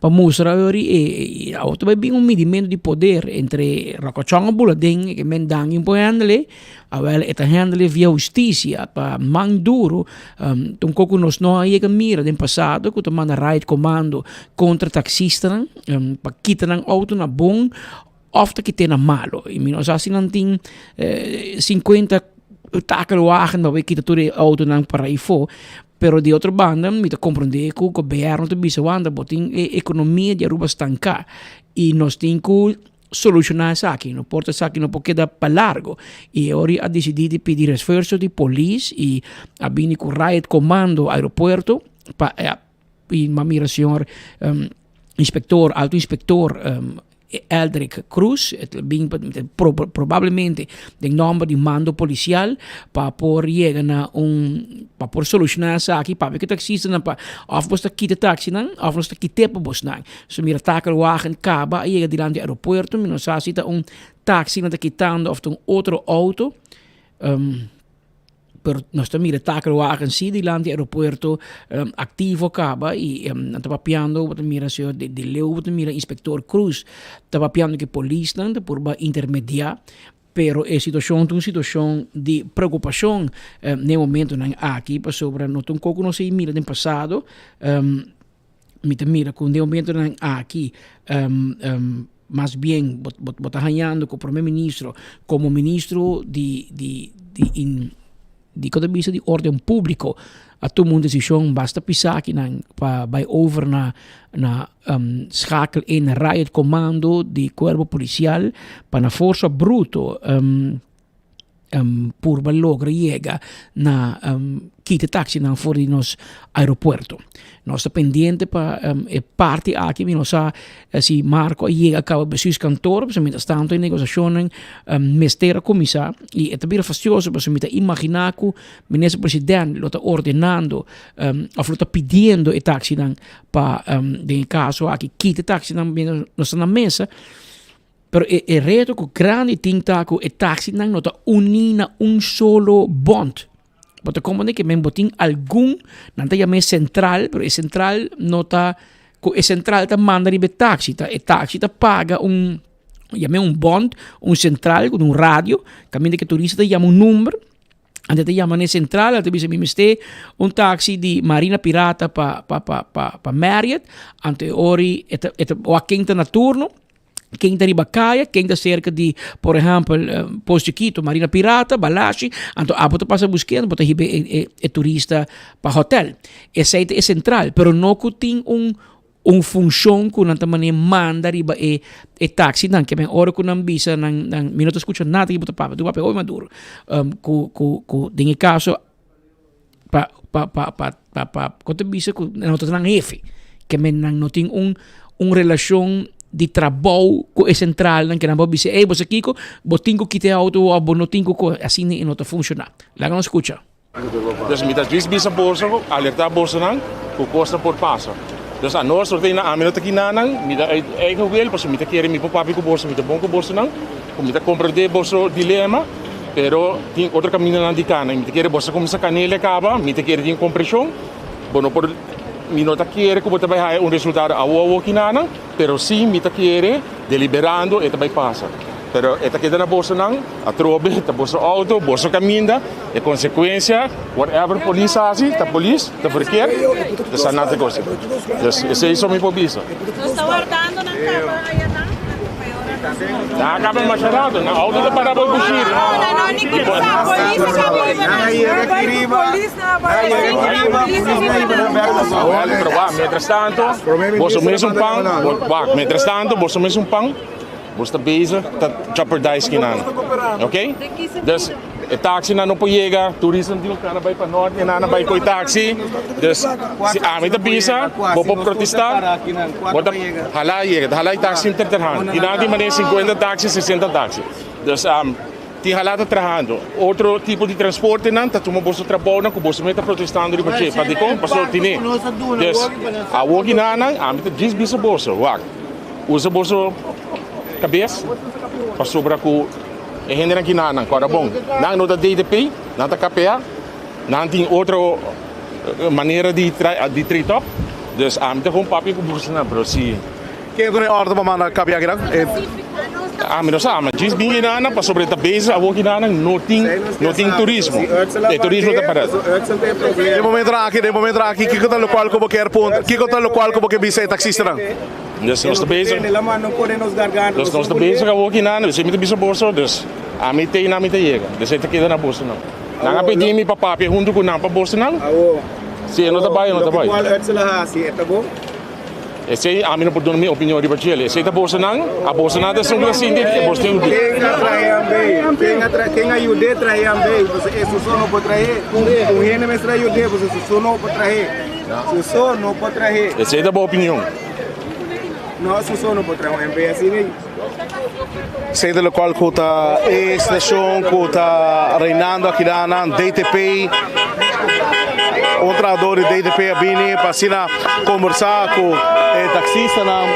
pa mustra yori e e awor ta bai bin un midimento di poder entre Rocochon a bula den e men danki un por handle, awel e ta handle via husticia pa man duro ta un kos ku nos no a yega mira den pasado ku ta manda riot commando kontra taxistanan pa kita nan auto na bon. Of ta kite na malo. I mi no sa si nan tin 50 takelwagen pa kita tur e autonan para ifo. Pero di otro banda mi ta comprende ku gobierno ta bisa wanda bo tin e ekonomia di Aruba stanká i nos tin ku solushona esaki. No por ta esaki no por keda pa largo. I e ora a disidí di pidi resfuerso di polis i a bini ku riot commando aeropuerto pa i mi a mira señor inspector, alto inspector Eldrick Cruz, e ta bin probablemente den nomber di mando policial pa por yega na un, pa por soluciona esaki, papia cu taxistanan pa of bos ta kita taxinan of nos ta kite pa bosnan. So mira takelwagen caba a yega dilanti aeropuerto, mi no sa si ta un taxi nan ta kitando of ta un otro auto. Pero nos ta mira takelwagen si dilanti aeropuerto activo caba y nan ta papiando bo ta mira señor de Leeuw bo ta mira inspector Cruz ta papiando cu e polisnan ta purba intermedia pero e situacion ta un situacion di preocupacion na e momentonan aki pasobra no ta un cos cu nos a mira den pasado mi ta mira cu den e momentonan aki mas bien bo bo ta hañando cu prome ministro como ministro di di di in di con ta bisa di orden publico a tuma un decision basta pisa akinan pa bay over na na schakel in riot commando di cuerpo policial pa na forsa bruto purba logra yega na kita taxinan for di nos aeropuerto. Nos ta pendiente pa e parti aki, mi no sa si Marco a yega caba bestuurskantoor, pasobra mientras tanto e negociacionnan mester a cuminsa y e ta bira fastioso pasobra mi ta imagina cu minister president lo ta ordenando of lo ta pidiendo e taxinan pa den e caso aki kita e taxinan mientras nos ta na mesa. Pero e e reto ku grandi tin ta ku e taxinan no ta uní na un solo bond. Bo ta komprende ke men bo tin algun, nan ta yam'é sentral, pero e sentral no ta ku e sentral ta manda riba e taxi, ta e taxi ta paga un yam'é un bond, un sentral ku un radio, kaminda ku e turista ta yama un number, Anto ta yama n'e sentral, el ta bisa mi mester un taxi di Marina Pirata pa pa pa pa pa Marriott, anto e ori e ta e ta wak ken ta na turno, ken ta riba kaya, ken ta serka di por ehèmpel Pos Chikito, Marina Pirata, Balashi, anto abo ta pasa busk'é, anto bo ta hiba e e e turista pa hotèl. Esei ta e sentral, pero no ku tin un Un funshon ku nan ta manera manda riba e e taxinan ke men ora ku nan bisa nan nan mi no ta skucha nada ki bo ta papia tu papia hopi maduro ku ku ku den e kaso pa pa pa pa pa pa kon ta bisa ku nan no ta nan hefe ke men nan no tin un un relashon di trabou ku e sentralnan ke nan por bisa ey bo sa kiko bo tin ku kita e outo òf bo no tin ku kohe asina e no ta funshoná laga nos skucha. Dus mi ta djis bisa boso, alertá bosonan ku kosnan por pasa. Dus anos no ta na ami no ta kinanan, mi ta uit eigen wil pasobra mi ta kere mi por papia ku boso, mi ta bon ku bosonan, ku mi ta komprendé boso dilema, pero tin otro kamindanan di kana i mi ta kere boso kuminsá kanel e kaba, mi ta kere tin kompreshon, bo no por, mi no ta kere ku bo ta bai haya un resultado awo awo kinanan, pero sí mi ta kere deliberando e ta bai pasa. Pero e ta keda na bosonan, atrobe ta boso auto, boso kaminda, e konsekuensia, whatever polis hasi, ta polis, ta verkeer, ta sa nan ta kos. Dus esei so mi por bisa. Nos ta wardando nan kaba ayanan, Nan a kaba masha rato, nan auto ta para bo Bushiri. No, no, no, ni kuminsá, polis a kaba riba nan. Awel, pero wak, mientras tanto, boso mes un pan, wak, mientras tanto, boso mes un pan. Bo ta bezig ta jeopardize kinan. Ok? Dus e taxinan no por yega, turistanan tin ku kana bai pa nort i nan a bai koi taxi. Dus si ami ta bisa, bo por protesta, bo ta hala yega, ta hala e taxi inter trahando. Kinan tin manera sinkuenta taxi, sesenta taxi. Dus tin hala ta trahando. Otro tipo di transportenan ta tuma boso trabounan ku boso mes ta protestando riba dje. Padikon? Pasobra tine. Dus awor kinanan ami ta djis bisa boso, wak. Usa boso kabes pasobra ku e hendenan ki nan kòrda bon. Nan no ta DTP, nan ta KPA, nan tin otro manera di di treat op. Dus ami ta kon papia ku boso nan, pero si. Ken ku na e òrdu pa manda KPA kinan? Ami no sa, ma djis bin kinan pasobra e ta bezig awor kinan no tin no tin turismo. E turismo ta pará. Den momentonan aki, den momentonan aki kiko ta lokual ku bo kier puntra, kiko ta lokual ku bo ke bisa e taksistanan? Dus nos ta bezig, dus nos ta bezig awor ki nan, dus mi ta bisa boso, dus ami te i nan mi ta yega, dus e ta keda na boso nan. Nan a pidi mi pa papia huntu ku nan pa boso nan, si e no ta bai, e no ta bai. Esei ami no por duna mi opinion riba djele, esei ta boso nan, a boso nan ta esun ku ta sinti e boso tin ku di. Esei ta bo opinion. No, su so no por traha un MP asina ei. Esei ta lokual ku ta e situashon ku ta reinando akidanan. DTP, un trahador di DTP a bini pa asina kombersá ku e taksistanan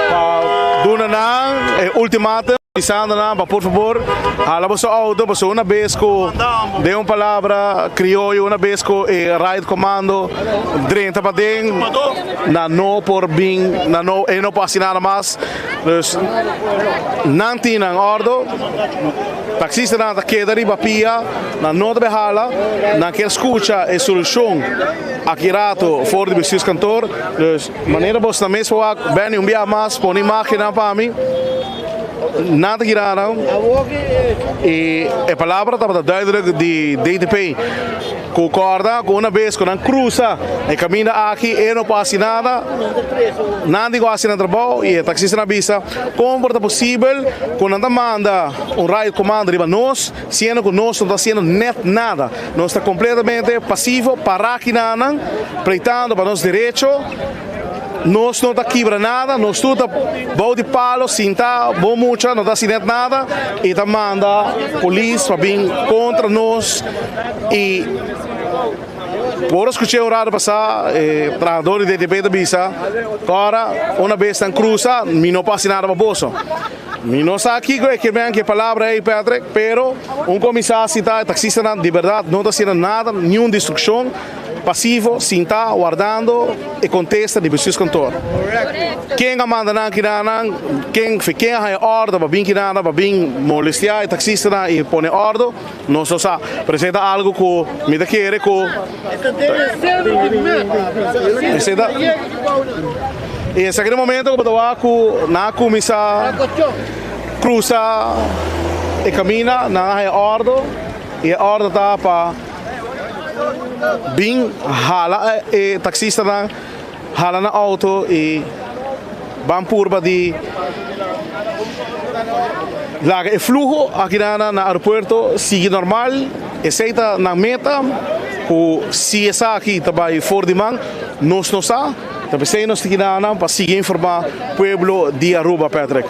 pa duna nan e ultimatum. Bisando nan pa por fabor hala boso auto pasobra una bes ku den un palabra krioyo una bes ku e riot commando drenta paden nan no por bin nan no e no por hasi nada mas dus nan tin nan ordo taxistanan ta keda riba pia nan no ta bay hala nan kier skucha e solushon aki rato for di bestuurskantoor dus manera boso ta mes por wak Benny un bia mas pone imagennan pa mi. Nan ta kira nan y e palabra tabata duidelijk di DTP cu corda cu una bes cu nan cruza e caminda aki e no por haci nada, nan tin cu haci nan trabao y e taxistanan a bisa con por ta posibel cu nan ta manda un riot commando riba nos siendo cu nos no ta haciendo net nada, nos ta completamente pasivo para aki nan pleitando pa nos derecho. Nos no ta kibra nada, nos tur ta bou di palo sinta bon mucha, no ta hasi net nada y ta manda polis pa bin contra nos y por a scucha un rato pasa e trahador di DTP ta bisa cu ora una bes nan cruza mi no por hasi nada pa boso. Mi no sa kico e kier men cu e palabra ey Patrick, pero un comisa si ta e taxistanan di berdad no ta haciendo nada, niun destruccion. Pasivo, sintá, wardando e kontesta di bestuurskantoor. Ken a manda nan kinanan? Ken ken a haña òrdu pa bin kinanan, pa bin molestiá e taksistanan i pone òrdu? Nos no sa. Pero esei ta algu ku mi ta kere ku esei ta i esaki ta e momento ku bo ta wak ku nan a kuminsá krusa e kaminda, nan a haña òrdu i e òrdu ta pa. Bin hala e taxistanan hala nan auto y ban purba di laga e fluho aki na na aeropuerto sigui normal. Esey ta nan meta cu si esaki ta bay for di man nos no sa. Ta pesey nos ta kina nan pa sigui informa pueblo di Aruba, Patrick.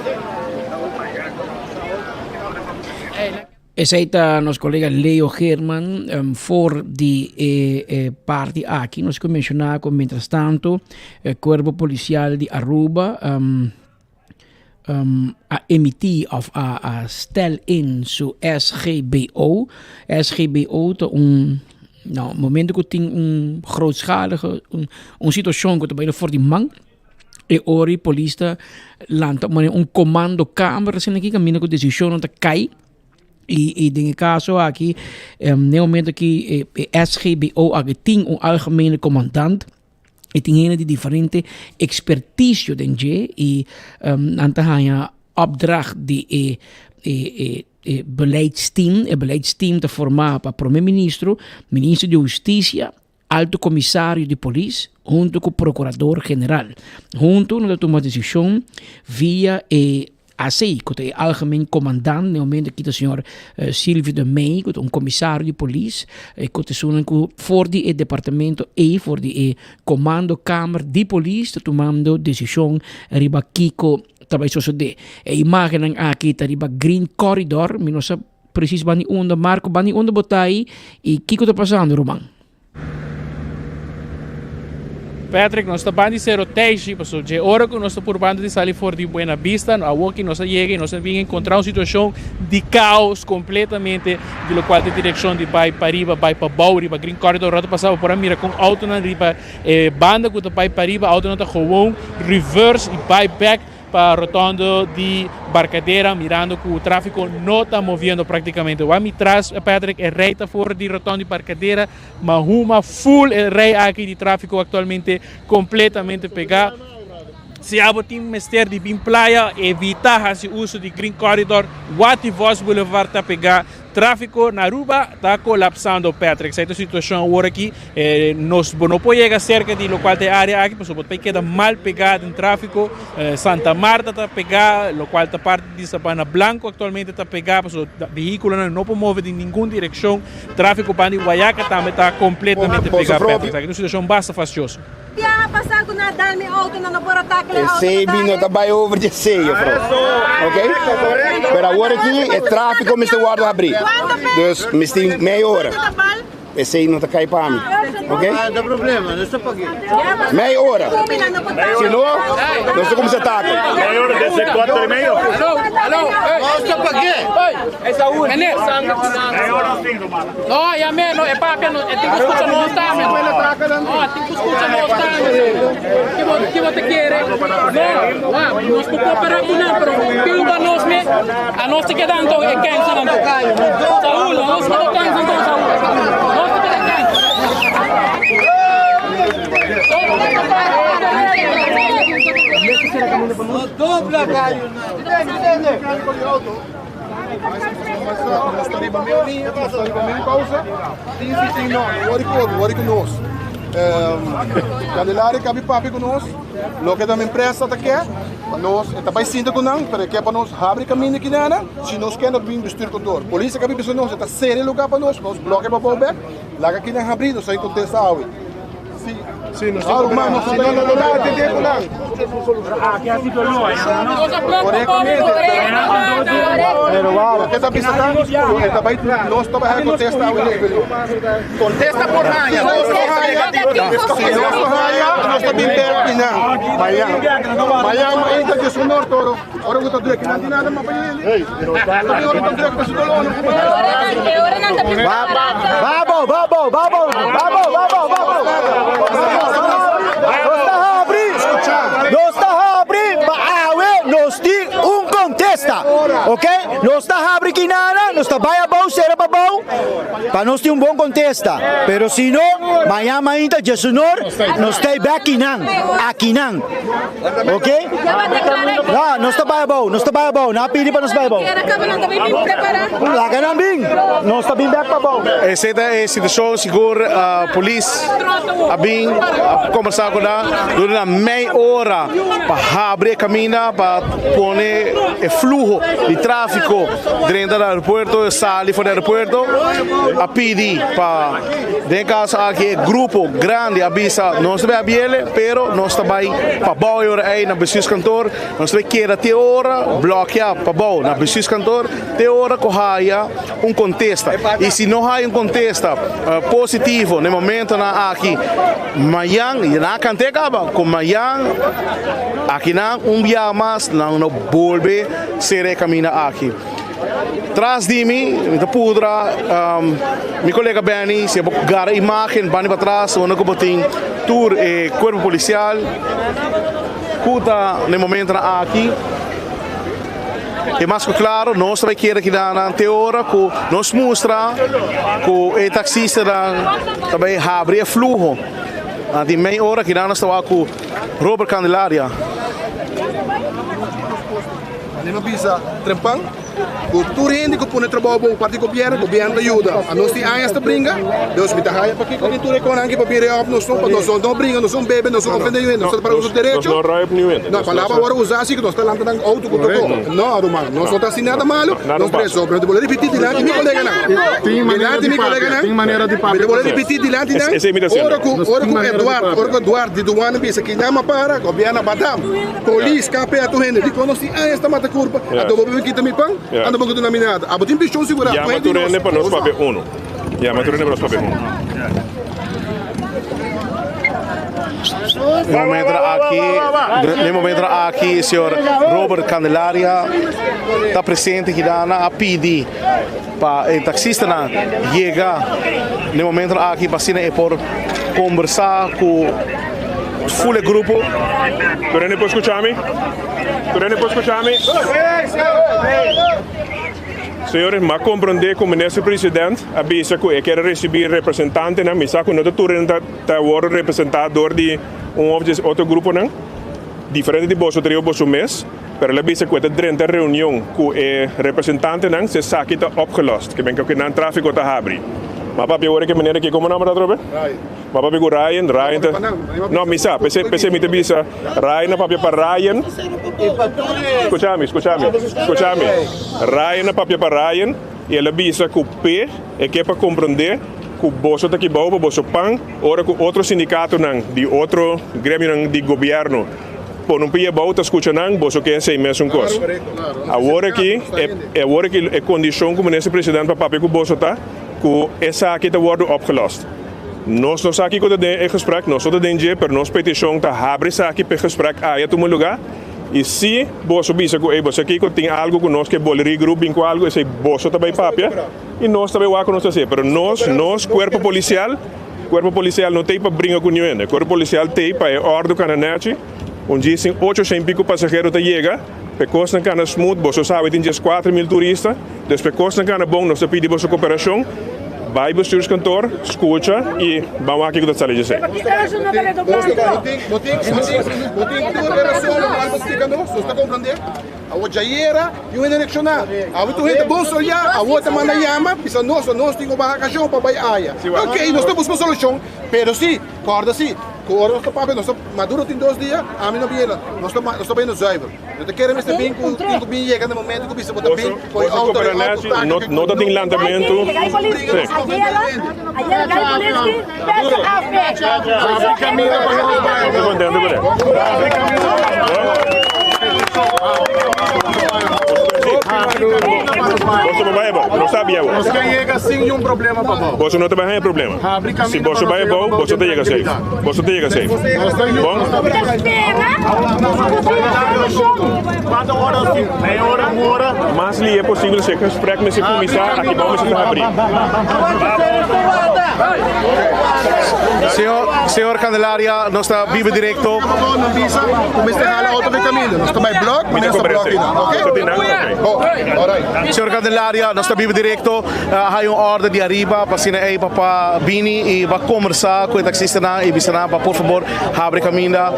Esei ta nos kolega Leo Geerman for di e parti aki. Nos ke menshoná ku mientras tanto e kuerpo polisial di Aruba a emití òf a stel in su SGBO. SGBO ta un, no, momento ku tin un grootschalige, un situashon ku ta bai for di man. E ora e polis ta lanta manera un comando kamer asina aki kaminda ku desishonnan ta kai i i den e kaso aki den e momento aki e SGBO aki tin un algemene commandant i tin hende di diferente ekspertisio den dje i nan ta haña opdracht di e e e beleidsteam. E beleidsteam ta formá pa prome ministro, ministro di hustisia. Alto Komisario di Polis hunto ku Prokurador General. Hunto nan ta tuma desishon via e AC, ku ta e Algemeen Komandant, na e momento aki ta señor Silvio de Mey, ku ta un komisario di polis, ku ta esunnan ku for di e departamento ei, for di e Komando Kamer di Polis ta tumando desishon riba kiko ta bai sosodé. E imágennan aki ta riba Green Corridor, mi no sa. Precies bani unda, Marco, bani unda bo ta ahí y kiko ta pasando, ruman? Patrick, nos ta bandi Cerro Teishi, paso dje ora ku nos ta purbando di sali for di Buena Vista, awor ki nos a yega i nos a bin enkontrá un situashon di kaos kompletamente, di lokual ta direkshon di bai pariba, bai pabou, riba Green Corridor. Rato pasá bo por a mira kon outonan riba e banda ku ta bai pariba, outonan ta gewoon reverse i bai bèk. Pa rotondo di Barcadera mirando cu trafico no ta moviendo practicamente. Wak mi tras Patrick e rij ta for di rotondo di Barcadera ma huma full e rij aki di trafico actualmente completamente pega. Si abo tin mester di bin playa evita haci uso di Green Corridor Watty Vos Boulevard ta pega. Tráfiko na Aruba ta kolapsando Patrick. Esei ta situashon awor aki. Nos bo no por yega serka di lokual ta e área aki pasobra bo ta keda mal pegá den tráfiko. Santa Marta ta pegá, lokual ta parti di Sabana Blanco aktualmente ta pegá pasobra vehíkulonan no por move den ningun direkshon. Tráfiko banda di Guayaca tambe ta kompletamente pegá Patrick. Esaki ta un situashon basta fastioso. Biaha pasa ku nan a dal mi outo nan no por a takla e outo Esei mi no ta bai over di esei, juffrouw. Ok? Pero awor aki e tráfiko mester wòrdu habrí. Dus mester tin mei ora. Esei no ta kai pa mi. Ok? Mei ora. Si no, nos ta kuminsá takel. Mei ora desde kuater i meio. No, ya me, no, e papia no, e tin ku skucha nos tambe. No, e tin ku skucha nos tambe. Ki bo, ki bo ta kere? No, wak, nos por koperá ku nan, pero piuba nos me, a nos ta keda anto e kensa anto. Saul, nos ta keda kensa anto, Saul. Nos ta keda kensa. Nos ta riba medio liña, nos ta riba medio pausa. Tin si tin no, no wori ku otro, wori ku nos. Candelaria kabi papia ku nos, loke ta mi empresa ta ke, pa nos, e ta bai sinta ku nan, pero e ke pa nos habri kaminda kinana, si nos ke nos bin bestuurkantoor. Polis a kabi bisa nos, e ta sera e lugar pa nos, nos bloke pa bou bek, laga kinan habri, nos ta in kontesta awe. Si, nos ta ruman, nos ta no ta atendé ku nan. Loke ta bisa ta, ku e ta bai, nos ta bai haña kontesta awe Evelyn. Kontesta por haña, nos por haña, si nos por haña, nos ta bin bèk di nan. Mañan, mañan mainta dje su nor toro, ora ku ta druk, nan tin nada mas pa yende. Ta bin ora ta druk pa su doló, no ku Babo, babo, babo, babo, babo, babo. Nos ta habri, nos ta habri pa awe nos tin un kontesta, ok? Nos ta habri kinana, nos ta bai abou, sera pa abou, pa nos tin un bon kontesta. Pero si no, mañan mainta djesunor, nos ta bek kinan, akinan. Ok? No, nos ta bai abou, nos ta bai abou. Nan a pidi pa nos bai abou. Laga nan bin. Nos ta bin bek pa abou. Esei ta e situashon sigur polis a bin a kombersá ku nan dura nan mei ora pa habri e kaminda pa pone e fluho di tráfiko drenta na aeropuerto sali for di aeropuerto a pidi pa Den kaso aki e grupo grandi a bisa nos ta bai abiele pero nos ta bai pabou e ora ei na bestuurskantoor, nos ta bai keda te ora blòkia pabou na bestuurskantoor te ora ku haya un kontesta i si no haya un kontesta positivo na e momentonan aki mayan i nan a kant'é kaba ku mayan akinan un biaha mas nan no bolbe sera e kaminda aki. Tras di mi, mi ta pudra mi kolega Benny, si bo gara imagen bani patras unda ku bo tin tur e kuerpo polisial. ku ta na e momentonan aki. E mas ku klaro nos ta bai keda kidanan te ora ku nos mustra ku e taksistanan ta bai habri e fluho. Di mei ora kidanan nos ta wak ku Robert Candelaria. Anem a bisa trempan ku tur hende ku pone trabou bou parti gobièrnu, gobièrnu ta yuda. Anos tin añas ta bringa, dus mi ta haya pakiko tin tur e konan aki pa bin reòp nos no, pa nos no bringa, nos no bebe, nos no ofende niun hende, nos ta para nos derecho. No, palabra awor usa si ku nos ta lanta nan outo ku toko. No, ruman, nos no ta hasi nada malu, nos preso. Pero mi ta bolbe ripití dilanti mi koleganan, dilanti mi koleganan, mi ta bolbe ripití dilanti nan, ora ku ora ku Eduard, ora ku Eduard di duana bisa ki nan a para, gobièrnu a badam. Polis, KPA, tur hende, dikon nos tin añas ta mata kurpa, anto bo bebe kita mi pan, anto bo duna mi nada. Abo tin pishon sigurá, tur Yama hende di tur nos. hende pa nos papia uno. Yama tur hende pa nos papia uno. Na momento aki, na momento aki señor Robert Candelaria ta presente kidana a pidi pa e taxistanan yega na e momento aki pa asina e por kombersá ku full e grupo. Tur hende por skucha mi? Tur hende por skucha mi? Señores, m'a komprondé ku Minister President a bisa ku e kier risibí representantenan. Mi sa ku no ta tur hende ta wòrdu representá dor di un òf otro gruponan. Diferente di boso ta riba boso mes. Pero el a bisa cu e ta drenta reunion cu e representantenan si esaki ta opgelost, ke men cu nan trafico ta habri. Ma papia ora ke meneer aki como nomber ta atrobe? Ma papia cu Ryan, Ryan ta No, mi sa, p'esei p'esei mi ta bisa Ryan a papia pa Ryan. Scucha mi, scucha mi, scucha mi. Ryan a papia pa Ryan y el a bisa cu p'e e ke pa comprende cu boso ta kibao pa boso pan ora cu otro sindicatonan di otro gremionan di gobierno Pone un pia abou ta skucha nan, boso ke hesei mesun kos. Awor aki, e awor aki e kondishon ku Minister President pa papia ku boso ta ku esaki ta wòrdu opgelost. Nos no sa kiko ta den e gesprek, nos no ta den dje, pero nos petishon ta habri esaki pa e gesprek aya tuma lugá. I si boso bisa ku ey bo sa kiko, tin algu ku nos ke boli regroup bin ku algu, esei boso ta bai papia i nos ta bai wak ku nos ta hasi. Pero nos, nos kuerpo polisial, Kuerpo polisial no t'ei pa bringa ku niun hende. Kuerpo polisial t'ei pa e òrdu kana nèchi. Un djis tin ocho shen piku pasahero ta yega. Pa e kosnan kana smooth, boso sabi tin djes 4000 turista. Dus pa e kosnan kana bon nos ta pidi boso koperashon. Bai bestuurskantoor, skucha i ban wak kiko ta sali djesei. Awor djayera yu hende reakshoná. Awe tur hende bon soñá, awor ta manda yama bisa nos, nos tin ku baha kashon pa bai aya. Ok, nos ta buska un solushon, pero si, kòrda si, ku ora nos ta papia, nos ta, Maduro tin dos dia, ami no biela, nos ta, nos ta bayendo zuiver. No ta kere mester bin ku tin ku bin yega na momento ku bisa bo ta bin ku e outo, e outo ta No, no ta tin lantamentu. Estoy contento con él. Boso no bai abou, no sabi abou. Nos ka yega sin niun problema pa bou. Boso no ta bai haña problema. Si boso bai abou, boso ta yega safe. Boso ta yega safe. Bon? Mas lihe posibel si e gesprek mester kuminsá, aki bou mester ta habrí. Señor, señor Candelaria, nos ta biba directo. Señor Candelaria, nos ta biba directo. Hay un orde di ariba pa asina ey pa pa bini y pa conversa cu e taxistanan y bisa nan pa por favor habri caminda.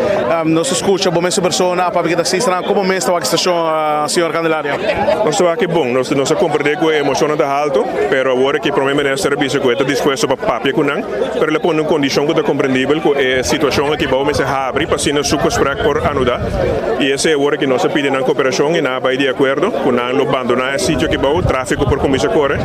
Nos ta scucha bo mes persona papia cu e taxistanan. Como mes ta wak e stacion, señor Candelaria? Nos ta wak e bon. Nos nos a comprende cu e emocionnan ta halto, pero awor aki Prome Minister a bisa cu e ta dispuesto pa papia cu nan, pero el a pone un condicion cu ta comprendibel cu e situacion aki bao mester habri pa asina su gesprek por anuda. Y esey awor aki nos a pidi nan cooperacion y nan a bay di acuerdo cu nan lo bandona e sitio aki bao, trafico por cuminsa core.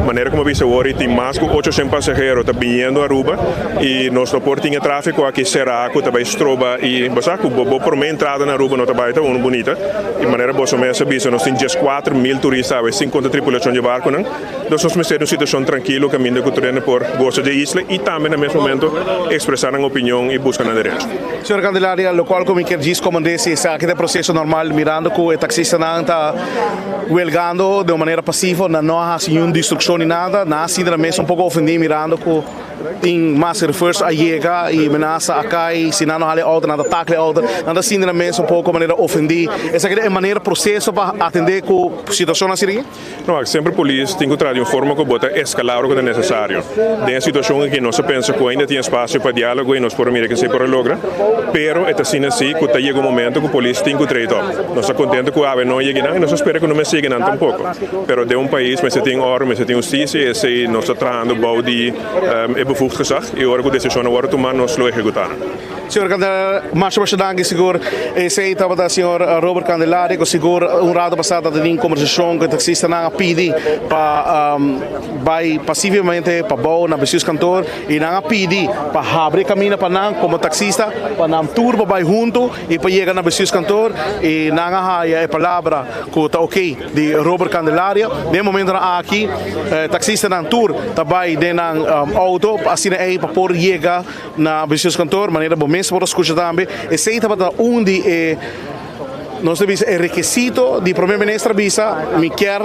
Manera como a bisa awor y tin mas cu 800 pasahero ta biniendo Aruba y nos no por tin e trafico aki cera cu ta bay stroba y bo sa cu bo bo prome entrada na Aruba no ta bay ta uno bunita. Y manera boso mes a bisa nos tin 14000 turista awe sin conta tripulacion dje barconan. Nos nos mester di un situacion trankilo caminda cu tur hende por goza dje isla y tambe na mes momento expresa nan opinion y busca nan derecho. Señor Candelaria, locual cu mi kier djis comand'é si esaki ta e proceso normal mirando cu e taxistanan ta welgando den un manera pasivo, nan no a haci niun destruccion ni nada, nan a sinti nan mes un poco ofendi mirando cu. Tin mas refuerzo a yega y menasa a cay, si nan no hala e auto nan ta tackle e auto, nan ta sinti nan mes un poco manera ofendi. Esaki ta e manera proceso pa atende cu situacionnan asina aki? No, semper polis tin cu traha di un forma cu bo ta escala ora cu ta necesario. Den e situacion aki nos a pensa cu ainda tin espacio pa dialogo y nos por a mira kesey por a logra, pero e ta asina si cu ta yega un momento cu polis tin cu trade op. Nos ta contento cu awe no a yega nan y nos ta spera cu no mester yega nan tampoco. Pero den un pais mester tin orde, mester tin husticia y esey nos ta trahando bou di e bevoegd gezag y ora cu decisionnan wordo tuma nos lo ehecuta nan. Señor Candelaria, masha masha danki sigur. Esey tabata señor Robert Candelaria cu sigur un rato pasa ta teni un conversacion cu e taxistanan a pidi pa bay pacificamente pa bou na bestuurskantoor y nan a pidi pa habri e camino pa nan como taxista pa nan tur por bay hunto y pa yega na bestuurskantoor y nan a haya e palabra cu ta ok. Di Robert Candelaria. Den e momentonan aki taxistanan tur ta bai den nan auto pa asina ei pa por yega na bestuurskantoor. Manera bo mes por a scucha tambe esey tabata un di e nos ta bisa e rekisito di Prome Minister a bisa mi kier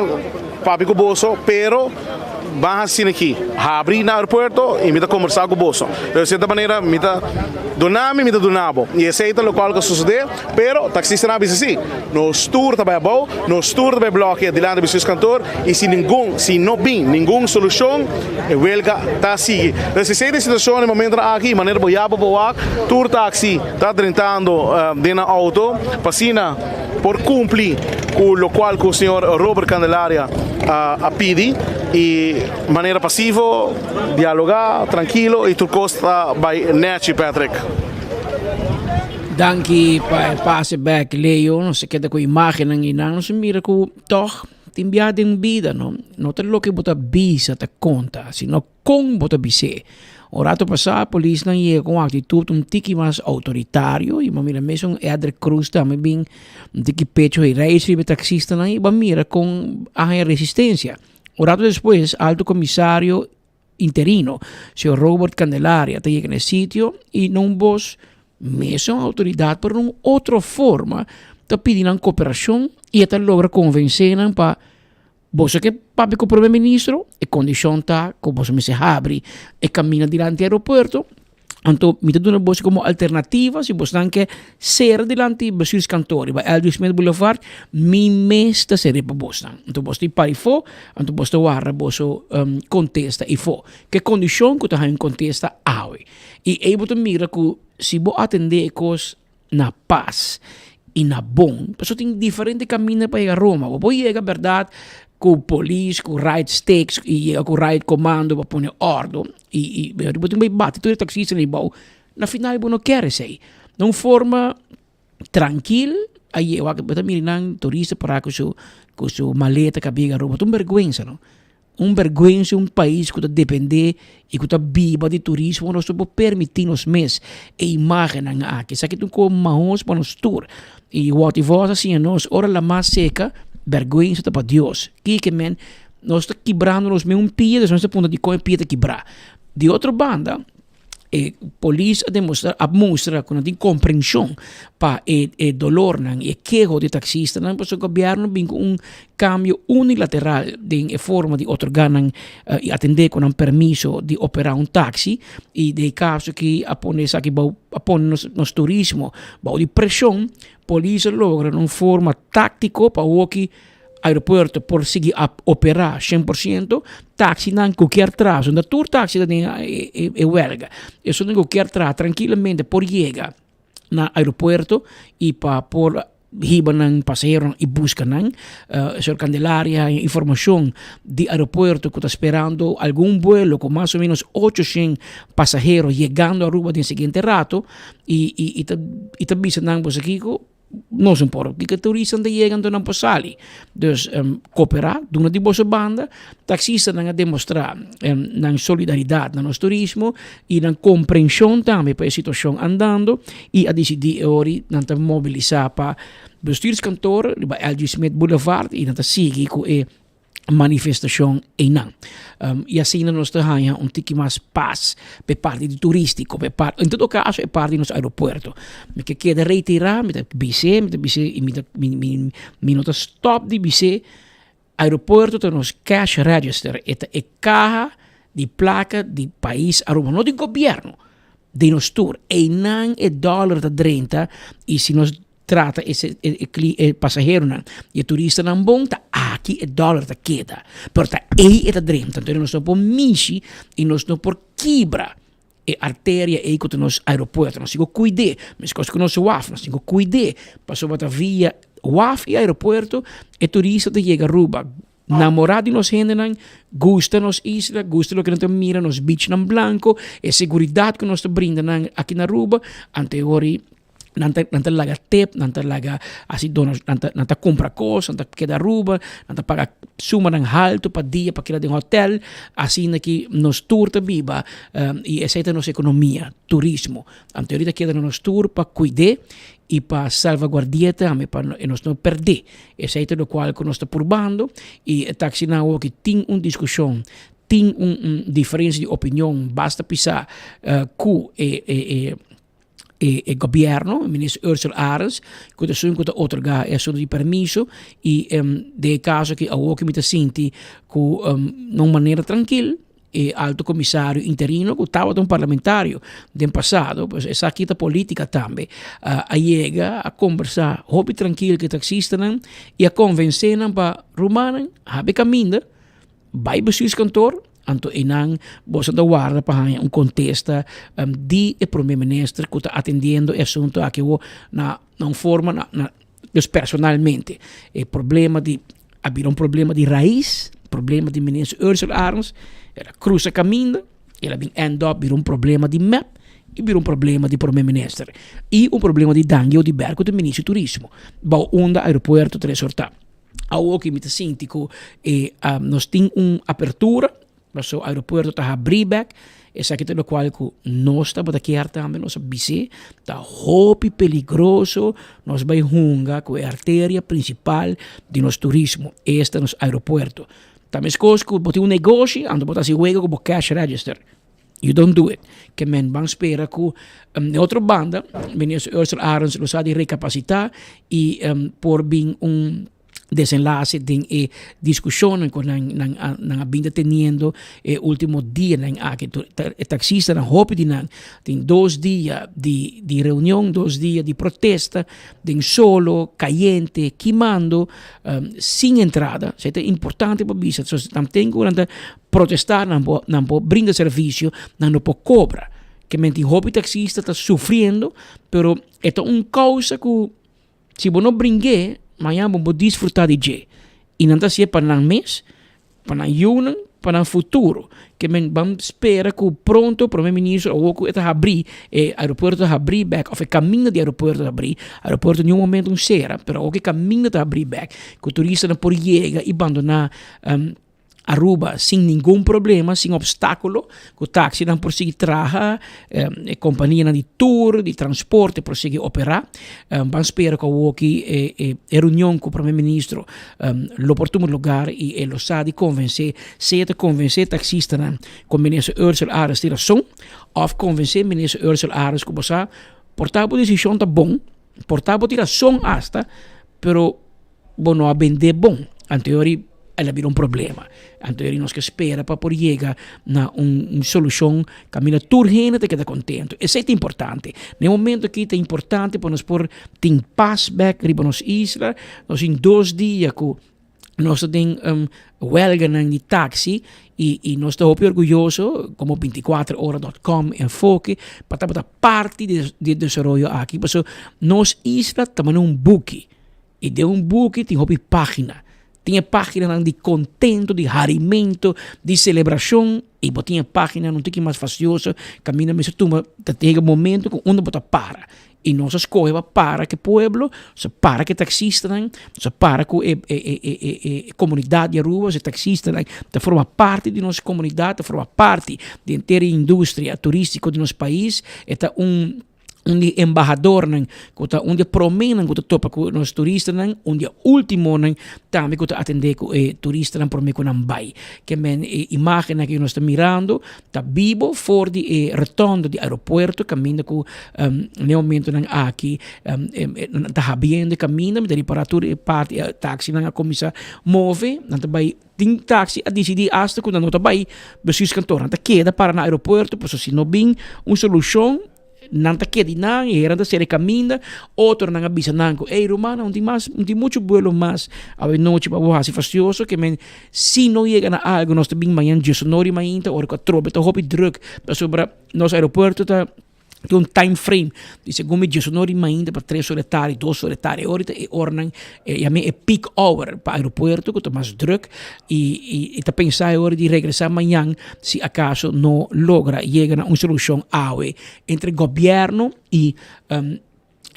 papia cu boso pero Ban hasi asina aki, habri na aeropuerto y mi ta combersa cu boso. Di cierta manera mi ta duna mi, mi ta duna bo. Y esey ta locual cu a sucede, pero taxistanan a bisa si, nos tur ta bay abao, nos tur ta bay blokia dilanti bestuurskantoor y si ningun, si no bin ningun solucion, e welga ta sigui. Entonces esey ta e situacion e momentonan aki y manera bo ya bo por wak, tur taxi ta drentando den nan auto pa asina por cumpli cu locual cu señor Robert Candelaria a pidi y manera pasivo dialoga trankilo y tur cos ta bay nechi Patrick. Danki pa e pase bek Leo, nos a keda ku imagennan i nan nos a mira ku tòg tin bia den bida no, no ta loke bo ta bisa ta konta sino Kon bo ta bis'é? Un rato pasá polisnan yega ku un aktitut un tiki mas outoritario i bo mira mesun Edric Cruz tambe bin un tiki pecho i reis riba e taksistanan i bo a mira kon a haña resistensia. Un rato despues alto komisario interino señor Robert Candelaria ta yega na e sitio i na un bos mesun outoridat pero na un otro forma ta pidi nan koperashon i e ta logra konvensé nan pa Boso ke papia ku prome ministro, e kondishon ta ku boso mester habri e kaminda dilanti aeropuerto. Anto mi ta duna boso komo alternativa si bosnan ke sera dilanti bestuurskantoor riba Eldridge Smith Boulevard, mi mes ta sera pa bosnan. Anto boso ta para ifo, anto boso ta warda boso kontesta ifo. Ke kondishon ku ta haña un kontesta awe. I ei bo ta mira ku si bo atendé e kos na pas i na bon. Pasobra tin diferente kaminda pa yega Roma. Bo por yega bèrdat ku polis, ku right sticks i yega ku right komando pa pone òrdu i i bo tin bai bati tur e taksistanan ei bou. Na final bo no kier esei. Na un forma trankil a yega bo ta mira nan turista pará ku su ku su maleta ku a biga Aruba. Ta un bèrgwensa no. Un berguensa un pais ku ta dependé i ku ta biba di turismo nos no por permití nos mes e imágennan aki. Esaki ta un kos mahos pa nos tur. I wòt i vòs a siña nos ora lamá seka berguensa ta pa Dios. Kiko men nos ta kibrando nos mes un pia despues nos ta puntra dikon e pia ta kibrá. Di otro banda E polis a demostra a mustra ku nan tin komprenshon pa e e dolornan i e keho di taksistanan pasobra gobièrnu bin ku un kambio unilateral den e forma di otorgá nan i atendé ku nan permiso di operá un taksi i den e kaso aki a pone esaki bou a pone nos nos turismo bou di preshon polis a logra na un forma táktiko pa awoki Aeropuerto por sigui a opera shen por siento, taxinan cu kier traha, pasobra tur taxi ta den e welga, esunnan cu kier traha trankilamente por yega na aeropuerto y pa por hiba nan pasaheronan y busca nan. Señor Candelaria haña informacion di aeropuerto cu ta sperando algun vuelo cu mas o menos ochocientos pasahero yegando Aruba den siguiente rato y ta bisa nan boso kico. Nos no por kiko turistanan ta yega anto nan por sali. Dus koperá, duna di boso banda, taksistanan a demostrá nan solidaridat na nos turismo i nan komprenshon tambe pa e situashon andando i a disidí e ora nan ta mobilisá pa bestuurskantoor riba LG Smith Boulevard i nan ta sigui ku e manifestacion einan. Y asina nos ta haña un tiki mas paz p'e parti di turistico, p'e parti, en todo caso e parti di nos aeropuerto. Mi ke keda reitera, mi ta bis'é, mi ta bis'é y mi ta mi mi mi no ta stop di bis'é, aeropuerto ta nos cash register, e ta e caha. Di placa di pais Aruba, no di gobierno, di nos tur. Eynan e dollar ta drenta y si nos trata e e pasaheronan y e turistanan bon, ta aki e dollar ta keda. Pero ta ey e ta drenta, entonces nos no por mishi y nos no por kibra e arteria ey cu ta nos aeropuerto. Nos tin cu cuid'e, mescos cu nos waf, nos tin cu cuid'e, pasobra ta via waf y aeropuerto e turista ta yega Aruba. Namorá di nos hendenan, gusta nos isla, gusta loke nan ta mira, nos beachnan blanco, e seguridad cu nos ta brinda nan aki na Aruba, anteori nan ta nan ta laga tip, nan ta laga hasi dona, nan ta nan ta cumpra cos, nan ta keda Aruba, nan ta paga sumanan halto pa dia pa keda den hotel, asina ki nos tur ta biba y esey ta nos economia, turismo. Anteori ta keda na nos tur pa cuid'e y pa salvaguardi'e tambe pa nos no perd'e. Esei ta lokual ku nos ta purbando i e taksinan awoki tin un diskushon, tin un un diferensia di opinion basta pisá ku e e e e e gobièrnu, minister Ursell Arends, ku ta esun ku ta otorgá e asuntu di permiso i den e kaso aki awoki mi ta sinti ku na un manera trankil. E alto comisario interino cu tabata un parlamentario den pasado, pues esaki ta politica tambe, a yega a conversa hopi trankil cu e taxistanan y a convence nan pa rumannan habi caminda bay bestuurskantoor, anto eynan boso ta warda pa haya un contesta di e prome minister cu ta atendiendo e asunto aki awo na un forma na dus personalmente. E problema di a bira un problema di rais, problema di minister Ursula Arends, el a cruza caminda, el a bin end up bira un problema di mep y bira un problema di prome minister y un problema di Dangui Oduber cu ta minister di turismo, bao unda aeropuerto ta resorta. Awoki mi ta sinti cu e nos tin un apertura Paso aeropuerto ta habrí bek, esaki ta lokual ku nos tabata kier tambe, nos a bis'é, ta hopi peligroso nos bai hunga ku e arteria prinsipal di nos turismo, esta nos aeropuerto. Ta meskos ku bo tin un negoshi, anto bo ta hasi wega ku bo cash register. You don't do it. Ke men ban spera ku den otro banda, Minister Ursula Arends lo sa di rekapasitá i por bin un desenlace den e discusionnan cu nan nan a nan a bin ta teniendo e ultimo dianan aki. E taxistanan hopi di nan tin dos dia di di reunion, dos dia di protesta den solo, cayente, kimando, sin entrada. Esei ta importante pa bisa. So nan tin cu nan ta protesta nan por nan por brinda servicio, nan no por cobra. Ke men tin hopi taxista ta sufriendo, pero e ta un causa cu Si bo no bring'é, mañan bo por disfrutá di dje. I nan ta hasié pa nan mes, pa nan yunan, pa nan futuro. Ke men ban spera ku pronto Prome Minister awor ku e ta habrí, e aeropuerto ta habrí bèk òf e kaminda di aeropuerto ta habrí. Aeropuerto niun momento un sera, pero awor ku e kaminda ta habrí bèk, ku turistanan por yega i bandoná Aruba sin ningun problema, sin obstáculo, cu taxinan por sigui traha, e companianan di tour, di transporte por sigui opera. Ban spera cu awoki e reunion cu Prome Ministro lo por tuma lugar y e lo sa di convence, sea ta convence taxistanan cu Minister Ursell Arends tin rason of convence Minister Ursell Arends cu bo sa por ta bo decision ta bon, por ta bo tin rason hasta, pero Bo no a bendé bon. Anteori el a bira un problema. Anteori nos ke spera pa por yega na un solushon kaminda tur hende ta keda kontentu. Esei ta importante. Na e momento aki ta importante pa nos por tin pas bèk riba nos isla. Nos tin dos dia ku nos ta den wèlganan di taksi i nos ta hopi orguyoso komo bintikuater ora dòt kòm enfoke pa tabata parti di e desaroyo aki pasobra nos isla ta manera un buki. I den un buki tin hopi página. Tin e páginanan di kontento, di harimento, di selebrashon, i bo tin e páginanan un tiki mas fastioso kaminda mester tuma ta yega momento ku unda bo ta para. I nos a skohe pa para ku e pueblo, nos a para ku e taksistanan, nos a para ku e e e e e komunidat di Aruba, e taksistanan ta forma parti di nos komunidat, ta forma parti di henter e industria turístiko di nos pais. E ta un. Un di e embahadornan ku ta un di e proménan ku ta topa ku nos turistanan, un di e últimonan tambe ku ta atendé ku e turistanan promé ku nan bai. Ke men e imágennan ku nos ta mirando ta bibo for di e retondo di aeropuerto kaminda ku n'e momentonan aki nan ta habiendo e kaminda, mi ta ripará tur e parti e taksinan a kuminsá move, nan ta bai. Tin taxi a dicidi hasta cu nan no ta bay bestuurskantoor, nan ta keda para na aeropuerto pasobra si no bin un solucion nan ta keda nan y hera ta cera e caminda, otronan a bisa nan cu ey ruman no tin mas no tin mucho vuelo mas awe nochi pa bo haci fastioso ke men si no yega na algo nos ta bin mañan diesunori mainta ora cu atrobe ta hopi druk pasobra nos aeropuerto ta Tin un time frame di segun mi djes unor di mainta pa tres ora di tardi, dos ora di tardi. E ora ta e oranan e yam'é e peak hour pa aeropuerto ku ta mas druk i i ta pensa e ora di regresá mañan si akaso no logra yega na un solushon awe entre gobièrnu i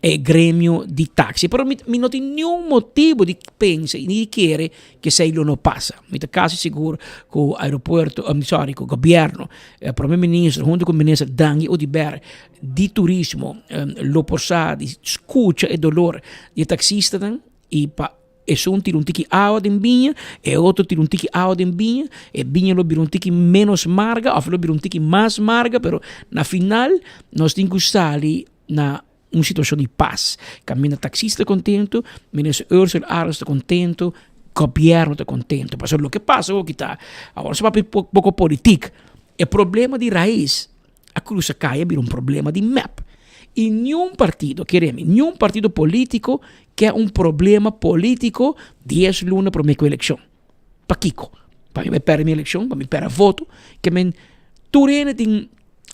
e gremio di taxi. Pero mi mi no tin niun motibu di pensa i ni di kere ku esei lo no pasa. Mi ta kasi sigur ku aeropuerto, sorry, ku gobièrnu, prome minister huntu ku minister Dangui Oduber di turismo lo por sa di skucha e dolor di e taksistanan i pa esun tira un tiki awa den biña, e otro tira un tiki awa den biña, e biña lo bira un tiki ménos marga òf lo bira un tiki mas marga, pero na final nos tin ku sali na un situacion di paz. Caminda taxista ta contento, minister Ursell Arends ta contento, gobierno ta contento. Pasobra loke pasa hoki ta, awor nos a papia poco politic, e problema di raiz a cruza caya bira un problema di mep. Y niun partido, kere mi, niun partido politico ke un problema politico dies luna prome cu eleccion. Pakico? Pa mi perde mi eleccion, pa mi perde voto, ke men tur hende tin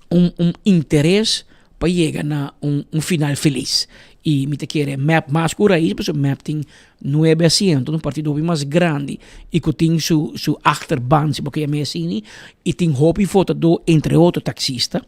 un un interes pa yega na un un final felis. I mi ta kere mep mas ku Raiz pasobra mep tin nuebe asiento, un partido hopi mas grandi i ku tin su su achterban si bo ke yam'é asini i tin hopi votadó entre otro taksista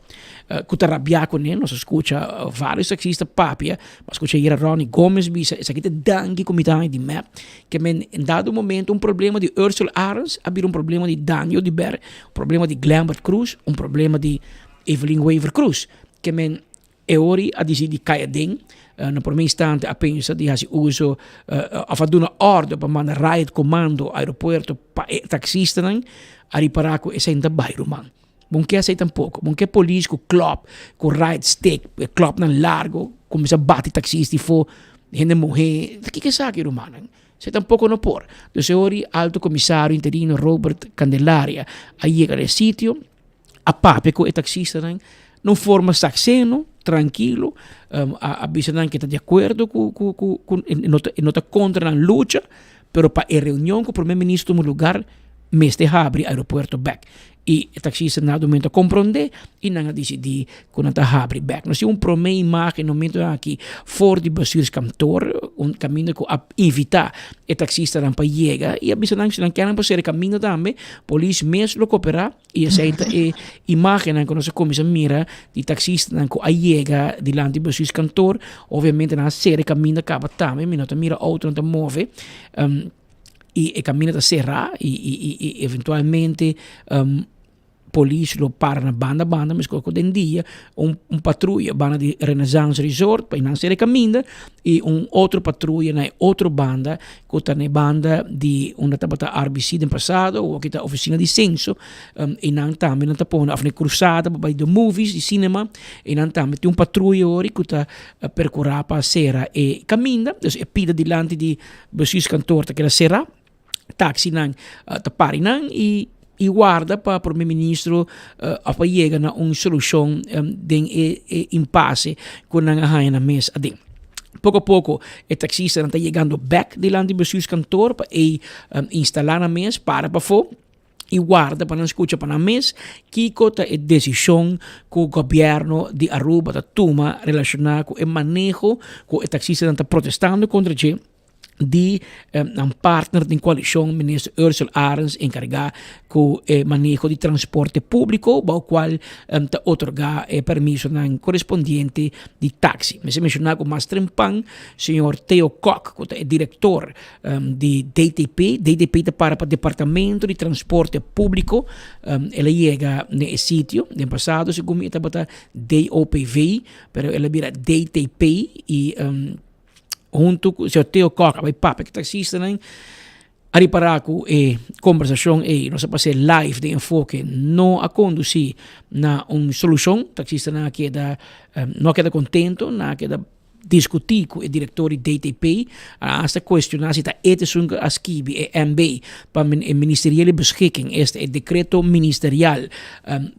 ku ta rabiá kuné. Nos a skucha vários taksista papia, mi a skucha ayera Ronnie Gomez bisa esaki ta danki ku mi ta haña di mep ke men en dado momento un problema di Ursel Arends a bira un problema di Daniel Oduber, un problema di Glenbert Croes, un problema di Evelyn Wever Croes. Ke men e ori a dicidi di cay aden, na prome instante a pensa di haci uso of a duna orde pa manda riot commando aeropuerto pa e taxistanan, a ripara cu esey no ta bay ruman. Bon ke esey tampoco. Bon ke polis cu klop, cu riot stick, e klopnan largo, cuminsa bati taxista ifo, hende muhe. Kiko esaki rumannan? Esey tampoco no por. Dus e ori alto comisario interino Robert Candelaria a yega na e sitio, a papia cu e taxistanan na un forma sakseno, trankilo, a bisa nan ke ta di acuerdo cu cu cu cu e no ta contra nan lucha, pero pa e reunion cu primer minister tuma lugar mester habri aeropuerto bek. I e taxista na momento a comprende y nan a dicidi cu nan ta habri bek. Nos tin un prome imagen na momento aki for di bestuurskantoor, un caminda cu a invita e taxistanan pa yega y a bisa nan si nan kier nan por cera e caminda tambe, polis mes lo coopera y esey ta e imagennan cu nos a cuminsa mira di taxistanan cu a yega dilanti bestuurskantoor. Obviamente nan a cera e caminda caba tambe, mi no ta mira autonan ta move. Y e camino ta cerra y y y eventualmente polis lo para na banda banda mescos cu den dia un un patruya banda di Renaissance Resort pa nan cera e caminda y un otro patruya na e otro banda cu ta na e banda di unda tabata RBC den pasado awor aki ta oficina di censo y nan tambe nan ta pone of na e cruzada pa bay the movies di cinema y nan tambe tin un patruya ori cu ta percura pa cera e caminda dus e pida dilanti di Bestuurskantoor ta keda será, taxinan ta pari nan i i warda pa prome ministro of pa yega na un solushon den e e impase ku nan a haña nan mes aden. Poko a poko e taxistanan ta yegando bèk dilanti bestuurskantoor pa ei instalá nan mes, para pafó. i warda pa nan skucha pa nan mes kiko ta e desishon ku gobièrnu di Aruba ta tuma relashoná ku e maneho ku e taksistanan ta protestando kontra dje. Di nan partner den coalicion minister Ursel Arends encarga cu e maneho di transporte publico bao cual ta otorga e permisonan correspondiente di taxi. Mester menciona cu mas trempan señor Theo Kok cu ta e director di DTP, DTP ta para pa Departamento di Transporte Publico, el a yega na e sitio, den pasado segun mi e tabata DOPV pero el a bira DTP y huntu ku señor Theo Kok a bai papia ku taksistanan a ripará ku e kombersashon ei nos a pas'é live den Enfoke no a kondusí na un solushon. Taksistanan a keda no a keda kontento, nan a keda diskutí ku e direktor di DTP, a asta kuestioná si ta e ta esun ku a skibi e MB pa e ministeriële beschikking, esta e dekreto ministerial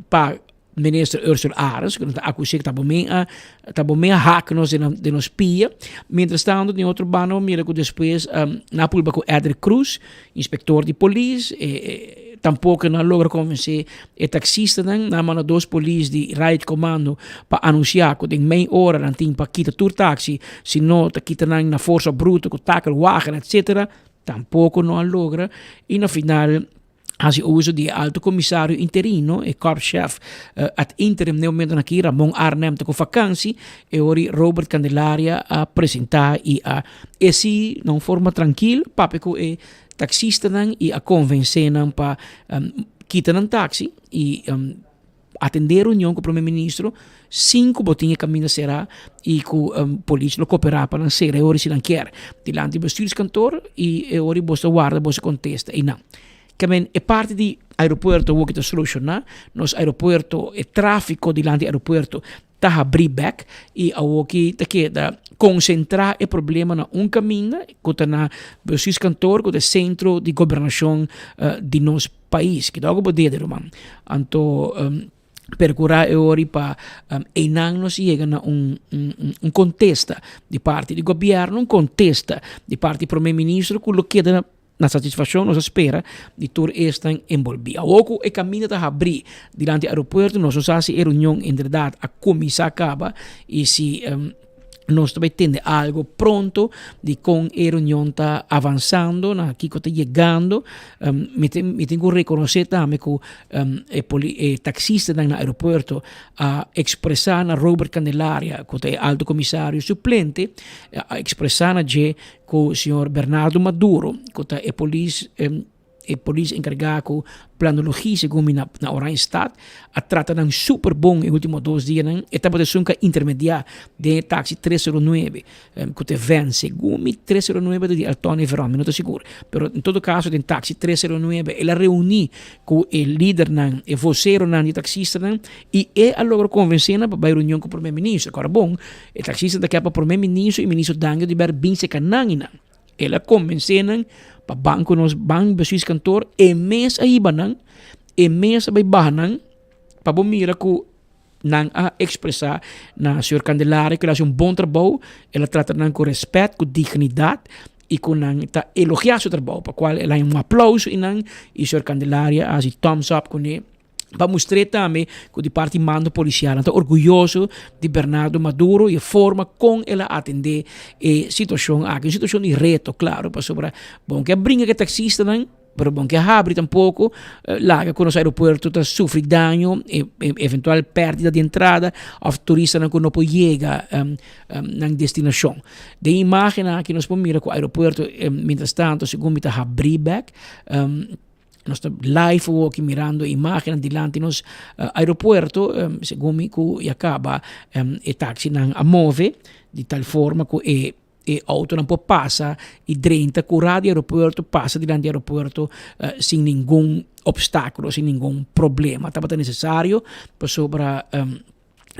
pa Minister Ursula Arends, ku nos ta akus'é ku ta bo men a ta bo men a hak nos den den nos pia. Mientras tanto den otro banda bo mira ku despues nan a purba ku Edric Cruz, inspektor di polis, e tampoko nan a logra konvensé e taksistanan. Nan a manda dos polis di Riot Commando pa anunsiá ku den mei ora nan tin pa kita tur taksi, si no ta kita nan na forsa bruto ku takelwagen etsetera. Tampoko no a logra i na final Hasi uso di e alto komisario interino, e korpschef ad interim n'e momentonan aki, Ramon Arnhem ta ku vakansi, e ora Robert Candelaria a presentá i a esi na un forma trankil papia ku e taksistanan i a konvensé nan pa kita nan taksi i Atendé reunion ku prome ministro sin ku bo tin e kaminda será i ku polis lo koperá pa nan sera e ora si nan kier dilanti bestuurskantoor i e ora bo ta warda bo kontesta einan. Ke men e parti di aeropuerto awor ki ta solushoná, nos aeropuerto e tráfiko dilanti aeropuerto ta habrí bèk i awor ki ta keda konsentrá e problema na un kaminda ku ta na bestuurskantoor ku ta e sentro di gobernashon di nos pais. Kidao ku bo dede ruman. Anto perkurá e ori pa einan nos yega na un un kontesta di parti di gobièrnu, un kontesta di parti di prome ministro ku lo keda na satisfakshon nos a spera di tur esnan enbolbí. Awor ku e kaminda ta habrí dilanti aeropuerto nos no sa si e reunion inderdat a kuminsá kaba i si Nos ta bay tende algo pronto di con e reunion ta avanzando, na kico ta yegando. Mi tin, mi tin cu reconoce tambe cu e poli, e taxistanan na aeropuerto a expresa na Robert Candelaria, cu ta e alto comisario suplente, a expresa na dje cu señor Bernardo Maduro, cu ta e polis, E polis enkargá ku planologia segun mi na na Oranjestad a trata nan super bon e ultimo dos dianan. E tabata esun ku a intermediá den e taksi tres sero nuebe ku ta e vèn. Segun mi tres sero nuebe ta di Elton Everon, mi no ta sigur. Pero en todo kaso den taksi tres sero nuebe el a reuní ku e lidernan, e voseronan di taksistanan i e a logra konvensé nan pa bai reunion ku prome minister. Kòrda bon, e taksistanan ta kè pa prome minister i minister Dangui Oduber bin seka nan i nan. El a konvensé nan pa ban ku nos ban bestuurskantoor, e mes a hiba nan, e mes a bai baha nan, pa bo mira ku nan a ekspresá na señor Candelaria ku el a hasi un bon trabou, el a trata nan ku rèspèt, ku dignidat i ku nan ta elogiá su trabou, pa kual el a haña un aplouso i nan i señor Candelaria a hasi thumbs up kuné. Pa mustr'é tambe ku di parti mando polisial nan ta orguyoso di Bernardo Maduro i e forma kon el a atendé e situashon aki. Un situashon di reto, klaro, pasobra bo no ke bringa ku e taksistanan, pero bo no ke habri tampoko laga ku nos aeropuerto ta sufri daño, eventual pèrdida di entrada òf turistanan ku no por yega nan destinashon. Den imágennan aki nos por mira ku aeropuerto mientras tanto segun mi ta habrí bèk. Nos ta live awoki mirando imagennan dilanti nos aeropuerto, segun mi ku ya kaba e taxinan a move di tal forma ku e e autonan por pasa i drenta kura di aeropuerto, pasa dilanti di aeropuerto sin ningun obstaculo, sin ningun problema. Tabata necesario pasobra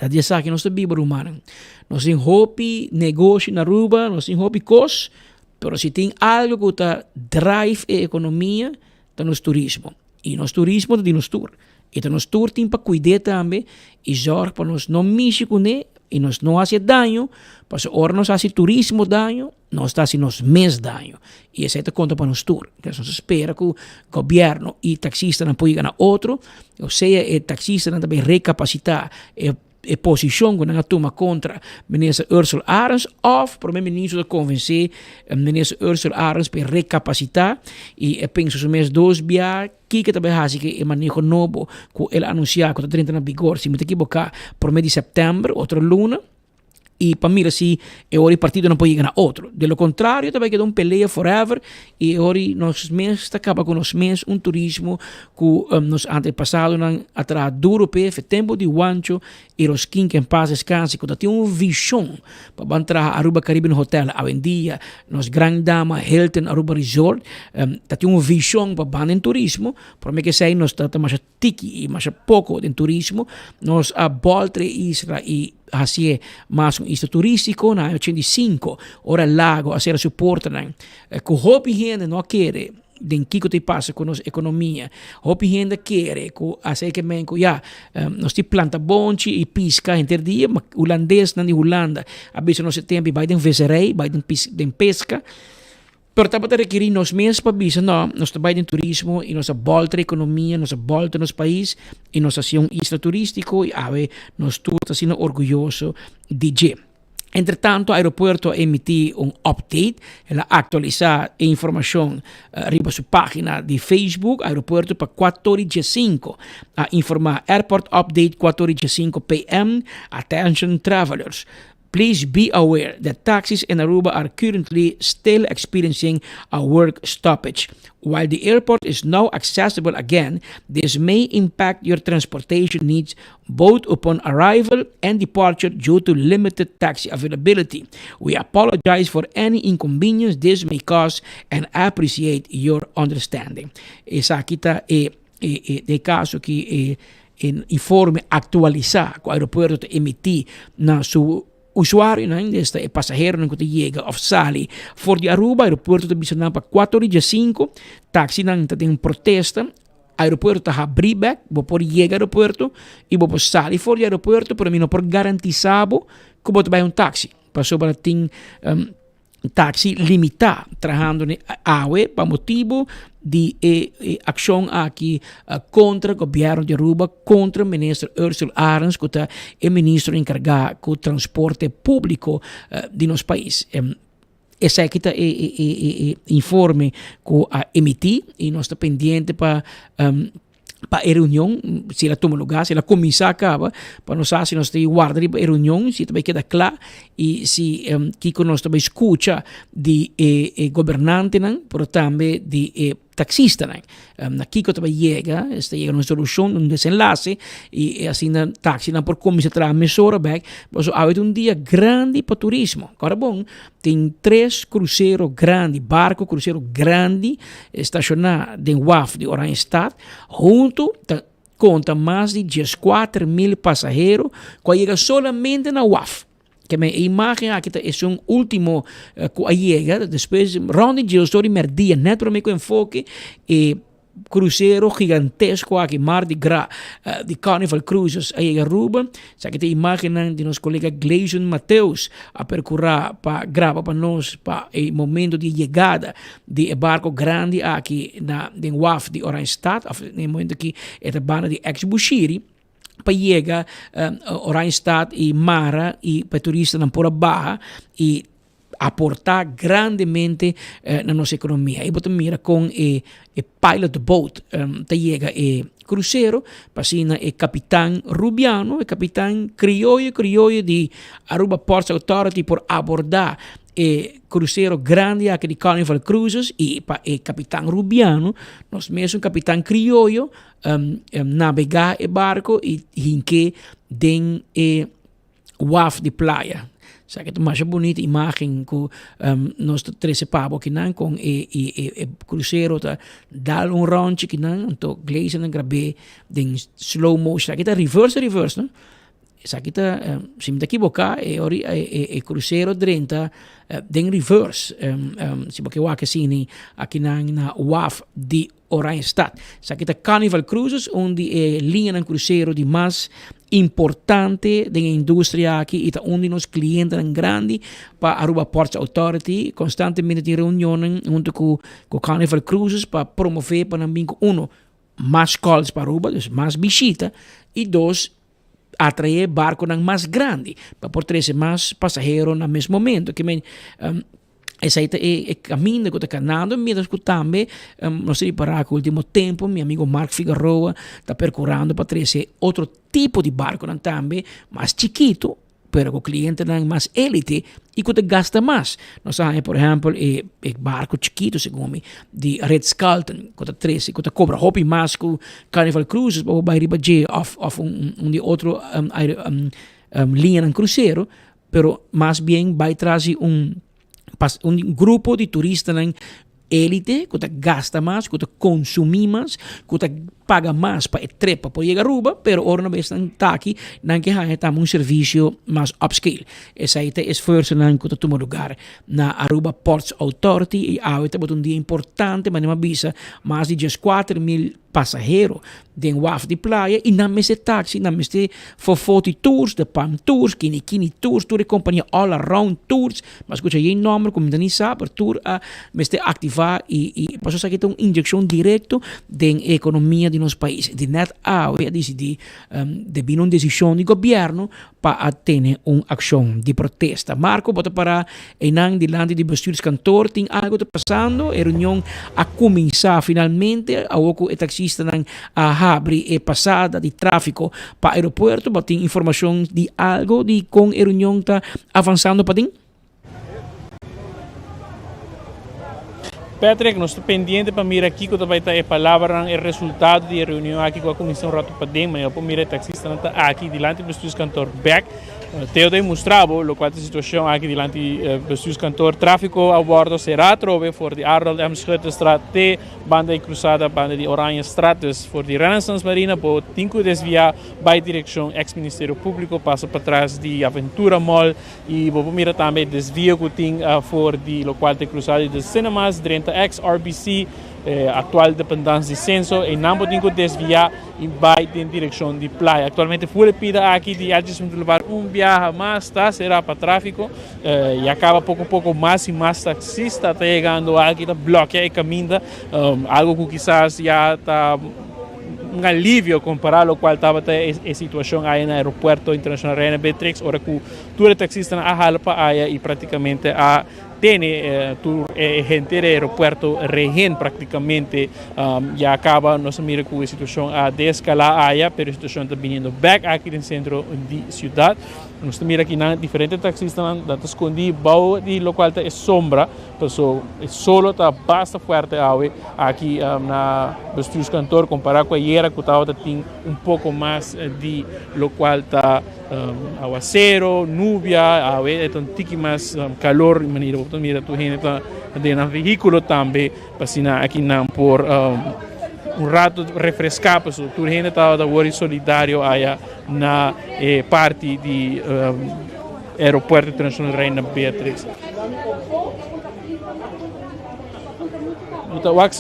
di esaki nos ta biba rumannan. Nos tin hopi negoshi na Aruba, nos tin hopi kos, pero si tin algo ku ta drive e ekonomia ta nos turismo. I nos turismo ta di nos tur. I ta nos tur tin pa kuid'é tambe i zòrg pa nos no mishi kuné i nos no hasi e daño, pasobra ora nos hasi turismo daño, nos ta hasi nos mes daño. I esei ta konta pa nos tur. Entonces nos ta spera ku gobièrnu i taksistanan por yega na otro, o sea e taksistanan ta bay rekapasitá e. E posishon ku nan a tuma kontra Minister Ursel Arends òf Prome Ministro ta konvensé Minister Ursel Arends pa e rekapasitá i e pensa su mes dos bia kiko ta bai hasi ku e maneho nobo ku el a anunsiá ku ta drenta na bigor si mi ta kiboká prome di sèptèmber otro luna i pa mira si e ora e partidonan por yega na otro. De lo kontrario ta bai keda un pelea forever i e ora nos mes ta kaba ku nos mes un turismo ku nos antepasadonan a traha duro p'e fe tempo di Juancho i Rosquin ke en pas deskanse ku ta tin un vishon pa ban traha Aruba Caribbean Hotel awendia nos gran dama Hilton Aruba Resort ta tin un vishon pa ban den turismo prome ke esei nos ta masha tiki i masha poko den turismo. Nos a bolter e isla i hasié mas un isla turístiko na aña 85, ora Lago a sera su portanan. Ku hopi hende no a kere den kiko ta pasa ku nos ekonomia. Hopi hende a kere ku a sey ke men ku ya, nos tin planta bonchi i piska henter dia, ma hulandesnan di Hulanda a bisa nos e tempu bai den veserij, bai den peska. Pero tabata rekerí nos mes pa bisa, no, nos ta bai den turismo i nos a bolter ekonomia, nos a bolter nos pais i nos a hasi un isla turístiko i awe nos tur ta asina orguyoso di dje. Entretanto aeropuerto a emití un update, el a aktualisá e informashon riba su página di Facebook. Aeropuerto pa kuator i diesinko a informá, Airport update kuator i diesinko PM, Attention travelers. Please be aware that taxis in Aruba are currently still experiencing a work stoppage. While the airport is now accessible again, this may impact your transportation needs both upon arrival and departure due to limited taxi availability. We apologize for any inconvenience this may cause and appreciate your understanding. Esaki ta e e e caso ki e e informe actualisa cu aeropuerto ta emiti na su usuarionan, esta e pasaheronan cu ta yega of sali for di Aruba. Aeropuerto ta bisa nan pa cuatro ora y diescinco taxinan ta den protesta. Aeropuerto ta habri bek, bo por yega aeropuerto y bo por sali for di aeropuerto, pero mi no por garantisa bo cu bo ta bay un taxi pasobra tin Taxi limitá trahando awe pa motibu di e akshon aki kontra gobièrnu di Aruba, kontra minister Ursula Arends ku ta e ministro enkargá ku transporte públiko di nos pais. Esaki ta e informe ku a emití i nos ta pendiente pa pa e reunion, si el a tuma lugar, si el a cuminsa caba, pa nos sa si nos ta warda riba e reunion, si ta bay keda cla y si kico nos ta bay scucha di e e gobernantenan, pero tambe di e taxistanan. Na kico ta bay yega, esta yega na un solucion, un desenlace y asina taxinan por cuminsa traha mesora bek, pasobra awe ta un dia grandi pa turismo. Ora bon, Tin tres krusero grandi, barko krusero grandi stashoná den waf di Oranjestad. Huntu ta konta mas di dieskuater mil pasahero ku a yega solamente na waf. Keme e imágen aki ta esun último ku a yega despues rònt di diesdos di mèrdia nèt promé ku enfoke e Crucero gigantesco aki Mardi Gras di Carnival Cruises a yega Aruba. Esaki ta imagennan di nos colega Gleison Mateus a percura pa graba pa nos pa e momento di yegada di e barco grandi aki na den waf di Oranjestad of den e momento aki e ta banda di ex Bushiri pa yega Oranjestad y mara y pa e turistanan por a baha y aporta grandemente na nos economia. Y bo ta mira con e e pilot boat ta yega e crucero pa asina e capitan Rubiano, e capitan crioyo crioyo di Aruba Ports Authority por aborda e crucero grandi aki di Carnival Cruises y pa e capitan Rubiano, nos mesun capitan crioyo, nabega e barco y hinke den e waf di playa. Esaki ta masha bunita imagen ku nos ta trese pa bo akinan kon e e e e krusero ta dal un ròntje akinan anto Gleison a grab'é den slow motion. Esaki ta reverse reverse no. Esaki ta si mi ta kiboká e ora e e e krusero drenta den reverse si bo ke wak asina akinan na waf di Oranjestad. Esaki ta Carnival Cruises, un di e liñanan krusero di mas importante den e industria aki i ta un di nos klientenan grandi pa Aruba Ports Authority. Konstantemente tin reunionnan huntu ku ku Carnival Cruises pa promové pa nan bin ku uno, mas calls pa Aruba, dus mas bishita, i dos, atraé barkonan mas grandi pa por trese mas pasahero na mes momento. Ke men esei ta e kaminda ku ta kanando mientras ku tambe nos ta ripará ku ultimo tempu mi amigo Mark Figaroa ta perkurando pa trese otro tipo di barkonan tambe mas chikitu pero ku klientenan mas élite i ku ta gasta mas. Nos a haña por ehèmpel e e barko chikitu segun mi di Ritz Carlton ku ta trese ku ta kobra hopi mas ku Carnival Cruises pa bo bai riba dje òf òf un un di otro liñanan krusero pero mas bien bai tras di un pas un grupo di turistanan élite ku ta gasta mas, ku ta konsumí mas, ku ta paga mas pa e trip pa por yega Aruba, pero ora nan bes nan ta aki, nan ke haña tambe un servisio mas upscale. Esei ta e esfuersonan ku ta tuma lugar na Aruba Ports Authority i awe tabata un dia importante, manera mi a bisa, mas di 14.000 pasahero den waf di playa y nan mester taxi, nan mester Fofoti Tours, De Palm Tours, Kini Kini Tours, tur e compania All Around Tours, mi a scucha yen nomber cu mi ta ni sa, pero tur a mester activa y y pasobra esaki ta un inyeccion directo den e economia di nos pais. Di net awe a dicidi debi na un decision di gobierno pa a tene un accion di protesta. Marco, bo ta para eynan dilanti di bestuurskantoor, tin algo ta pasando? E reunion a cuminsa finalmente, awor cu e taxistanan a habri e pasada di trafico pa aeropuerto, bo tin informacion di algo di con e reunion ta avansando paden? Patrick, nos ta pendiente pa mira kiko ta bai ta e palabranan, e resultado di e reunion aki ku a kuminsá un ratu paden. Mañana por mira e taksistanan ta aki dilanti bestuurskantoor bek. Teo ta mustra bo lokual ta e situashon aki dilanti bestuurskantoor. Tráfiko a wòrdu será atrobe for di Arnold M. Schuttestraat te banda di krusada banda di Oranjestraat. Dus for di Renaissance Marina bo tin ku desviá bai direkshon eks Ministerio Públiko pasa patras di Aventura Mall. Y bo por mira tambe e desvio cu tin for di locual ta e cruzada di The Cinemas drenta ex RBC, actual dependance di Censo. Eynan bo tin cu desvia y bay den direccion di playa. Actualmente full e pida aki di Edges Boulevard un biaha mas ta cera pa trafico. Ya caba poco poco mas y mas taxista ta yegando aki ta blokea e caminda, algo cu kisas ya ta. Un alivio compará locual tabata e situacion aya na Aeropuerto Internacional Reina Beatrix ora cu tur e taxistanan a hala pa aya y practicamente a tene tur e henter e aeropuerto rehen practicamente. Ya caba nos a mira cu e situacion a deescala aya pero e situacion ta biniendo bek aki den centro di ciudad. Nos ta mira akinan diferente taxistanan ta scondi bao di locual ta e sombra. Paso e solo ta basta fuerte awe aki na bestuurskantoor compara cu ayera cu tabata tin un poco mas di locual ta awacero, nubia, awe e ta un tiki mas calor y manera bo ta mira tur hende ta den nan vehiculo tambe pa asina aki nan por un rato refresca paso tur hende tabata wori solidario aya na e parti di Aeropuerto Internacional Reina Beatrix. Ta wak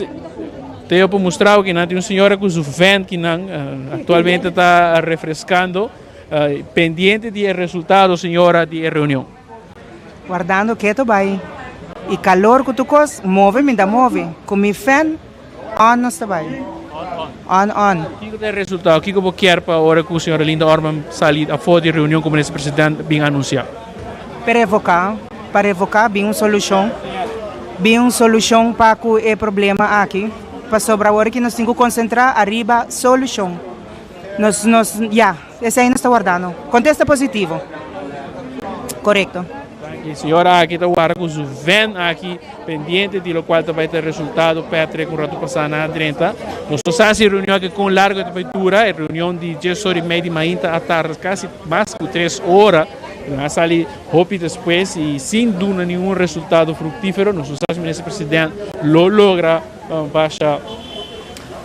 Teo por mustra ki nan tin un señora ku su vent ki nan actualmente ta refrescando pendiente di e resultado señora di e reunion. Wardando keto bai y calor cu tur cos move mi ta move cu mi fan On nos ta bai. On on. Kiko ta e resultado? Kiko bo kier pa ora ku señora Linda Orman sali afó di reunion ku minister president bin anunsiá? Pa revoká, pa revoká bin un solushon, bin un solushon pa ku e problema aki, pasobra awor aki nos tin ku konsentrá ariba solushon. Nos nos ya, esei nos ta wardando. Kontesta positivo. Korekto. E señora aki ta warda ku su ven aki pendiente di lokual ta bai ta e resultado. Patrick un ratu pasá nan a drenta. Nos no sa si e reunion aki kon largu e ta bai dura. E reunion di dies ora i mei di mainta a tarda kasi mas ku tres ora. Nan a sali hopi despues i sin duna ningun resultado fruktífero. Nos no sa si minister president lo logra basha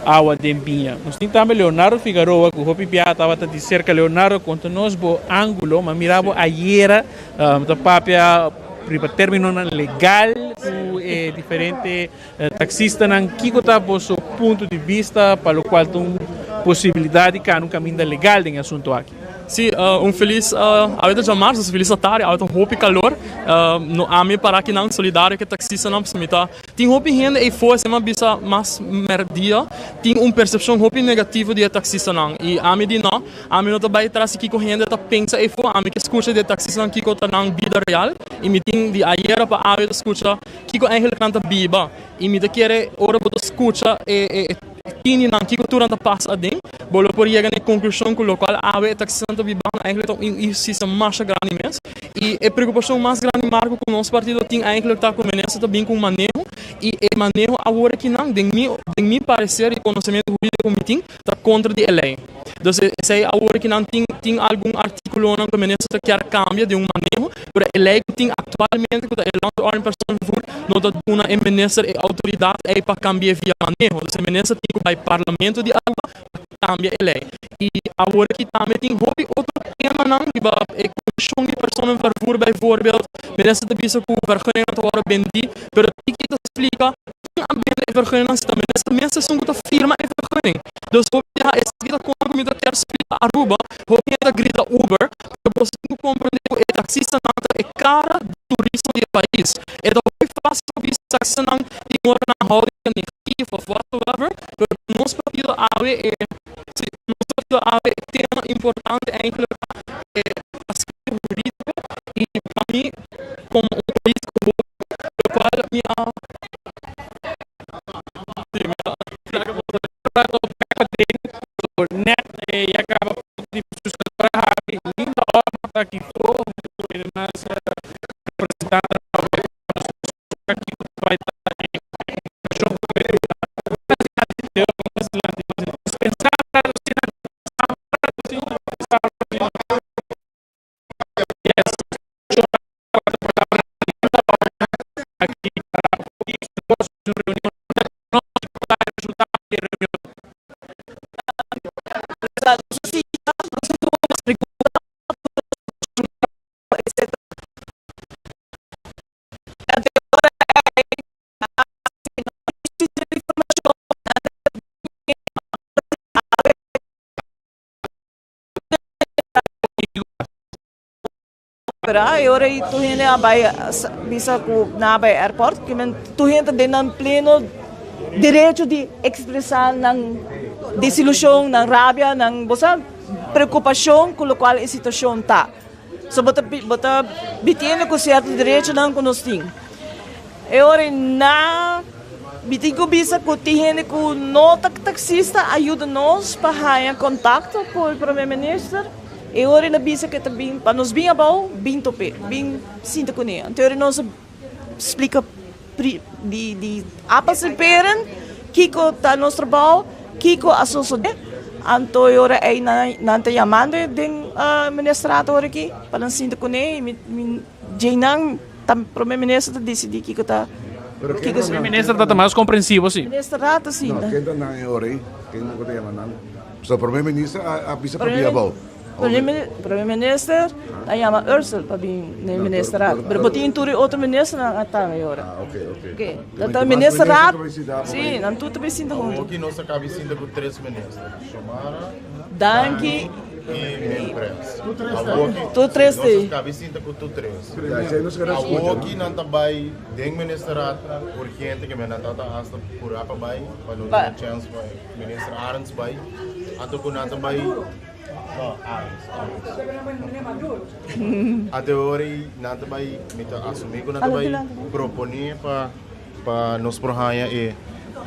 awa den biña. Nos tin tambe Leonardo Figaroa ku hopi biaha tabata di serka. Leonardo, konta nos bo ángulo. Mi a mira bo ayera ta papia riba términonan legal ku e diferente taksistanan. Kiko ta boso punto di bista pa lokual ta un posibilidat di kana un kaminda legal den e asuntu aki. Sí, un felis awe ta djamarsa, un felis atardi, awe ta hopi kalor. No ami para akinan solidario ku e taksistanan pasobra mi ta tin hopi hende eyfo esei mi a bisa mas merdia tin un persepshon hopi negativo di e taksistanan i ami di no, ami no ta bai tras di kiko hende ta pensa eyfo, ami ke skucha di e taksistanan kiko ta nan bida real i mi tin di ayera pa awe ta skucha kiko eigenlijk nan ta biba i mi ta kere ora bo ta skucha e tininan kiko tur nan ta pasa aden, bo lo por yega na e konklushon ku lokual awe e taksistanan ta bibando eigenlijk ta un inhustisia masha grandi mes. I e preokupashon mas grandi Marco ku nos partido tin eigenlijk ta ku minister ta bin ku un maneho i e maneho awor akinan den mi den mi pareser i konosementu hurídiko ku mi tin ta kontra di e lei. Dus esei awor akinan tin tin algun artíkulonan ku e minister ta kier kambia den un maneho pero e lei ku tin aktualmente ku ta e Landsverordening Personenvervoer no ta duna e minister e outoridat ei pa kambi'é via maneho. Dus e minister tin ku bai parlamento di Aruba pa kambia e lei. I awor aki tambe tin hopi otro temanan riba e komishon di personenvervoer bijvoorbeeld. Minister ta bisa ku vergunningnan ta wòrdu bendí, pero tiki ta splika ken a bende e vergunningnan si ta minister mes esun ku ta firma e vergunning. Dus hopi biaha esaki ta kon ku mi ta kier splika Aruba, hopi hende ta grita Uber, pero boso tin ku komprendé ku e taksistanan ta e kara di turismo di e pais. E ta hopi fásil pa bisa taksistanan tin ora nan houding negatief of whatsoever, pero pa nos partido awe e si nos partido awe e tema importante eigenlijk ta e aspecto hurídico y pa mi como un político hopi locual mi a si mi a Net ya caba di linda obra aki fo y ademas representante Pero e ora ei tur hende a bai bisa ku nan a bai airport, ke men tur hende ta den nan pleno derecho di ekspresá nan desilushon, nan rabia, nan bo sa preokupashon ku lokual e situashon ta. So bo ta bo ta bitiendo ku sierto derechonan ku nos tin. E ora ei na mi tin ku bisa ku tin hende ku no ta taksista a yuda nos pa haña kontakto ku e prome minister. E ora el a bisa ku e ta bin pa nos bin abou, bin top'é, bin sinta kuné. Anto e ora nos a splika di di appels en peren kiko ta nos trabou, kiko a sosodé. Anto e ora ei nan nan ta yamando den ministerat ora aki pa nan sinta kuné i mi mi djeinan ta prome minister ta disidí kiko ta kiko Prome minister ta ta mas komprensivo si. Ministerat ta sinta. No, ken ta nan e ora ei? Ken ku ta yama nan? Pasobra prome minister a bisa pa bia abou. Prome minister a yama Ursel pa bin na e ministerat. Pero bo tin tur e otro ministernan a ta e ora. Ah, ok, ok. Ok. Ta ta ministerat. Si, nan tur ta bin sinta huntu. Awoki nos a kabi sinta ku tres minister. Xiomara, Danki. I Minpres. Tur tres Nos a kabi sinta ku tur tres. Awoki nan ta bai den ministerat urgente ke men nan tabata hasta purá pa bai pa no duna chèns pa Minister Arends bai, anto ku nan ta bai, no, Arends, Arends. Anto e ora ei nan ta bai, mi ta asumí ku nan ta bai proponé pa pa nos por haña e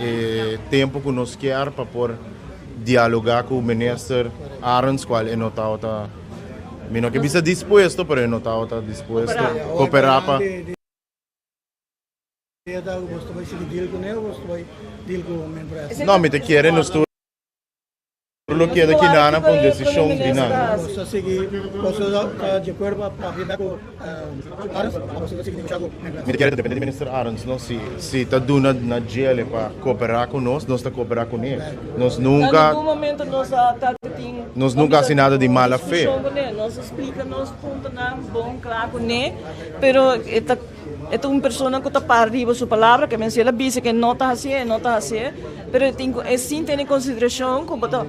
e tempu ku nos kier pa por dialogá ku Minister Arends kual e no tabata, mi no ke bisa dispuesto, pero e no tabata dispuesto koperá pa. No, mi ta kere nos tur lo keda kinana pa un desishon di nan. Mi ta kere ta depende di Minister Arends, no? Si si ta duna na djele pa koperá ku nos, nos ta koperá kuné. Nos nunka nos nunka hasi nada di mala fe. E ta un persona ku ta para riba su palabra, ke men si el a bisa ke no ta hasié, e no ta hasié, pero e tin ku e sin tene konsiderashon ku bo ta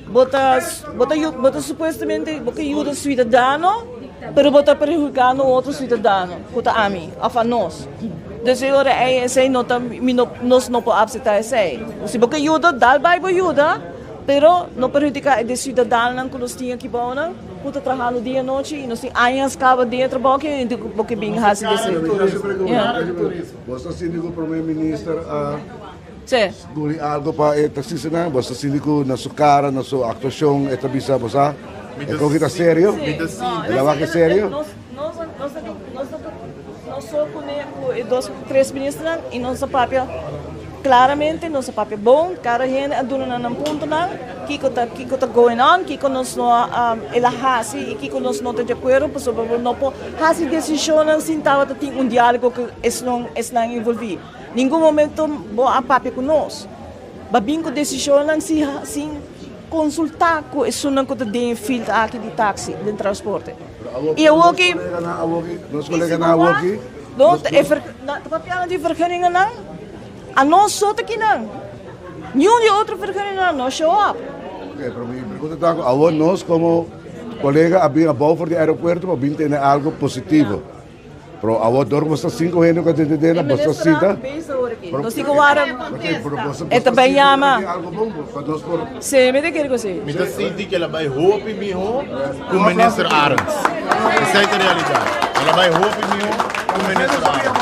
bo ta bo ta bo ta supuestamente bo ke yuda suidadano, pero bo ta perhudikando un otro suidadano ku ta ami òf a nos. Dus e ora ei esei no ta mi no nos no por apseptá esei. Si bo ke yuda, dal bai bo yuda. Pero no perhudica e de ciudadanonan cu nos tin aki bounan cu ta trahando dia y nochi y nos tin añas caba den e trabou aki y bo ke bin haci desi. Bo ta sinti cu Prome Minister a duna algo pa e taxistanan? Bo ta sinti cu na su cara, na su actuacion e ta bisa bo sa e con ki ta serio? E la wak e serio? Nos so cune cu e dos tres ministernan y nos a papia Claramente nos a papia bon, cada hende a duna nan nan puntonan, kico ta kico ta going on, kico nos no a el a haci y kico nos no ta di acuerdo pasobra bo no por haci decisionnan sin tabata tin un dialogo cu esnan esnan envolvi. Ningun momento bo a papia cu nos. Ba bin cu decisionnan sin sin consulta cu esunnan cu ta den e field aki di taxi, den transporte. Y awoki. Nos coleganan awoki. No, ta e ver, na, ta papiando di vergunningennan. Anos so ta kinan. Niun di otro vergunningennan no show up. Ok, pero mi pregunta ta ku awor nos komo kolega a bin abou for di aeropuerto pa bin tene algo positivo. Pero awor dor ku bo sta sinku hende ku a tende dena, bo sta sinta. Nos tin ku wara. E ta bai yama. Sí, mi ta kere ku sí. Mi ta sinti ku el a bai hopi miho ku minister Arends. Esei ta realidat. El a bai hopi miho ku minister Arends.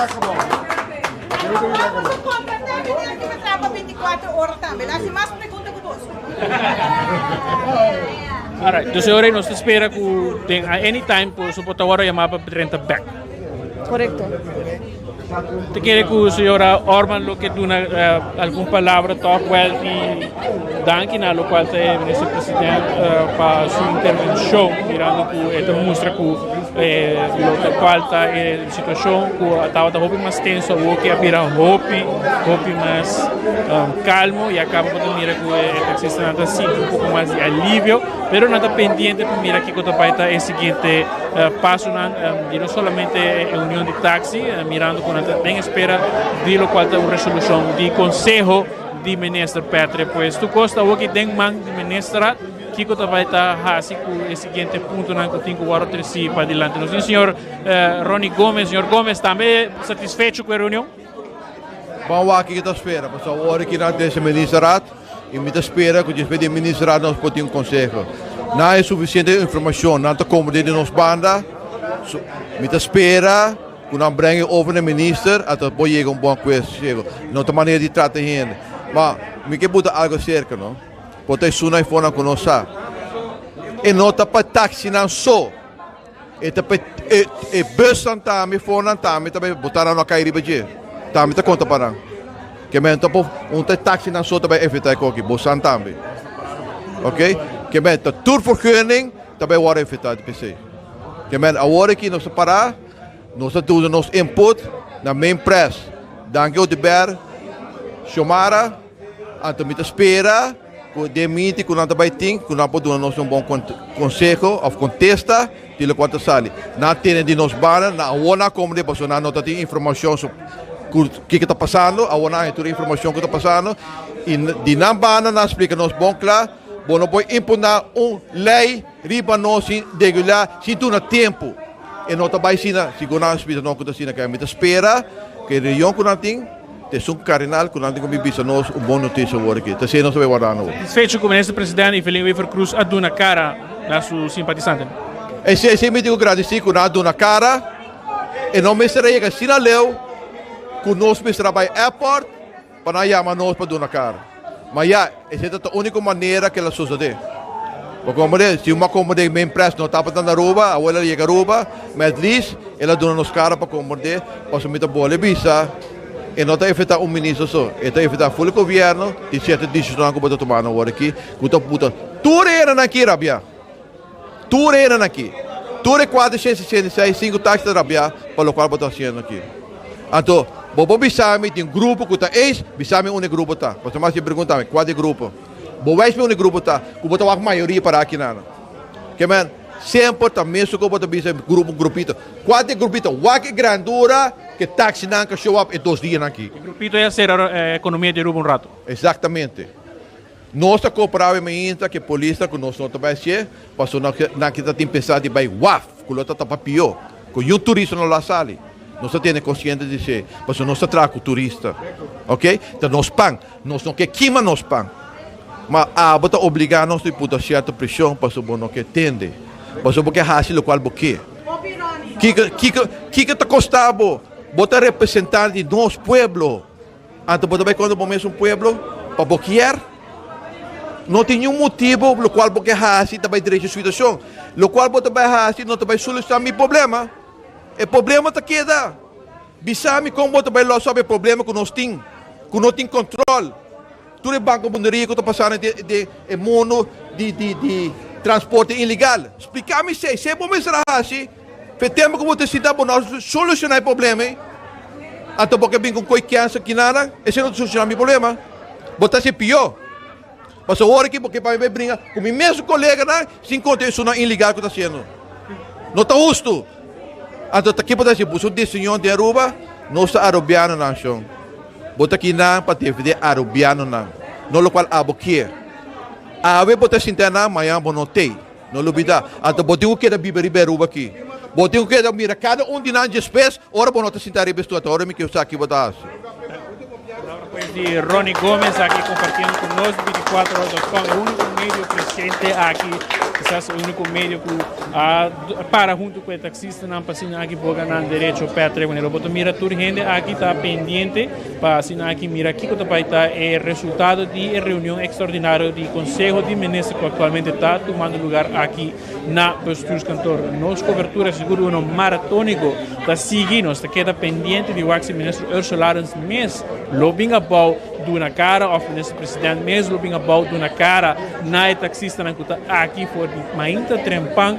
Alright, dus ahora nos ta spera ku den a any time por su por ta wòrdu yamá pa drenta bèk. Korekto. Te kere ku señora Orman lo ke duna algun palabra tòg wèl di danki na lokual ta e minister president pa su intervenshon mirando ku e ta mustra ku lokual ta e situashon ku tabata hopi mas tenso awor ke a bira hopi hopi mas kalmo i a kaba bo ta mira ku e taksistanan ta sinti un poko mas di alivio pero nan ta pendiente pa mira kiko ta bai ta e siguiente pasonan di no solamente e union di taxi mirando ku nan ta den espera di lokual ta un resolushon di konseho di minister Petre pues tur kos ta awoki den man di ministerat kiko ta bai ta hasi ku e siguiente puntonan ku tin ku wòrdu tresi padilanti nos tin señor Ronnie Gomez señor Gomez tambe satisfecho ku e reunion? Ban wak kiko ta spera pasobra awor aki nan den ministerat y mi ta spera cu despues di e ministerat nos por tin un conseho. Nan hay suficiente informacion, nan ta comprende di nos banda, so mi ta spera cu nan brenga e over na e minister ata por yega un bon acuerdo. No ta manera di trata hende. Ma mi ke buta algo cerca no, por ta esun ayfonan cu nos sa. E no ta pa taxinan so. E ta pe e e busnan tambe fornan tambe ta bai bota nan no a kai riba dje. Tambe ta konta pa nan. Ke men ta por un ta e taxinan so ta bai efecta e koki, bosan tambe. Ok? Ke men ta tur vergunning ta bai wòrdu efecta di p'esei. Ke men awor aki nos ta para, nos ta duna nos input na main press. Danki Oduber, Xiomara. Anto mi ta spera ku den meeting ku nan ta bai tin ku nan por duna nos un bon konseho òf kontesta di lokual ta sali. Nan tene di nos banda, nan awor nan a komprende pasobra nan no ta tin informashon so ku kiko ta pasando, awor nan a haña tur e informashon ku ta pasando i di nan banda nan a splika nos bon kla, bo no por imponá un lei riba nos sin regulá, sin duna tempu. E no ta bai asina, sigur nan a splika nos ku ta asina. Mi ta spera ku e reunion ku nan tin. Esun kardinal ku nan tin ku bin bisa nos un bon notisia awor aki. Ta esei nos ta bai warda awor. Satisfecho ku Minister President Evelyn Wever Croes a duna kara na su simpatisantenan. Esei esei mi tin ku gradisí ku nan a duna kara. E no mester a yega asina leu ku nos mester a bai airport pa nan yama nos pa duna kara. Ma ya, esei ta ta úniko manera ku el a sosodé. Bo komprendé? Si un a komprendé men pres no tabata na Aruba, awor el a yega Aruba, ma at least el a duna nos kara pa komprendé, pasobra mi ta bole bisa, e no ta efektá un minister so, e ta efektá ful e gobièrnu di sierto desishonnan ku bo ta tumando awor aki, ku ta puta tur e hendenan aki rabiá. Tur e hendenan aki. Tur e 466 sinku taxi ta rabiá pa lokual bo ta hasiendo aki. Anto, bo por bisa mi tin grupo ku ta eis, bisa mi unda e grupo ta. Pasobra mas di pregunta mi, kua di e grupo? Bo wèis mi unda e grupo ta, ku bo ta wak mayoria para aki nan. Ke men, Semper ta mesun ku bo ta bisa grupo grupito. Kua di e grupito? Wak e grandura ku e taxinan ka show up e dos dianan aki. E grupito ya sera e ekonomia di Aruba un rato. Exactamente. Nos ta koperá awe mainta ku e polisnan ku nos no ta bai hasié, pasobra nan kita tin pensá di bai waf, ku lo ta tapa pió, ku niun turista no lo a sali. Nos ta tene konsiente di esei, pasobra nos ta traha ku turista. Ok? Ta nos pan. Nos no ke kima nos pan. Ma abo ta obligá nos di puta sierto preshon pasobra bo no ke tende. Pasobra bo ke hasi lokual bo ke. Kiko, kiko, kiko ta kosta bo? Bo ta representante di nos pueblo. Anto bo ta bai kontra bo mesun pueblo pa bo kier? No tin niun motibu lokual bo ke hasi ta bai drecha situashon. Lokual bo ta bai hasi no ta bai solushoná mi problema. E problema ta keda. Bisa mi kon bo ta bai los op e problema ku nos tin, ku no tin kontrol. Tur e banko-bunderia ku ta pasando den e mundu di di transporte ilegal. Splika mi esei. Si bo mester a hasi, fe tempu ku bo ta sinta bo no solushoná e problema ei. Anto bo ke bin ku koi kensa kinanan, esei no ta solushoná mi problema. Bo ta hasi pió. Pasobra ora ki bo ke pa mi bai bringa ku mi mesun koleganan sin konta esunnan ilegal ku ta hasiendo. No ta hustu. Anto ta kipo ta hasi boso diseño den Aruba? Nos ta Arubianonan shon. Bo ta kinan pa defende Arubianonan, no lokual abo kier. Awe bo ta sinta nan, mañan bo no tei. No lubida. Anto bo tin ku keda biba riba Aruba aki. Bo tin ku keda mira kada un di nan despues ora bo no ta sinta riba e stoel. Ta ora mi ke sa ki bo ta hasi. Palabra pues di Ronnie Gomez aki compartiendo cu nos di 24horas.com, e unico medio presente aki, quizás e unico medio cu a para hunto cu e taxistanan pa asina aki boga nan derecho. Patrick, wanneer bo ta mira tur hende aki ta pendiente pa asina aki mira kico ta bay ta e resultado di e reunion extraordinario di Conseho di Minister cu actualmente ta tumando lugar aki na Bestuurskantoor. Nos cobertura sigur uno maratonico ta sigui, nos ta keda pendiente di wak si Minister Ursula Arends mes lo bin abao duna cara of Minister President mes lo bin abao duna cara na e taxistanan cu ta aki for di mainta trempan,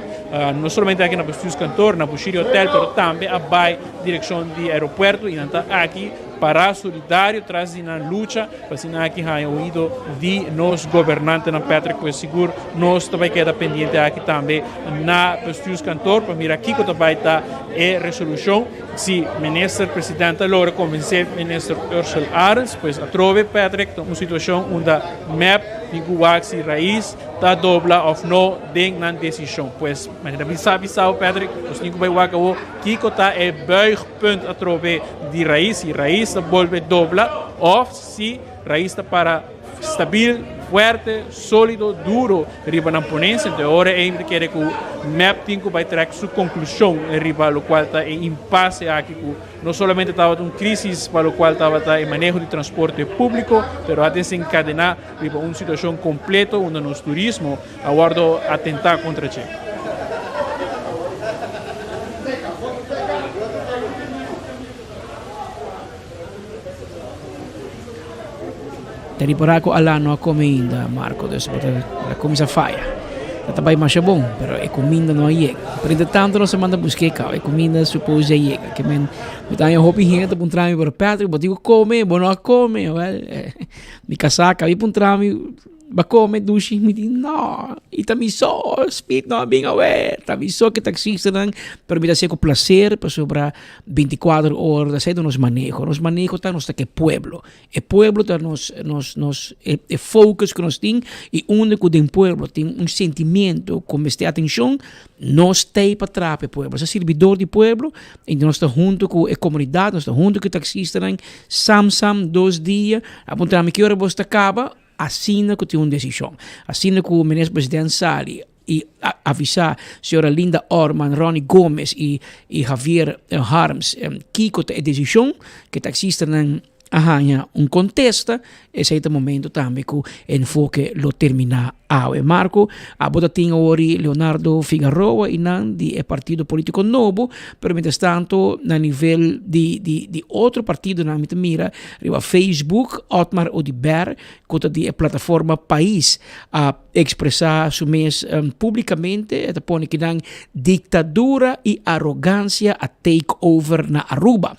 no solamente aki na Bestuurskantoor, na Bushiri Hotel, pero tambe a bay direccion di aeropuerto y nan ta aki para solidario tras di nan lucha pa asina aki haña oido di nos gobernantenan. Patrick, pues sigur nos ta bai keda pendiente aki tambe na Bestuurskantoor pa mira kiko ta bai ta e resolucion. Si Minister President ta logra convence Minister Ursell Arends, pues atrobe Patrick ta un situacion unda mep tin cu wak si Raiz ta dobla of no den nan decision. Pues manera mi sa bisao Patrick, nos tin cu bai wak awo kiko ta e buigpunt atrobe di Raiz, si Raiz ta bolbe dobla of si Raiz ta para stabil, fuerte, solido, duro riba nan ponencia. Entonces ora ei mi ta kere cu mep tin cu bay trek su conclusion riba locual ta e impasse aki cu no solamente tabata un crisis pa locual tabata e maneho di transporte publico, pero a desencadena riba un situacion completo unda nos turismo a wordo atenta contra dje. Ta ripará ku Alan no a kome ainda, Marco, dus bo ta a kuminsá faya. Ta ta bai masha bon, pero e kuminda no a yega. Pero entre tanto nos a manda busk'é kau, e kuminda supos a yega. Ke men, mi ta haña hopi hende ta puntra mi, pero Patrick, bo tin ku kome, bo no a kome. Wèl, mi kasá a kabi puntra mi. Ba come dushi? Mi di no, i ta mi so, Speed no a bin awe, ta mi so ke taxistanan, pero mi ta hacié ku placer pasobra binticuater ora ta esei ta nos maneho, nos maneho ta nos ta ke pueblo, e pueblo ta nos nos nos e focus ku nos tin i unda ku den pueblo tin un sentimiento ku mester atencion nos t'ei pa traha pa e pueblo, nos ta sirbidor di pueblo i nos ta hunto ku e comunidad, nos ta hunto ku e taxistanan sam sam dos dia, a puntra mi ki ora bos ta kaba? Asina ku tin un desishon. Asina ku Minister President sali i avisá señora Linda Orman, Ronnie Gomez i i Javier Harms kiko ta e desishon, ku e taksistanan a haña un kontesta, esei ta momento tambe ku enfoke lo terminá awe. Marco, abo ta tin awor i Leonardo Figaroa i nan di e partido politico nobo, pero mientras tanto na nivel di di di otro partidonan mi ta mira Riba Facebook, Otmar Oduber, ku ta di e plataforma Pais, a ekspresá su mes públikamente. E ta pone kinan diktadura i arogansia a take over na Aruba.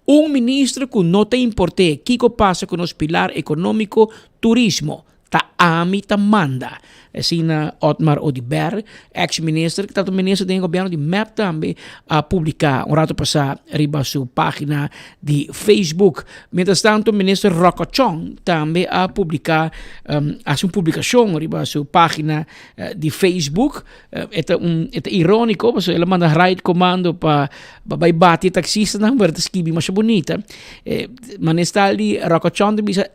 Un minister ku no ta import'é kiko pasa ku nos pilar ekonómiko, turismo. Ta ami ta manda. Asina Otmar Oduber, ex minister, ku tabata minister den e gobièrnu di mep tambe, a publiká un ratu pasá riba su página di Facebook. Mientrastanto minister Rocco Chong tambe a publiká, hasi un publikashon riba su página di Facebook. E ta un e ta iróniko pasobra el a manda riot commando pa pa bai bati e taksistanan, pero e ta skibi masha bunita. Manera tal di Rocco Chong ta bisa.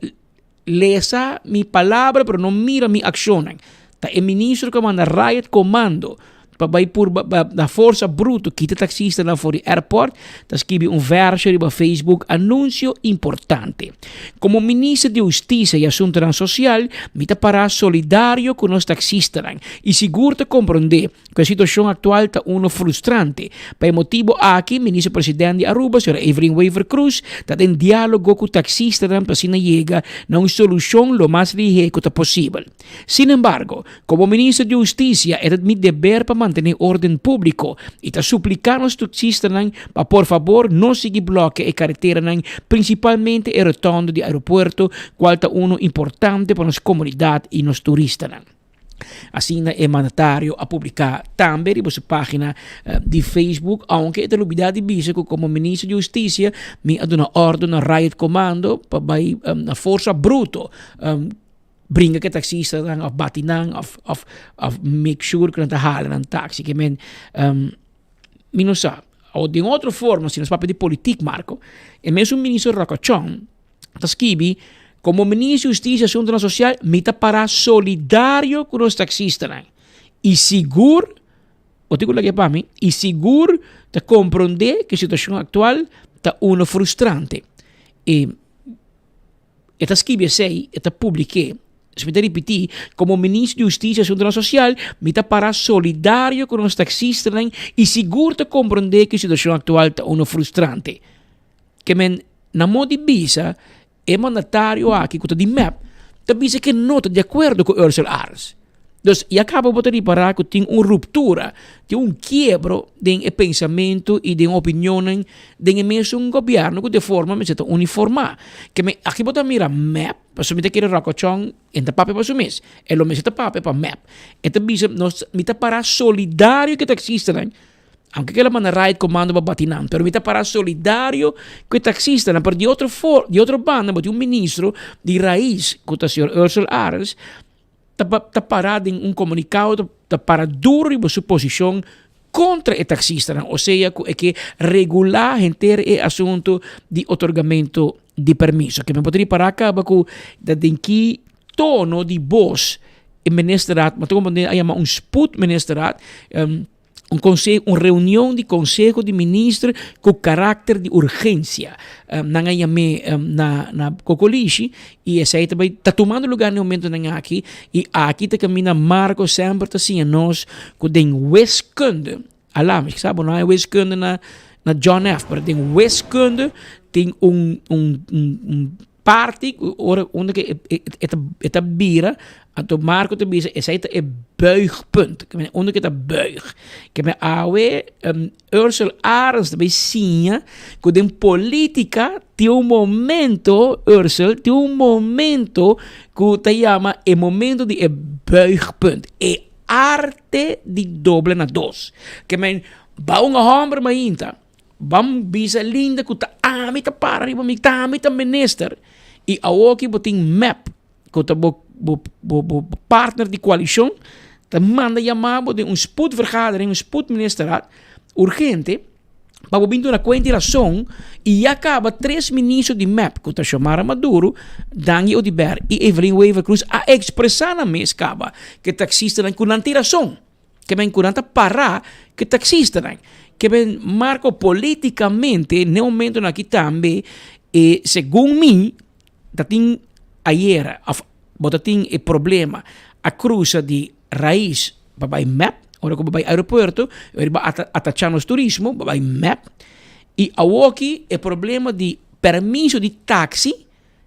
Lesa mi palabra pero no mira mi accionnan. Ta e ministro cu a manda riot commando pa bay purba na forsa bruto kita taxistanan for di airport ta skibi un verso riba Facebook anuncio importante. Como minister di Husticia y Asuntonan Social mi ta para solidario cu nos taxistanan y sigur ta comprende cu e situacion actual ta uno frustrante. Pa e motibo aki, Minister President di Aruba, Sra. Evelyn Wever-Croes, ta den dialogo cu taxistanan pa asina yega na un solucion lo mas lihe cu ta posibel. Sin embargo, como Minister di Husticia e ta mi deber pa mantene orden publico y ta suplica nos taxistanan pa por fabor no sigui blokia e careteranan, principalmente e rotonde di aeropuerto, cual ta uno importante pa nos comunidad y nos turistanan. Asina e mandatario a publiká tambe riba su página di Facebook, aunke e ta lubidá di bisa ku komo minister di hustisia mi a duna òrdu na Riot Commando pa bai na forsa bruto bringa ku e taksistanan òf bati nan òf òf òf make sure ku nan ta hala nan taksi. Ke men mi no sa. O den otro forma si nos papia di politik Marco, e mesun minister Rocochon ta skibi, Komo Minister di Hustisia i Asuntunan Sosial mi ta pará solidario ku nos taksistanan i sigur, bo tin ku lag'é pa mi, i sigur ta komprondé ku e situashon aktual ta uno frustrante. E e ta skibi esei, e ta publik'é. Si mi ta ripití, komo Minister di Hustisia i Asuntunan Sosial mi ta pará solidario ku nos taksistanan i sigur ta komprondé ku e situashon aktual ta uno frustrante. Ke men na modo di bisa e mandatario aki ku ta di mep ta bisa ke no ta di akuerdo ku Ursel Arends. Dus ya kaba bo ta ripará ku tin un ruptura, tin un kiebro den e pensamentu i den opinionnan den e mesun gobièrnu ku de forma mester ta uniformá. Ke men aki bo ta mira mep, pasobra mi ta kere Ròkòchòn e ta papia pa su mes, e lo mester ta papia pa mep. E ta bisa nos mi ta pará solidario ku e taksistanan. Aunke kela manda riot commando pa bati nan, pero mi ta para solidario cu e taxistanan. Pero di otro for, di otro banda bo tin un ministro di Raiz, cu ta señor Ursel Arends, ta ta para den un comunicado, ta para duro riba su posicion contra e taxistanan. Osea cu e ke regula henter e asunto di otorgamento di permiso. Ke mi por ripara caba cu ta den ki tono di bos e ministerraad, ma ta comprende a yama un spoedministerraad, un konseho, un reunion di konseho di minister ku karakter di urgensia. Nan a yam'é na na Kokolishi i esei ta bai ta tumando lugar na e momentonan aki i aki ta kaminda Marco semper ta siña nos ku den wiskunde, ala mi sa bo no hay wiskunde na na John F. Pero den wiskunde tin un un un Parti ku ora unda ke e ta e ta bira anto Marco ta bisa esei ta e buigpunt ke men unda ke ta buig ke men awe Ursel Arends ta bay siña ku den politica tin un momento Ursel tin un momento ku ta yama e momento di e buigpunt e arte di dobla na dos ke men ba un homber mainta. Ban bisa Linda ku ta ami ta para riba mi, ta ami ta minister. I awoki bo tin mep ku ta bo bo bo bo partner di koalishon ta manda yama bo den un spoedvergadering, un spoedministerraad urgente pa bo bin duna kuenta i rason i ya kaba tres ministro di mep ku ta Xiomara Maduro, Dangui Oduber i Evelyn Wever-Croes a ekspresá nan mes kaba ku e taksistanan ku nan tin rason. Ke men ku nan ta pará ku e taksistanan. Ke men marko politikamente n'e momentonan aki tambe e segun mi ta tin ayera òf bo ta tin e problema a krusa di Raiz pa bai mep ora ku bo bai aeropuerto riba atachá nos turismo bo bai mep i awoki e problema di permiso di taksi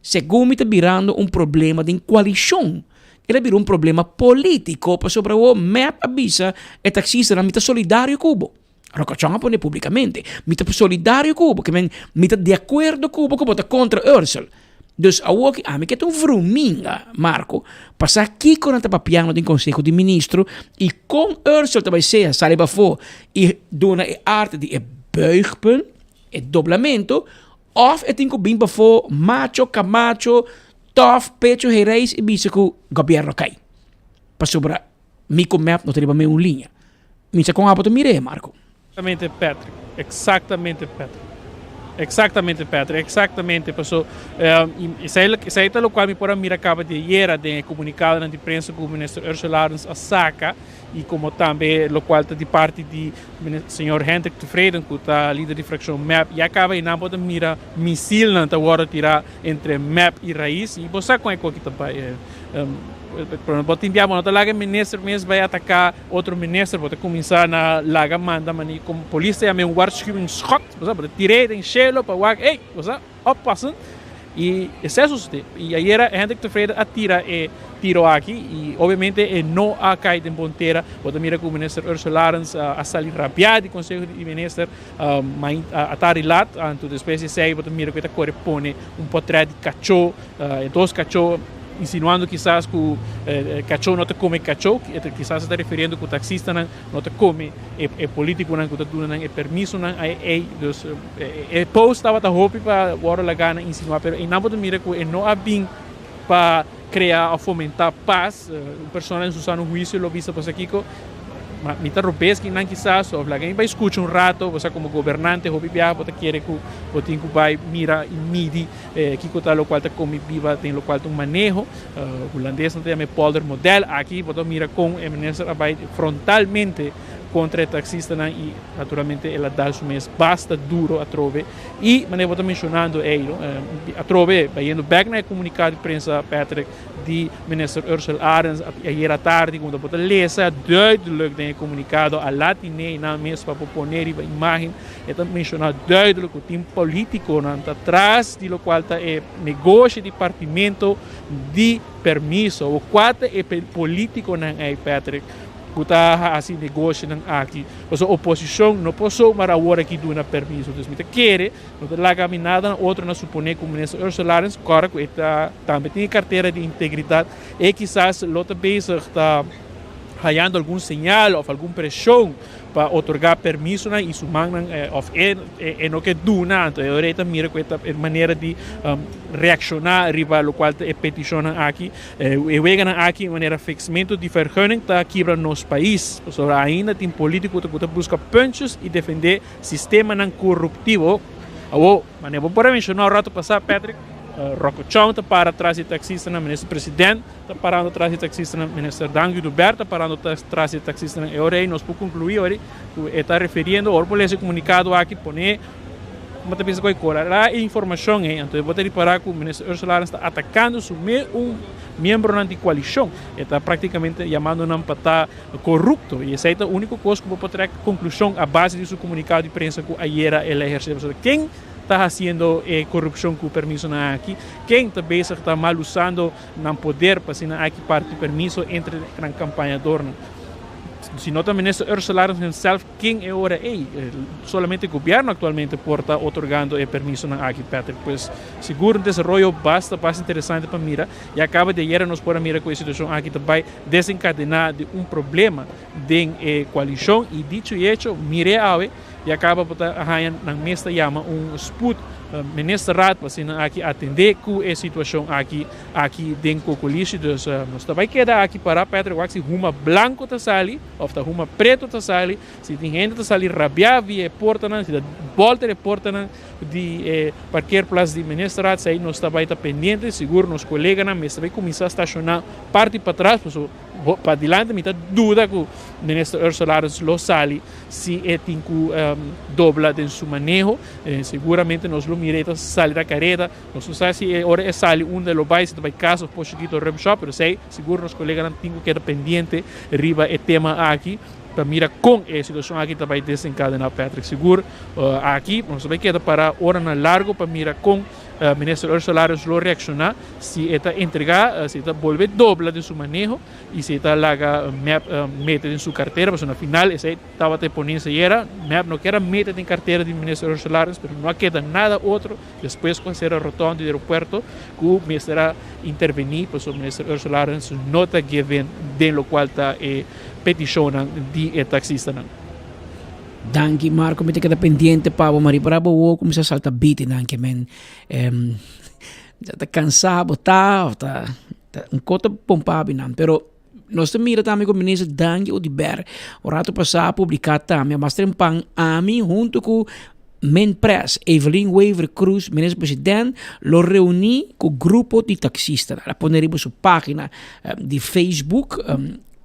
Segun mi ta birando un problema den koalishon. El a bira un problema polítiko pasobra awor mep a bisa e taksistanan mi ta solidario ku bo. Rokachon a pone publikamente, mi ta solidario ku bo, ke men mi ta di akuerdo ku bo ku bo ta kontra Ursel. Dus awor ki ami ke ta un vruminga, Marco, pa sa kiko nan ta papiando den Conseho di Ministro y con Ursel ta bay sea sali bafo y duna e arte di e buigpunt, e doblamento, of e tin cu bin bafo macho, camacho, tof, pecho hereis y bisa cu gobierno cay. Pasobra mi cu mep no ta riba meun liña. Mi sa con abo ta mir'e, Marco. Exactamente Patrick, exactamente Patrick. Exactamente Patrick, exactamente paso esei esei ta locual mi por a mira caba di ayera den e comunicadonan di prensa cu Minister Ursula Arends a saca y como tambe locual ta di parti di señor Hendrik Tevreden cu ta lider di fraccion mep ya caba y nan por ta mira misilnan ta wordo tira entre mep y raiz y bo sa con e coki ta bay Pero bo tin bia bo no ta laga e minister mes bai ataká otro minister, bo ta kuminsá na laga manda mani komo polis ta yama e un waarschuwingsschot, bo sa, bo ta tir'é den shelo pa wak, ey, bo sa, oppassen. I esei a sosodé. I ayera Hendrik Tevreden a tira e tiro aki i obviamente e no a kai den bon tera. Bo ta mira ku minister Ursula Arends a sali rabiá di konseho di minister atardi lat, anto despues di esei bo ta mira ku e ta kore pone un potrèt di kachó. E dos kachó, insinuando kisas ku kachó no ta kome kachó, kisas e ta refiriendo ku taksistanan no ta kome e politikonan ku ta duna nan e permisonan ei. Dus e post tabata hopi pa wòrdu laga nan insinuá, pero einan bo ta mira ku e no a bin pa krea òf fomentá pas. Un persona den su sano huisio lo bisa pasobra kiko. Ma mi ta robes ki nan kisas of laga mi bai skucha un rato, bo sa komo gobernante hopi biaha bo ta kere ku bo tin ku bai mira i midi kiko ta lokual ta komi biba den lokual ta un maneho. Hulandesnan ta yama e polder model. Aki bo ta mira kon e minister a bai frontalmente kontra e taksistanan i naturalmente el a dal su mes basta duro atrobe. I manera bo ta menshonando ei atrobe bayendo bek na e komunikado di prensa Patrick, di Minister Ursell Arends ayera tardi ku bo ta lesa duidelijk den e komunikado a latine nan mes pa bo pone riba imagen e ta menshoná duidelijk ku tin politikonan ta tras di lokual ta e negoshi di partimento di permiso o kua ta e politikonan ei Patrick ku ta hasi negoshinan aki pasobra oposishon no por zomaar awor aki duna permiso dus mi ta kere No ta laga mi nada na otro na supone ku Minister Ursula Arends kòrda ku e ta tambe tin e kartera di integridat e kisas lo ta bezig ta hayando algun señal òf algun preshon pa otorgá permisonan i su mannan òf e e no ke duna anto e ora e ta mira ku e ta e manera di reakshoná riba lokual ta e petishonnan aki e weganan aki manera fiksmentu di vergunning ta kibra nos pais pasobra ainda tin politiko ku ta buska puntjes i defendé Sistemanan koruptivo. Awor, manera bo por a menshoná un rato pasá, Patrick, Rocco Chong ta para tras di taksistanan, Minister President ta parando tras di taksistanan, Minister Dangui Dubert ta parando tras di taksistanan. E ora ei nos por konkluí ora ku e ta referiendo, ora bo lesa e komunikado aki, pone bo ta bisa ku e korará e informashon ei, anto bo ta ripará ku Minister Ursula Arends ta atakando su mes un miembronan di koalishon. E ta praktikamente yamando nan pa ta Corrupto, y esey ta unico cos cu bo por trek conclusion a base di su comunicado di prensa cu ayera el a eherce. Pasobra ken ta haciendo e corrupcion cu permisonan aki? Ken ta bezig ta mal usando nan poder pa asina aki parti permiso entre nan campañadornan? Si no ta Minister Ursula Arends himself, ken e ora ey? Solamente gobierno actualmente por ta otorgando e permisonan aki, Patrick. Pues sigur un desaroyo basta basta interesante pa mira. Ya caba di ayera nos por a mira cu e situacion aki ta bay desencadená di un problema den e coalicion y dicho y hecho mire awe ya caba bo ta haña nan mes ta yama un spoed ministerraad pa asina aki atende cu e situacion aki aki den Cocolishi. Dus nos ta bay keda aki para Patrick wak si huma blanco ta sali of ta huma preto ta sali, si tin hende ta sali rabia via e portanan, si ta bolter e portanan di e parkeerplaats di ministerraad, esey nos ta bay ta pendiente, sigur nos coleganan mester bay cuminsa staciona Parti patras paso padilanti mi ta duda ku Minister Ursula Arends lo sali si e tin ku dobla den su maneho. Seguramente nos lo mira e ta sali na kareda. Nos no sa si e ora e sali unda e lo bai, si ta bai kas of Portuguito Rum Shop, pero esei sigur nos koleganan tin ku keda pendiente riba e tema aki pa mira kon e situashon aki ta bai desenkadena. Patrick, sigur aki nos ta bai keda para oranan largo pa mira kon. Minister Ursula Arends lo reakshoná si e ta entregá, si e ta bolbe dobla den su maneho i si e ta laga mep mete den su kartera, pasobra na final esei tabata e ponensia ayera, mep no kier a mete den kartera di Minister Ursula Arends, pero no a keda nada otro despues ku a sera rotonde di aeropuerto ku mester a intervení pasobra Minister Ursula Arends no ta give in den lokual ta e petishonnan di e taksistanan. Danki Marco, mi ta keda pendiente pa bo, ma ripara bo wou kuminsá salta biti nan ke men ta kansa bo ta of ta un kos ta pompa binan, pero nos ta mira tambe ku minister Dangui Oduber un rato pasá a publiká tambe a mastra en pan ami hunto ku Minpres Evelyn Wever Croes minister president lo reuní ku grupo di taksistanan, el a pone riba su página di Facebook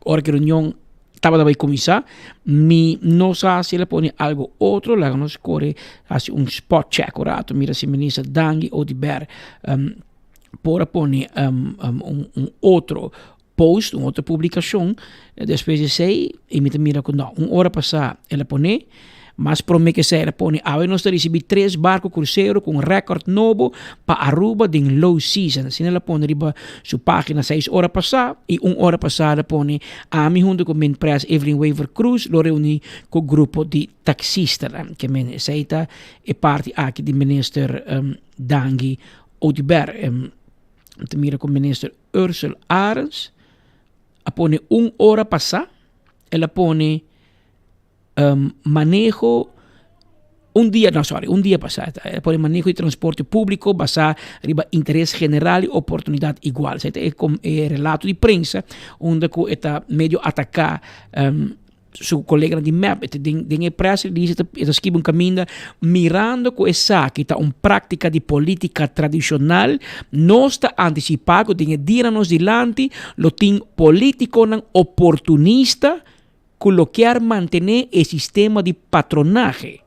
ora ku e reunion tabata bai kuminsá, mi no sa si el a pone algo otro, laga nos kore hasi un spot check un rato mira si minister Dangui Oduber por a pone un otro post, un otro publikashon despues di esei i mi ta mira ku no, un ora pasá el a pone. Mas prome ke esei el a pone, awe nos ta risibí tres barko krusero ku un rèkòrt nobo pa Aruba den low season. Asina el a pone riba su página seis ora pasá i un ora pasá el a pone, Ami huntu ku Minpres Evelyn Wever Croes lo reuní ku grupo di taksistanan. Ke men esei ta e parti aki di Minister Dangui Oduber. Mi ta mira ku Minister Ursell Arends a pone un ora pasá el a pone maneho un dia no sorry un dia pasá el a pone maneho di transporte públiko basá riba interes general i oportunidat igual. Esei ta e relato di prensa unda ku e ta medio ataká su koleganan di mep. E ta den e press release e ta skibi un kaminda mirando ku esaki ta un práktika di polítika tradishonal nos ta antisipá ku den e dianan nos dilanti lo tin polítikonan oportunista ku lo kier mantené e sistema di patronahe.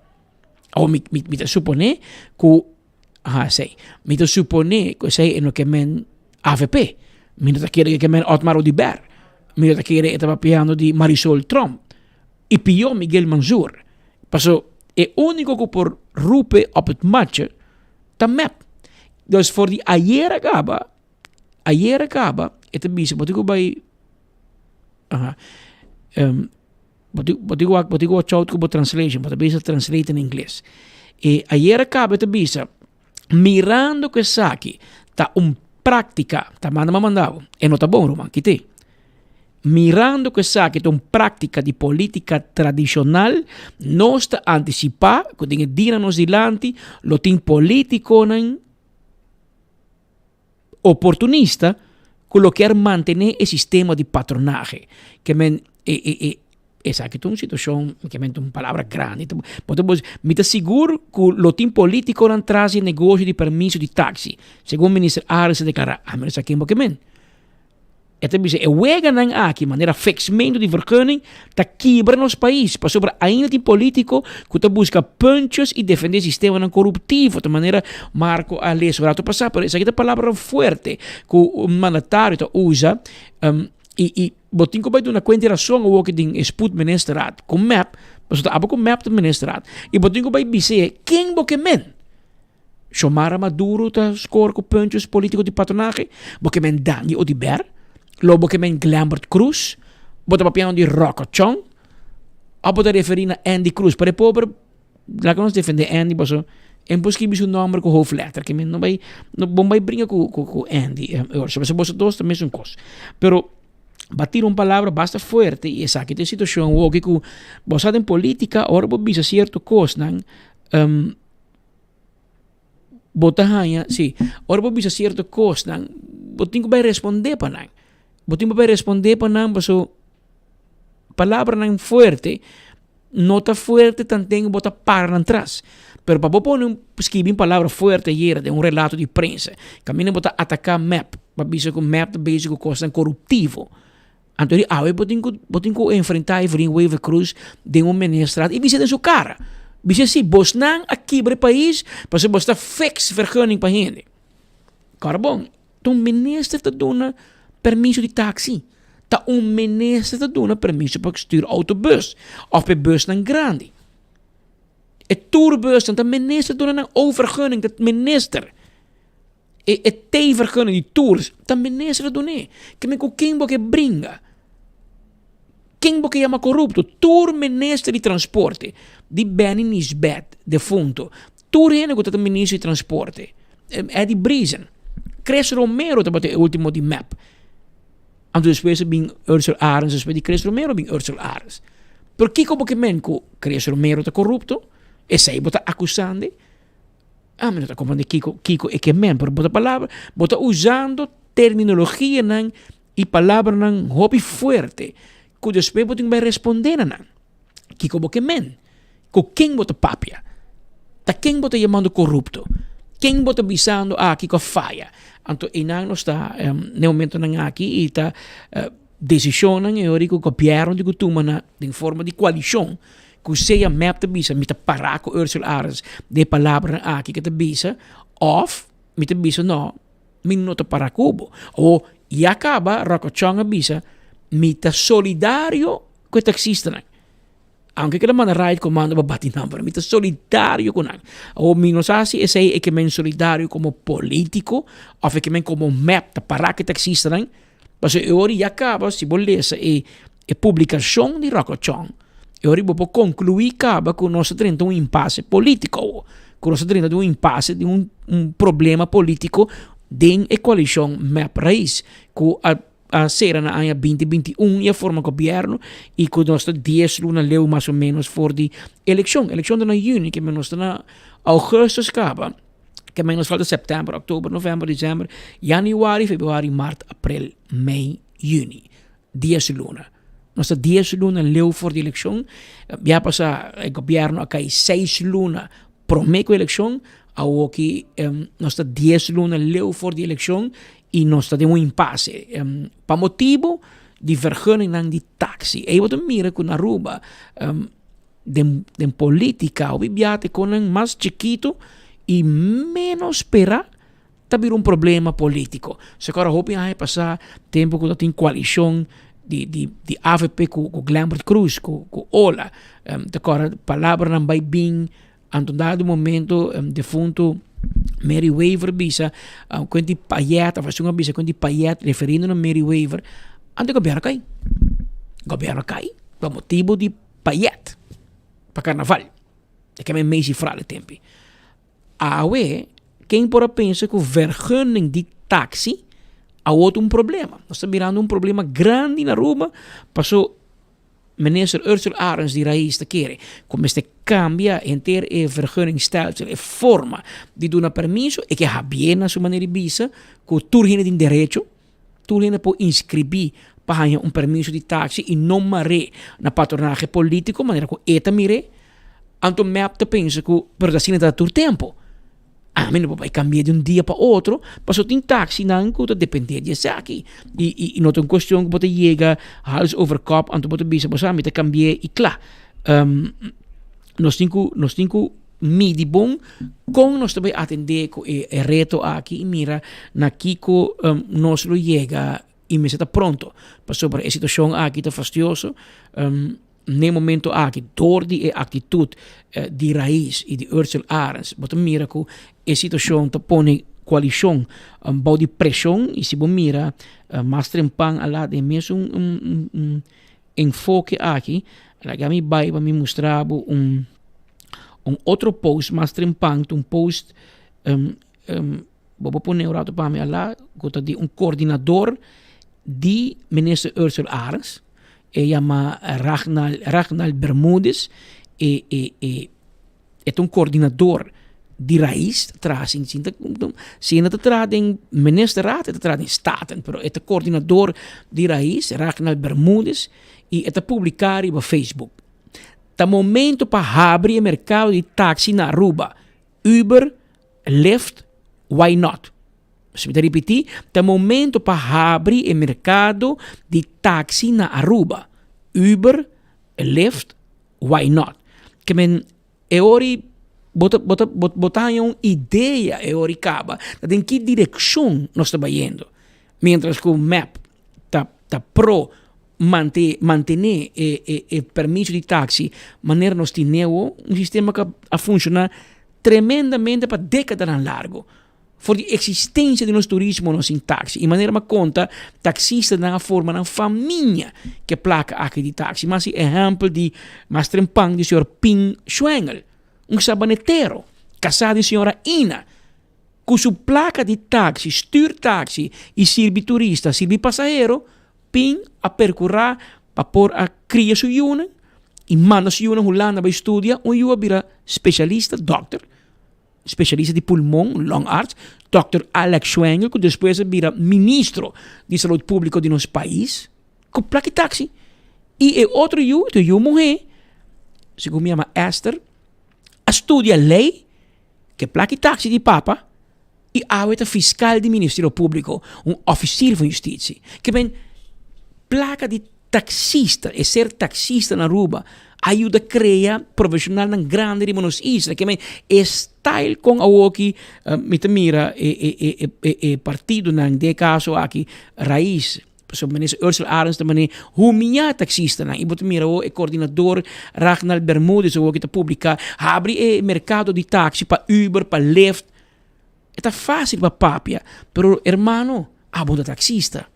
Awor mi mi mi ta suponé ku aha esei, mi ta suponé ku esei e no ke men avp, mi no ta kere ku e ke men Otmar Oduber, mi no ta kere e ta papiando di Marisol Tromp i pió Miguel Mansur. Paso e úniko ku por rupe op het matje ta mep. Dus for di ayer a kaba, ayer a kaba e ta bisa bo tin ku bai Aha. Um, bo tin, bo tin ku wak, bo tin ku watch out ku bo translation, bo ta bisa translate in ingles. E ayer a kaba e ta bisa, mirando ku esaki ta un práktika, ta manda mi a manda bo, e no ta bon ruman, kite. Mirando ku esaki ta un práktika di polítika tradishonal, nos ta antisipá ku den e dianan nos dilanti lo tin polítikonan oportunista ku lo kier mantené e sistema di patronahe. Ke men e e e esaki ta un situashon ke men ta un palabra grandi. Bo ta mi ta sigur ku lo tin politikonan tras di e negoshi di permiso di taksi, segun minister Arends a deklará. A menos a ken bo ke men. E ta bisa e weganan aki manera fixmento di vergunning ta kibra nos pais pasobra ainda tin politico cu ta busca puntjes y defende sistemanan coruptivo ta manera Marco a lesa un rato pasa pero esaki ta palabranan fuerte cu un mandatario ta usa y y bo tin cu bay duna cuenta y razon awor cu den e spoedministerraad cu mep pasobra ta abo cu mep ta ministerraad y bo tin cu bay bis'e ken bo ke men. Xiomara Maduro ta score ku punches politico di patronahe? Bo ke men Dangui Oduber? Lo bo ke men Glembert Cruz? Bo ta papiando di Rocco Chong? Of bo ta referi na Endy Cruz? Pero e pober, laga nos defende Endy paso e no por skibi su nomber ku hoofdletter, ke men no bai, no bon bai bringa ku ku ku Endy pasobra boso dos ta mesun kos. Pero ba tira un palabra basta fuerte i esaki ta e situacion awoki ku bo sa den politica ora bo bisa cierto kosnan Bo ta haña, sí, ora bo bisa sierto kosnan, bo tin ku bai respondé pa nan. Bo tin ku bai respondé pa nan paso palabranan fuerte no ta fuerte tanten ku bo ta para nan tras. Pero pa bo pone un skibi un palabra fuerte ayera den un relato di prensa, kaminda bo ta ataká mep, bo a bisa ku mep ta bezig ku kosnan koruptivo. Anto di awe bo tin ku bo tin ku enfrentá Evelyn Wever Croes den un ministerat i bisa den su kara. Bisa si bosnan a kibra e pais pasobra bos ta fix vergunning pa hende. Kòrda bon, ta un minister ta duna permiso di taxi, ta un minister ta duna permiso pa stuur autobus òf pa e busnan grandi. E tourbusnan ta minister duna nan o vergunning, ta minister. E e T-vergunning di tours ta minister a dun'é. Ke men ku ken bo ke bringa? Ken bo ke yama korupto? Tur minister di transporte, di Benny Nisbet, defunto, tur hende ku ta ta minister di transporte, Eddie Briesen, Chris Romero tabata e ultimo di mep. Anto despues a bin Ursel Arends, despues di Chris Romero a bin Ursel Arends. Pero kiko bo ke men ku Chris Romero ta korupto? Esei bo ta akusando? Ami no ta komprende kiko kiko e ke men, pero bo ta palabra, bo ta usando terminologianan i palabranan hopi fuerte ku despues bo tin ku bai responde na nan. Kiko bo ke men? Ku ken bo ta papia? Ta ken bo ta yamando korupto? Ken bo ta bisando aki ku a faya? Anto einan nos ta na e momentonan aki i ta desishonnan e ora ku gobièrnu tin ku tuma na den forma di koalishon Ku sea mep ta bisa mi ta pará ku Ursula Arends den e palabranan aki ke ta bisa òf mi ta bisa no mi no ta pará ku bo. O ya kaba Rocco Chong a bisa mi ta solidario ku e taksistanan. Aunke ke ta manda riot commando pa bati nan pero mi ta solidario ku nan. Awor mi no sa si esei e ke men solidario komo politiko òf e ke men komo mep ta pará ku e taksistanan. Pasobra e ora ya kaba si bo lesa e e publikashon di Rocco Chong, e ora bo por konkluí kaba ku nos ta drenta un impase polítiko awo, ku nos ta drenta den un impase di un un problema polítiko den e koalishon mep Raiz ku a a sera na aña binti 21 i a forma gobièrnu i ku nos ta dies luna leu mas o ménos for di elekshon. Elekshon ta na yüni, ke nos ta na ougùstùs kaba. Ke men nos falta september, oktober, november, december, januari, februari, mart, april, mei, juni. Dies luna. Nos ta dies luna leu for di elekshon. Ya pasa e gobierno a kai seis luna prome ku elekshon. Awoki nos ta dies luna leu for di elekshon i nos ta den un impase. Pa motibu di vergunningnan di taxi. Ei bo ta mira ku na Aruba Den den politica hopi bia te konan mas chikito y menos spera ta bira un problema politico. Se kora hopi aña pasa tempo ku ta tin koalishon di di di avp ku ku Glenbert Croes ku ku ola ta kora palabranan bai bin anto dado momento defunto Mary Wever bisa kuenti Payet of esun a bisa kuenti Payet referindo na Mary Wever anto gobierno kai gobierno kai pa motibo di Payet pa karnaval. E keme Macy Frale tempi. Awe, ken por a pensa ku vergunning di taxi a word un problema. Nos ta mirando un problema grandi na Aruba paso Minister Ursula Arends di Raiz ta kere ku mester kambia henter e vergunningstelsel, e forma di duna permiso. E ke habié na su manera di bisa ku tur hende tin derecho. Tur hende por inskribí pa haña un permiso di taksi i no mar'é na patronahe polítiko manera ku e ta mir'é. Anto mep ta pensa ku pero ta asina ta tur tempu. Ami no por bai kambi'é di un dia pa otro pasobra tin taksinan ku ta dependé di esaki. I i no ta un kuestion ku bo ta yega hals over kop anto bo ta bisa bo sa mi ta kambi'é i kla. Nos tin ku nos tin ku midi bon kon nos ta bai atendé ku e reto aki i mira na kiko nos lo yega i mester ta pronto pasobra e situashon aki ta fastioso n'e momento aki dor di e aktitut di Raiz i di Ursel Arends bo ta mira ku e situashon ta pone koalishon bou di preshon i si bo mira mas trempan a laat den mesun enfoke aki laga mi bai pa mi mustra bo un un otro post mas trempan un post um, um, bo por pone un rato pa mi ala ku ta di un koordinador di minister Ursula Arends e yama Ragnal Ragnal Bermudez e e e E ta un coordinador di raiz ta traha sin sin ta si no ta traha den ministerraad e ta traha den staten pero e ta coordinador di raiz Ragnal Bermudez y e ta publica riba Facebook ta momento pa habri e mercado di taxi na Aruba Uber Lyft why not si mi ta ripiti ta momento pa habri e mercado di taxi na Aruba Uber Lyft Why not? Ke men e ora bo ta bo ta bo ta haña un idea e ora kaba ta den ki direkshon nos ta bayendo. Mientras ku mep ta ta pro mante mantené e e e permiso di taxi manera nos tin neo un sistema ku a funshoná tremendamente pa dekadanan largu. For di eksistensia di nos turismo nos sin taksi. I manera mi a konta, taksistanan a forma nan famia ku e plaka aki di taksi. Mi a hasi ehèmpel di mas trempan di señor Pin Schwengel, un sabanetero, kasá di señora Ina, ku su plaka di taksi, stür taksi i sirbi turista, sirbi pasahero, Pin a perkurá pa por a kria su yunan i manda su yunan Hulanda bai studia. Un yu a bira spesialista, dòkter. Specialista di pulmon, longarts, Dòkter Alex Schwengle, ku despues a bira ministro di Salud Públiko di nos pais, ku plaki taksi. I e otro yu, e yu muhé, segun mi yama Esther, a studia lei, ku e plaki taksi di papa, i awe ta fiskal di Ministerio Públiko, un òfisir van Justitie. Ke men, plaka di Taxista, e ser taxista na Aruba a yuda crea profesionalnan grandi riba nos isla. Ke men e style con awoki mi ta mira e e e e e partidonan den e caso aki Raiz, pasobra minister Ursula Arends ta mane humiya taxistanan y bo ta mira awo e coordinador Ragnald Bermudez awoki ta publica habri e mercado di taxi pa Uber, pa Lyft. E ta facil pa papia, pero hermano abo no ta taxista.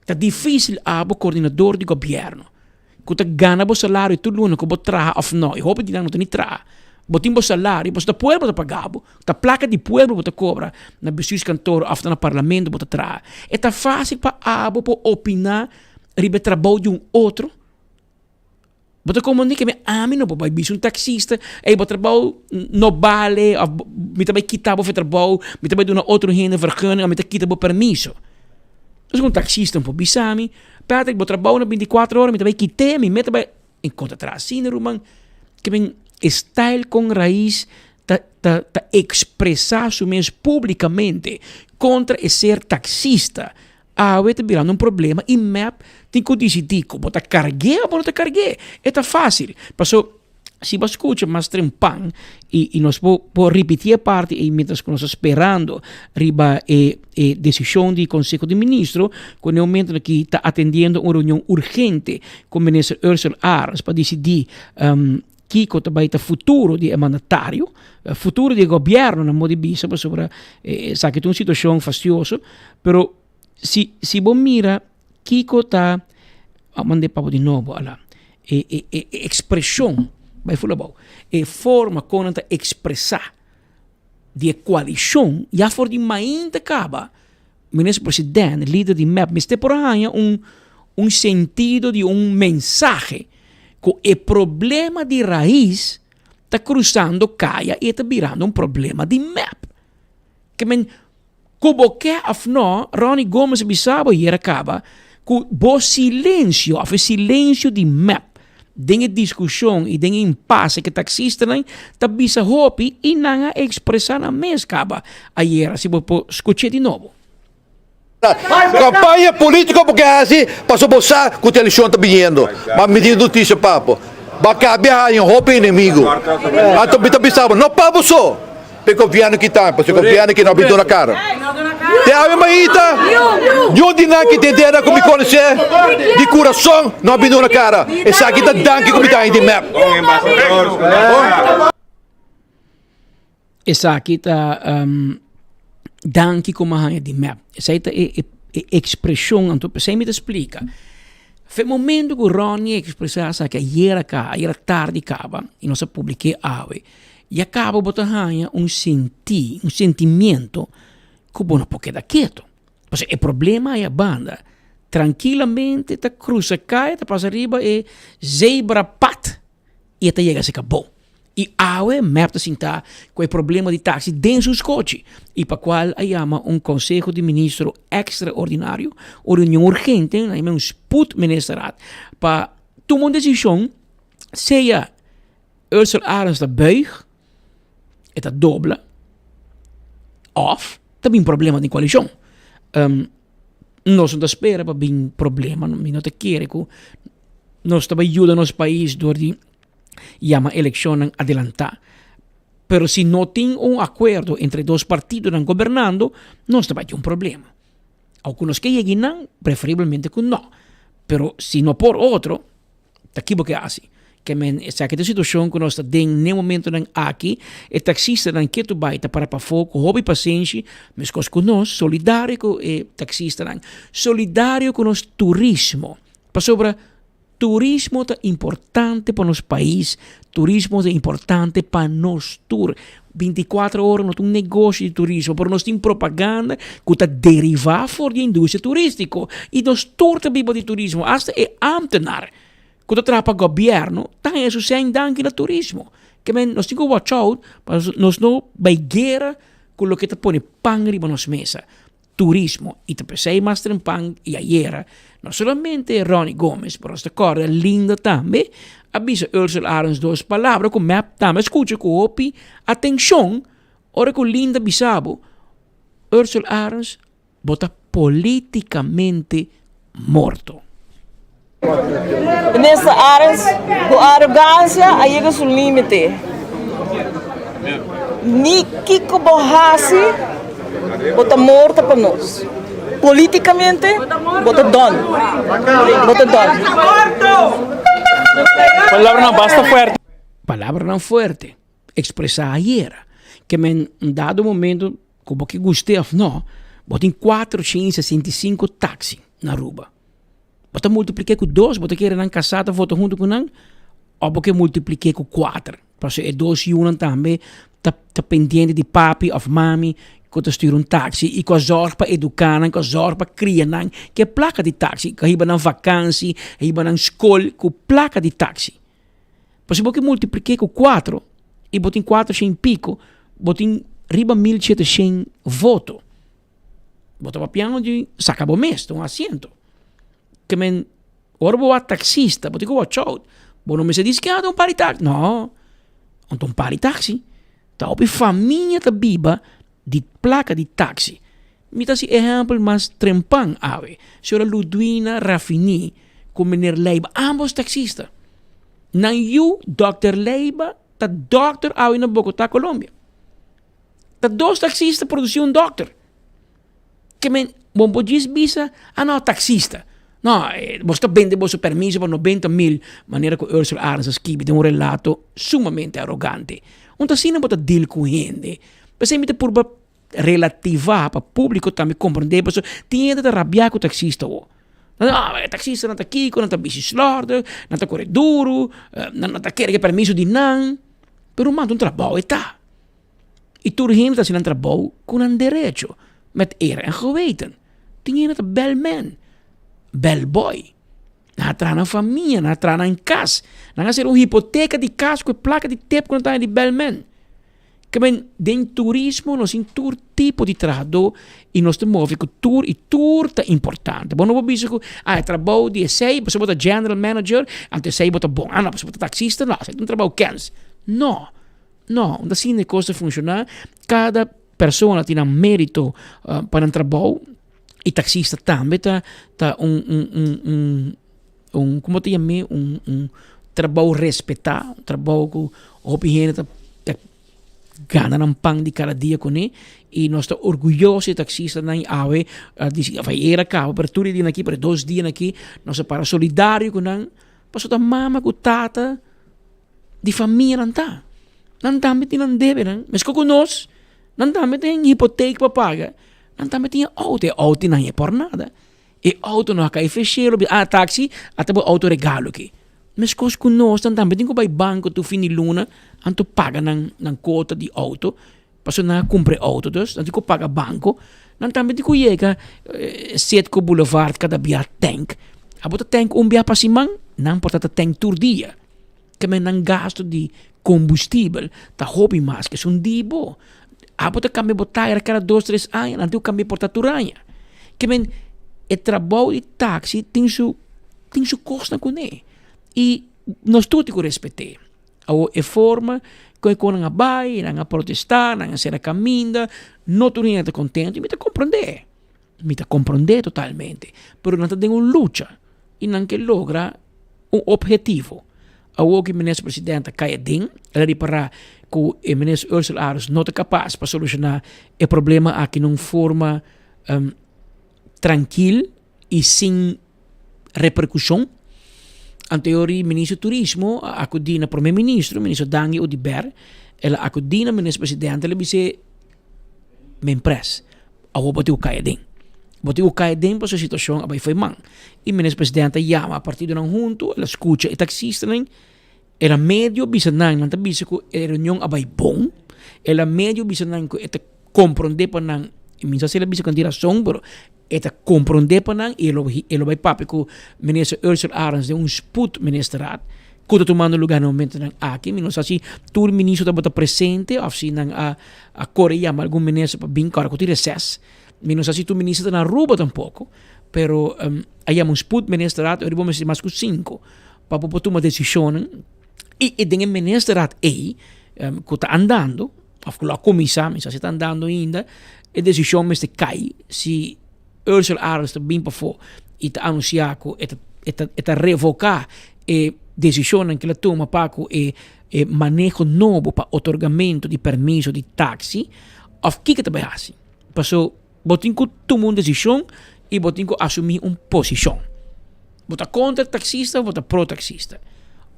Ta difícil abo coordinador di gobierno cu ta gana bo salario tur luna cu bo traha of no y hopi di nan no ta ni traha. Bo tin bo salario pasobra ta pueblo ta paga bo, ta placa di pueblo bo ta cobra na bestuurskantoor of ta na parlamento bo ta traha. E ta facil pa abo por opina riba e trabou di un otro? Bo ta komo ni ke mi ami no por bai bisa un taxista, ey bo trabou no bale of mi ta bai kita bo for trabou, mi ta bai duna otro hende vergunning of mi ta kita bo permiso. Entonces un taxista no por bisa mi, Patrick bo trabou na binticuatro ora mi ta bai kit'é, mi meta bai, en konta traha asina ruman, ke men e style kon Raiz ta ta ta expresa su mes publicamente kontra e ser taxista Awe ta birando un problema y mep tin cu dicidi cu bo ta cargu'e o bo no ta cargu'e. E ta facil. Paso si bo scucha mas trempan y y nos por por ripiti e parti ey mientras cu nos ta sperando riba e e decision di Conseho di Ministro cu na e momento aki ta atendiendo un reunion urgente cu Minister Ursell Arends pa dicidi Kiko ta bai ta futuro di e mandatario, futuro di e gobierno na modo di bisa pasobra esaki ta un situacion fastioso, pero si si bo mira kiko ta a manda e papo di nobo ala e e e expresion bai ful abou e forma con nan ta expresa di e coalicion ya for di mainta caba minister president lider di mep mester por a haña un un sentido di un mensahe ku e problema di rais ta krusando kaya i e ta birando un problema di mep. Ke men ku bo ke òf no, Ronnie Gomes a bisa bo ayer a kaba ku bo silensio òf e silensio di mep den e diskushon i den e impase ku e taksistanan ta bisa hopi i nan a ekspresá nan mes kaba ayer, si bo por skuch'é di nobo. Campaña politico bo ke haci pasobra bo sa cu televisión ta biniendo. Ma mi tin noticia pa bo. Bo a cabia haña hopi enemigo. Anto mi ta bisa bo, no pa bo so, pa e gobierno aki tambe, pasobra e gobierno aki no a bin duna cara. Te awe maita, niun di nan ki den dera cu mi conoce di curason no a bin duna cara. Esaki ta danki cu mi ta haña di mep. Esaki ta danki ku mi a haña di mep. Esei ta e ekspreshon, anto p'esei mi ta splika. Fe momento ku Ronnie a ekspresá esaki ayera ka, ayera tardi kaba, i nos a publik'é awe, ya kaba bo ta haña un sentí, un sentimiento ku bo no por keda ketu. Pasobra e problema ei a banda trankilamente ta krusa kaya, ta pasa riba e zebrapad i e ta yega serka bo. I awe mep ta sinta ku e problema di taxi den su skochi i pa kual a yama un konseho di ministro ekstraordinario, un reunion urgente, nan yama un spoedministerraad, pa tuma un desishon sea Ursel Arends ta buig, e ta dobla, òf ta bin problema den koalishon. Nos no ta spera pa bin problema, mi no ta kere ku nos ta bai yuda nos pais dor di yama elekshonnan adelantá. Pero si no tin un akuerdo entre dos partidonan gobernando, nos ta bai tin un problema. Aunke nos ke yega einan, preferiblemente ku no. Pero si no por otro, ta ki bo ke hasi? Ke men esaki ta e situashon ku nos ta den n'e momentonan aki. E taksistanan ketu bai ta para pafó ku hopi pasenshi, meskos ku nos, solidario ku e taksistanan, solidario ku nos turismo. Pasobra turismo ta importante pa nos pais, turismo ta importante pa nos tur. Bintikuater ora no ta un negoshi di turismo, pero nos tin propaganda ku ta derivá for di e industria turístiko i nos tur ta biba di turismo, asta e ámtenar ku ta traha pa gobièrnu ta haña su sèn danki na turismo. Ke men nos tin ku watch out pa nos no bai guera ku loke ta pone pan riba nos mesa. Turismo y ta pesey mas trempan y ayera no solamente Ronnie Gomes pero nos ta corda Linda tambe a bisa Ursel Arends dos palabra cu mep tambe a scucha cu hopi atencion ora cu Linda bisa bo Ursel Arends bo ta politicamente morto. Minister Arends, bo arogancia a yega su limite. Ni kico bo haci, bo ta morto pa nos. Politicamente, bo ta done. Bo ta done. Palabranan basta fuerte. Palabranan fuerte expresa ayera. Ke men un dado momento ku bo ke guste of no, bo tin 465 taxi na Aruba. Bo ta multipliké ku dos, bo ta kere nan kasá ta vota huntu ku nan, òf bo ke multipliké ku kuater? Pasobra e dos yunan tambe ta ta pendiente di papi òf mami ku ta stuur un taksi i ku a zòrg pa eduká nan, ku a zòrg pa kria nan ku e plaka di taksi, ku a hiba nan vakansi, a hiba nan skol ku plaka di taksi. Pasobra bo ke multipliké ku kuater i bo tin kuatershen i piko, bo tin riba milsheteshen voto. Bo ta papiando di saca bo mes ta un asiento. Ke men ora bo wak taxista bo tin ku watch out. Bo no mester dici ke ta un par di taxi. No, no ta un par di taxi. Ta hopi famia ta biba di placa di taxi. Mi ta haci ehempel mas trempan awe. Señora Ludwina Rafini ku meneer Leiba, ambos taxista. Nan yu Dòkter Leiba ta dòkter awe na Bogota, Colombia. Ta dos taxista produci un dokter. Ke men, bo por djis bisa, ah no, taxista. No, bos ta bende boso permiso pa 90 mil, manera ku Ursula Arends a skibi den un relato sumamente arogante. Un ta asina bo ta deal ku hende. P'esei mi ta purba relativa pa publico tambe comprende, pasobra tin hende ta rabia ku taxista awor. Nan ta, ah, e taxistanan ta kiko, nan ta bishi slòrdig, nan ta kore duru, nan ta kere ke permiso di nan. Pero manda un trabou e ta. I tur hende ta hasi nan trabou ku nan derecho, met eer en geweten. Tin hende ta bèlmèn, bèlbòi. Nan a traha nan famia, nan a traha nan kas, nan a sera un hipoteka di kas ku e plaka di tep ku nan ta haña di bèlmèn. Ke men den turismo nos tin tur tipo di trahadó i nos ta move ku tur i tur ta importante. Bo no por bisa ku ah e trabou di esei pasobra bo ta general manager anto esei bo ta bon. Ah no pasobra bo ta taxista no esei ta un trabou kens. No. No, no ta asina e kos ta funshoná. Kada persona tin nan mérito pa nan trabou i taksista tambe ta ta un un un un un komo ta yam'é un un trabou respetá, un trabou ku hopi hende ta ta gana nan pan di kada dia kuné i nos ta orguyoso di e taksistanan i awe a disi òf ayera kaba pero tur e dianan aki pero e dos dianan aki nos a para solidario ku nan pasobra ta mama ku tata. Di famia nan ta. Nan tambe tin nan debenan. Meskos ku nos, nan tambe tin hipotek pa paga. Nan tambe tin e outo. E outo nan e por nada. E outo no a kai feshero. Ah, taxi, ata bo outo regalo aki. Meskos ku nos, nan tambe tin ku bai banko tur fin di luna, anto paga nan nan kota di outo. Pasobra nan a kumpra e outo dus, nan tin ku paga banko. Nan tambe tin ku yega Citgo Boulevard kada bia tank. Abo ta tank un bia pa siman, nan por ta ta tank tur dia. Te men nan gasto di kombustibel ta hopi mas ke esun di bo. Abo ta kambia bo tayer kada dos tres aña, nan tin ku kambia por ta tur aña. Ke men e trabou di taxi tin su tin su kosnan kuné i nos tur tin ku respet'é. Awor e forma ku e konan a bai, nan a protestá, nan a sera kaminda, no tur hende ta kontento i mi ta komprondé, mi ta komprondé totalmente, pero nan ta den un lucha i nan ke logra un ophetivo. Awor ku e minister presidente a kai aden, el a ripará ku e minister Ursula Arends no ta kapas pa solushoná e problema aki na un forma trankil i sin reperkushon. Anterior ministro turismo a acudi na prome ministro, ministro Dangui Oduber, el a acudi na minister presidente, el a bis'é, Men pres, awor bo tin ku kai aden. Bo tin ku kai aden pasobra e situacion a bai fo'i man. Y minister presidente a yama partidonan hunto, el a scucha e taxistanan, el a medio bisa nan, nan ta bisa ku e reunion a bai bon, el a medio bisa nan ku e ta comprende pa nan, mi sa si el a bisa ku nan tin rason, pero E ta komprondé pa nan i e lo e lo bai papia ku Minister Ursula Arends den un spoed ministerraad ku ta tumando lugá na momentonan aki. Mi no sa si tur ministro tabata presente òf si nan a a kore yama algun minister pa bin kòrda ku tin reses. Mi no sa si tur minister ta na Aruba tampoko, pero a yama un spoed ministerraad i ora bo mester mas ku sinku pa bo por tuma desishonnan i e den e ministerraad ei ku ta andando of ku lo a kuminsá, mi sa si ta andando ainda, e desishon mester kai si Ursula Arends ta bin pafó i ta anunsiá ku e ta e ta e ta revoká e desishonnan ku el a tuma pa ku e e maneho nobo pa otorgamentu di permiso di taksi òf kiko ta bai hasi. Paso bo tin ku tuma un desishon i bo tin ku asumí un posishon. Bo ta kontra taksista òf bo ta pro taksista?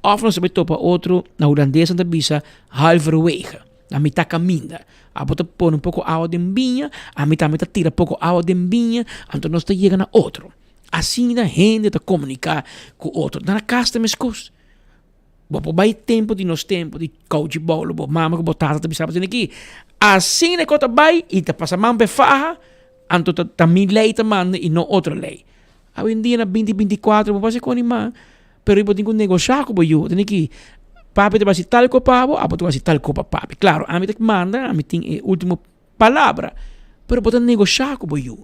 Òf nos ta bai topa otro, na hulandes nan ta bisa halverwege, na mitá kaminda. Abo ta pone un poko awa den biña, ami tambe ta tira poko awa den biña, anto nos ta yega na otro. Asina hende ta komuniká ku otro. Na kas ta meskos. Bo por bai tempu di nos tempu di kouchi boulo, bo mama ku bo tata ta bisa bo aki. Asina ku ta bai i ta pasa man pa e faha, anto ta ta mi lei ta manda i no otro lei. Awendia na binti 24 bo por hasi kon mas, pero bo tin ku negoshá ku bo yu. Tene ki papi ta hasi tal ko pa bo, abo ta hasi tal ko pa papi. Klaro, ami ta manda, ami tin e ultimo palabra, pero bo ta negoshá ku bo yu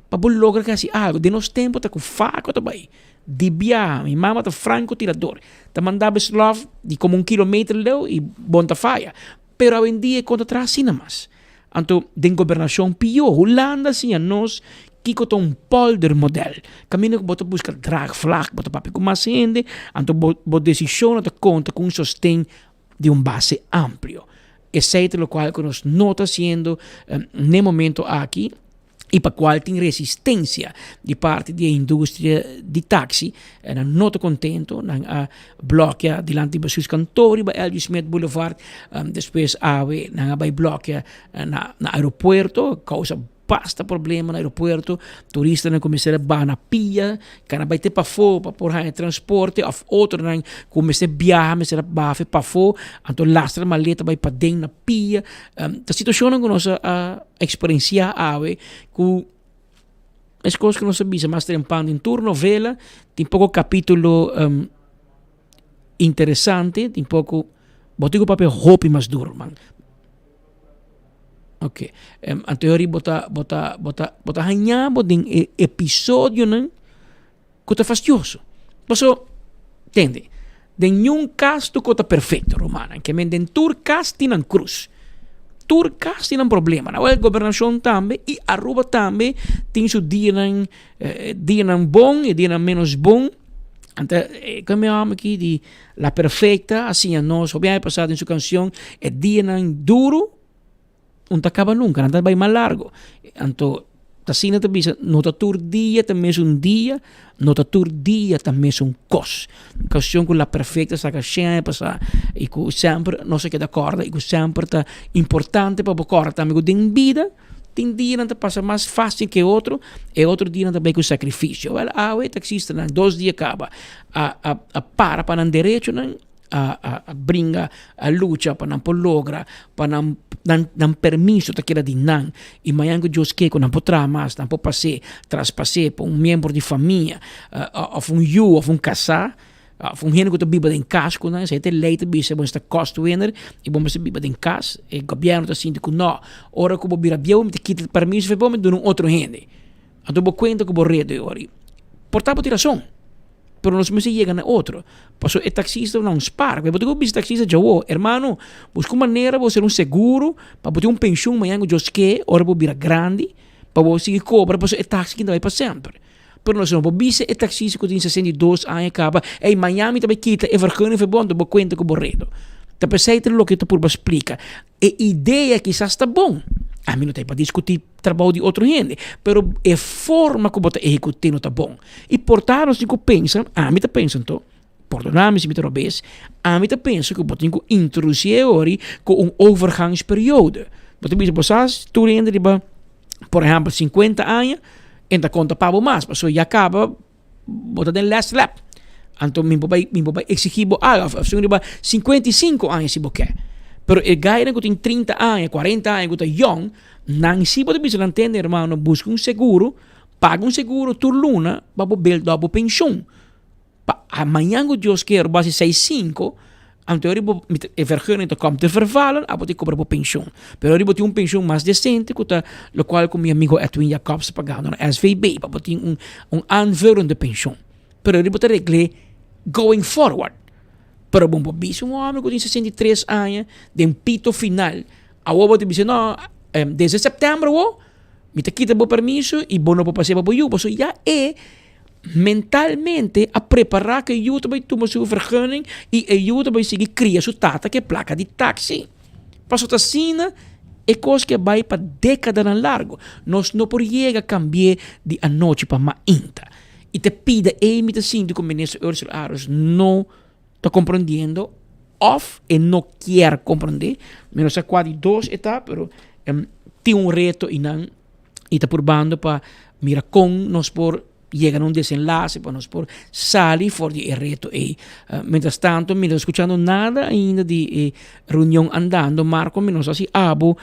pa bo logra hasi algu. Den nos tempu ta ku fako ta bai di biaha. Mi mama ta frankotirador, ta manda beslòf di komo un kilometer leu i bon ta faya. Pero awendia e kon ta traha asina mas. Anto den gobernashon pió, Hulanda a siña nos kiko ta un poldermodel. Kaminda ku bo ta buska draagvlak, bo ta papia ku mas hende, anto bo bo desishonnan ta konta ku un sosten di un base amplio. Esei ta lokual ku nos no ta hasiendo n'e momento aki i pa kual tin resistensia di parti di e industria di taksi. Nan no ta kontento, nan a blòkia dilanti di bestuurskantoor riba LG. Smith Boulevard, despues awe nan a bai blòkia na aeropuerto, kousa Basta problema na aeropuerto, turistanan ku mester a baha na pia, kana bai te pafó pa por haña transporte òf otronan ku mester biaha mester a baha fe pafó, anto lastra maleta bai paden na pia. Ta situashonnan ku nos a eksperensiá awe ku meskos ku nos a bisa mas trempan den tur novela tin poko kapítulo interesante, tin poko bo tin ku papia hopi mas duru man. Ok, anto yori bo ta, bo ta, bo ta, bo ta haña bo den e episodionan ku ta fastioso. Paso, tende, den niun kas tur kos ta perfekto, rumannan. Ke men den tur kas tin nan krus. Tur kas tin nan problema. Awel gobernashon tambe i Aruba tambe tin su dianan, dianan bon i dianan ménos bon. Anto, e mi hòmber aki di La Perfecta a siña nos hopi aña pasá den su kanshon, e dianan duru un ta kaba nunka, nan ta bai mas largo. Anto ta asina ta bisa, no ta tur dia ta mesun dia, no ta tur dia ta mesun kos. Un kanshon ku La Perfecta saka shen aña pasá i ku semper nos a keda kòrda i ku semper ta importante pa bo kòrda tambe ku den bida Tin dianan ta pasa mas fácil ke otro, e otro dianan ta bai ku sakrifisio. Wèl, awe taksistanan dos dia kaba a a a para pa nan derechonan, a a a bringa, a lucha pa nan por logra pa nan nan nan permiso ta keda di nan. I mañan ku Dios ke ku nan por traha mas, nan por pas'é, traspas'é pa un miembro di famia òf un yu òf un kasá. Of un hende ku ta biba den kas ku nan, esei ta e lei ta bisa bo mester kostwinner i bo mester biba den kas. E gobièrnu ta sinti ku nò, ora ku bo bira bieu mi ta kita e permiso for bo mi duna un otro hende. Anto bo kuenta ku bo redo e ora. Por ta bo tin rason, pero nos mester yega na otro. Pasobra e taksista ta un spar. Bo ta ku bisa taksista djawo, hermano, buska un manera bo hacer un seguro pa bo tin un penshun mañana ku Dios ke ora bo bira grandi pa bo sigui kobra pasobra e taksi ta bai pa semper. Pero nos no por bisa e taxista cu tin 62 aña caba, ey, mañana mi ta bay kita e vergunning verbond, bo cuenta cu bo redo. Ta pesey ta loke ta purba splica. E idea kisas ta bon. Ami no ta pa discuti trabou di otro hende, pero e forma cu bo ta ehecuti no ta bon. Y por ta nos tin cu pensa, ami ta pensa anto. Pordona mi si mi ta robes, ami ta pensa ku bo tin ku introdusi e ori ku un overgangsperiode. Bo ta bisa bo sa tur hende riba por ehempel 50 aña en ta konta pa bo mas pasobra ya kaba bo ta den last lap. Anto mi por bai mi por bai eksigi bo algo of esun riba 55 aña si bo ke. Pero e gainan ku tin 30 aña, 40 aña ku ta yòn, nan si bo ta bisa nan tende hermano buska un seguro, paga un seguro tur luna pa bo build up bo penshun. Pa mañan ku Dios kier bo hasi seis sinku, anto ori bo e vergunning ta kom te vervallen, abo tin kobra bo penshun. Pero ori bo tin un penshun mas desente ku ta lokual ku mi amigo Edwin Jacobs ta pagando na SVB, pa bo tin un un aanvullende penshun. Pero ori bo ta regl'é going forward. Pero bo por bisa un hòmber ku tin 63 aña den pito final, awor bo ta bisa no, desde sèptèmber awor mi ta kita bo permiso i bo no por pas'é pa bo yu, pasobra ya e Mentalmente a prepara ku e yu ta bai tuma su vergunning i e yu ta bai sigui kria su tata ku e plaka di taxi. Pasobra ta asina e kos ke bai pa dekadanan largu. Nos no por yega kambi'é di anochi pa mainta. I ta pida ei mi ta sinti ku Minister Ursula Arends no ta komprondiendo òf e no kier komprondé. Mi no sa kua di dos e ta, pero tin un reto einan. I ta purbando pa mira kon nos por yega na un desenlase pa nos por sali for di e reto ei. Mientras tanto mi no ta skuchando nada ainda di e reunion andando. Marco mi no sa si abo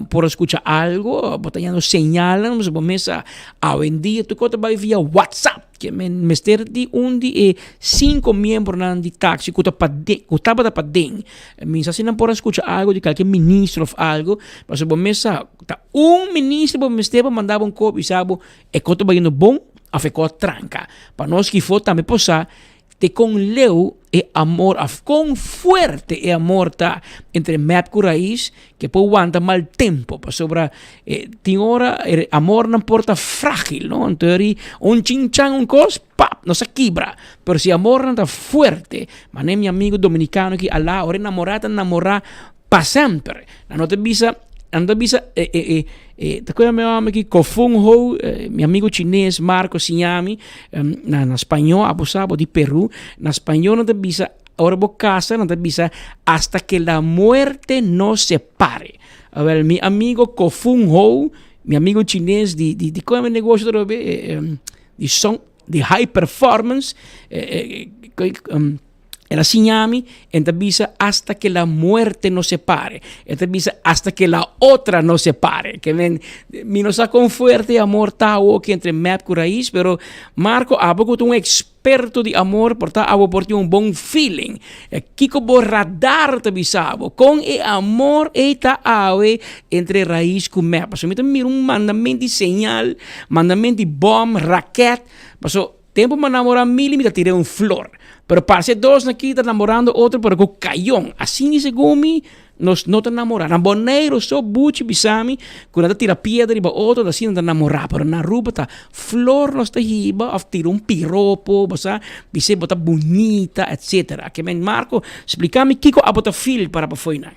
por a skucha algo, bo ta yendo señalnan, bo mes sa awendia tur kos ta bai via WhatsApp. Ke men mester di un di e sinko miembronan di taxi ku ta paden, ku tabata paden. Mi sa si nan por a skucha algo di kalke ministro of algo, pasobra bo mes sa ta un ministro bo mester pa manda bo un kop bisa bo e kos ta bayendo bon of e kos tranka. Pa nos kifo tambe por sa te kon leu e amor of kon fuerte e amor ta entre mep ku rais ke por wanta mal tempo pasobra tin ora e amornan por ta fragil no anto eri un chinchan un kos pap nos a kibra pero si amornan ta fuerte mane mi amigo dominicano aki ala ora e namora ta namora pa semper nan no ta bisa nan ta bisa ta koe mi homber aki kofun ho mi amigo chines Marco siña mi na na spañó abo sa abo di Peru na spañó nan ta bisa ora bo kasa nan ta bisa hasta que la muerte nos separe awel mi amigo kofun ho mi amigo chines di di di koe negoshi atrobe di son di high performance El a siña mi, en ta bisa hasta que la muerte nos separe. E ta bisa hasta que la otra nos separe. Ke men, mi no sa kon fuerte e amor ta awoki entre mep ku rais, pero Marco, abo ku ta un experto di amor, por ta abo por tin un bon feeling. Kiko bo radar ta bisa bo? Kon e amor ei ta awe entre rais ku mep? Pasobra mi ta mira un mandament di señal, mandament di bom, raket, pasobra Tempo mi a namora Mili mi ta tir'é un flor. Pero parce dos na ki ta namorando otro pero ku kayon. Asina segun mi nos no ta namora. Na Boneiru so buchi bisa mi ku nan ta tira piedra riba otro ta asina nan ta namora. Pero na Aruba ta flor nos ta hiba of tira un piropo bo sa bis'é bo ta bunita etcetera. Ke men Marco splika mi kiko abo ta feel para pa foinan.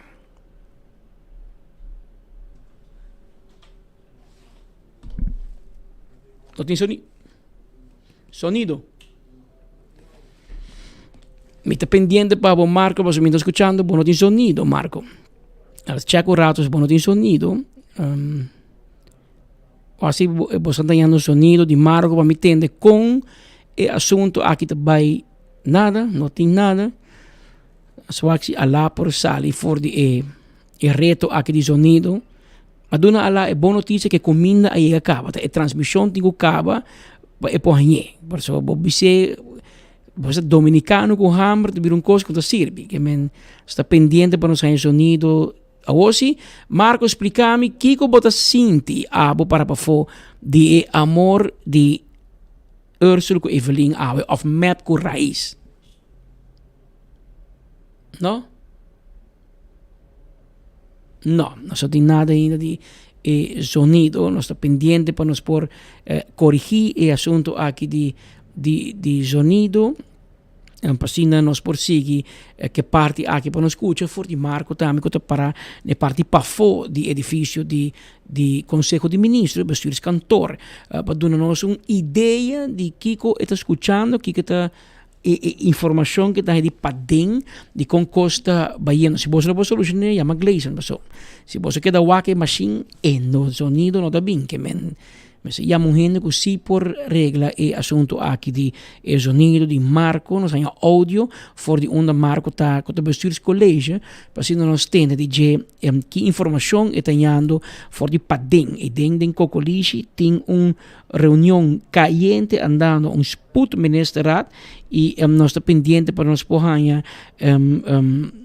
No tin sonido. Sonido. Mi ta pendiente pa bo Marco, pasobra mi ta skuchando bo no tin sonido Marco. A check un rato si bo no tin sonido. Um, o así bo, bo sta dañando sonido di Marco pa mi tende kon e asunto aki ta bai nada, no tin nada. Swak si Alá por sali for di e e reto aki di sonido. A duna Alá e bon notisia ku e kuminda a yega kaba. Ta e transmishon tin ku kaba pa e por hañ'é. Pasobra bo bis'é bo sa dominikano ku hamber ta bira un kos ku ta sirbi. Ke men sta pendiente pa nos haña sonido. Awor si, Marco splika mi kiko bo ta sinti abo para pafó di e amor di Ursula ku Evelyn awe òf mep ku Rais. No? No, nos no tin nada ainda di e zonido. Nos ta pendiente pa nos por eh, corrigi e asunto aki di, di, di zonido. En pa asina nos por sigui eh, ke parti aki pa nos scucha for di Marco tambe ku ta para na e parti pafó di edificio di, di Conseho di Ministro, bestuurskantoor. Eh, pa duna nos un idea di kiko e ta scuchando, kiko ta. E e informashon ke ta di paden di kon kos ta bayendo. Si boso no por solushoné, yama Gleison paso. Si boso keda wak e mashin, e no zonido no ta bin. Ke men mester yama un hende ku si por regla e asuntu aki di e zonido di Marco. Nos haña audio for di unda Marco ta ku ta bestuurscollege pa asina nos tende di dje ki informashon e ta hañando for di paden. E den den Kokolishi tin un reunion cayente andando, un spoedministerraad y nos ta pendiente pa nos por haña un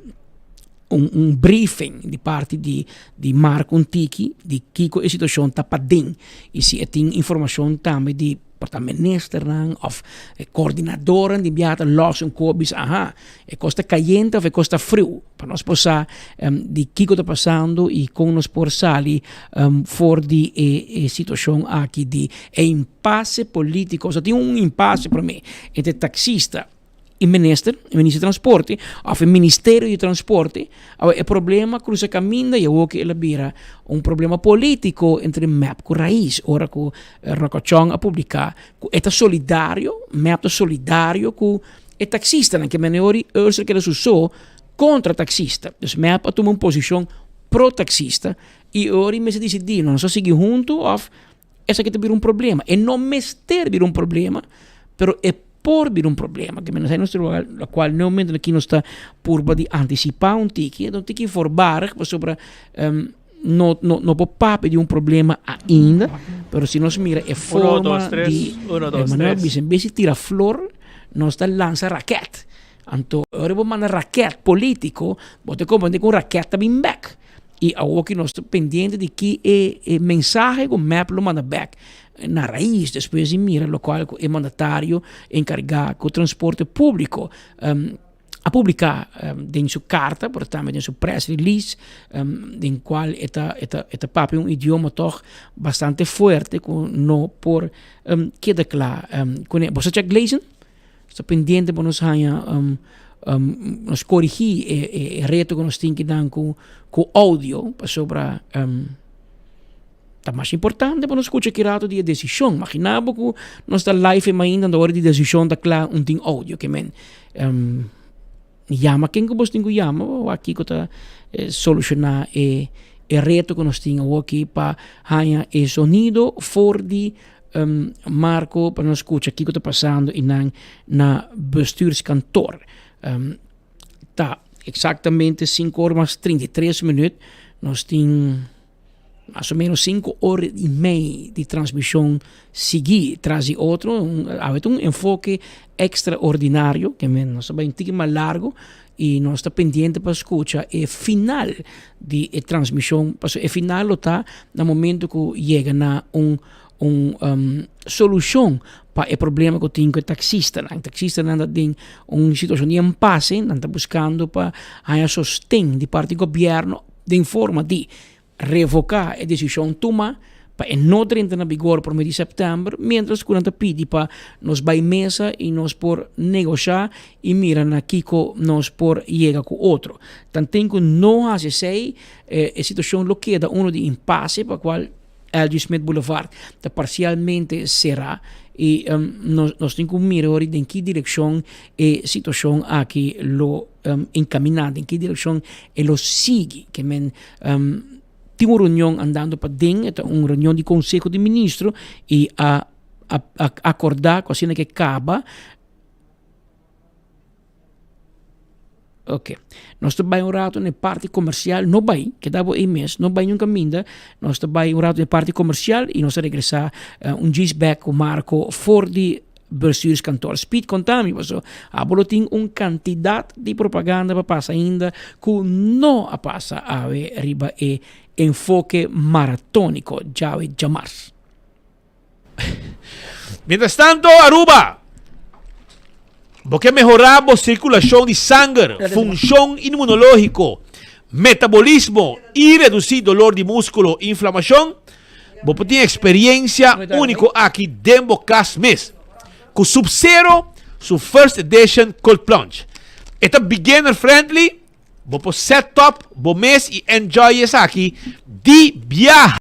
un briefing di parti di di Marco un tiki di kiko e situacion ta paden y si e tin informacion tambe di por ta ministernan of e coordinadornan di biaha ta los un ko bisa aha e kos ta kayente of e kos ta friu pa nos por sa di kiko ta pasando y kon nos por sali for di e e situacion aki di e impasse politico. Osea tin un impasse prome entre taxista y minister, e minister di transporte of e ministerio di transporte. Awe e problema cruza caminda y awor ke el a bira un problema politico entre mep cu Raiz ora cu Rocochon a publica cu e ta solidario, mep ta solidario cu e taxistanan ke mene ori Ursel keda su so kontra taxista. Dus mep a tuma un posishon pro taxista i ori mester disidí nos a sigui huntu òf esaki ta bira un problema. E no mester bira un problema, pero e por bira un problema. Ke mene nos lokual ne momento aki nos ta purba di antisipá un tiki, un tiki voorbarig pasobra no no no por papia di un problema ainda, pero si nos mira e forma di manera bisa en bes di tira flor nos ta lansa raket. Anto ora bo manda raket politico bo ta comprende cu un raket ta bin bek y awor ki nos ta pendiente di ki e e mensahe cu mep lo manda bek na raiz despues di mira locual cu e mandatario encarga cu transporte publico a publica den su carta pero tambe den su press release den cual e ta e ta e ta papia un idioma toch bastante fuerte cu no por keda cla cune. Bo sa check Gleason? Sta pendiente pa nos haña nos korigí e e reto ku nos tin ki dan ku ku audio pasobra ta mas importante pa nos skucha ki rato di e desishon. Magina bo ku nos ta live ainda ora di desishon ta kla un tin audio ke men yama ken ku bos tin ku yama wak kiko ta solushoná e e reto ku nos tin awoki pa haña e sonido for di Marco pa nos skucha kiko ta pasando einan na bestuurskantoor. Ta eksaktamente sinku ora mas 33 minüt. Nos tin mas o menos sinku ora i mei di transmishon sigui tras di otro. Awe ta un enfoke ekstraordinario ke men nos ta bai un tiki mas largu i nos ta pendiente pa skucha e final di e transmishon pasobra e final lo ta na momento ku yega na un un solushon pa e problema ku tin ku e taksistanan. Taksistanan ta den un situashon di impasse, nan ta buskando pa haña sosten di parti gobièrnu den forma di revoká e desishon tuma pa e no drenta na bigor promé di sèptèmber, miéntras ku nan ta pidi pa nos bai mesa i nos por negoshá i mira na kiko nos por yega ku otro. Tanten ku no hasi esei, e situashon lo keda unu di impase pa kual LG. Smith Boulevard ta parsialmente será i nos nos tin ku mira ora den ki direkshon e situashon aki lo enkaminá, den ki direkshon e lo sigui. Ke men tin un reunion andando paden, e ta un reunion di konseho di ministro i a a akordá ku asina ke kaba. Ok, nos ta bai un rato na e parti komersial, no bai, keda bo ei mes, no bai niun kaminda, nos ta bai un rato na e parti komersial i nos ta regresá un djis bèk ku Marco for di bestuurskantoor. Speed konta mi paso abo lo tin un kantidat di propaganda pa pasa ainda ku no a pasa awe riba e enfoke maratóniko djawe djamars. Mientras tanto, Aruba, bo ke mehorá bo sirkulashon di sanger, funshon inmunológiko, metabolismo i redusí dolor di múskulo i inflamashon? Bo por tin eksperiensia úniko aki den bo kas mes ku Sub-Zero su First Edition Cold Plunge. E ta beginner friendly, bo por set up bo mes i enjoy esaki di biaha.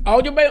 Audio bay.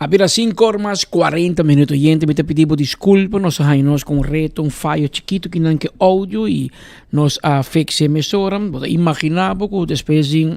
A bira 5 or mas 40 minuto. Gente, mi ta pidi bo disculpa, nos a haña nos con un reto, un fallo chiquito kinan ke audio y nos a fixe mesora. Bo ta imagina bo cu despues di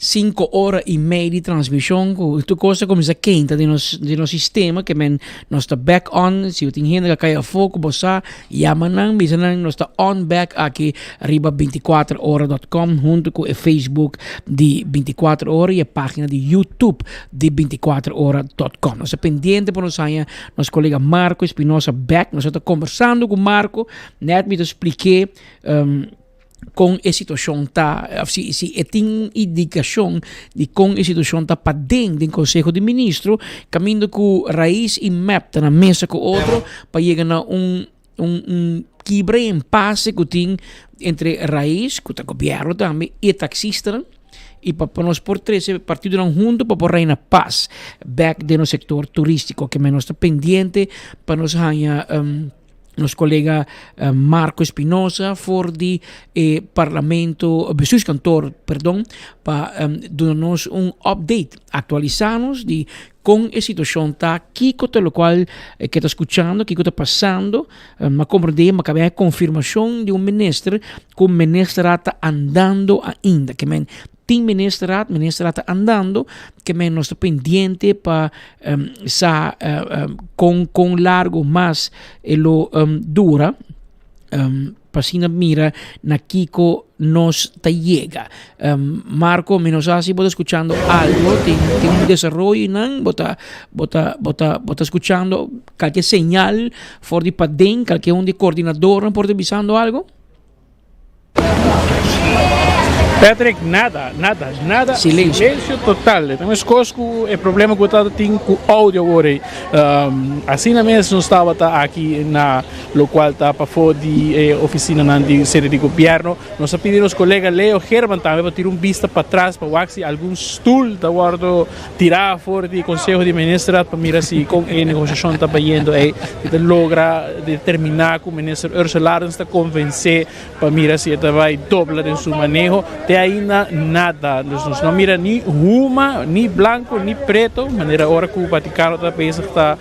5 ora y mei di transmision cu tur cos a cuminsa kenta den nos den nos sistema ke men nos ta back on. Si bo tin hende cu a cay afo cu bo sa, yama nan, bisa nan nos ta on back aki riba binticuater ora dot com hunto cu e Facebook di binticuater ora y e pagina di YouTube di binticuater ora dot com. Nos ta pendiente pa nos haña nos colega Marco Espinosa back. Nos ta conversando cu Marco, net mi ta spliké kon e situashon ta, of si si e tin un indikashon di kon e situashon ta paden den Konseho di Ministro, kaminda ku Raiz i mep ta na mesa ku otro pa yega na un un un kibra e impase ku tin entre Raiz, ku ta gobièrnu tambe, i e taksistanan, i pa pa nos por trese partidonan huntu pa por reina pas bèk den nos sektor turístiko. Ke men nos ta pendiente pa nos haña. Nos colega Marco Espinosa for di e parlamento, bestuurskantoor, perdon, pa duna nos un update, actualisa nos di con e situacion ta, kico ta locual ke ta scuchando, kico ta pasando. M'a comprende, m'a caba e confirmacion di un minister cu ministerraad ta andando ainda. Ke men tin ministerraad, ministerraad ta andando, ke men nos ta pendiente pa sa kon kon largo mas e lo dura pa asina mira na kiko nos ta yega. Marco, mi no sa si bo ta skuchando algo, tin tin un desaroyonan, bo ta bo ta bo ta bo ta skuchando kalke señal for di paden, kalke un di koordinadornan por ta bisando algo? Patrick, nada, nada, nada. Silencio. Silencio total. Ta meskos ku e problema ku ta tin ku audio awor ei. Um, asina mes nos tabata aki na lokual ta pafó di e ofisinanan di sede di gobierno. Nos a pidi nos kolega Leo Herman tambe pa tira un bista patras pa wak si algun stul ta wòrdu tirá for di Konseho di Ministerat pa mira si kon e negosiashon ta bayendo ei. Si ta logra determiná ku Minister Ursula Arends ta konvensé Pa mira si e ta bai dobla den su maneho. Te ainda nada. Dus nos no mira ni huma, ni blanco, ni preto. Manera ora cu Vaticano ta bezig ta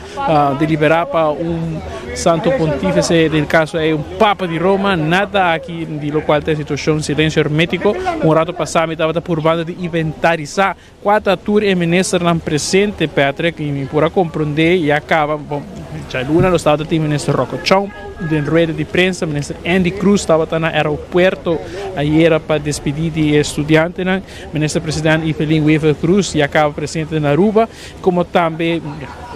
delibera pa un Santo Pontífice, den caso ei un Papa di Roma. Nada aki di locual ta e situacion silencio hermetico. Un rato pasa mi tabata purbando di inventarisa Cua ta tur e ministernan presente, Patrick? Y mi por a comprende y a caba, bon, djaluna nos tabata tin minister Rocco Chong den rueda di prensa, minister Endy Croes tabata na aeropuerto ayera pa despidi di e studiantenan, minister president Evelyn Wever Croes ya caba presente na Aruba, como tambe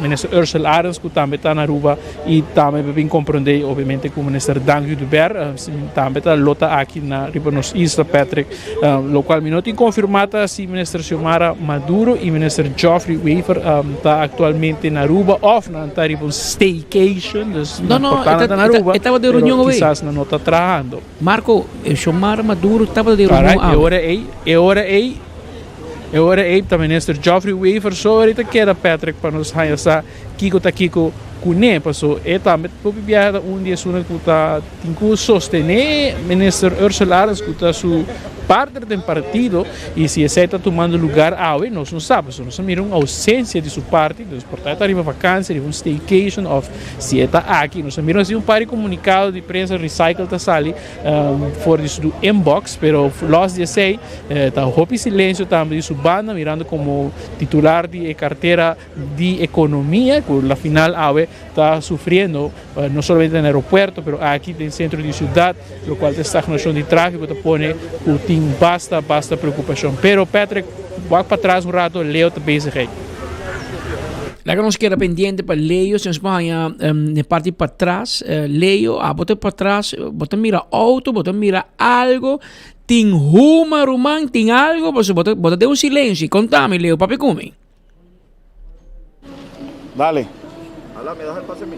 minister Ursell Arends cu tambe ta na Aruba y tambe mi bin comprende obviamente cu minister Dan Oduber tambe ta lo ta aki na riba nos isla, Patrick. Locual mi no tin confirma ta si Minister Xiomara Maduro y Minister Geoffrey Wever ta actualmente na Aruba of nan ta riba un staycation, dus No, no, por ta nan ta na Aruba, e tabata den pero reunion awey. kisas nan no ta trahando. Marco, Xiomara Maduro tabata den reunion Alright, e awe. ora ey, e ora ey, e ora ey ta Minister Geoffrey Wever so ahorita keda Patrick pa nos haya sa kiko ta kiko kuné, paso e tambe hopi biaha ta un di esunnan ku ta Tin cu sostene Minister Ursula Arends cu ta su partner den partido y si esey ta tumando lugar awe nos no sa pasobra nos a mira un ausencia di su parti, dus por ta e ta riba vakantie, riba un staycation of si e ta aki. Nos a mira así un par di comunicado di prensa recycle ta sali for di su inbox pero los di esey ta hopi silencio tambe di su banda mirando como titular di e cartera di economia cu la final awe ta sufriendo no solamente na aeropuerto pero aki den centro di ciudad locual ta e stagnacion di trafico ta pone cu tin basta basta preocupacion pero Patrick wak patras un rato Leo ta bezig ey. Laga nos keda pendiente pa Leo si nos por haña e parti patras Leo abo ta patras bo ta mira auto bo ta mira algo tin huma ruman tin algo pasobra bo ta bo ta den un silencio contami Leo papia cu mi. Dale. Ala, me das el pase a mi.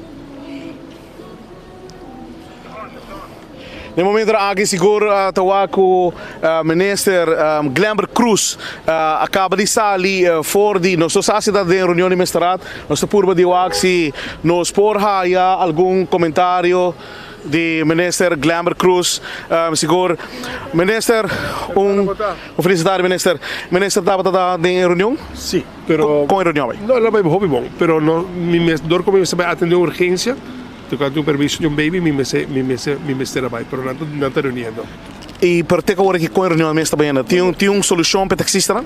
Den momento aki sigur ta wak ku Minister Glenbert Croes a kaba di sali for di nos no sa si ta den reunion di Ministerraad, nos ta purba di wak si nos por haya algun komentario di Minister Glenbert Croes. Sigur Minister un Un felis tardi minister. Minister tabata ta den e reunion? Si, pero. Kon e reunion bai? No, el a bai hopi bon, pero no mi mes dor ku mi mester bai atende un urgensia tokante un permiso di un baby mi mester mi mester mi mester a bai, pero nan ta nan ta reuniendo. I pero te ku awor aki kon e reunion mes ta bayendo? Tin un tin un solushon pa e taksistanan?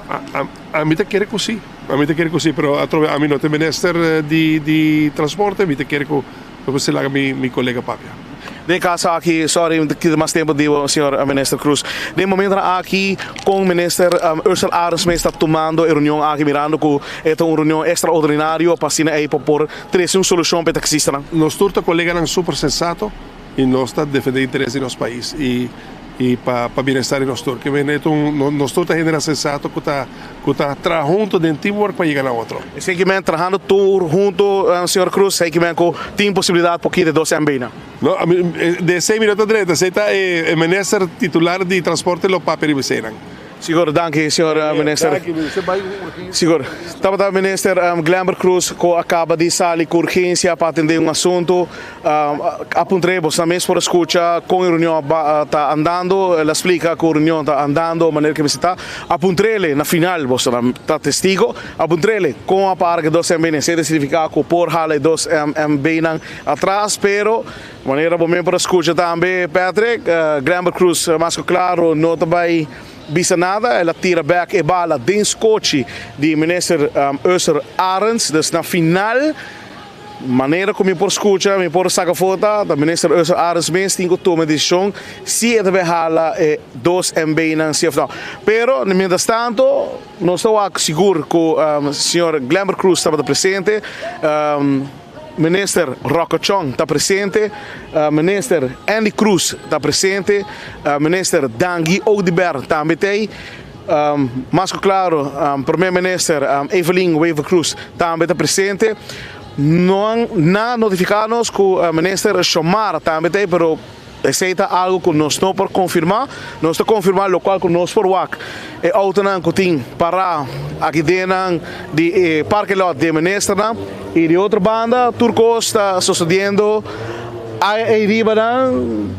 Ami ta kere ku si, ami ta kere ku si, pero atrobe ami no ta e minister di di transporte, mi ta kere ku Lo mester laga mi mi colega papia. Den e caso aki, sorry mi ta kita mas tempo di bo señor Minister Croes. Den e momentonan aki con Minister Ursell Arends mes ta tumando e reunion aki mirando cu e ta un reunion extraordinario pa asina ey pa por trece un solucion pa e taxistanan? Nos tur ta coleganan super sensato y nos ta defende interes di nos pais y y pa pa bienestar di nos tur. Ke men e ta un nos tur ta hendenan sensato ku ta ku ta traha hunto den teamwork pa yega na otro. Esei ke men trahando tur hunto señor Cruz, esei ke men ku tin posibilidat por kita e dos MB nan? No, ami de esei mi no ta drenta, esei ta e minister titular di transporte lo papia riba eseinan. Sigur, danki señor minister. Sigur, tabata minister Glenbert Croes cu a caba di sali cu urgencia pa atende un asunto. A puntr'e bos nan mes por a scucha con e reunion ta andando. El a splica cu e reunion ta andando manera cu mester ta. A puntr'ele na final, bos ta testigo, a puntr'ele con a para cu e dos MB nan. Esey ta significa cu por hala e dos MB nan atras, pero Manera bo men por a scucha tambe Patrick, Glenbert Croes mas cu claro no ta bay bisa nada, el a tira bek e bala den scochi di Minister Ursel Arends, dus na final manera cu mi por scucha, mi por saca afo ta, ta Minister Ursel Arends mes tin cu tuma e decision si e ta bay hala e dos MB nan si of no. Pero mientras tanto nos ta wak sigur cu señor Glenbert Croes tabata presente. Minister Rocco Chong ta presente, Minister Endy Croes ta presente, Minister Dangui Oduber tambe t'ey, mas cu claro Prome Minister Evelyn Wever Croes tambe ta presente. No nan a notifica nos cu Minister Xiomara tambe t'ey pero Esey ta algo cu nos no por confirma. Nos ta confirma locual cu nos por wak. E autonan cu tin para aki dennan di e parking lot di e ministernan. Y di otro banda tur cos ta sucediendo ay riba nan.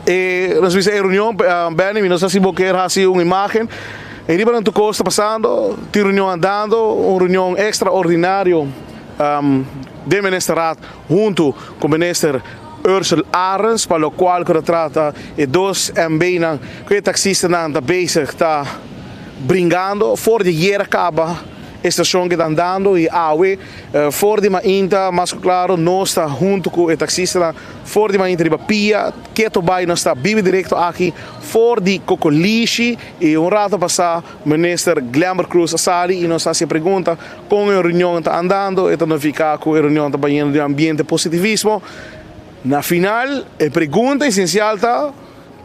E nos bisa e reunion, Benny mi no sa si bo kier haci un imagen. Ey riba nan tur cos ta pasando. Tin reunion andando, un reunion extraordinario den ministerraad hunto cu minister. Ursel Arends pa locual cu ta trata e dos MBnan cu e taxistanan ta bezig ta bringando for di ayer a caba e stacion cu ta andando y awe for di mainta mas cu claro nos ta hunto cu e taxistanan for di mainta riba pia keto bay nos ta bibi directo aki for di Cocolishi y un rato pasa Minister Glenbert Croes a sali y nos a haci e pregunta con e reunion ta andando, e ta notifica cu e reunion ta bayendo den un ambiente positivismo. Na final e pregunta esencial ta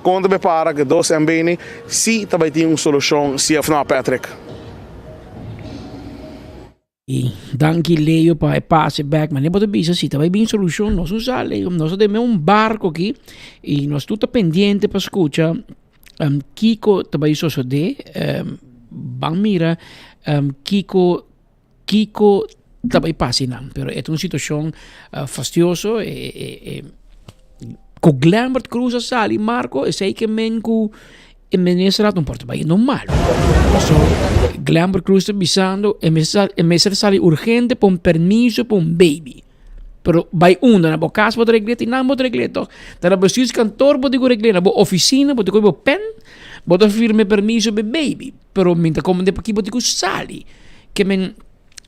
con ta bay para cu e dos MBN si ta bay tin un solucion si of no, Patrick. Y danki Leo pa e pase bek, mane bo ta bisa si ta bay bin solucion nos no sa Leo, nos ta den un barco aki y nos tur ta pendiente pa scucha kiko ta bay sosode, ban mira kiko kiko ta bay pasa einan, pero e ta un situacion fastioso e cu Glenbert Croes a sali Marco esey ke men cu E minister a por ta bayendo malo. Paso Glenbert Croes ta bisando e mester e mester sali urgente pa un permiso pa un baby. Pero bay unda? Na bo cas bo ta regle ti nan bo ta regle toch. Ta na bestuurskantoor bo tin cu regle, na bo oficina bo tin cu bo pen bo ta firma e permiso pa e baby. Pero mi ta comprende paki bo tin cu sali. Ke men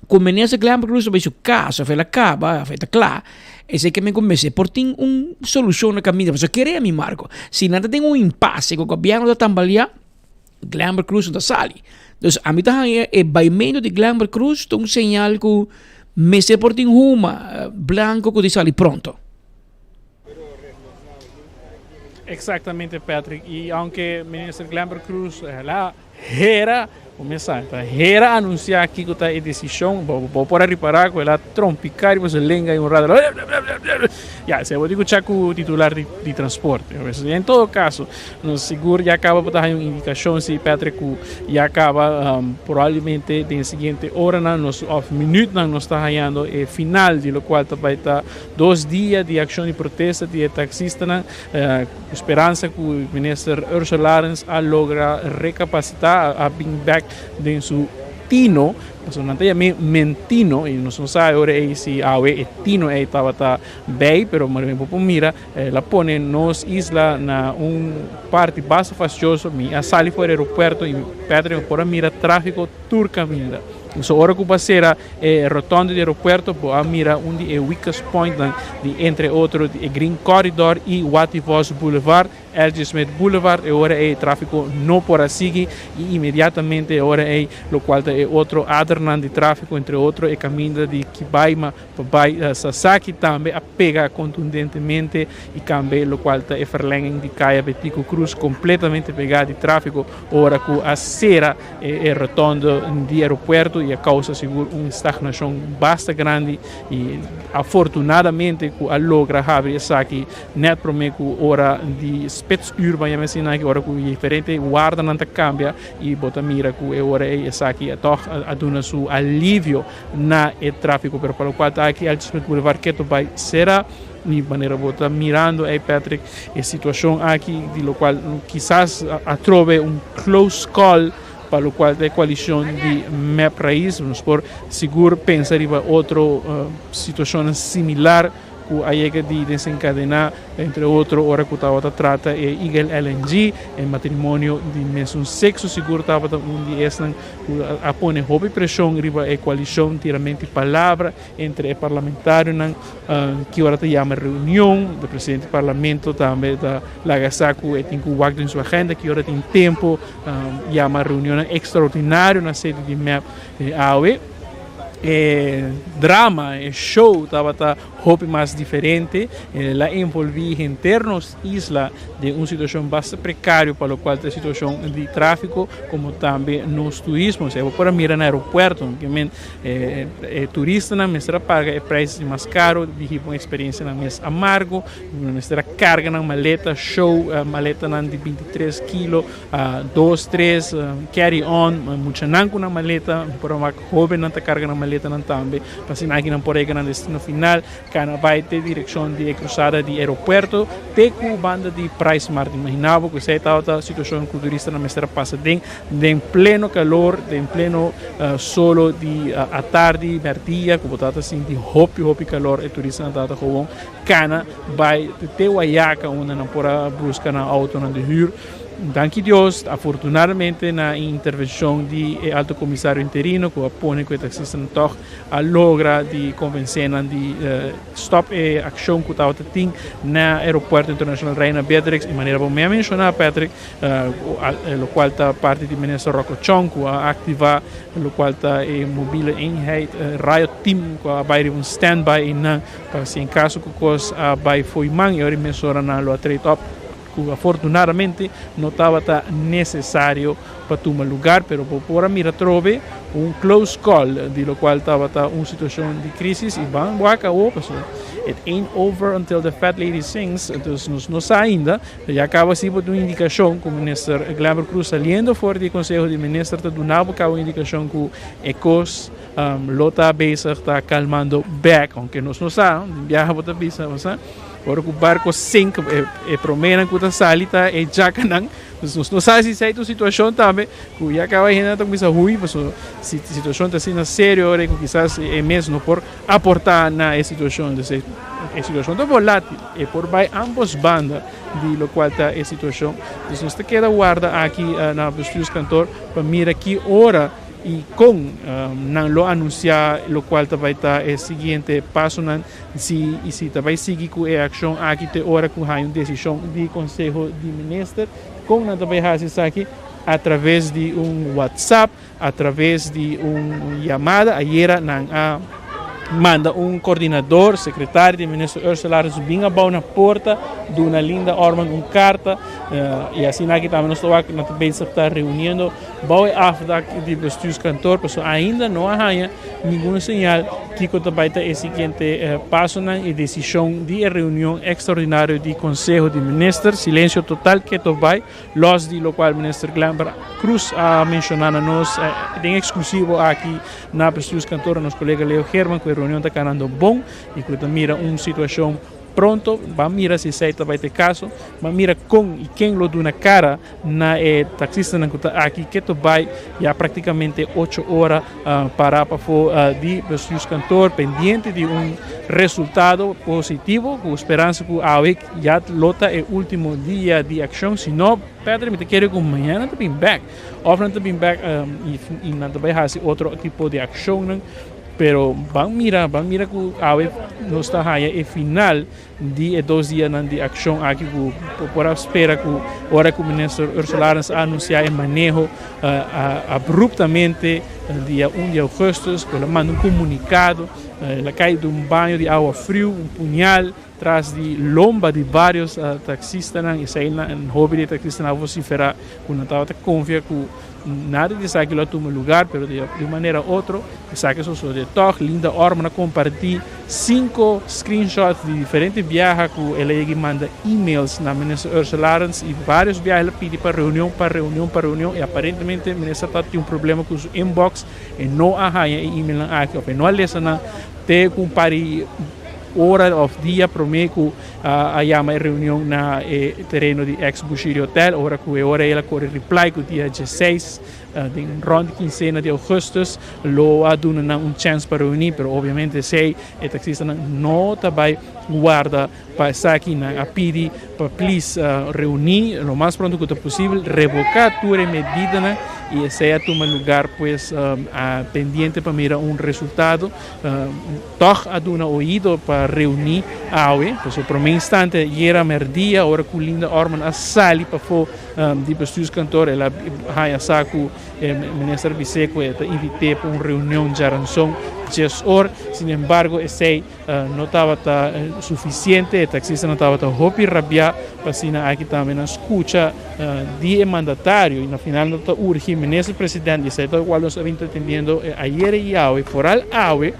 Ku minister Glenbrook Cruz ta bai su kas of el a kaba of e ta kla, esei ke men ku mester por tin un solushon na kaminda. Pasobra kere mi Marco, si nan ta den un impase ku gobièrnu ta tambaleá, Glenbrook Cruz no ta sali. Dus ami ta haña e baimentu di Glenbrook Cruz ta un señal ku mester por tin huma blanko ku ta sali pronto. Exactamente Patrick y aunke Minister Glenbert Croes la hera cuminsa ta hera anuncia kico ta e decision bo bo por a ripara cu el a trompica riba su lenga y un rato ya esey bo tin cu check cu titular di di transporte en todo caso nos sigur ya caba bo ta haya un indicacion si Patrick cu ya caba probablemente den siguiente oranan nos of minuutnan nos ta hayando e final di locual ta bay ta Dos dia di akshon di protesta di e taksistanan ku speransa ku minister Ursula Arends a logra rekapasitá, a bin bèk den su tino, pasobra nan ta yam'é mentino i nos no sa e ora ei si awe e tino ei tabata bei, pero bo por mira el a pone nos isla na un parti basta fastioso. Mi a sali for di aeropuerto i Patrick por a mira tráfiko tur kaminda. So ora ku bo a sera e rotonde di aeropuerto bo a mira un di e weakest pointnan di entre otro di e Green Corridor i Watty Vos Boulevard, LG Smith Boulevard, e ora ei e trafiko no por a sigui i inmediatamente e ora ei lokual ta e otro adernan di trafiko entre otro e kaminda di Kibaima pa bai Sasaki tambe a pega contundentemente y cambe locual ta e verlenging di Caya Betico Croes completamente pega di trafico ora cu a cera e rotonde di aeropuerto y a causa sigur un stagnacion basta grandi y afortunadamente cu a logra habri esaki net prome cu ora di. spitsuur ban yama asina aki ora ku diferente wardanan ta kambia i bo ta mira ku e ora ei esaki tòg a duna su alivio na e tráfiko. Pero pa lokual ta aki Eltje Smith Boulevard ketu bai sera i manera bo ta mirando ei Patrick e situashon aki di lokual kisas atrobe un close call pa lokual ta e koalishon di mep Raiz. Nos por sigur pensa riba otro situashonnan similar ku a yega di desenkadená, entre otro ora ku tabata trata e Eagle LNG, e matrimonio di mesun sekso sigur tabata un di esnan ku a pone hopi preshon riba e koalishon, tiramenti palabra entre e parlamentarionan ki ora ta yama reunion. De presidente di parlamento tambe ta laga sa ku e tin ku wak den su agenda ki ora tin tempo yama reunionnan ekstraordinario na sede di mep awe. E drama, e show tabata hopi mas diferente. El a envolví henter nos isla den un situacion basta precario pa locual ta e situacion di trafico como tambe nos turismo. Osea bo por a mira na aeropuerto men e turistanan mester a paga e prijs di mas caro di hiba un experiencianan mes amargo, mester a carga nan maleta show, maletanan di bintitres kilo. Dos, tres, carry on, muchanan ku nan maleta, por a wak hóbennan ta karga nan maletanan tambe, pa asina aki nan por yega nan destino final, kana bai te direkshon di e krusada di aeropuerto te ku banda di Price Mart. Imagina bo ku esei tabata situashon ku turistanan mester a pasa den, den pleno kalor, den pleno solo di atardi, mèrdia, ku bo tabata sinti hopi hopi kalor, e turistanan tabata gewoon kana bai te Wayaca unda nan por a buska nan autonan di hür. Danki Dios, afortunadamente na e intervencion di e Alto Comisario interino cu a pone cu e taxistanan toch a logra di convence nan di stop e accion cu tabata tin na Aeropuerto Internacional Reina Beatrix y manera bo mi a menciona Patrick, locual ta parti di Minister Rocco Chong cu a activa locual ta e Mobiele Eenheid Riot Team cu a bay riba un standby eynan pa si en caso cu cos a bay fo'i man y ora y mesora nan lo a trade up. Cu afortunadamente no tabata necesario pa tuma lugar, pero bo por a mira atrobe un close call, di locual tabata un situacion di crisis y ban wak awo, pasobra it ain't over until the fat lady sings, entonces nos no sa ainda, pero ya caba si bo tin un indicacion cu Minister Glenbert Croes saliendo for di e Conseho di Minister ta duna bo caba un indicacion cu e cos lo ta bezig ta calmando bek, aunke nos no sa, di biaha bo ta bisa, bo sa. Ora ku barko sink, e proménan ku ta sali ta e djakanan. Nos no sa si esei ta un situashon tambe ku ya kaba e hendenan ta kuminsá hui, pasobra si situashon ta asina serio ora ku kisas e mes no por aportá na e situashon. Entonces e situashon ta volátil, e por bai ambos banda di lokual ta e situashon. Entonces nos ta keda warda aki na bestuurskantoor pa mira ki ora. I kon nan lo anunsiá lokual ta bai ta e siguiente pasonan si i si ta bai sigui ku e akshon aki te ora ku haña un desishon di Konseho di Minister. Kon nan ta bai hasi esaki? Atraves di un WhatsApp, atraves di un yamada. Ayera nan a manda un kordinador, sekretario di Minister Ursula Arends bin abou na porta duna Linda Orman un karta i asina aki tambe nos ta wak nan ta bezig ta reuniendo. Bou e afdak di bestuurskantoor pasobra ainda no a haña ningun señal kiko ta bai ta e siguiente pasonan y desishon di e reunion ekstraordinario di Konseho di Minister. Silensio total keto bai, los di lokual Minister Glenbert Croes a menshoná na nos den eksklusivo aki na bestuurskantoor. Nos kolega Leo Geerman ku e reunion ta kanando bon y ku ta mira un situashon pronto. Ban mira si esei ta bai ta e kaso, ban mira kon y ken lo duna kara Na e taxistanan ku ta aki keto bai ya praktikamente ocho ora para pafó di bestuurskantoor pendiente di un resultado positivo ku speransa ku awe ya lo ta e ultimo dia di akshon. Si no Patrick mi ta kere ku mañana nan ta bin bek òf nan ta bin bek i nan ta bai hasi otro tipo di akshonnan pero ban mira ban mira ku awe nos ta haña e final. Di e dos dianan di akshon aki ku por a spera ku ora ku Minister Ursula Arends a anunsiá e maneho abruptamente dia un di augustus ku el a manda un komunikado, el a kai di un baño di awa friu, un puñal tras di lomba di varios taksistanan, esei nan hopi di e taksistanan a vosiferá ku nan tabata konfia ku nada di esaki lo a tuma lugar, pero di un manera otro esaki a sosodé tòg. Linda Orman a kompartí. Cinco screenshots di diferente biaha cu el a yega y manda emails na Minister Ursula Arends y varios biaha el a pidi pa reunion, pa reunion, pa reunion y aparentemente Minister ta tin un problema cu su inbox, e no a haya e emailnan aki of e no a lesa nan te cu un par di ora of dia prome cu a yama e reunion na e tereno di ex Bushiri Hotel ora cu e ora el a core reply cu dia dieseis Den rond di kinsena di augustus lo a duna nan un chens pa reuni, pero obviamente esey e taxistanan no ta bay warda pa esaki. Nan a pidi pa please reuni lo mas pronto cu ta posibel, revoca tur e medidanan y esey a tuma lugar pues a pendiente pa mira un resultado. Tog a duna oido pa reuni awe, pasobra prome instante ayera merdia ora cu Linda Orman a sali pafo Di bestuurskantoor el a haña sa ku e minister bis'é ku e ta invit'é pa un reunion djaranson djes or. Sin embargo esei no tabata sufisiente, e taksistanan tabata hopi rabiá pa asina aki tambe nan skucha di e mandatario i na final nan ta urgi minister president i esei ta lokual nos a bin ta atendiendo ayer i awe, foral awe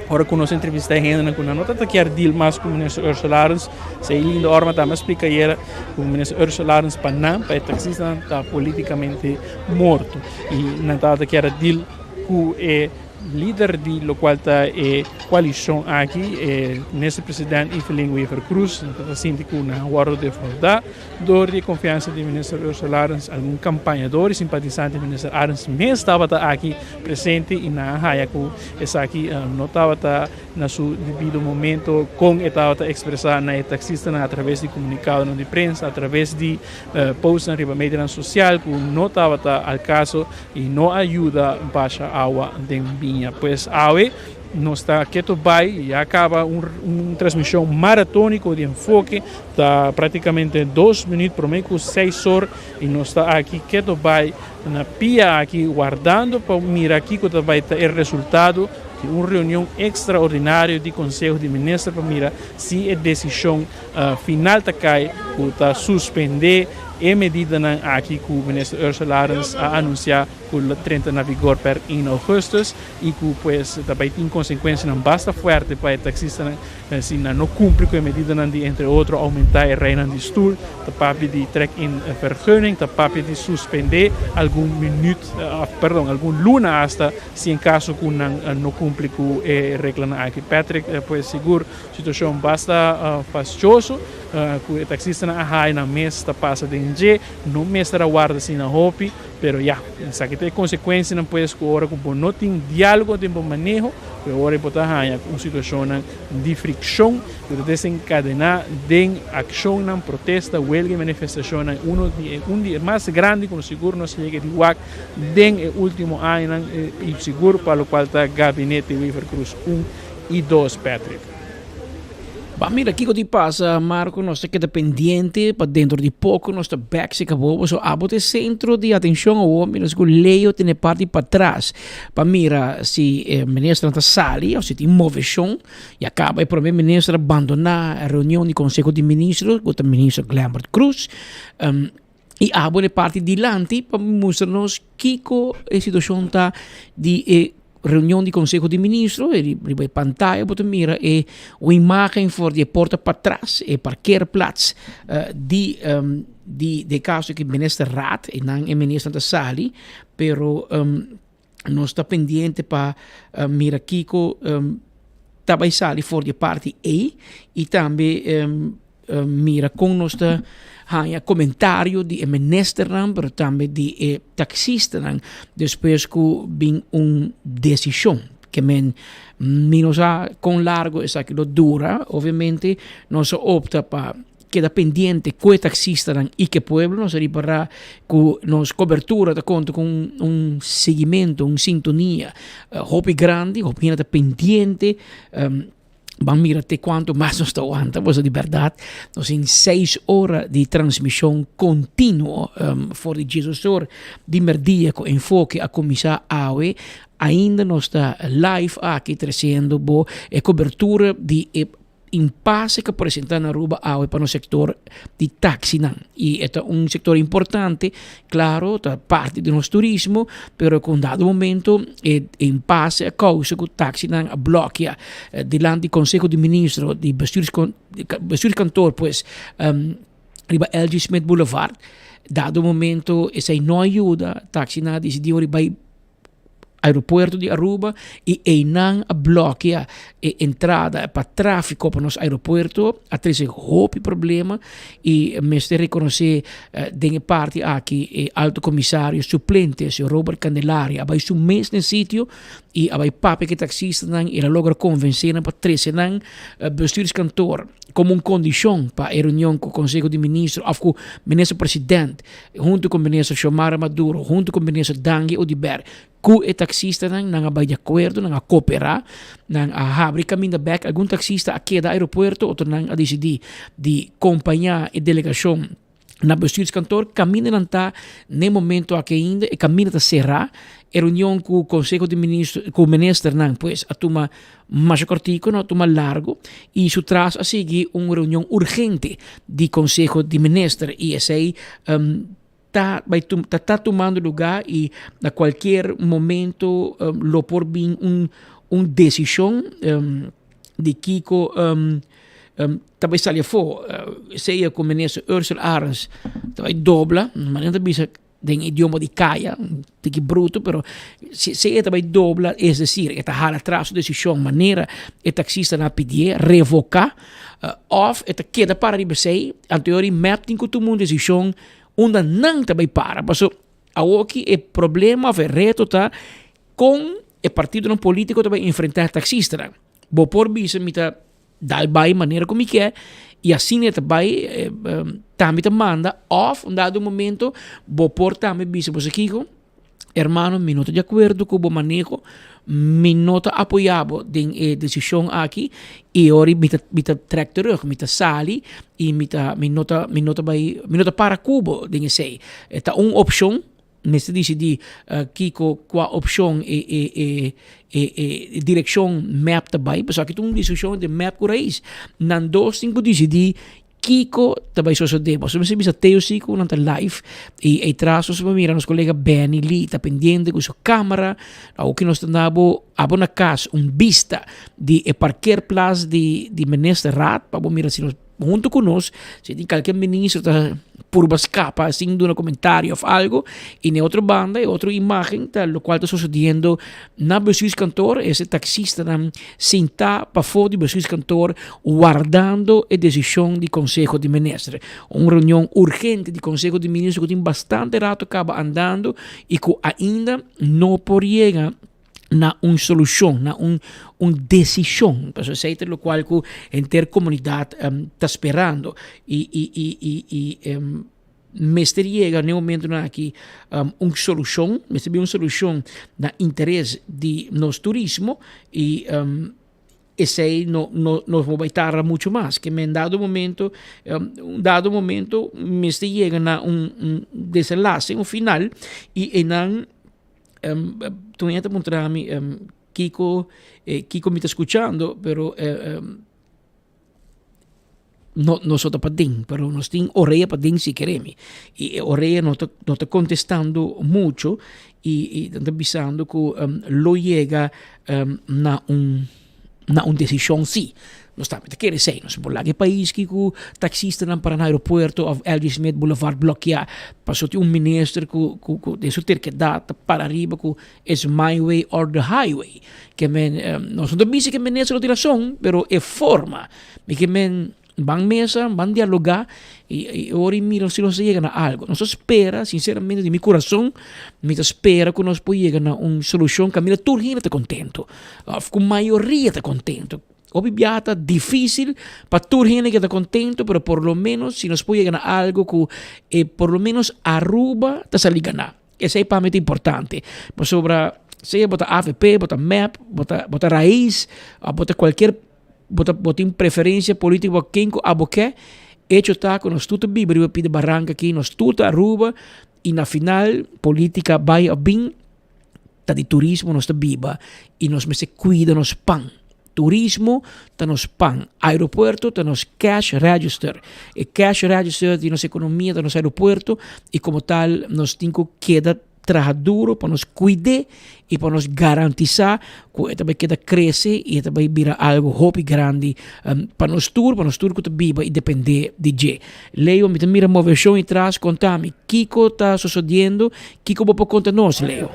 ora ku nos entrevistá e hendenan ku nan no ta kier deal mas ku minister Ursula Arends, esei Linda Orma tambe a splika ayera. Ku minister Ursula Arends pa nan, pa e taksistanan ta politikamente morto i nan tabata kier a deal ku e lider di lokual ta e koalishon aki, e minister president Evelyn Wever-Croes. Nan tabata sinti ku nan a wòrdu defraudá dor di e konfiansa di minister Ursula Arends. Algun kampañador i simpatisante di minister Arends mes tabata aki presente i nan a haya ku esaki no tabata Na su debido momento con e tabata expresa na e taxistanan a traves di comunicadonan di prensa, a traves di postnan riba medianan social cu no tabata al caso y no a yuda basha awa den biña. Pues awe nos ta keto bay, ya caba un transmision maratonico di Enfoke, ta practicamente dos minuut prome cu seis or y nos ta aki keto bay na pia aki wardando pa mira kico ta bay ta e resultado di un reunion extraordinario di Conseho di Minister pa mira si e decision final ta cay cu ta suspende e medidanan aki cu Minister Ursula Arends a anuncia cu lo trenta na vigor per 1 augustus y cu pues ta bay tin consecuencianan basta fuerte pa e taxistanan Si nan no cumpli cu e medidanan di entre otro aumenta e rijnan di stoel, ta papia di trek in vergunning, ta papia di suspende algun minuut, perdon, algun luna hasta si en caso cu nan no cumpli cu e reglanan aki. Patrick, pues sigur situacion basta fastioso cu e taxistanan a haya nan mes ta pasa den dje, no mester a warda asina hopi, pero ya, esaki ta e consecuencianan pues cu ora cu bo no tin dialogo den bo maneho, Ku e ora ei bo ta haña un situashonnan di frikshon ku ta desenkadená den akshonnan, protesta, welga i manifestashonnan. Uno di e un di e mas grandi ku nos sigur nos a yega di wak den e último añanan i sigur pa lokual ta Gabinete Wever-Croes un i dos, Patrick. Ban mira kiko di pasa Marco, nos ta keda pendiente pa dentro di poco nos ta bek si cabo pasobra abo ta e centro di atencion awor mientras cu Leo tene parti patras pa mira si e ministernan ta sali of si tin movecion y a caba e prome minister a bandona e reunion di conseho di ministro cu ta minister Glenbert Croes y abo na e parti dilanti pa mustra nos kiko e situacion ta di e Reunion di Conseho di Ministro, riba e pantaya bo ta mira e un imagen for di e porta patras, e parkeerplaats di di de caso ki ministerraad, e nan e ministernan ta sali, pero nos ta pendiente pa mira kiko ta bai sali for di e parti ei y tambe Mira kon nos ta haña komentario di e ministernan pero tambe di e taksistanan despues ku bin un desishon. Ke men mi no sa kon largo esaki lo dura, obviamente nos a opta pa keda pendiente ku e taksistanan i ku e pueblo, nos a ripará ku nos kobertura ta konta ku un siguimentu, un sintonia hopi grandi, hopi hende ta pendiente. Ban mira te cuanto mas nos ta wanta, pasobra di berdad nos tin seis ora di transmision continuo um, for di Jesus or di merdia cu Enfoke a cuminsa awe, ainda nos ta live aki treciendo bo e cobertura di e impasse ku a presentá na Aruba awe pa nos sektor di taksinan. I e ta un sektor importante, klaro, ta parti di nos turismo, pero ku un dado momento e impasse a kousa ku taksinan a blòkia dilanti Konseho di Ministro di Bestuurskantoor pues riba LG. Smith Boulevard. Dado momento esei no a yuda, taksinan a disidí ora bai aeropuerto di Aruba y eynan a blokia e entrada pa trafico pa nos aeropuerto a trece hopi problema y mester reconoce den e parti aki e alto comisario suplente señor Robert Candelaria a bay su mes na e sitio y a bay papia cu e taxistanan y el a logra convence nan pa trece nan bestuurskantoor como un condicion pa e reunion cu Conseho di Ministro of cu Minister President hunto cu Minister Xiomara Maduro, hunto cu Minister Dangui Oduber, cu e taxistanan, nan a bay di acuerdo, nan a coopera, nan a habri caminda bek, algun taxista a keda aeropuerto, otronan a dicidi di compaña e delegacion na bestuurskantoor, caminda nan ta n'e momento aki ainda, e caminda ta cera, e reunion cu Conseho di Ministro, cu Ministernan pues a tuma Masha kortiku no tuma largu i su tras a sigui un reunion urgente di Konseho di Minister i esei ta bai ta ta tumando lugá i na kualkier momento lo por bin un un desishon di kiko ta bai sali afó. Sea ku Minister Ursell Arends ta bai dobla, manera ta bisa. Den idioma di kaya, un tiki bruto, pero si si e ta bai dobla, es decir, e ta hala atras su desishon manera e taksistanan a pidié, revoká, òf e ta keda para riba esei, anto e ora mep tin ku tuma un desishon unda nan ta bai para. Paso awoki e problema òf e reto ta kon e partidonan polítiko ta bai enfrentá e taksistanan. Bo por bisa mi ta Dal bai manera ku mi ke i asina e ta bai tambe ta manda òf un dado momento bo por tambe bisa bo sa kiko hermano mi no ta di akuerdo ku bo maneho mi no ta apoyá bo den e desishon aki i ora mi ta mi ta trèk terug mi ta sali i mi ta mi no ta mi no ta bai mi no ta para ku bo den esei e ta un opshon. Mester disidí kiko kua opshon e e e e e direkshon mep ta bai pasobra aki ta un diskushon entre mep ku rais. Nan dos tin ku disidí kiko ta bai sosodé. Pasobra mester bisa Teo si ku nan ta live i ei tras nos por mira nos kolega Benny Lee ta pendiente ku su kamera. Awoki nos ta na bo abo na kas un bista di e parkeerplaats di di ministerraad pa bo mira si nos Hunto cu nos, si tin calke ministro ta purba scapa sin duna comentario of algo, y na e otro banda, e otro imagen ta locual ta sucediendo na bestuurskantoor, ese taxistanan sinta pafo di bestuurskantoor wardando e decision di Conseho di Minister. Un reunion urgente di Conseho di Minister cu tin bastante rato caba andando y cu ainda no por yega na un solushon, na un un desishon. Pasobra esei ta lokual ku henter komunidat ta sperando i i i i i mester yega na e momentonan aki un solushon, mester bin un solushon na interes di nos turismo i esei no no nos no bai tarda mucho mas. Ke men dado momento un dado momento mester yega na un un desenlase, un final i einan Toña ta puntra mi kiko kiko mi ta skuchando pero no nos no ta paden pero nos tin orea paden si kere mi i e orea no ta no ta kontestando mucho i i nan ta bisando ku lo yega na un na un desishon si. Nos tambe ta kere esei. Nos por laga e pais ki ku taksistanan para na aeropuerto òf LG Smith Boulevard blokeá pasobra tin un minister ku ku ku den su terkedat ta para riba ku it's my way or the highway. Ke men nos no ta bisa ku e minister no tin rason pero e forma mi ke men Ban mesa, ban dialogá i ora i mira si nos ta yega na algu. Nos ta spera, sinseramente di mi kurason, mi ta spera ku nos por yega na un solushon kaminda tur hende ta kontentu òf ku mayoria ta kontentu. Hopi biaha ta difísil pa tur hende keda kontentu, pero por lo ménos si nos por yega na algu ku e por lo ménos Aruba ta sali ganá. Esei pa mi ta importante, pasobra sea bo ta avp, bo ta mep, bo ta bo ta Raiz, òf bo ta kualkier Bo ta bo tin preferencia politico pa ken cu abo ke, hecho ta cu nos tur ta biba riba pida baranca aki, nos tur ta Aruba y na final politica bay of bin ta di turismo nos ta biba y nos mester cuida nos pan. Turismo ta nos pan, aeropuerto ta nos cash register. E cash register di nos economia ta nos aeropuerto y como tal nos tin cu keda traha duro pa nos cuid'é y pa nos garantisa cu e ta bay keda crece y e ta bay bira algo hopi grandi pa nos tur, pa nos tur cu ta biba y depende di dje. Leo, mi ta mira movecion atras, conta mi kico ta sosodiendo, kico bo por conta nos, Leo?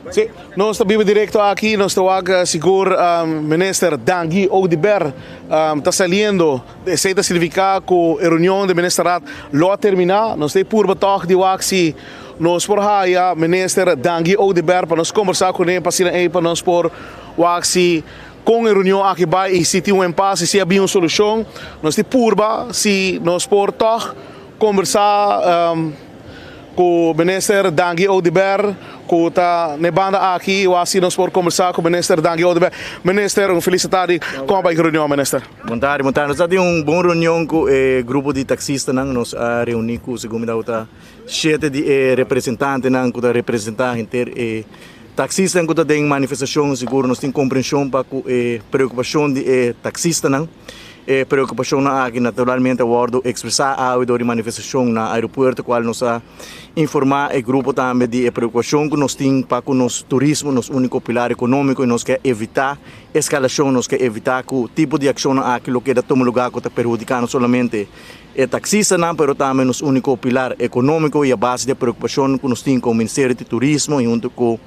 Sí, nos ta biba directo aki, nos ta wak sigur Minister Dangui Oduber ta saliendo. Esey ta significa cu e reunion di Ministerraad lo a termina. Nos ta e purba tog di wak si nos por haya Minister Dangui Oduber pa nos combersa cune pa asina ey pa nos por wak si con e reunion aki bay y si tin un impasse, si a bin un solucion. Nos ta e purba si nos por tog combersa. Ku Minister Dangui Oduber ku ta n'e banda aki o asi nos por kombersá ku Minister Dangui Oduber. Minister, un felis tardi. Kon a bai ku reunion, Minister? Bon tardi, bon tardi. Nos a tin un bon reunion ku e grupo di taksistanan. Nos a reuní ku segun mi ta shete di e representantenan ku ta representá henter e taksistanan ku ta den manifestashon. Sigur nos tin komprenshon pa ku e preokupashon di e taksistanan. E preocupacionnan aki naturalmente a wordo expresa awe door di manifestacion na aeropuerto cual nos a informa e grupo tambe di e preocupacion cu nos tin pa cu nos turismo, nos unico pilar economico y nos ke evita escalacion, nos ke evita cu tipo di accionnan aki lo keda tuma lugar cu ta perhudica no solamente e taxistanan pero tambe nos unico pilar economico y a base di e preocupacion cu nos tin como Ministerio di Turismo y hunto cu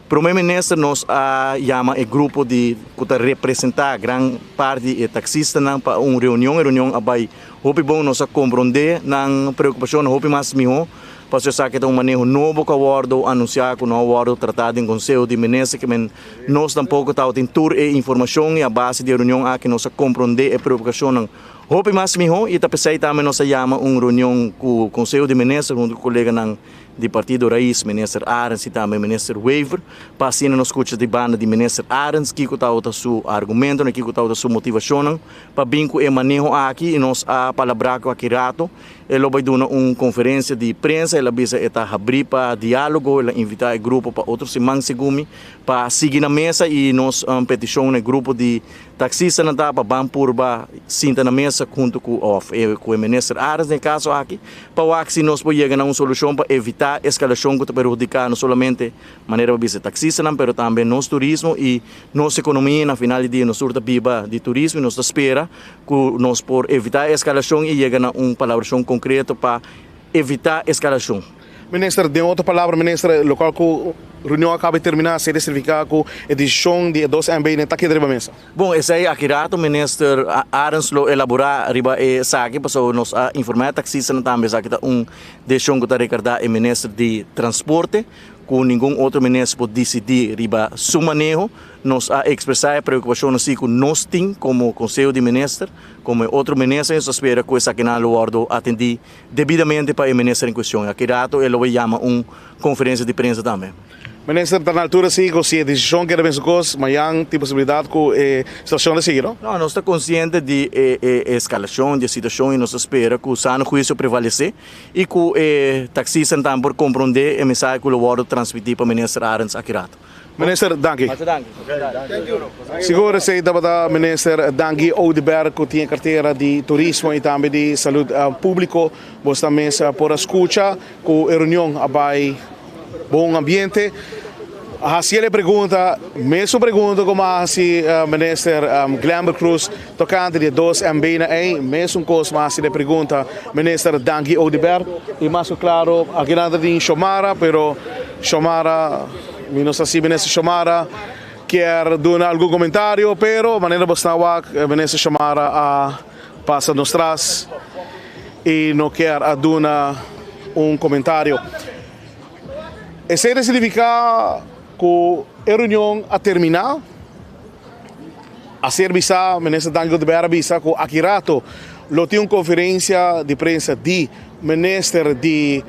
Prome Minister nos a yama e grupo di cu ta representa gran parti di e taxistanan pa un reunion. E reunion a bay hopi bon, nos a compronde nan preocupacionnan hopi mas miho, pasobra esaki ta un maneho nobo cu a wordo anuncia cu no a wordo trata den Conseho di Minister, ke men nos tampoco tabatin tur e informacion y a base di e reunion aki nos a compronde e preocupacionnan hopi mas miho y ta pesey tambe nos a yama un reunion cu Conseho di Minister hunto cu coleganan di Partido Raiz, Minister Arends y tambe Minister Wever, pa asina nos scucha di banda di Minister Arends kico tabata su argumentonan, kico tabata su motivacionnan pa bin cu e maneho aki y nos a palabra cu aki rato e lo bay duna un conferencia di prensa, el a bisa e ta habri pa dialogo, el a invita e grupo pa otro siman segun mi pa sigui na mesa y nos peticion na e grupo di Taxistanan ta pa ban purba sinta na mesa hunto cu of cu e minister Arends den e caso aki pa wak si nos por yega na un solucion pa evita escalacion cu ta perhudica no solamente manera bo bisa e taxistanan pero tambe nos turismo y nos economia y na final di dia nos tur ta biba di turismo y nos ta spera cu nos por evita e escalacion y yega na un palabracion concreto pa evita escalacion. Minister, den otro palabra, minister, locual cu reunion a caba di termina, seria significa cu e decision di e dos MB no ta keda riba mesa? Bon, esey aki rato minister Arends lo elabora riba esaki, pasobra nos a informa e taxistanan tambe esaki ta un decision cu ta recarda e minister di transporte, cu ningun otro minister por dicidi riba su maneho. Nos a expresa e preocupacionnan si cu nos tin como Conseho di Minister, como e otro minister, y nos ta spera cu esakinan lo wordo atendi Debidamente pa e minister en cuestion. Aki rato e lo bay yama un conferencia di prensa tambe. Minister ta na altura si cu si e decision keda mester cos, mayan tin posibilidad cu e situacion ta sigui, no? No, nos ta consciente di e escalacion di e situacion y nos ta spera cu sano huicio prevalece y cu e taxistanan tambe por compronde e mensahe cu lo wordo transmiti pa minister Arends aki rato. Minister, danki. Sigur esei tabata Minister Dangui Oduber ku tin e kartera di Turismo i tambe di Salud Públiko. Bos ta mes por a skucha ku e reunion a bai bon ambiente. A hasi el e pregunta, mesun pregunta ku a hasi Minister Glenbert Croes tokante di e dos MB nan ei, mesun kos a hasi e pregunta Minister Dangui Oduber. I mas ku klaro akinan ta tin Xiomara, pero Xiomara, mi no sa si Minister Xiomara kier duna algun komentario, pero manera bo sta wak Minister Xiomara a pasa nos tras i no kier a duna un komentario. Esei ta signifiká ku e reunion a terminá. A ser bisá, Minister Dangui Oduber a bisa ku aki rato lo tin un konferensia di prensa di Minister di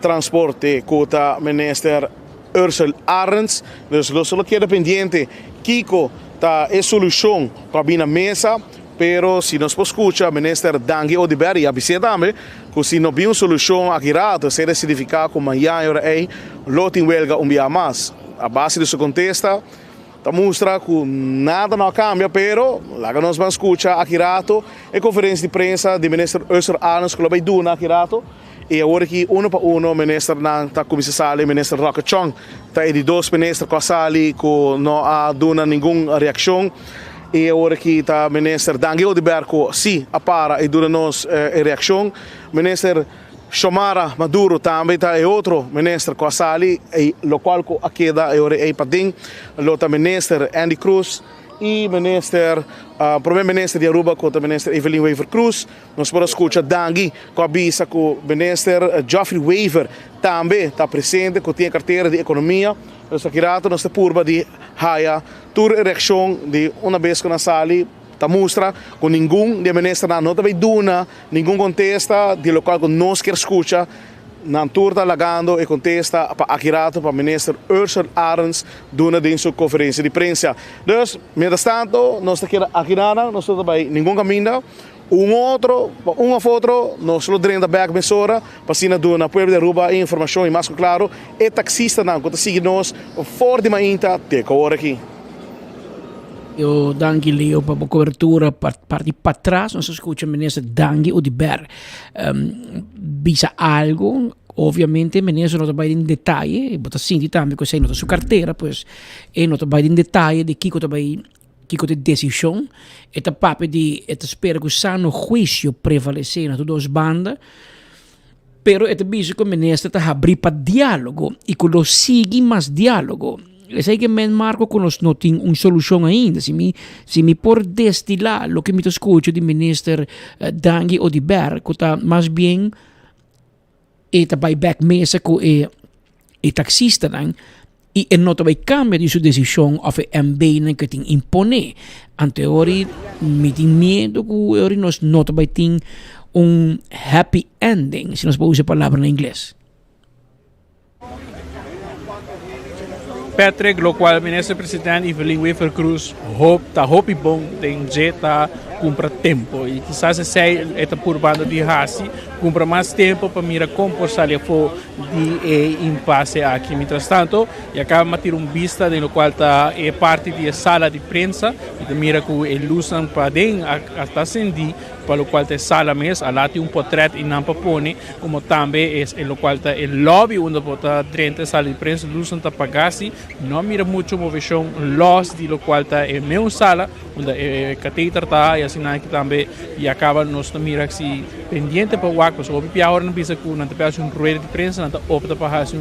Transporte ku ta Minister Ursell Arends. Dus lo solo keda pendiente kiko ta e solushon ku a bini na mesa. Pero si nos por skucha Minister Dangui Oduber i a bis'é tambe ku si no bin un solushon aki rato esei ta signifiká ku mañan e ora ei lo tin welga un bia mas. A base di su contesta ta mustra cu nada no a cambia, pero laga nos ban scucha aki rato e conferencia di prensa di Minister Ursula Arends cu lo bay duna aki rato. Y awor aki uno pa uno ministernan ta cuminsa sali, Minister Roque Chong ta e di dos minister cu a sali cu no a duna ningun reaccion. Y awor aki ta Minister Dangui Oduber cu si a para y duna nos e reaccion. Minister Xiomara Maduro tambe ta e otro minister cu a sali y locual cu a keda e ora ey paden lo ta Minister Endy Croes y Minister Prome Minister di Aruba cu ta Minister Evelyn Wever-Croes. Nos por a scucha Dangui cu a bisa cu Minister Geoffrey Wever tambe ta presente cu tin e cartera di economia. Dus aki rato nos ta purba di haya tur e reaccion di una bes cu nan sali ta mustra cu ningun di e ministernan no ta bay duna ningun contesta di locual cu nos kier scucha. Nan tur ta lagando e contesta pa aki rato pa Minister Ursel Arends duna den su conferencia di prensa. Dus, mientras tanto nos ta keda aki nana, nos no ta bay ningun caminda. Un otro, pa un of otro, nos lo drenta bek mesora pa asina duna pueblo di Aruba e informacion y mas cu claro e taxistanan cu ta sigui nos for di mainta te cu awor aki. Yo danki Leo pa bo cobertura pa parti patras nos a scucha minister Dangui Oduber bisa algo obviamente minister no ta bay den detaye bo ta sinti tambe cu esey no ta su cartera pues e no ta bay den detaye di kico ta bay Kiko ta e desishon? E ta papia di e ta spera ku sano huisio prevalesé na tur dos banda, pero e ta bisa ku minister ta habrí pa diálogo i ku lo sigui mas diálogo. Esei ke men Marco ku nos no tin un solushon ainda. Si mi si mi por destilá loke mi ta skucha di minister Dangui Oduber ku ta mas bien e ta bai bek mesa ku e e taksistanan i e no ta bai kambia di su desishon òf e MB-nan ku e tin imponé. Anto e ora mi tin miedu ku e ora nos no ta bai tin un happy ending, si nos por usa e palabra na ingles. Patrick, locual Minister President Evelyn Wever-Croes hoop ta hopi bon den dje ta cumpra tempo y kisas esey e ta purbando di haci, cumpra mas tempo pa mira con por sali afo di e impasse aki. Mientras tanto ya caba a tira un bista den locual ta e parti di e sala di prensa y ta mira cu e luznan paden a ta cendi pa locual ta e sala mes, a lati un potret y nan pa pone. Como tambe es e locual ta e lobby unda bo ta drenta e sala di prensa, luznan ta paga si no a mira mucho movecion los di locual ta e meun sala unda e cateter ta y asina aki tambe ya caba nos ta mira si pendiente pa wak pasobra hopi pia ora nan bisa cu nan ta haci un rueda di prensa nan ta opta pa haci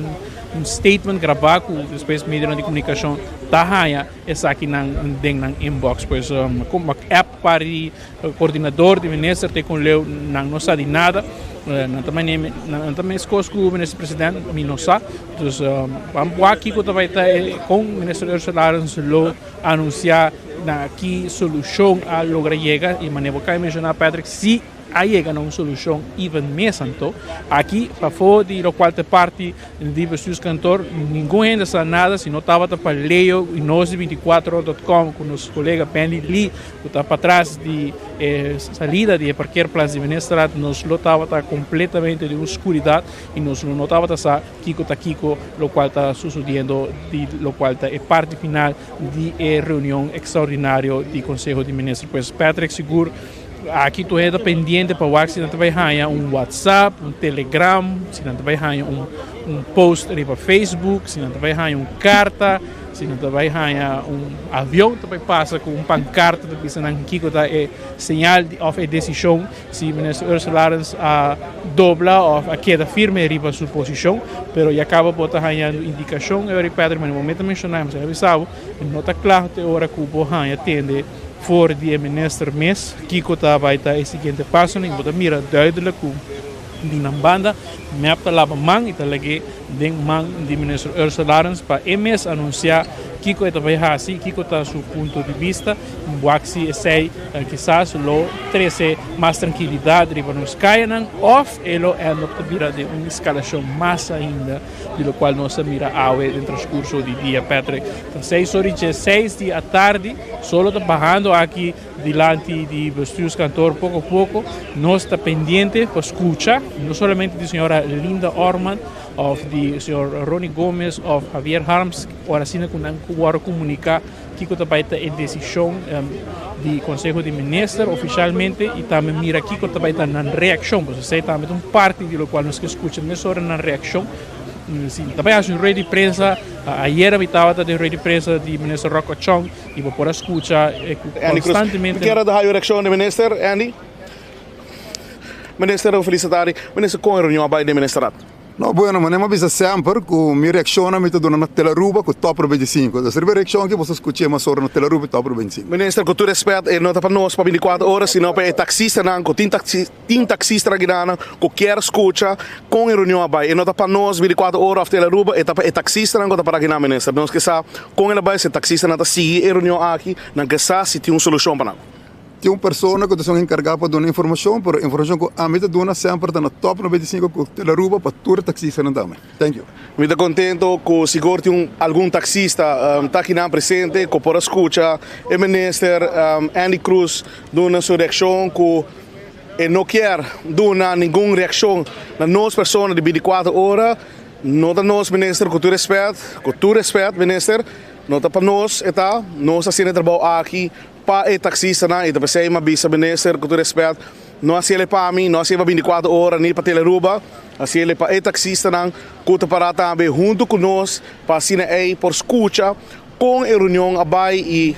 un statement graba cu despues medionan di comunicacion ta haya esakinan den nan inbox pues como app pa di Coordinador di minister te con leu nan no sa di nada. Nan ta mane nan ta meskos ku minister president mi no sa. Dus ban wak kiko ta bai ta e kon minister Ursula Arends lo anuncia na ki solucion a logra yega y mane bo kai menciona Patrick si a yega na un solucion even mes anto aki pafo di locual ta parti Di bestuurskantoor ningun hende sa nada si no tabata pa Leo y nos di 24 dot com cu nos colega Benny Lee cu ta patras di e salida di e parkeerplaats di Venestraat nos lo tabata completamente den oscuridad y nos lo no tabata sa kico ta kico locual ta sucediendo di locual ta e parti final di e reunion extraordinario di Conseho di Minister. Pues Patrick sigur Aki tur hende ta pendiente pa wak si nan ta bai haña un WhatsApp, un Telegram, si nan ta bai haña un un post riba Facebook, si nan ta bai haña un karta, si nan ta bai haña un avion ta bai pasa ku un pankarta ta bisa nan kiko ta e señal di òf e desishon si Minister Ursula Arends a dobla òf a keda firme riba su posishon. Pero ya kaba bo ta hañando indikashon, Eric Patrick, manera bo mester menshoná, mi a bisa bo, no ta kla te ora ku bo haña tende. For di e minister mes kiko ta bai ta e siguiente pasonan y bo ta mira duidelijk cu di nan banda mep ta laba man y ta lag'e den man di minister Ursula Arends pa e mes anuncia kiko e ta bai haci y kiko ta su punto di bista. Wak si esey kisas lo trece mas trankilidad riba nos cayanan of e lo end up ta bira den un escalacion mas ainda. Di locual nos a mira awe den transcurso di dia. Patrick, ta seis ora y dieseis di atardi, solo ta bahando aki dilanti di bestuurskantoor poco poco. Nos ta pendiente pa scucha no solamente di señora Linda Orman, òf di señor Ronnie Gomez òf Javier Harms ora asina ku nan wòrdu komuniká kiko ta bai ta e desishon di Konseho di Minister ofishalmente i tambe mira kiko ta bai ta nan reakshon pasobra esei tambe ta un parti di lokual nos ke skucha mesora nan reakshon. Si ta bai hasi un rueda di prensa ayera mi tabata den rueda di prensa di Minister Rocco Chong i bo por a skucha ku konstantemente. Mi kier a haña un reakshon di Minister Andy. Minister un felis tardi. Minister kon e reunion a bai den Ministerat? No bueno, manera mi a bisa semper ku mi reakshonnan mi ta duna na Telaruba ku Top 25. Dus riba e reakshon aki boso skuch'é mas ora na Telaruba i Top 25. Minister, ku tur respet, e no ta pa nos pa bintikuater ora, sino pa e taksistanan ku tin taksi tin taksistanan akinan ku kier skucha kon e reunion a bai. E no ta pa nos bintikuater ora òf Telaruba, e ta pa e taksistanan ku ta para akinan, minister. Nos ke sa kon el a bai, si e taksistanan ta sigui e reunion aki, nan ke sa si tin un solushon pa nan. Tin un persona ku ta esun enkargá pa duna informashon, pero informashon ku ami ta duna semper ta na Top 95 ku Telaruba pa tur e taksistanan tambe. Thank you. Mi ta kontento ku sigur tin un algun taksista ta akinan presente ku por a skucha e minister Andy Croes duna su reakshon ku e no kier duna ningun reakshon na nos persona di bintikuater ora. No ta nos minister ku tur respet, ku tur respet minister, no ta pa nos e ta, nos ta hasiendo e trabou aki Pa e taxistanan, i ta p'esei m'a bisa minister ku tur respet, no hasiel e pa mi, no hasiel pa bintikuater ora ni pa Telearuba, hasiel e pa e taxistanan ku ta pará tambe huntu ku nos pa asina ei por skucha kon e reunion a bai i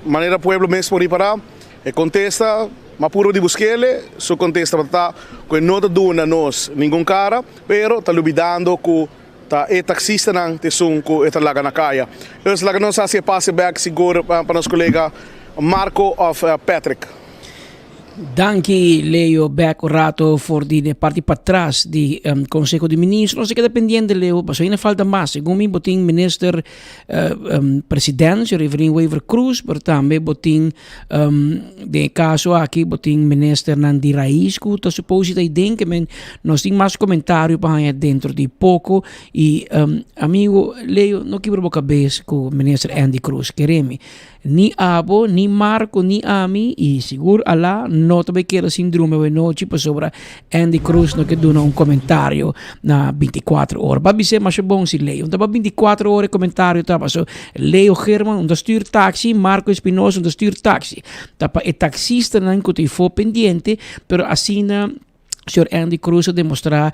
manera pueblo mes por ripará e kontesta m'a puru di buskele, su kontesta tabata ku e no ta duna nos ningun kara, pero ta lubidando ku. Ta e taxistanan ta esun cu e ta laga na caya. Dus laga nos haci e pase bek sigur pa nos colega Marco of Patrick. Danki Leo bek un rato for di e parti patras di Conseho di Ministro. Nos a keda pendiente Leo, pasobra ainda falta mas. Segun mi bo tin Minister President, señor Evelyn Wever Croes, pero tambe bo tin Den e kaso aki bo tin ministernan di rais ku ta supose ta den ke men nos tin mas komentario pa haña dentro di poko i amigo Leo no kibra bo kabes ku minister Andy Croes keremi ni abo ni Marco ni ami i sigur ala no ta bai keda sin drumi awe nochi pasobra Andy Croes no ke duna un komentario na bintikuater ora. Ba bis'é masha bon si Leo. Un ta ba bintikuater ora e komentario ta paso Leo Geerman un ta stuur taxi, Marco Espinosa un ta stuur taxi. Ta pa e taxistanan ku ta ifo pendiente, pero asina señor Andy Croes a demostrá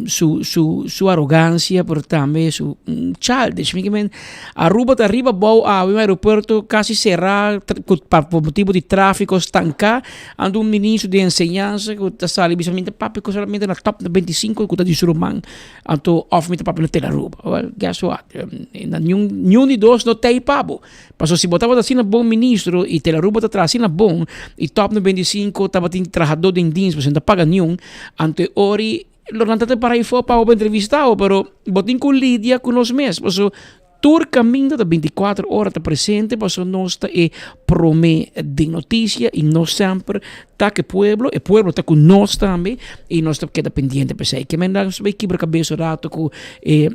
su su su arogansia pero tambe su childish. Mi ke men Aruba ta riba bou awe un aeropuerto kasi será pa motibu di tráfiko stanká. Anto un ministro di enseñansa ku ta sali bisa mi ta papia ku solamente na top 25 ku ta di su ruman anto of mi ta papia na Telaruba. Well, guess what? Na niun niun di dos no tei pa bo. Pasobra si bo tabata asina bon ministro i Telaruba ta traha asina bon i top 95 tabatin trahadó den dienst pasobra no ta paga niun, anto e ori lo nan ta ta para afó pa bo pa entrevista bo, pero bo tin ku lidia ku nos mes pasobra Tur kaminda ta bintikuater ora ta presente pasobra nos ta e prome den notisia i nos semper ta ku e pueblo, e pueblo ta ku nos tambe i nos ta keda pendiente p'esei. Ke menda nos ta bai kibra kabes un rato ku e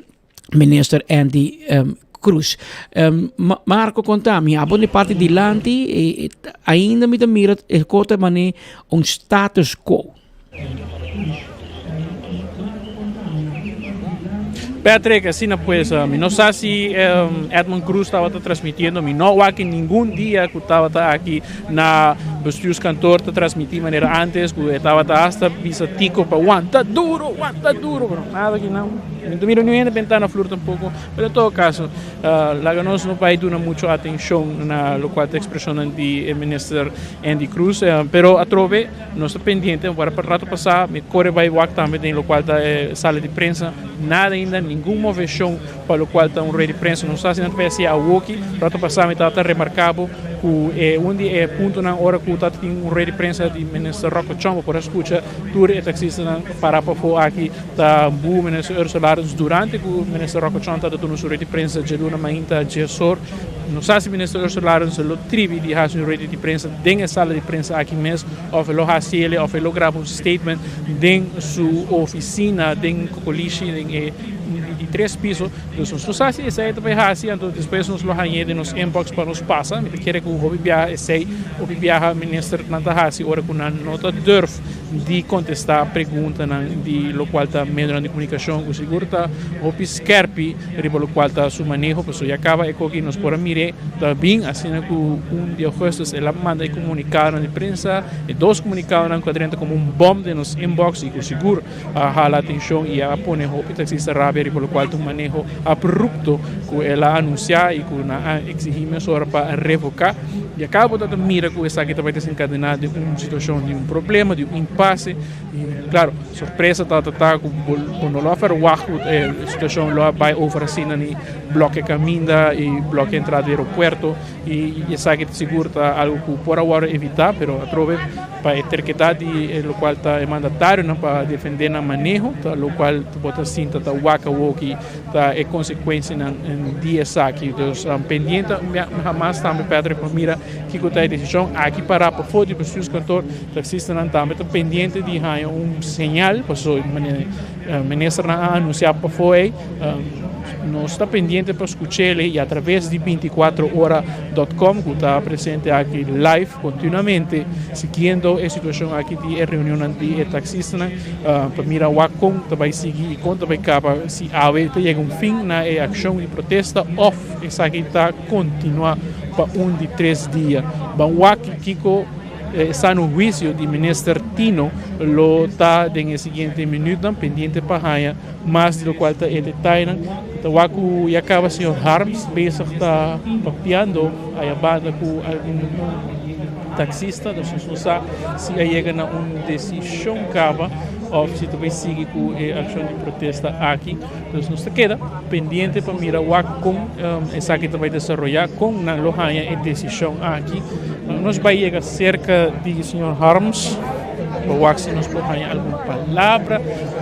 minister Andy Croes. Marco konta mi, abo di parti dilanti ainda mi ta mira e kos ta manera un status quo. Patrick, asina pues, mi no sa si Edmund Croes tabata transmitiendo, mi no wak ningun dia ku tabata aki na bestuurskantoor ta transmiti manera antes ku e tabata hasta bisa Tico pa wanta duro, wanta duro, pero nada ki nan, mi no ta mira niun hende bentana flur tampoco, pero en todo caso laga nos no bai duna mucho atencion na locual ta expresionnan di e minister Andy Croes, pero atrobe. Nos ta pendiente, ora pa rato pasá mi kore bai wak tambe den lokual ta e sala di prensa, nada ainda, ningun moveshon pa lokual ta un rueda di prensa. No sa si nan ta bai hasi awoki, rato pasá mi tabata remarká bo ku e un di e puntonan ora ku tabata tin un rueda di prensa di Minister Rocco Chong, bo por a skucha tur e taksistanan pará pafó aki ta bu Minister Ursula Arends durante ku Minister Rocco Chong tabata duna su rueda di prensa djaluna mainta djesor. No sa si Minister Ursula Arends lo tribi di hasi un rueda di prensa den e sala di prensa aki mes of e lo hasi el of e lo graba un statement den su oficina den Cocolishi den e. tres piso. Dus nos no sa si esei ta bai hasi, anto despues nos lo hañ'é den nos inbox pa nos pasa. Mi ta kere ku hopi biaha esei, hopi biaha ministernan ta hasi ora ku nan no ta durf di kontestá preguntanan di lokual ta medionan di komunikashon ku sigur ta hopi skèrpi riba lokual ta su maneho. Pasobra ya kaba e koki nos por a mir'é ta bin asina ku un di augustus el a manda e komunikadonan di prensa, e dos komunikadonan ku a drenta komo un bòm den nos inbox i ku sigur a hala atencion y a pone hopi taxista rabia riba locual ta un maneho abrupto cu el a anuncia y cu nan a exigi mesora pa revoca. Y a cabo ta ta mira cu esaki ta bay desencadena den un situacion di un problema, di un impasse y claro, sorpresa ta ta cu bo no lo a verwacht cu e situacion lo a bay over asina ni bloke caminda y bloke entrada di aeropuerto y esaki sigur ta algo cu por a wordo evita pero atrobe Pa e terkedat di e lokual ta e mandatarionan pa defendé nan maneho, ta lokual bo ta sinta ta wak awoki ta e konsekuensianan di esaki. Dus pendiente hamas tambe Patrick pa mira kiko ta e desishon. Aki pará pafó di bestuurskantoor taksistanan tambe ta pendiente di haña un señal paso ministernan a anunsiá pafó ei. Nos ta pendiente pa skuch'el i atraves di 24 ora dot com ku ta presente aki live kontinuamente siguiendo e situashon aki di e reunionnan di e taksistanan pa mira wak kon ta bai sigui i kon ta bai kaba si awe ta yega un fin na e akshon di protesta òf esaki ta kontinua pa un di tres dia. Ban wak kiko E sano huisio di Minister Tino lo ta den e siguiente minuutnan pendiente pa haña mas di lokual ta e detayenan. Ta wak ku ya kaba señor Harms bezig ta papiando aya banda ku algun taksista, dus nos no sa si a yega na un desishon kaba òf si ta bai sigui ku e akshon di protesta aki. Dus nos ta keda pendiente pa mira wak kon esaki ta bai desaroyá, kon nan lo haña e desishon aki. Nos bai yega serka di señor Harms pa wak si nos por haña algun palabra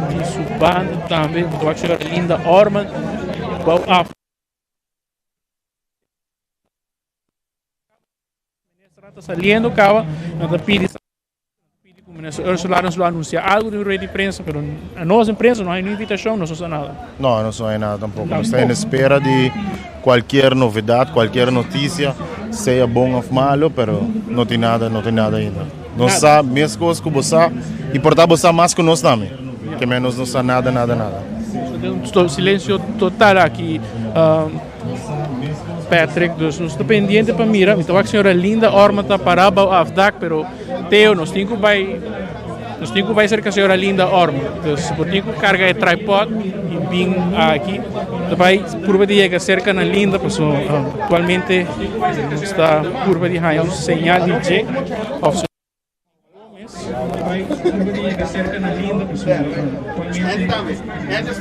di su banda tambe. Nos ta wak señora Linda Orman bou af. Minister ta saliendo caba, nan ta pidi pidi cu Minister Ursula nos lo anuncia algo den rueda di prensa, pero a nos en prensa no hay ni invitacion, nos no sa nada. No, nos no hay nada tampoco. Nos ta en espera di cualkier novedad, cualkier noticia, sea bon of malo, pero no tin nada, no tin nada ainda. Nos sa mescos cu bo sa y por ta bo sa mas cu nos tambe, ke men nos no sa nada, nada, nada. Un silencio total aki. Patrick, dus nos ta pendiente pa mira. Mi ta wak señora Linda Orma ta pará bou afdak, pero Theo, nos tin ku bai, nos tin ku bai serka señora Linda Orma. Dus bo tin ku karga e tripod i bin aki. Ta bai purba di yega serka na Linda, paso aktualmente nos ta purba di haña un señal di dje òf.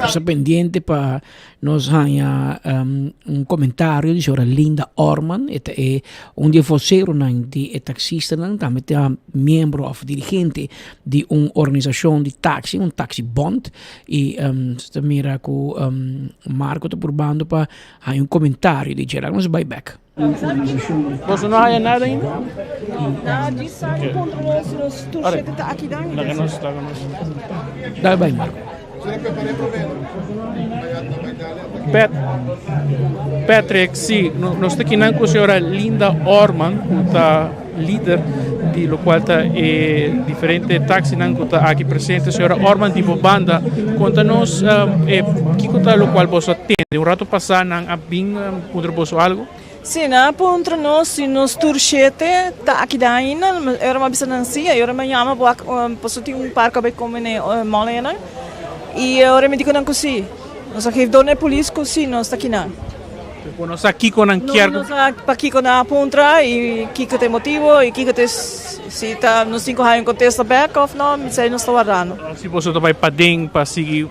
Nos ta pendiente pa nos haña un komentario di señora Linda Orman, e ta e un di e voseronan di e taksistanan, tambe ta miembro òf dirigente di un organisashon di taksi, un taksi bond, i nos ta mira ku Marco ta purbando pa haña un komentario di dje. Laga nos bai bèk. Boso no haya nada ainda? Dal bai Marco. Pat, Patrick, sí, nos ta kinan ku señora Linda Orman, ku ta lider di lokual ta e diferente taxinan ku ta aki presente. Señora Orman di bo banda, konta nos e kiko ta lokual boso a tende. Un rato pasá nan a bin puntra boso algu? Sí, nan a puntra nos si nos tur shete ta aki da ainda. E ora mi a bisa nan sí, e ora mi a yama bo pasobra tin un par ku a bai kome na e mall einan. I e ora mi di ku nan ku sí. Nos a geef door na e polis ku sí nos ta kinan. Bo no sa kiko nan kier. No sa pakiko nan a puntra i kiko ta e motibo i kiko ta si ta nos tin ku haña un kontesta bèk òf no, mi sa nos ta wardando. Si boso ta bai paden pa sigui.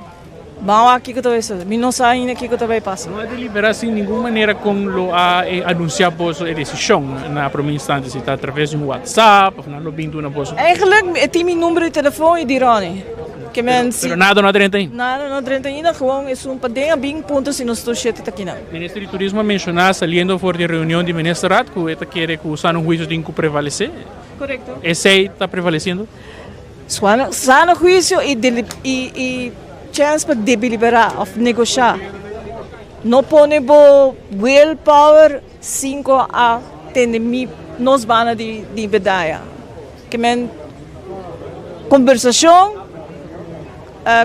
Ban wak kiko ta bai sucede. Mi no sa ainda kiko ta bai pasa. No a deliberá sin ningun manera kon lo a anunsiá boso e desishon na promé instante, si ta atraves di un whatsapp òf nan lo bin duna boso. Eigenlijk e tin mi number di telefon i di Ronnie. Ke men si. Pero nada no a drenta ainda? Nada no a drenta ainda, gewoon esun paden a bin puntra si nos tur shete ta kinan. Minister di Turismo a menshoná saliendo for di reunion di Ministerraad ku e ta kere ku sano huisio tin ku prevalesé. Korekto. Esei ta prevalesiendo? Sano huisio i i chèns pa deliberá òf negoshá. No pone bo will power sin ku a tende mi nos banda di di bedaya. Ke men kombersashon,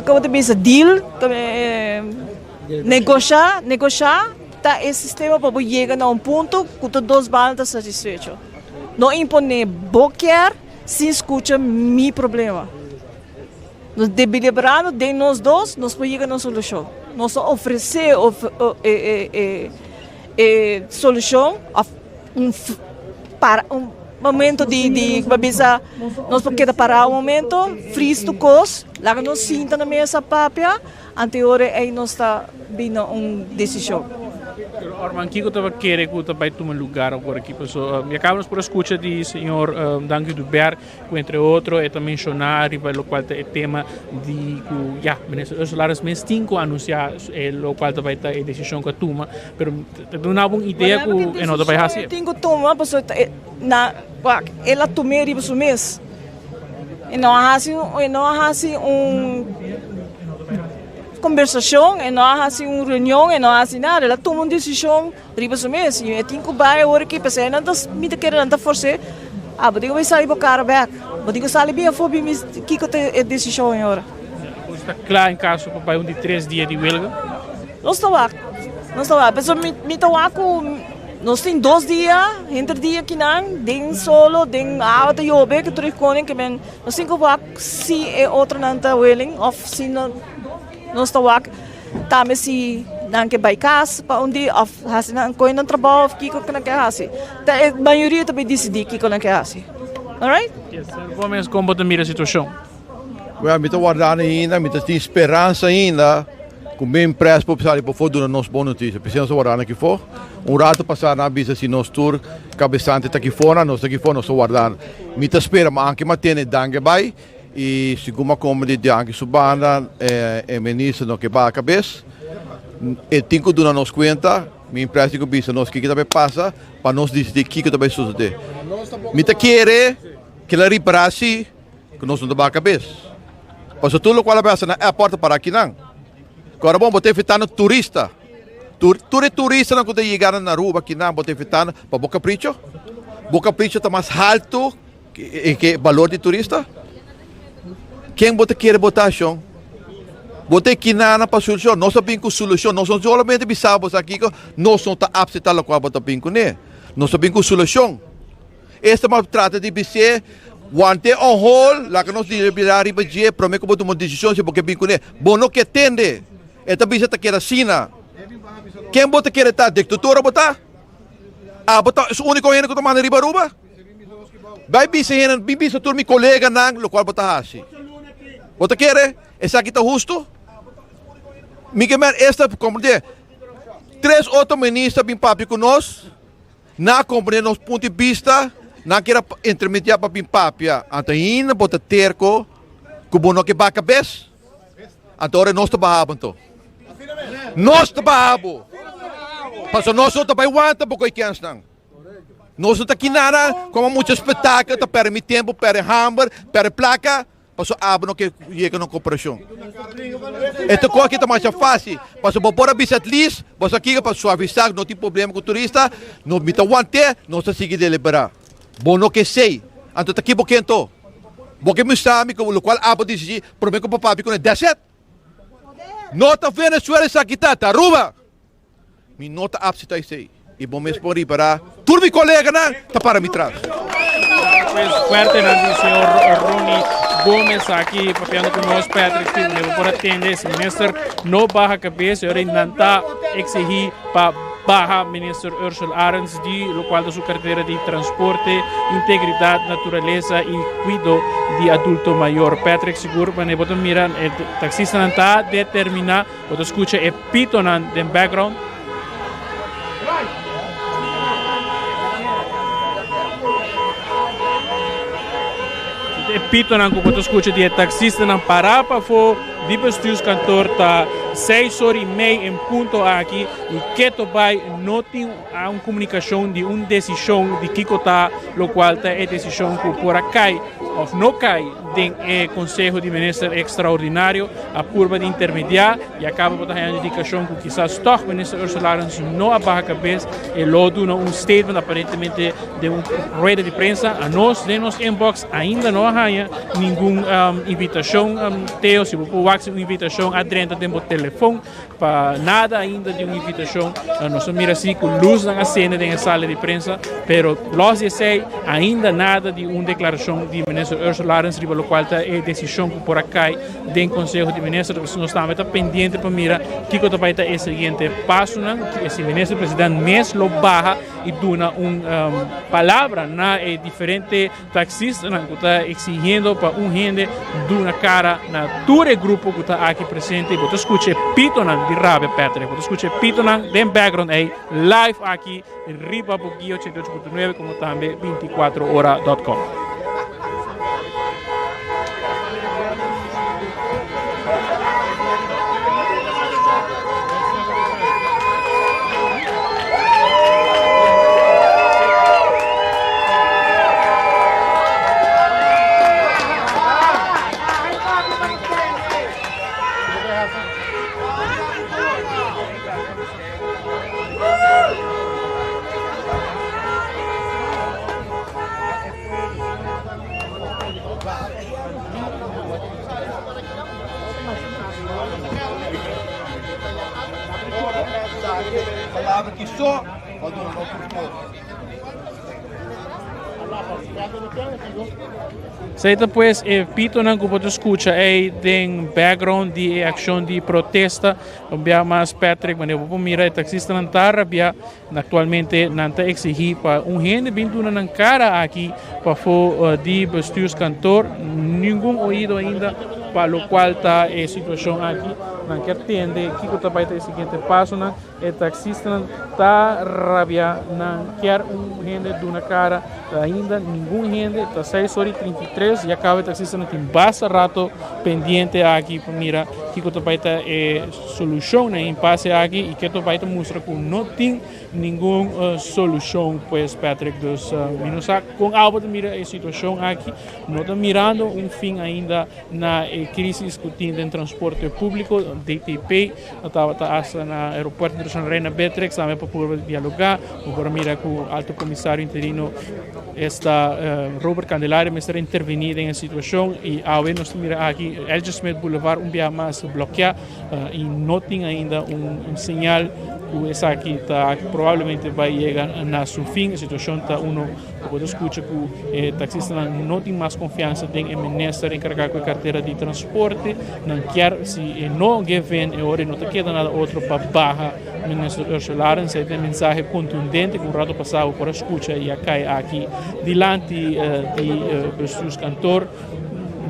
komo ta bisa deal, negosha, negosha ta e sistema pa bo yega na un punto ku tur dos banda ta satisfecho. No impone bo kier sin skucha mi problema. Nos deliberando den nos dos, nos por yega na un solushon. Nos ta ofresé e e solushon òf un para un momento di di pa bisa nos por keda pará un momento, fris tur kos, laga nos sinta na mesa papia, anto e ora ei nos ta bin na un desishon. Pero Orman, kiko ta kere ku ta bai tuma lugar awor aki? Pasobra ya kaba nos por a skucha di señor Dangui Dubert. Cu entre otro e ta menciona riba locual ta e tema di cu ya Minister Ursula Arends mes tin cu anuncia e locual ta bay ta e decision cu a tuma, pero ta duna bo un idea cu e no ta bay haci. Tin cu tuma pasobra ta na wak el a tum'e riba su mes e no a haci e no a haci un conversacion e no a haci un reunion e no a haci nada el a tuma un decision. Riba su mes y e tin cu bay awor aki p'esey nan ta mi ta kere nan ta forse ah bo tin cu bay sali bo cara bek bo tin cu sali bien afo bin mis kico ta e decision e ora. Bo sta cla en caso pa bay un di tres dia di welga? Nos ta wak nos ta wak pasobra mi mi ta wak cu nos tin dos dia henter dia kinan den solo den awa ta yobe cu tur e koning ke men nos tin cu wak si e otronan ta willing of si no nos ta wak. Tambe si nan ke bai kas pa un dia of hasi nan koe nan trabou of kiko ku nan ke hasi. Ta e mayoria ta bai disidí kiko nan ke hasi. Alright? Yes, Sir Gomez, kon bo ta mira e situashon? Well, mi ta wardando ainda, mi ta tin speransa ainda ku mi pres por sali pafó duna nos bon notisia. P'esei nos ta wardando aki afó. Un rato pasá nan a bisa si nos tur kabesante ta aki afó, nos ta aki afó, nos ta wardando. Mi ta spera, ma anke mi a tene danki bai. Y segun a come di Dianke su banda, e minister no ke baha cabes. E tin cu duna nos cuenta, mi pres tin cu bisa nos kico ta bay pasa pa nos dicidi kico ta bay sucede. Mi ta kere ke la ripara si cu nos no ta baha cabes. Pasobra tur locual a bay hasa na airport ta para akinan. Cu ora bon bo ta evitando turista. Tur e turistanan cu ta yega na Aruba akinan bo ta evitando pa bo capricho. Bo capricho ta mas halto. E ke balor di turista? Ken bo ta kere bota shon? Bo ta ekinana pa solushon. Nos a bin ku solushon. Nos no solamente bisa bo sa kiko, nos no ta apseptá lokual bo ta bin kuné. Nos a bin ku solushon. Esta bo a trata di bis'é, want'é on hold, laga nos deliberá riba dje promé ku bo tuma un desishon si bo ke bin kuné. Bo no ke tende. E ta bisa ta keda asina. Ken bo ta kere ta? Diktatura bo ta? Abo ta su úniko hende ku ta manda riba Aruba? Bai bisa hende, bin bisa tur mi koleganan lokual bo ta hasi. Bo ta kere esaki ta hustu? Mi ke men esta komprendé. Tres otro minister bin papia ku nos, nan a komprendé nos punto di bista, nan kier a intermediá pa bin papia. Anto ainda bo ta terko ku bo no ke baka bes? Anto ora nos ta baha bo anto. Nos ta baha bo. Pasobra nos no ta bai wanta bo ku e kensnan. Nos no ta kinara como mucha espectáculo ta perde mi tempo, perde hamber, perde placa, paso abo no ke yega na cooperacion. Esta cosa aki ta masha fácil, paso bo por a bisa at least, bo sa kiko pa suavisa, no tin problema cu turista, no mi ta wante, nos ta sigui delibera. Bo no ke esey, anto ta ki bo ke anto? Bo ke mustra mi cu locual abo dicidi prome cu bo papia cune, that's it. No ta Venezuela esaki ta, ta Aruba. Mi no ta apsita esei y bo mes por ripara tur mi coleganan ta para mi tras. Pues fuertenan di señor Ronnie Gomez aki papiando cu nos Patrick Steve Nebo por atende si minister no baha cabeza y ora nan ta exigi pa baha minister Ursula Arends di locual ta su cartera di transporte, integridad, naturaleza y cuido di adulto mayor. Patrick sigur manera bo ta mira e taxistanan ta determina. Bo ta skucha e pitonan den background. E pitonan ku bo ta skucha di e taksistanan pará pafó di bestuurskantoor ta seis or i mei en punto aki i keto bai no tin un komunikashon di un desishon di kiko ta lokual ta e desishon ku por a kai. òf no kai den e Konseho di Minister ekstraordinario a purba di intermediá i a kaba bo ta haña un indikashon ku kisas tòg Minister Ursula Arends no a baha kabes. E lo duna un statement aparentemente den un rueda di prensa. Anos den nos inbox ainda no a haña ningun invitashon. Teo, si bo por wak si un invitashon a drenta den bo telefon. Pa nada ainda di un invitacion. Nos a mira si cu luznan a cende den e sala di prensa, pero los di esey ainda nada di un declaracion di Minister Ursula Arends riba locual ta e decision cu por a cay den Conseho di Minister. Entonces nos tambe ta pendiente pa mira kico ta bay ta e siguiente pasonan, si Minister President mes lo baha y duna un palabra na e diferente Taxistanan ku ta eksigiendo pa un hende duna kara na tur e grupo ku ta aki presente. Bo ta skucha e pitonan di rabia, Patrick. Bo ta skucha e pitonan den background ei live aki riba Boguia 88.9 komo tambe 24ora.com. Esei ta pues e pitonan ku bo ta skucha ei den background di e akshon di protesta. Un bia mas Patrick, wanneer bo por mira e taksistanan ta rabia. Aktualmente nan ta eksigí pa un hende bin duna nan kara aki pafó di bestuurskantoor. Ningun oido ainda pa lokual ta e situashon aki. Nan kier tende kiko ta bai ta e siguiente pasonan. E taxistanan ta rabia, nan kier un hende duna cara, ainda ningun hende, ta 6 ora y 33, ya caba e taxistanan tin basta rato pendiente aki pa mira kico ta bay ta e solucion na e impasse aki y ke ta bay ta mustra cu no tin ningun solucion pues Patrick, dus mi no sa con abo ta mira e situacion aki, no ta mirando un fin ainda na e crisis cu tin den transporte publico, DTP. No tabata hasta na Aeropuerto Internacional Reina Beatrix tambe pa purba dialoga. Bo por a mira cu Alto Comisario Interino esta Robert Candelaria mester a interveni den e situacion y awe nos ta mira aki L. G. Smith Boulevard un bia mas blokea y no tin ainda un señal cu esaki ta probablemente bay yega na su fin. E situacion ta uno cu bo ta scucha cu e taxistanan no tin mas confiansa den e minister encarga cu e cartera di transporte. Nan kier si e no give in e ora e no ta keda nada otro pa baha Minister Ursula Arends. E ta e mensahe contundente cu un rato pasa bo por a scucha y a cay aki dilanti di bestuurskantoor.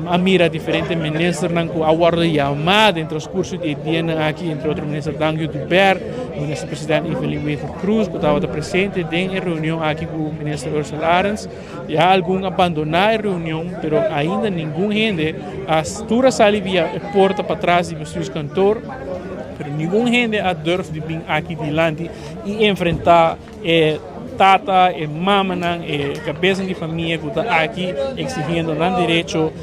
A mira diferente ministernan cu a wordo yama den transcurso di e dianan aki, entre otro Minister Dangio Dubert, Minister President Evelyn Wever-Croes cu tabata presente den e reunion aki cu Minister Ursula Arends. Ya algun a bandoná e reunion, pero ainda ningun hende a tur a sali via e porta patras di bestuurskantoor, pero ningun hende a durf di bin aki dilanti i enfrentá e tata, e mamanan, e kabesnan di famia ku ta aki eksigiendo nan derecho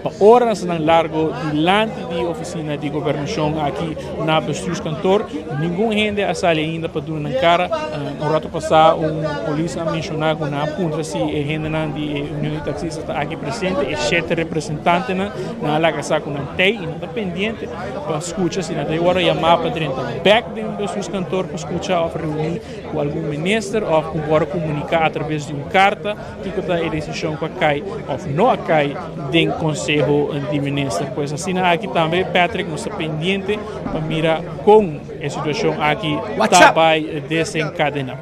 pa oranan largo dilanti di ofisina di gobernashon aki na bestuurskantoor. Ningun hende a sali ainda pa duna nan kara. Un rato pasá un polis a menshoná ku nan a puntra si e hendenan di e Union di Taksistas ta aki presente. E shete representantenan nan a laga sa ku nan tei i nan ta pendiente pa skucha si nan ta wòrdu yamá pa drenta bèk den bestuurskantoor pa skucha òf reuní ku algun minister òf ku wòrdu komuniká atraves di un karta. Kiko ta e desishon ku a kai òf no a kai den Konseho di Minister? Pues asina aki tambe Patrick nos ta pendiente pa mira kon e situashon aki ta bai desenkadená.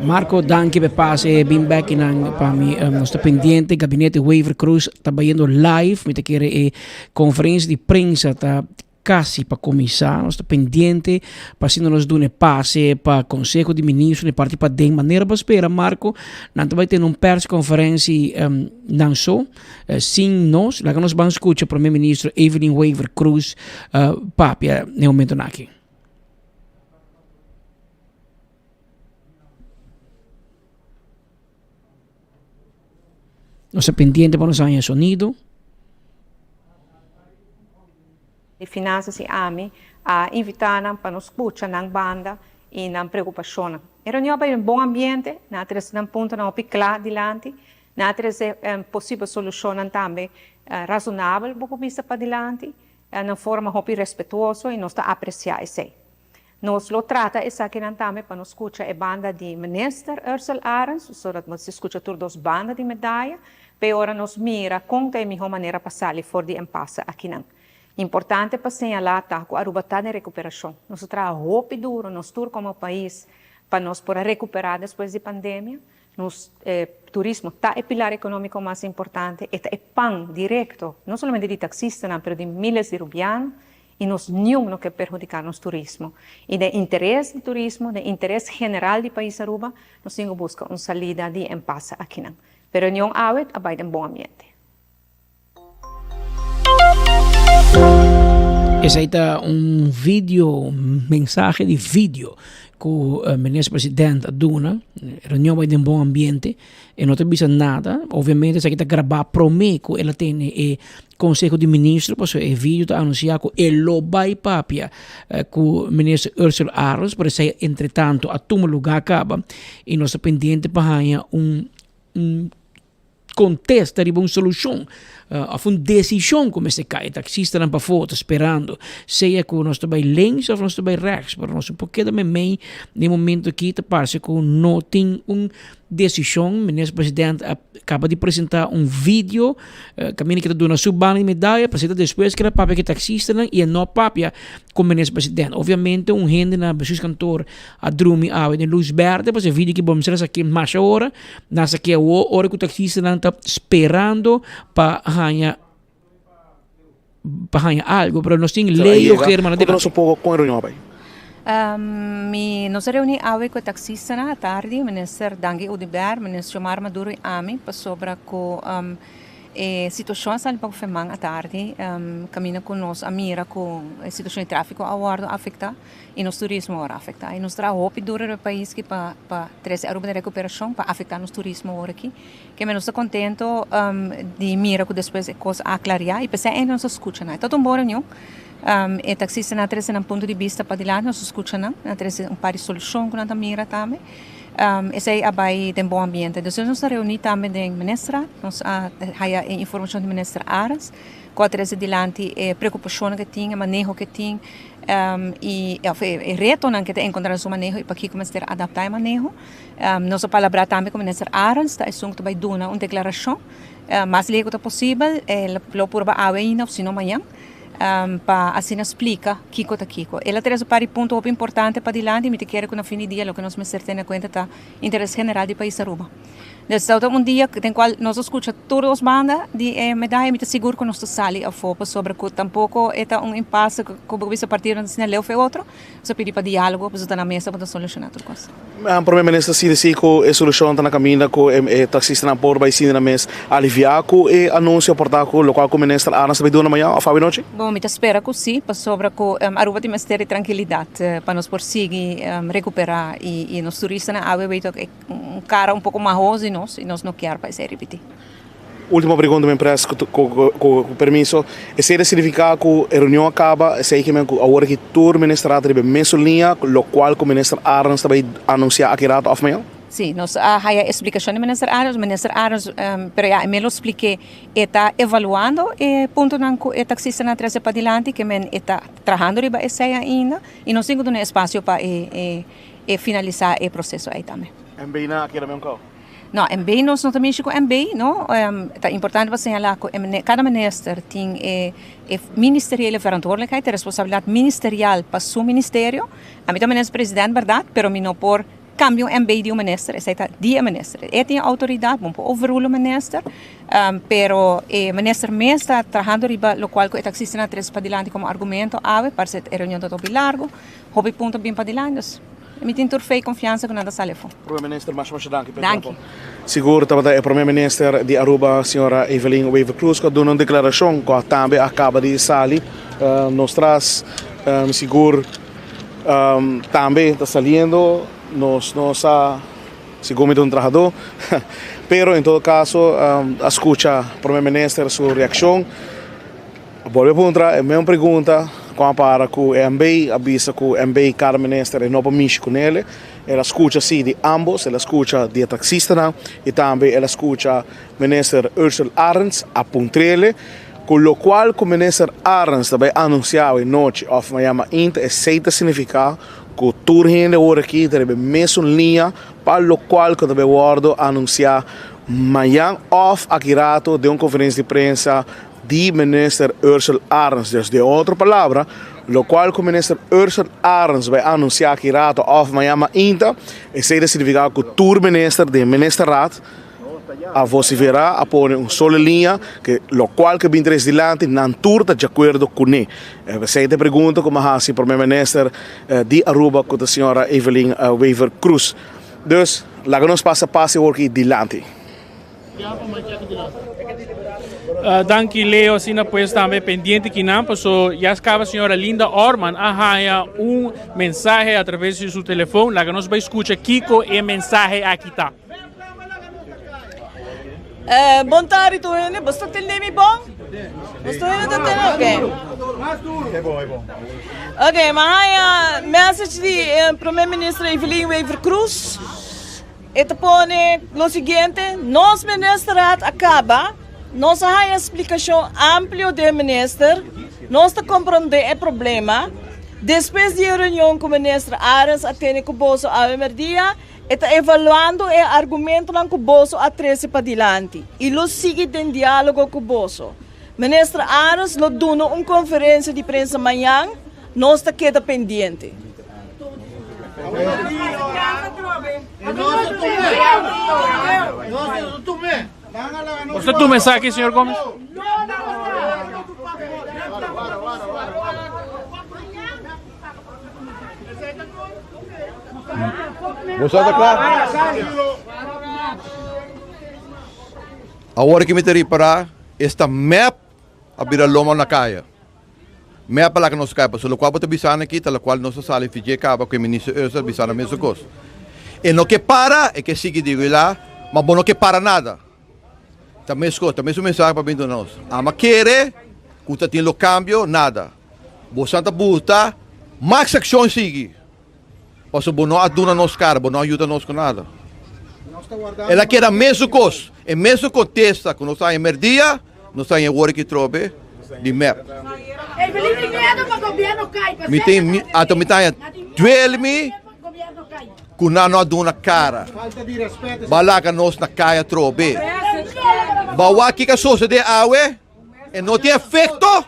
Marco danki pa e pase bin bek nan pa mi nos ta pendiente gabinete Wever Croes ta bayendo live mi ta kere e conferencia di prensa ta Casi pa cuminsa, nos ta pendiente pa asina nos duna e pase pa Conseho di Ministro di parti paden. Manera bo spera Marco, nan ta bay tene un persconferentie nan so, sin nos. Laga nos ban scucha Prome Ministro Evelyn Wever Croes papia na e momentonan aki. Nos ta pendiente pa nos haña sonido. Di Finanzas y ami a invita nan pa nos scucha nan banda y nan preocupacionnan. E reunion a bay den bon ambiente, nan a trece nan puntonan hopi cla dilanti, nan a trece posibel solucionnan tambe razonabel bo por bisa padilanti, na forma hopi respetuoso y nos ta aprecia esey. Nos lo trata esakinan tambe pa nos skucha e banda di Minister Ursell Arends, zodat nos skucha tur dos banda di medaya, p'e ora nos mira kon ta e mihó manera pa sali for di empase akinan. Importante pa señalá ta ku Aruba ta den rekuperashon. Nos a traha hopi duro, nos tur komo pais, pa nos por a rekuperá despues di pandemia. Nos turismo ta e pilar ekonómiko mas importante, e ta e pan direkto, no solamente di taksistanan, pero di miles di rubiano. I nos niun no ke perhudiká nos turismo. I den interes di turismo, den interes general di pais Aruba, nos tin ku buska un salida di empase akinan. Pero reunion awe a bai den bon ambiente. Esei ta un video, un mensahe di video ku Minister President a duna. Reunion bai den bon ambiente. E no ta bisa nada. Obviamente esaki ta grabá promé ku el a tene e Conseho di Ministro pasobra e video ta anuncia cu e lo bay papia cu Minister Ursula Arends, pero esey entretanto a tuma lugar caba y nos ta pendiente pa haya un un contesta riba un solucion of un decision cu mester cay. E taxistanan pafo ta sperando sea cu nos ta bay links of nos ta bay rechts, pero nos no por keda memey den momento aki ta parce cu no tin un Desishon, Minister President a kaba di presentá un video kaminda ke ta duna su banda di medaya, presenta despues ke el a papia ku e taksistanan i e no a papia ku Minister President. Obviamente un hende na bestuurskantoor a drumi awe den lus berde pasobra e video ki bo mester a saki masha ora, nan a saki awor ora ku taksistanan ta sperando pa haña pa haña algo, pero nos tin ley o german. Conta nos un poco con e reunion a bay. Mi nos a reuni awe cu e taxistanan atardi, Minister Dangui Oduber, Minister Xiomara Maduro y ami, pasobra cu e situacion a sali poco feman atardi, caminda cu nos a mira cu e situacion di trafico a wordo afecta y nos turismo a wordo afecta. Y nos traha hopi duro riba e pais aki pa pa trece Aruba den recuperacion, pa afecta nos turismo awor aki. Keme nos ta contento di mira cu despues e cos a aclaria y pesey ainda nos ta scucha nan. E ta un bon reunion. E taxistanan a trece nan punto di bista padilanti, nos a scucha nan. Nan a trece un par di solucion cu nan ta mira tambe. Esey a bay den bon ambiente. Despues nos a reuni tambe den Ministerraad. Nos a haya e informacion di Minister Arends cu a trece dilanti e preocupacionnan cu e tin, e maneho cu e tin y of e retonan cu e ta encontra den su maneho y pakico mester adapta e maneho. Nos a palabrá tambe ku Minister Arends ta esun ku ta bai duna un deklarashon mas lego ta posibel, e lo purba awe ainda òf si no mañan, pa asina splika kiko ta kiko. El a trese un par di punto hopi importante padilanti i mi ta kere ku na fin di dia loke nos mester tene kuenta ta interes general di pais Aruba. Des ta un dia den kual nos a skucha tur dos banda di e medaya, mi ta sigur ku nos ta sali afó pasobra ku tampoko e ta un impase ku bo bisa partidonan ta asina leu fe otro. Nos a pidi pa diálogo, pasobra ta na mesa pa ta solushoná tur kos. Prome Minister si disi ku e solushon ta na kaminda ku e taksistanan por bai sinti nan mes aliviá ku e anunsio por ta ku lokual ku Minister Arends ta bai duna mañan òf awinochi? Bon, mi ta spera ku si, pasobra ku Aruba tin mester di trankilidat pa nos por sigui rekuperá i nos turistanan awe wei tok e kara un poko mahos di nos i nos no kier pa esei ripití. Ultimo pregunta mi pres cu permiso. Esey ta significa cu e reunion a caba, esey ke men cu awor aki tur minister a riba e mesun liña, locual cu minister Arends ta bay anuncia aki rato of mañan? Si, nos a haya e explicacion di minister Arends. Minister Arends, pero ya e me lo explique, e ta evaluando e puntonan cu e taxistanan a trece padilanti, ke men e ta trahando riba esey ainda y nos tin cu duna espacio pa e finalisa e proceso ey tambe. MB nan a keda meun cau? No, MB nos no ta mishi ku MB, no. Ta importante pa señalá ku kada minister tin e e ministeriële verantwoordelijkheid, e responsabilidat ministerial pa su ministerio. Ami ta minister president bèrdat, pero mi no por kambia un MB di un minister, esei ta di e minister. E tin e outoridat, bo no por overrule un minister, pero e minister mes ta trahando riba lokual ku e taksistanan a trese padilanti komo argumento awe, parse e reunion ta hopi largu, hopi punto a bin padilanti, dus. Mi tin tur fe i konfiansa ku nan ta sali afó. Prome Minister, masha masha danki pa e tempo. Sigur tabata e Prome Minister di Aruba, señora Evelyn Wever-Croes, ku a duna un deklarashon ku a tambe a kaba di sali nos tras. Sigur tambe ta saliendo, nos no sa. Segun mi ta un trahadó. Pero en todo kaso a skucha Prome Minister su reakshon. A bolbe puntra e mesmo pregunta kon a para ku e MB. A bisa ku MB kada minister e no por mishi ku nele. El a skucha si di ambos, el a skucha di e taksistanan i tambe el a skucha Minister Ursell Arends a puntrele ku lokual ku Minister Arends ta bai anunsiá awe nochi òf mañana mainta esei ta signifiká ku tur hende awor aki ta riba e mesun liña pa lokual ku ta bai wòrdu anunsiá mañan òf aki rato den un konferensia di prensa di Minister Ursell Arends. Dus den otro palabra, lokual ku Minister Ursell Arends bai anunsiá aki rato òf mañan mainta esei ta signifiká ku tur minister den Ministerraad A vociferá, a pone un solo liña, ke lokual ke bin tres dilanti, nan tur ta djakuerdo kuné. Esei ta e pregunta ku mi a hasi Prome Minister di Aruba ku ta señora Evelyn Wever Croes. Dus, laga nos pasa pas e worki dilanti. Danki Leo, asina pues tambe pendiente kinan paso ya caba señora Linda Orman a haya un mensahe a traves di su telefon, laga nos bay scucha kico e mensahe aki ta. Eh, bon tardi tur hende. Bo sta tende mi bon? Bo sta hende ta tende? Ok. Ok, ma haya message di eh, Prome Minister Evelyn Wever-Croes. E ta pone lo siguiente, Nos ministerraad a caba, nos a haya splicacion amplio den minister, nos ta comprende e problema. Despues di e reunion cu minister Arends a tene cu boso awe merdia, E ta evaluando e argumentonan ku boso a trese padilanti i lo sigui den diálogo ku boso. Minister Arends lo duna un konferensia di prensa mañan, nos ta keda pendiente. Bo ta tuma esaki, señor Gomez? Bo sa ta kla? Awor ki mi ta ripará, esta mep a bira loma na kaya. Mep a laga nos kaya, pasobra lokual bo ta bisa nan aki ta lokual nos a sali fidje kaba ku e minister Özer bisa nan mesun kos. E no ke para, e ke sigui di wilá, ma bo no ke para nada. Ta meskos, ta mesun mensahe pa bin duna nos. Ama kere ku ta tin lo kambio, nada. Bosan ta buta mas akshon sigui. Pasobra bo no a duna nos kara, bo no a yuda nos ku nada. El a keda mesun kos, e mesun kontesta ku nos a haña merdia, nos a haña awor aki trobe di mep. Mi tin, anto mi ta haña duel mi ku nan no a duna kara. Bo a laga nos na kaya trobe. Bo a wak kiko a sosode awe? E no tin efekto?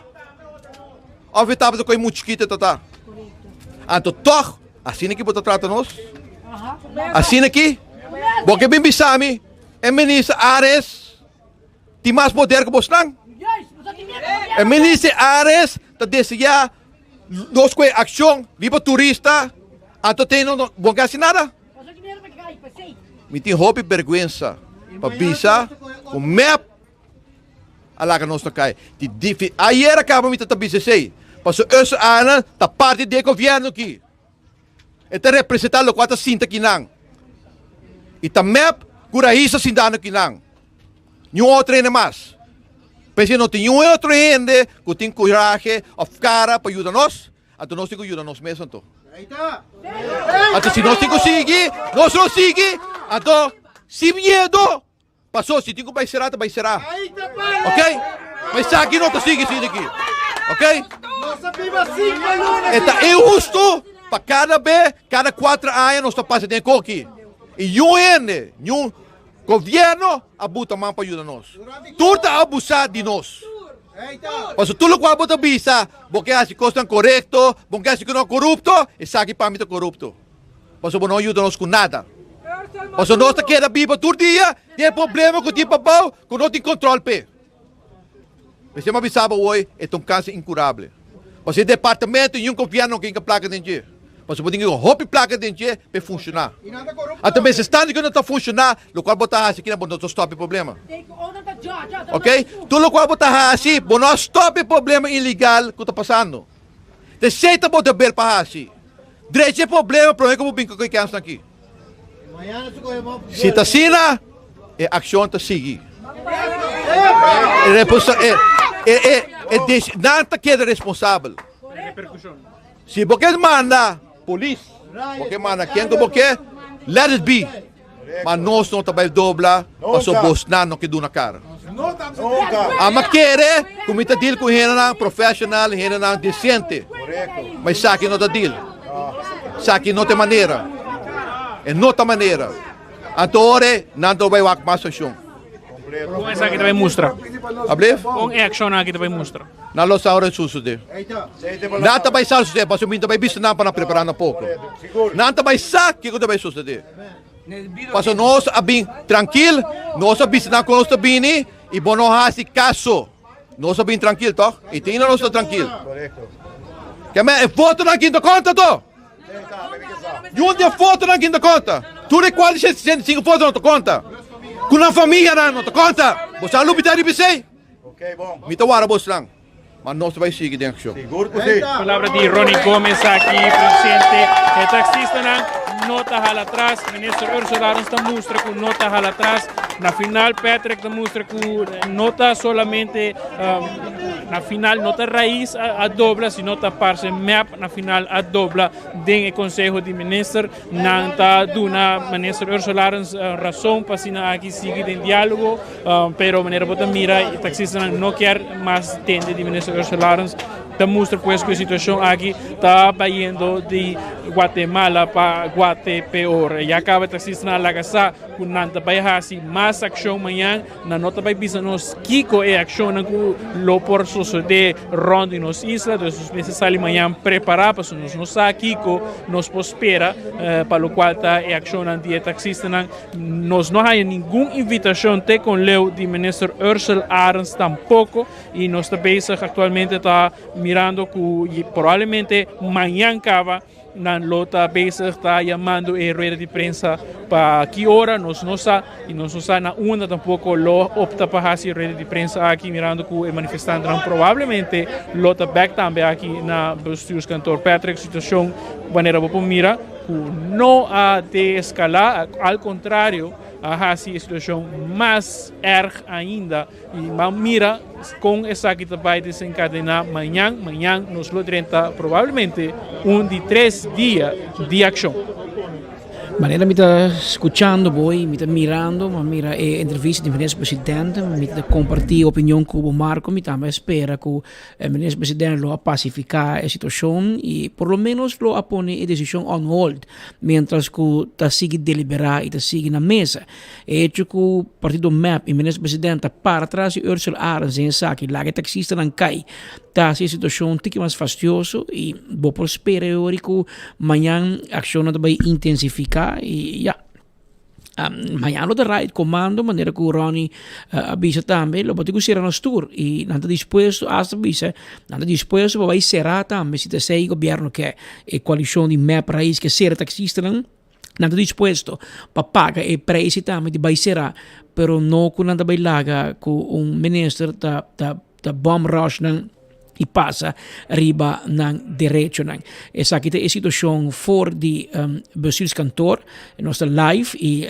Of e tabata koe muchu chikito e ta? Anto tog, asina ki bo ta trata nos? Asina ki? Bo ke bin bisa mi, e minister Ares tin mas poder ku bosnan? E minister Ares ta deseá nos koe akshon riba turista, anto te no bo ke hasi nada? Mi tin hopi bergwensa pa bisa ku mep a laga nos na kai. Di difi ayer a kaba mi ta ta bisa esei. Pasobra Öse Ana ta parti di e gobièrnu aki. E ta representá lokual ta sinta kinan. I ta mep ku rais ta sintando kinan. Niun otro hende mas. P'esei no tin niun otro hende ku tin kurahe òf kara pa yuda nos. Anto nos tin ku yuda nos mes anto. Anto si nos tin ku sigui, nos lo sigui. Anto sin miedo. Paso si tin ku bai será ta bai será. Ok? Ma esaki no ta sigui asina aki. Ok? E ta inhusto pa kada be, kada kuater aña nos ta pasa den e koki. I niun hende, niun gobierno a buta man pa yuda nos. Tur ta abusá di nos. Paso tur lokual bo ta bisa, bo ke hasi kosnan korekto, bo ke hasi kosnan korupto, esaki pa mi ta korupto. Pasobra bo no a yuda nos ku nada. Pasobra nos ta keda biba tur dia den e problema ku tin pabou ku no tin kontrol p'e. Mester mi a bisa bo awor e ta un kanser inkurabel. Pasobra e departamento niun gobièrnu no ke hinka plaka den dje. Pasobra bo tin ku hopi plaka den dje pa e funshoná. Anto mester standi ku no ta funshoná lokual bo ta hasi kina bo no ta stòp e problema. Ok? Tur lokual bo ta hasi bo no a stòp e problema ilegal ku ta pasando. T'esei ta bo deber pa hasi. Drecha e problema prome ku bo bin ku e kènsnan aki. Si ta asina, e akshon ta sigui. E, e, e, e, nan ta keda responsabel. Si bo ke manda polis, bo ke manda ken ku bo ke, let it be. Ma nos no ta bai dobla paso bosnan no ke duna kara. Ama kere ku mi ta deal ku hendenan professional, hendenan decente. Ma esaki no ta deal. Esaki no ta e manera. E no ta manera. Anto ora nan ta bai wak mas akshon. Kon esaki ta bai mustra? Ablief? Kon e akshonnan aki ta bai mustra? Nan lo sa ora sucede. Nan ta bai sa sucede, pasobra mi ta bai bisa nan pa nan prepara nan poko. Nan ta bai sa kiko ta bai sucede. Pasobra nos a bin trankil, nos a bisa nan kon nos ta bini i bo no hasi kaso. Nos a bin trankil tòg? I te ainda nos ta trankil. Keme e votonan kin ta konta to? Yun di e fotonan kin ta konta? Tur e 465 fotonan ta konta. Ku nan famianan no ta konta. Bo sa lubida riba esei? Mi ta wara bosnan, ma nos ta bai sigui den akshon. Palabra di Ronnie Gomez aki presente. E taxistanan no ta hala atras. Minister Ursula Arends ta mustra ku no ta hala atras. Na final Patrick ta mustra ku no ta solamente na final no ta Raiz a dobla, sino ta parse mep na final a dobla den e Conseho di Minister. Nan ta duna Minister Ursula Arends rason pa asina aki sigui den dialogo. Pero manera bo ta mira e taxistanan no kier mas tende di minister Ursula Arends. Ta mustra pues ku e situashon aki ta bayendo di Guatemala pa Guatepeor. Ya kaba e taxistanan a laga sa ku nan ta bai hasi mas akshon mañan. Nan no ta bai bisa nos kiko e akshonnan ku lo por sosode rònt di nos isla. Dus nos mester sali mañan prepará pasobra nos no sa kiko nos por spera pa lokual ta e akshonnan di e taxistanan. Nos no haya ningun invitacion te con leu di Minister Ursell Arends tampoco y nos ta bezig actualmente ta mirando cu probablemente mañan caba nan lo ta bezig ta yamando e rueda di prensa pa ki ora nos no sa y nos no sa na unda tampoco lo opta pa haci e rueda di prensa aki mirando cu e manifestantenan probablemente lo ta bek tambe aki na bestuurskantoor. Patrick, situacion manera bo por mira. Ku no a deeskalá, al kontrario a hasi e situashon mas erg ainda i ban mira kon esaki ta bai desenkadená mañan. Mañan nos lo drenta probablemente un di tres dia di akshon. Manera mi ta skuchando bo i mi ta mirando, mi a mira e entrevista di minister presidente, mi ta kompartí opinion ku bo Marco, mi tambe a spera ku E minister president lo a pacifica e situacion y por lo menos lo a pone e decision on hold mientras cu ta sigui delibera y ta sigui na mesa. E hecho cu partido mep y minister president ta para tras di Ursula Arends den esaki laga e taxistanan cay ta haci e situacion tiki mas fastioso y bo por spera e ora cu mañan accionnan ta bay intensifica y ya. Mañana lo ta right comando manera cu Ronnie a bisa tambe lo bo tin cu cera nos tur y nan ta dispuesto hasta bisa nan ta dispuesto pa bay cera tambe si ta esey gobierno ke e coalicion di mep raiz ke cera taxistanan nan ta dispuesto pa paga e prijs tambe di bay cera pero no cu nan ta bay laga cu un minister ta ta ta bum rush nan. i pasa riba nan derechonan. Esaki ta e situacion for di bestuurskantoor. Nos ta live i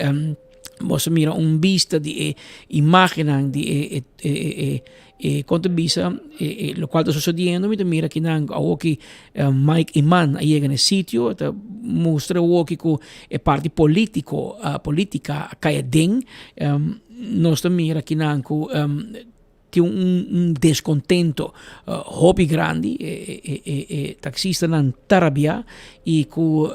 boso mira un bista di e imagennan di e e e e kon ta bisa e lokual ta sosodiendo. Mi ta mira kinan awoki Mike Eman a yega na e sitio ta mustra awoki ku e parti politiko politika a kai aden. Nos ta mira kinan ku Tin un descontento hopi grandi, e taxistanan ta rabia y cu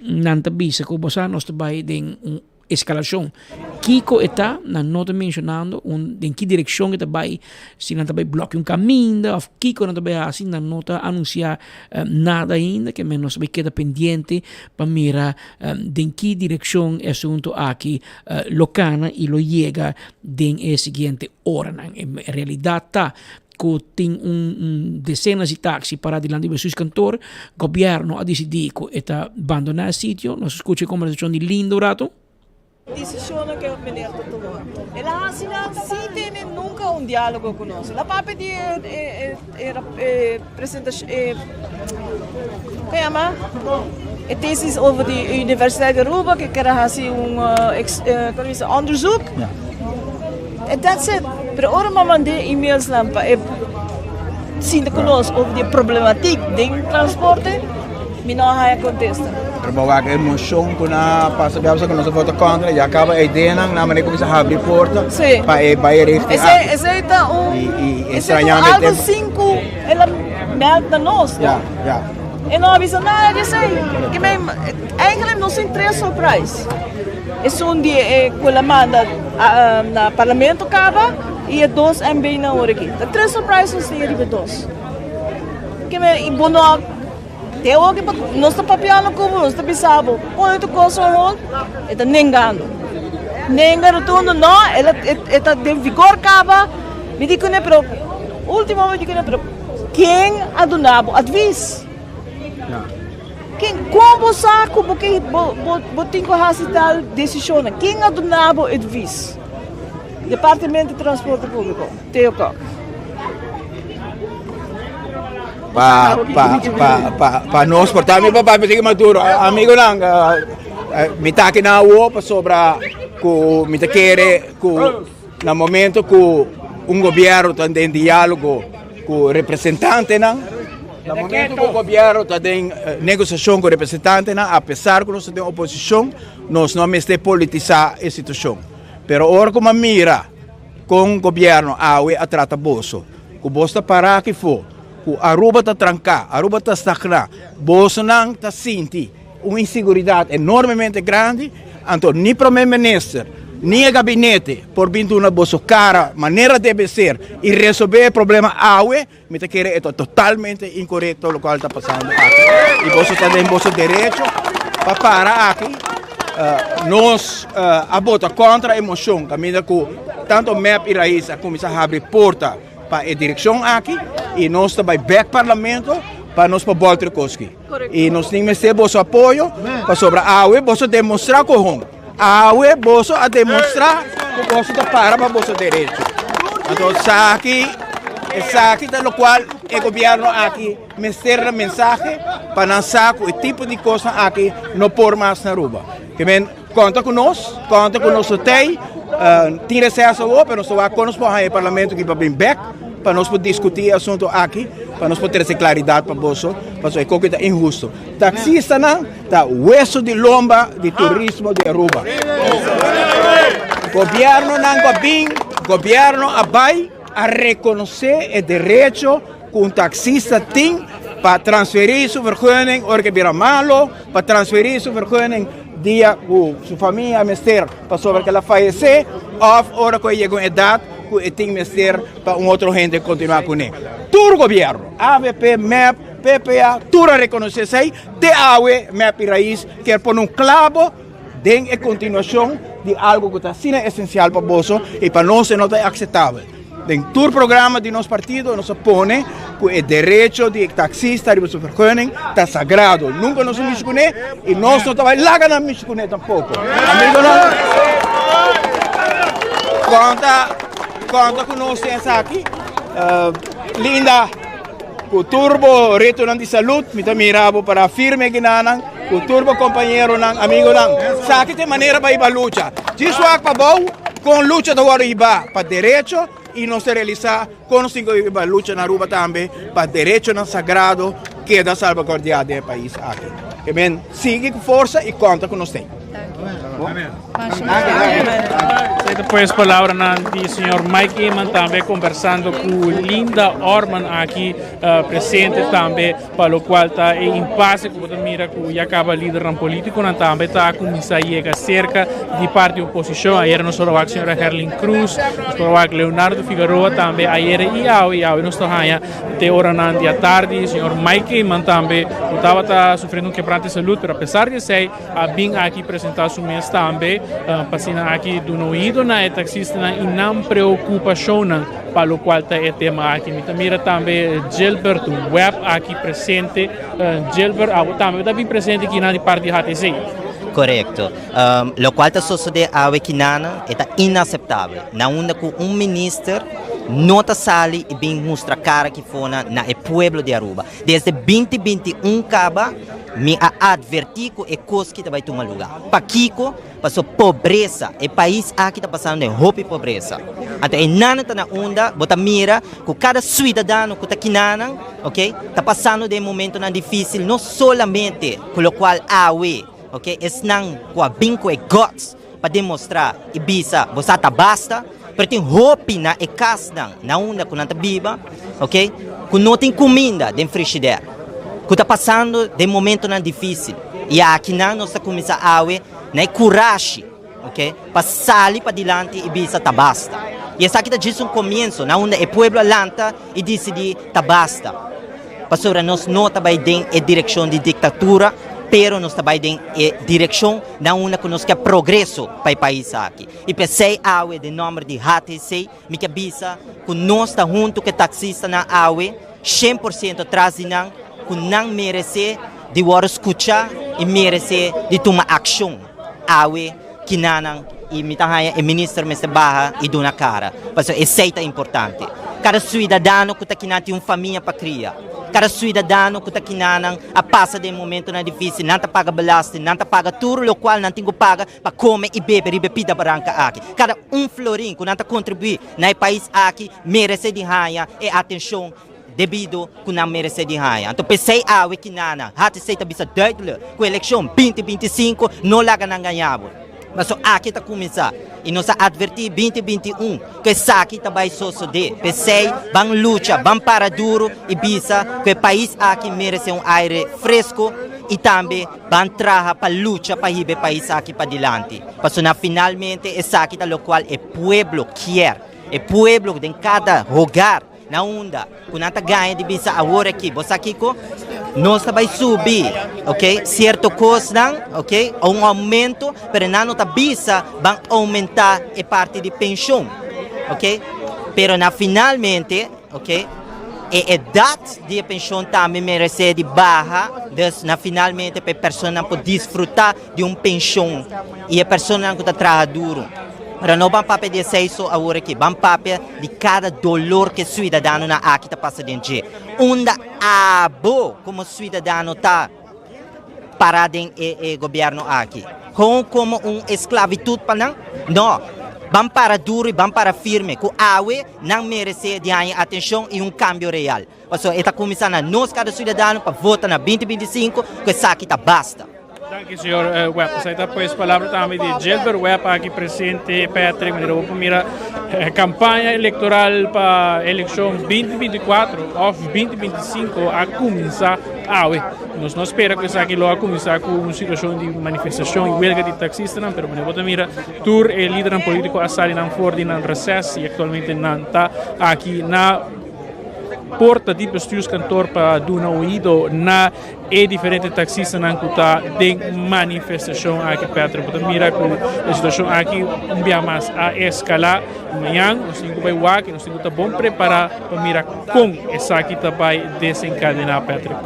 nan ta bisa cu bo sa nos ta bay den un escalacion. Kico e ta nan no ta mencionando den ki direccion e ta bay, si nan ta bay blokia un caminda of kico nan ta bay haci nan no ta anuncia nada ainda ke men nos ta bay keda pendiente pa mira den ki direccion e asunto aki lo cana y lo yega den e siguiente oranan. E realidad ta cu tin un decenas di taxi para dilanti di bestuurskantoor. Gobierno a dicidi cu e ta bandona e sitio. Nos a scucha e conversacion di Linda un rato. Decisionnan cu e meneer ta tuma. El a haci nan sin tene nunca un dialogo cu nos. El a papia di e presentacion, e, como yama? E tesis over di Universiteit di Aruba ku kier a hasi un onderzoek. And that's it. Pero ora mi a mand'é emailsnan pa e sinta ku nos over di e problematik den transporte, mi no a haña kontesta. Pero bo wak e moshon ku nan a pasa bia ku nos a vota kontra, ya kaba e ideanan nan manera kuminsá habri porta pa e bai richting aki. Esei ta un, esei ta un algo sin ku el a meld na nos, no? E no a bisa nada di esei. Ke men, eigenlijk nos tin tres surprise. Esun di e ku el a manda na parlamento kaba i e dos MB nan ora aki. Ta tres surprise nos tin riba e dos. Ke men, i bo no a, te awor ke nos ta papiando ku bo, nos ta bisa bo, pone tu kos on hold, e ta nengando. Nenga rotundo, no, el a, e ta den vigor kaba. Mi di kuné, pero ultimo mi di kuné, pero. Ken a duna bo advis? Ken, kon bo sa ku bo ke bo bo bo tin ku hasi tal desishonnan? Ken a duna bo advis? Departamento di Transporte Públiko, Theo Kok. Pa pa pa pa pa nos por ta mi papá mi sigui Maduro amigonan mi ta aki na awo pasobra ku mi ta kere ku Na momento cu un gobierno ta den dialogo cu representantenan, na momento cu un gobierno ta den negociacion cu representantenan, a pesar cu nos ta den oposicion, nos no mester politisa e situacion. Pero ora cu mi a mira con gobierno awe a trata boso, cu bos ta para aki fo, cu Aruba ta tranca, Aruba ta stagna, bosonan ta sinti un insiguridad enormemente grandi, anto ni Prome Minister ni e gabinete por bin duna boso cara manera debe ser y resolve e problema awe, mi ta kere e ta totalmente incorecto locual ta pasando aki y boso ta den boso derecho pa para aki. Nos a bota contra e mocion caminda cu tanto mep y Raiz a cuminsa habri porta pa e direccion aki y nos ta bay bek Parlamento pa nos por bolter cos aki. I nos tin mester boso apoyo, pasobra awe boso demostrá kohon. Awe boso a demostrá ku boso ta para pa boso derecho. Anto esaki, esaki ta lokual e gobièrnu aki mester na mensahe pa nan sa ku e tipo di kosnan aki no por mas na Aruba. Ke men konta ku nos, konta ku nos tei, tin reseso awor, pero nos ta wak kon nos por haña e parlamento aki pa bin bèk. Pa nos por diskutí e asuntu aki, pa nos por trese klaridat pa boso, pasobra e koki ta inhusto. Taksistanan ta weso di lomba di turismo di Aruba. Gobièrnunan ku a bin, gobièrnu a bai a rekonosé e derecho ku un taksista tin pa transferí su vergunning ora ku e bira malo, pa transferí su vergunning dia ku su famia mester pasobra ku el a fayesé òf ora ku e yega un edat. ku e tin mester pa un otro hende kontinuá kuné. Tur gobièrnu, avp, mep, ppa, tur a rekonosé esei. Te awe mep i Raiz kier pone un klabo den e kontinuashon di algu ku ta asina esensial pa boso i pa nos e no ta akseptabel. Den tur programa di nos partido nos a pone ku e derecho di e taksista riba su vergunning ta sagrado. Nunka nos a mishi kuné i nos no ta bai laga nan mishi kuné tampoko. Amigonan, konta, konta ku nos den esaki. Linda, ku tur bo retonan di salud, mi ta mira bo para firme kinanan, ku tur bo kompañeronan, amigonan. Esaki ta e manera pa hiba lucha. Djis wak pa bou, kon lucha ta wòrdu hibá pa derecho i nos ta realisá Kon nos tin ku hiba lucha na Aruba tambe pa derechonan sagrado keda salvaguardiá den e pais aki. Amen. Sigui ku forsa i konta ku nos tin. Esei ta pues palabranan di señor Mike Eman tambe conversando cu Linda Orman aki presente tambe pa locual ta e impasse cu bo ta mira cu ya caba lidernan politiconan tambe ta cuminsa yega cerca di parti oposicion. Ayer nos por a wak señora Gerlin Cruz, nos por a wak Leonardo Figaroa tambe ayer y awe y awe nos ta haña te oranan di atardi señor Mike Eman tambe cu tabata sufriendo un quebrante de salud pero a pesar di esey a bin aki presenta su mes tambe pa asina aki duna oido na e taxistanan y nan preocupacionnan pa locual ta e tema aki. Mi ta mira tambe Gilbert Webb aki presente. Gilbert, abo tambe ta bin presente kinan di parti di HTC. Correcto. Locual ta sosode awe kinana e ta inaceptabel. Na unda cu un minister no ta sali y bin mustra cara ki fona na e pueblo di Aruba. Desde binti 21 caba. Mi a advertí ku e kos ki ta bai tuma lugá. Pakiko? Paso pobresa, e pais aki ta pasando den hopi pobresa. Anto e nan ta na unda bo ta mira ku kada suidadano ku ta kinanan, ok, ta pasando den momentonan difísil, no solamente ku lokual awe, ok, esnan ku a bin ku e guts pa demostrá i bisa bo sa ta basta, pero tin hopi na e kasnan na unda ku nan ta biba, ok, ku no tin kuminda den frishider, ku ta pasando den momentonan difísil. I akinan nos ta kuminsá awe na e kurashi, ok, pa sali padilanti i bisa ta basta. I esaki ta djis un komienso na unda e pueblo a lanta i disidí ta basta. Pasobra nos no ta bai den e direkshon di diktatura, pero nos ta bai den e direkshon na unda ku nos ke progreso pa e pais aki. I p'esei awe den nòmber di HTC mi ke bisa ku nos ta huntu ku e taksistanan awe, 100% tras di nan, ku nan meresé di wòrdu skuchá i meresé di tuma akshon awe kinanan i mi ta haña e minister mester baha i duna kara pasobra esei ta importante. Kada suidadano ku ta kinan tin un famia pa kria, kada suidadano ku ta kinanan a pasa den momentonan difísil, nan ta paga belasting, nan ta paga tur lokual nan tin ku paga pa kome i bebe riba e pida baranka aki. Kada un florin ku nan ta kontribuí na e pais aki meresé di haña e atenshon debido ku nan meresé di haña. Anto p'esei awe kinana HTC ta bisa duidelijk ku elekshon 2025 no laga nan gaña bo. Paso aki ta kuminsá i nos a atvertí 2021 ku esaki ta bai sosodé. P'esei ban lucha, ban para duru i bisa ku e pais aki meresé un aire fresko i tambe ban traha pa lucha pa hiba e pais aki padilanti. Paso na finalmente esaki ta lokual e pueblo kier. E pueblo den kada hogar. Na unda ku nan ta gaña di bisa awor aki, bo sa kiko? Nos ta bai subi, ok, sierto kosnan, ok, un oumento, pero nan no ta bisa ban oumentá e parti di penshon, ok. Pero na finalmente, ok, e edat di e penshon tambe meresé di baha, dus na finalmente pa e personanan por disfrutá di un penshon i e personanan ku ta traha duru. Pero no ban papia di esei so awor aki, ban papia di kada dolor ku e suidadanonan aki ta pasa den dje. Unda abo komo suidadano ta pará den e e gobièrnu aki? Kon komo un esklabitut pa nan? No! Ban para duru i ban para firme ku awe nan meresé di haña atenshon i un kambio real. Pasobra e ta kuminsá na nos kada suidadano pa vota na 2025 ku esaki ta basta. Danki señor Webb. Esaki ta pues palabra tambe di Gilbert Webb aki presente Patrick manera bo por mira campaña electoral pa eleccion 2024 of 2025 a cuminsa awe. Nos no spera cu esaki lo a cuminsa cu un situacion di manifestacion y huelga di taxistanan pero manera bo ta mira tur e lidernan politico a sali nan for di nan reces y actualmente nan ta aki na porta di bestuurskantoor pa duna oido na e diferente taxistanan ku ta den manifestashon aki. Patrick, bo ta mira ku e situashon aki un bia mas a eskalá. Mañan nos tin ku bai wak i nos tin ku ta bon prepará pa mira kon esaki ta bai desenkadená, Patrick.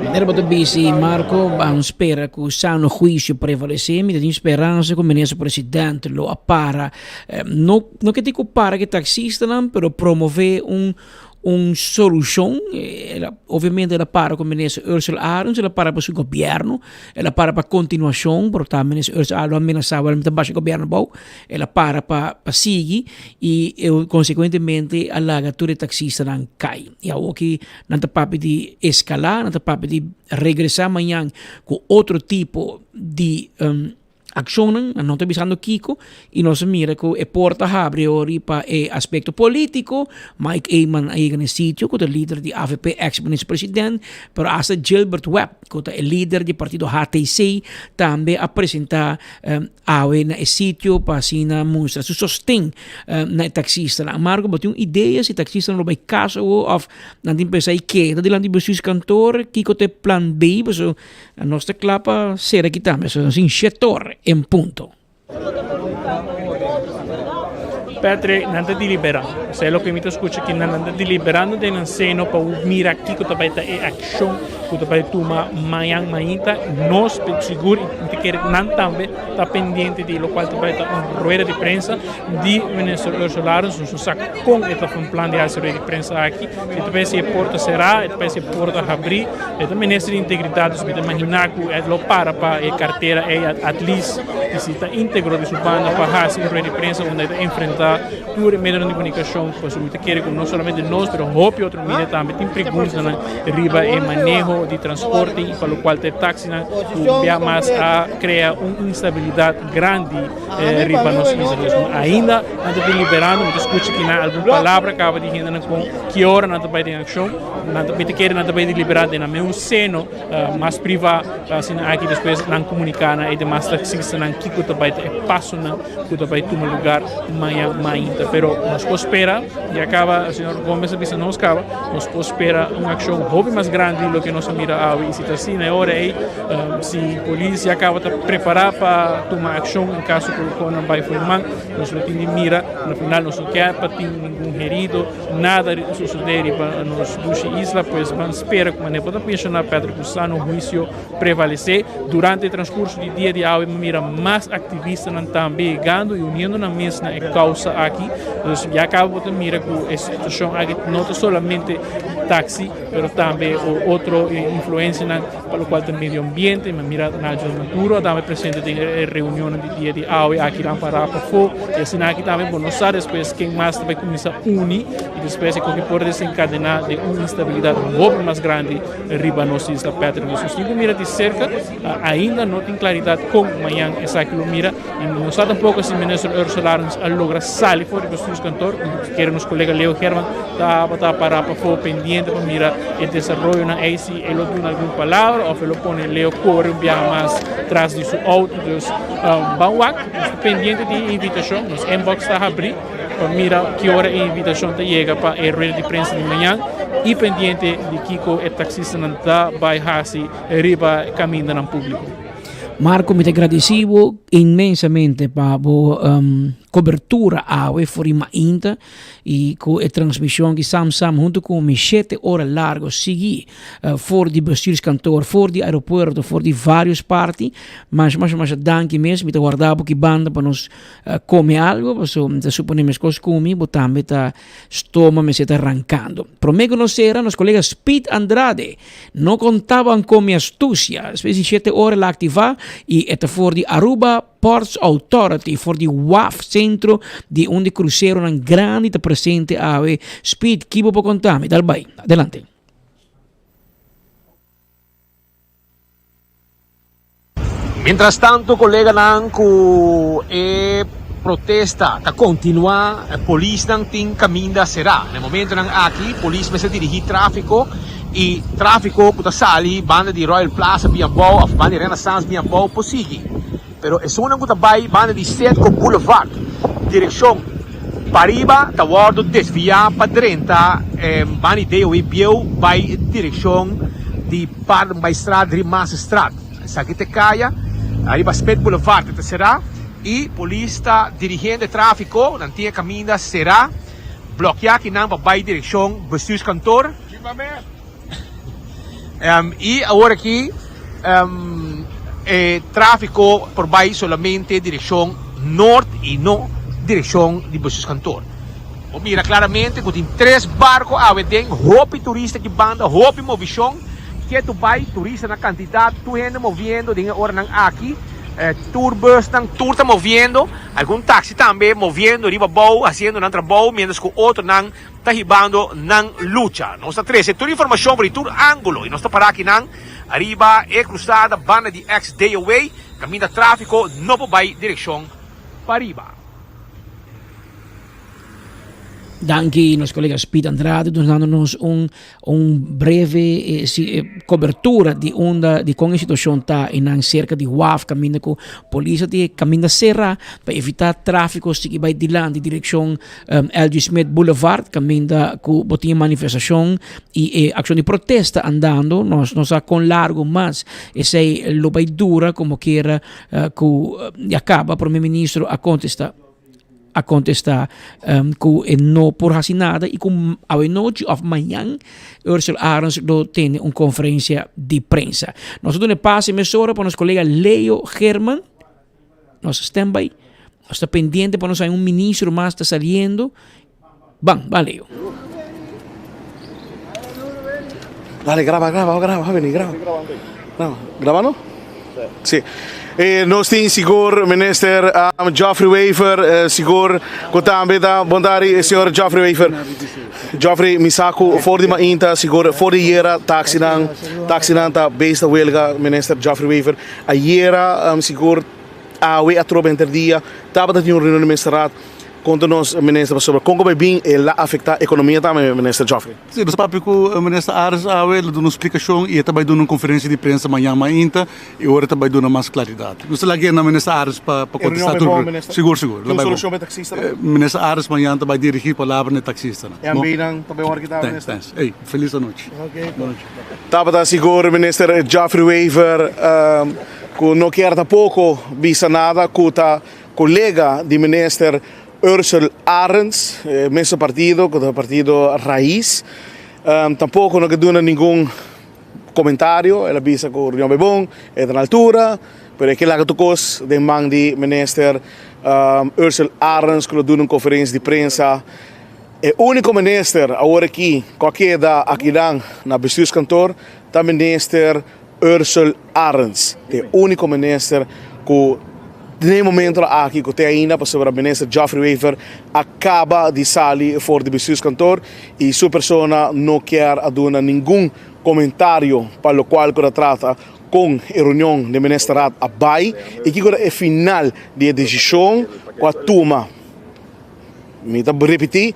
Manera bo ta bisi, Marco, ban spera ku sano huisio prevalesé. Mi ta tin speransa ku Minister President lo a para No no ke tin ku para ku e taksistanan pero promové un un solushon. El a obviamente el a para ku minister Ursula Arends, el a para pa su gobièrnu, el a para pa kontinuashon, pero ta minister Ursula Arends lo a menasá wèl mi ta basha gobièrnu abou. El a para pa pa sigui i konsekuentemente a laga tur e taksistanan kai. I awoki nan ta papia di eskalá, nan ta papia di regresá mañan ku otro tipo di Accionnan, nan no ta bisando kico, y nos a mira cu e porta habri ori pa e aspecto politico, Mike Eman a yega na e sitio cu ta lider di avp, ex minister president, pero hasta Gilbert Webb cu ta e lider di partido HTC tambe a presenta awe na e sitio pa asina mustra su sosten na e taxistanan. Marco, bo tin un idea si taxistanan lo bay cas awo of nan tin pensa y keda dilanti bestuurskantoor? Kico ta e plan B? Pasobra Nos ta kla pa sera aki tambe, so nos tin shetor en punto. Patrick, nan ta deliberando. Esei loke mi ta skucha ki nan ta deliberando den nan seno pa mira kiko ta bai ta e akshon ku ta bai tuma mañan mainta. Nos sigur i mi ta kere nan tambe ta pendiente di lokual ta bai ta un rueda di prensa di Minister Ursula Arends. Nos no sa kon e ta van plan di hasi rueda di prensa aki. Si e ta bai si e porta será, e ta bai si e porta habrí. E ta minister di integridat, dus mi ta imaginá ku e lo para pa e kartera ei at least i si ta íntegro di su banda pa hasi un rueda di prensa unda e ta enfrentá tur e medionan di komunikashon pasobra mi ta kere ku no solamente nos pero hopi otro media tambe tin preguntanan riba e maneho di transporte i pa lokual ta e taksinan ku bia mas a krea un instabilidat grandi riba nos isla. Dus ainda nan ta deliberando, mi ta skucha kinan algun palabra kaba di hendenan kon ki ora nan ta bai den akshon. Nan ta, mi ta kere nan ta bai deliberá den nan mesun seno mas privá pa asina aki despues nan komuniká na e demas taksistanan kiko ta bai ta e pasonan ku ta bai tuma lugar mañan mainta. Pero nos por spera, ya kaba señor Gomez a bisa nos kaba, nos por spera un akshon hopi mas grandi di loke nos a mira awe i si ta asina e ora ei si polis ya kaba ta prepará pa tuma akshon en kaso ku lokonan bai for man, nos lo tin di mira. Na final nos no kier pa tin ningun herido. Nada sosodé riba nos dushi isla, pues ban spera ku manera bo ta menshoná Patrick ku sano huisio prevalesé. Durante e transkurso di dia di awe mi mira mas aktivistanan tambe yegando i uniendo nan mes na e kousa aki. Dus ya kaba bo ta mira ku e situashon aki no ta solamente taksi pero tambe otro influensianan pa lokual ta medio ambiente. Mi a mira Nigel Maduro a tambe presente den e reunionnan di dia di awe aki nan pará pafó i asina aki tambe bo no sa despues ken mas ta bai kuminsá uni i despues e koki por desenkadená den un instabilidat hopi mas grandi riba nos isla Patrick. Nos tin ku mira di serka, ainda no tin klaridat kon mañan esaki lo mira i no sa tampoko si Minister Ursula Arends a logra sali for di bestuurskantoor. Kere nos kolega Leo Herman tabata pará pafó pendiente pa mira e desaroyonan ei si e lo duna algun palabra òf e lo pone Leo kore un biaha mas tras di su outo. Dus ban wak, nos ta pendiente di e invitashon, nos inbox ta habrí pa mira ki ora e invitashon ta yega pa e rueda di prensa di mañan i pendiente di kiko e taksistanan ta bai hasi riba kamindanan públiko. Marco, mi ta gradisí bo inmensamente pa bo cobertura awe for di mainta y cu e transmision di Sam Sam hunto cu mi shete ora largo sigui for di bestuurskantoor, for di aeropuerto, for di varios parti. Masha masha masha danki mes, mi ta warda bo ki banda pa nos come algo, paso mi ta supone mescos cu mi, bo tambe ta stoma mester ta rancando. Prome cu nos cera, nos colega Speed Andrade no contaban con mi astucia, despues di shete ora el a activa y e ta for di Aruba Ports Authority for di waf centro di un di cruceronan grandi ta presente awe. Speed, ki bo por conta mi? Dal bay. Adelante. Mientras tanto coleganan cu e protesta ta continua, polisnan tin caminda cera. Na e momentonan aki polis mester dirigi trafico y trafico cu ta sali banda di Royal Plaza bin abou of banda di Renaissance bin abou por sigui. Pero esunnan cu ta bay banda di Sedco Boulevard direccion pariba ta wordo desvia pa drenta banda di DOE bieu bay direccion di Paardenbaaistraat Driemasterstraat. Esaki ta e caya ariba Smith Boulevard ta cera y polis ta dirigiendo e trafico nan tin e caminda cera blokia kinan pa bay direccion Bestuurskantoor. Y awor aki e trafico por bay solamente direccion noord y no direccion di Bestuurskantoor. Bo mira claramente cu tin tres barco awe den, hopi turista aki banda, hopi movicion. Ketu bay, turista na cantidad, tur hende moviendo den e oranan aki. Tur busnan, tur ta moviendo, algun taxi tambe moviendo riba abou, haciendo nan trabou, mientras cu otronan ta hibando nan lucha. Nos ta trece tur informacion for di tur angulo y nos ta para akinan ariba e cruzada banda di ex DOW caminda trafico no por bay direccion pariba. Danki nos colega Speed Andrade dunando nos un un breve cobertura di unda di con e situacion ta einan cerca di waf caminda cu polis a tin e caminda cera pa evita trafico sigui bay dilanti direccion LG Smith Boulevard caminda cu bo tin e manifestacion y e accion di protesta andando nos no sa con largo mas esey lo bay dura como kiera cu ya caba prome ministro a contesta. a contesta cu e no por haci nada y cu awenochi of mañan Ursel Arends lo tene un conferencia di prensa. Nos ta duna e pase mesora pa nos colega Leo German. Nos standby. Nos ta pendiente pa nos hay un ministro mas ta saliendo. Ban, ban Leo. Dale, graba, graba, graba, vení, graba. Graba, grabando? Sí. Eh, nos tin sigur minister um, Geoffrey Wever, eh, sigur ku tambe ta bon tardi, eh, señor Geoffrey Wever. Geoffrey, mi sa ku for di mainta, sigur for di yera taxinan, taxinan ta bezig ta welga, minister Geoffrey Wever. Ayera, um, sigur awe atrobe henter dia, tabata tin un reunion di ministerraad. Konta nos, minister, pasobra kon ku bai bin e la afektá ekonomia tambe, minister Geoffrey? Si, nos papia ku minister Arends awe, el a duna un splikashon i e ta bai duna un konferensia di prensa mañan mainta i ora e ta bai duna mas klaridat. Nos ta laga na minister Arends pa pa kontestá tur pregunta. Sigur, sigur. Tin un solushon pa e taksistanan? Minister Arends mañan ta bai dirigí palabra na e taksistanan. E ambenan ta bai wòrdu kitá, minister? Thanks, thanks. Ey, felis anochi. Tabata sigur minister Geoffrey Wever ku no kier tampoko bisa nada ku ta Kolega di minister Ursell Arends, e mesun partido ku ta partido Raiz, tampoko no ke duna ningun komentario. El a bisa ku reunion bai bon, e ta na altura, pero e ke laga tur kos den man di minister Ursell Arends ku lo duna un konferensia di prensa. E úniko minister awor aki ku a keda akinan na bestuurskantoor ta minister Ursell Arends, e úniko minister ku den e momentonan aki ku te ainda pasobra minister Geoffrey Wever a kaba di sali for di bestuurskantoor i su persona no kier a duna ningun komentario pa lokual ku ta trata kon e reunion di ministerraad a bai i kiko ta e final di e desishon ku a tuma. Mi ta ripití,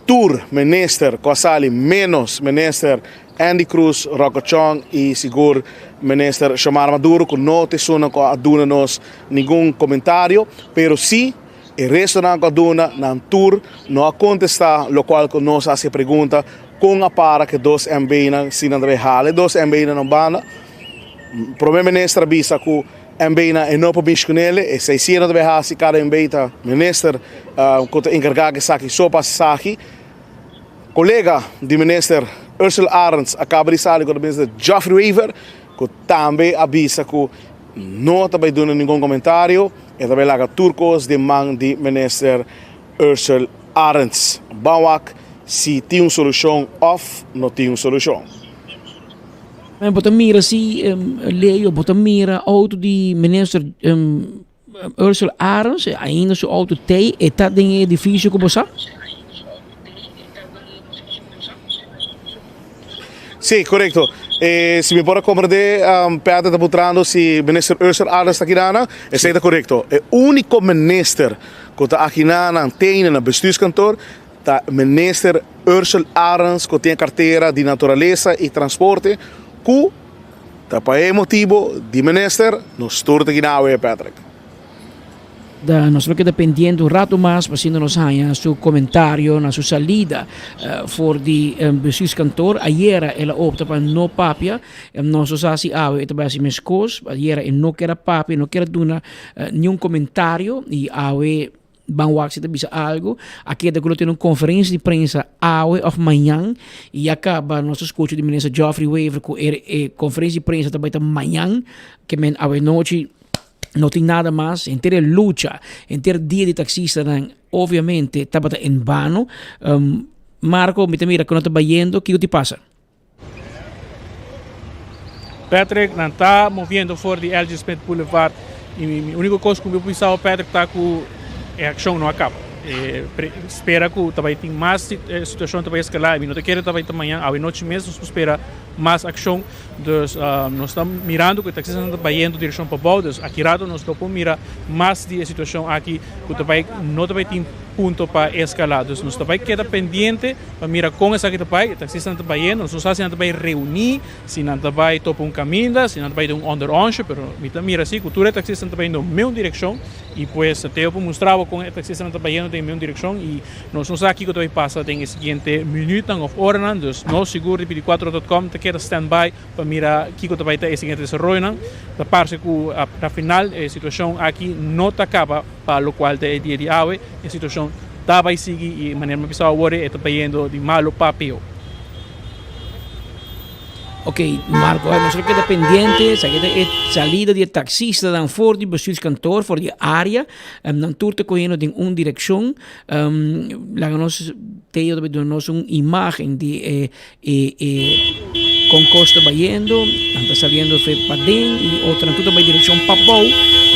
tur minister ku a sali ménos minister Andy Croes, Rocco Chong y sigur Minister Xiomara Maduro cu no ta esunnan cu a duna nos ningun comentario, pero si e restonan cu a duna nan tur no a contesta locual cu nos a haci e pregunta con a para cu e dos MBnan si nan ta bay hala e dos MBnan na un banda. Prome Minister a bisa cu MBnan e no por mishi cu nele, esey si e no ta bay haci, cada MB ta Minister cu ta encarga cu esaki so pa haci esaki. Kolega di minister Ursell Arends a kaba di sali ku minister Geoffrey Wever ku tambe a bisa ku no ta bai duna ningun komentario, e ta bai laga tur kos den man di minister Ursell Arends. Ban wak si tin un solushon òf no tin un solushon. Bo ta mira si Leo, bo ta mira auto di minister Ursel Arends, ainda su auto tey, e ta den e edificio cu bo sa? Sí, corecto. Eh, si mi por a comprende, um, Peter ta putrando si minister Ursel Arends ta akinana, esey ta corecto. E unico minister cu ta akinana tene na bestuurskantoor ta minister Ursel Arends cu tin e cartera di naturalesa y transporte cu Ta pa e motibo di minister nos tur ta gina awe Patrick. Da nos lo keda pendiente un rato mas pa asina nos haña su comentario na su salida for di bestuurskantoor. Ayera el a opta pa no papia. Nos no sa si awe e ta bai haci mescos. Ayera e no kier a papia, e no kier a duna niun comentario y awe Ban wak si ta bisa algo. A keda ku lo tene un konferensia di prensa awe òf mañan i ya kaba nos a skucha di minister Geoffrey Wever ku e e konferensia di prensa ta bai ta mañan ke men awenochi no tin nada mas. Henter e lucha, henter dia di taksistanan obviamente tabata en bano. Marco mi ta mira ku no ta bayendo, kiko ti pasa? Patrick, nan ta moviendo for di LG Smith Boulevard y mi unico cos cu mi por bisa Patrick ta cu e accion no a caba. E spera cu ta bay tin mas situacion ta bay escala y mi no ta kere ta bay ta mañan, awe nochi mes nos por spera mas accion. Dus nos ta mirando cu e taxistanan ta bayendo direccion pabao, dus aki rato nos lo por mira mas di e situacion aki cu ta bay no ta bay tin punto pa escala. Dus nos ta bay keda pendiente pa mira con esaki ta bay. E taxistanan ta bayendo, nos no sa si nan ta bay reuni, si nan ta bay topa un caminda, si nan ta bay den un onderonsje, pero mi ta mira si cu tur e taxistanan ta bayendo meun direccion y pues Teo por mustra bo con e taxistanan ta bayendo den meun direccion y nos no sa kico ta bay pasa den e siguiente minuutnan of oranan. Dus nos sigur di binticuatro dot com ta keda stand by pa mira kico ta bay ta e siguiente desaroyonan. Ta parce cu na final e situacion aki no ta caba. Pa locual ta e dia di awe, e situacion ta bay sigui y manera mi a bisa awor e ta bayendo di malo pa peo. Ok, Marco, nos lo keda pendiente, esaki ta e salida di e taxistanan for di bestuurskantoor, for di e area, nan tur ta cogiendo den un direccion, laga nos Teo ta duna nos un imagen di e e e con cos ta bayendo, nan ta saliendo fe paden y otronan tur ta bay direccion pabou,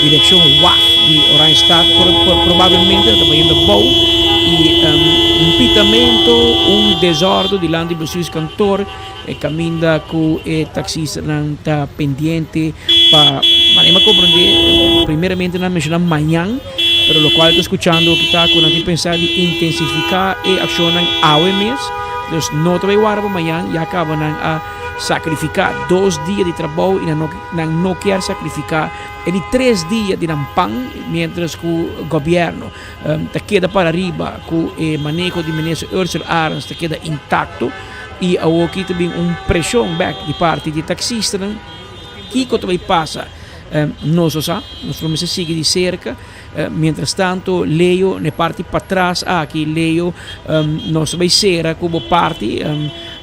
direccion waf di Oranjestad probablemente nan ta bayendo bou y un pitamento, un desordo dilanti bestuurskantoor e caminda cu e taxistanan ta pendiente pa manera mi a comprende primeramente nan a menciona mañan pero locual ta scuchando kita cu nan tin pensa di intensifica e accionnan awe mes dus no ta bay warda pa mañan ya caba nan a sacrifica dos dia di trabou y nan no nan no kier sacrifica e di tres dia di nan pan mientras cu gobierno ta keda para riba cu e maneho di minister Ursell Arends ta keda intacto y awoki ta bin un presion bek di parti di taxistanan kico ta bay pasa nos no sa nos lo mester sigui di cerca mientras tanto Leo na e parti patras aki Leo nos ta bay cera cu bo parti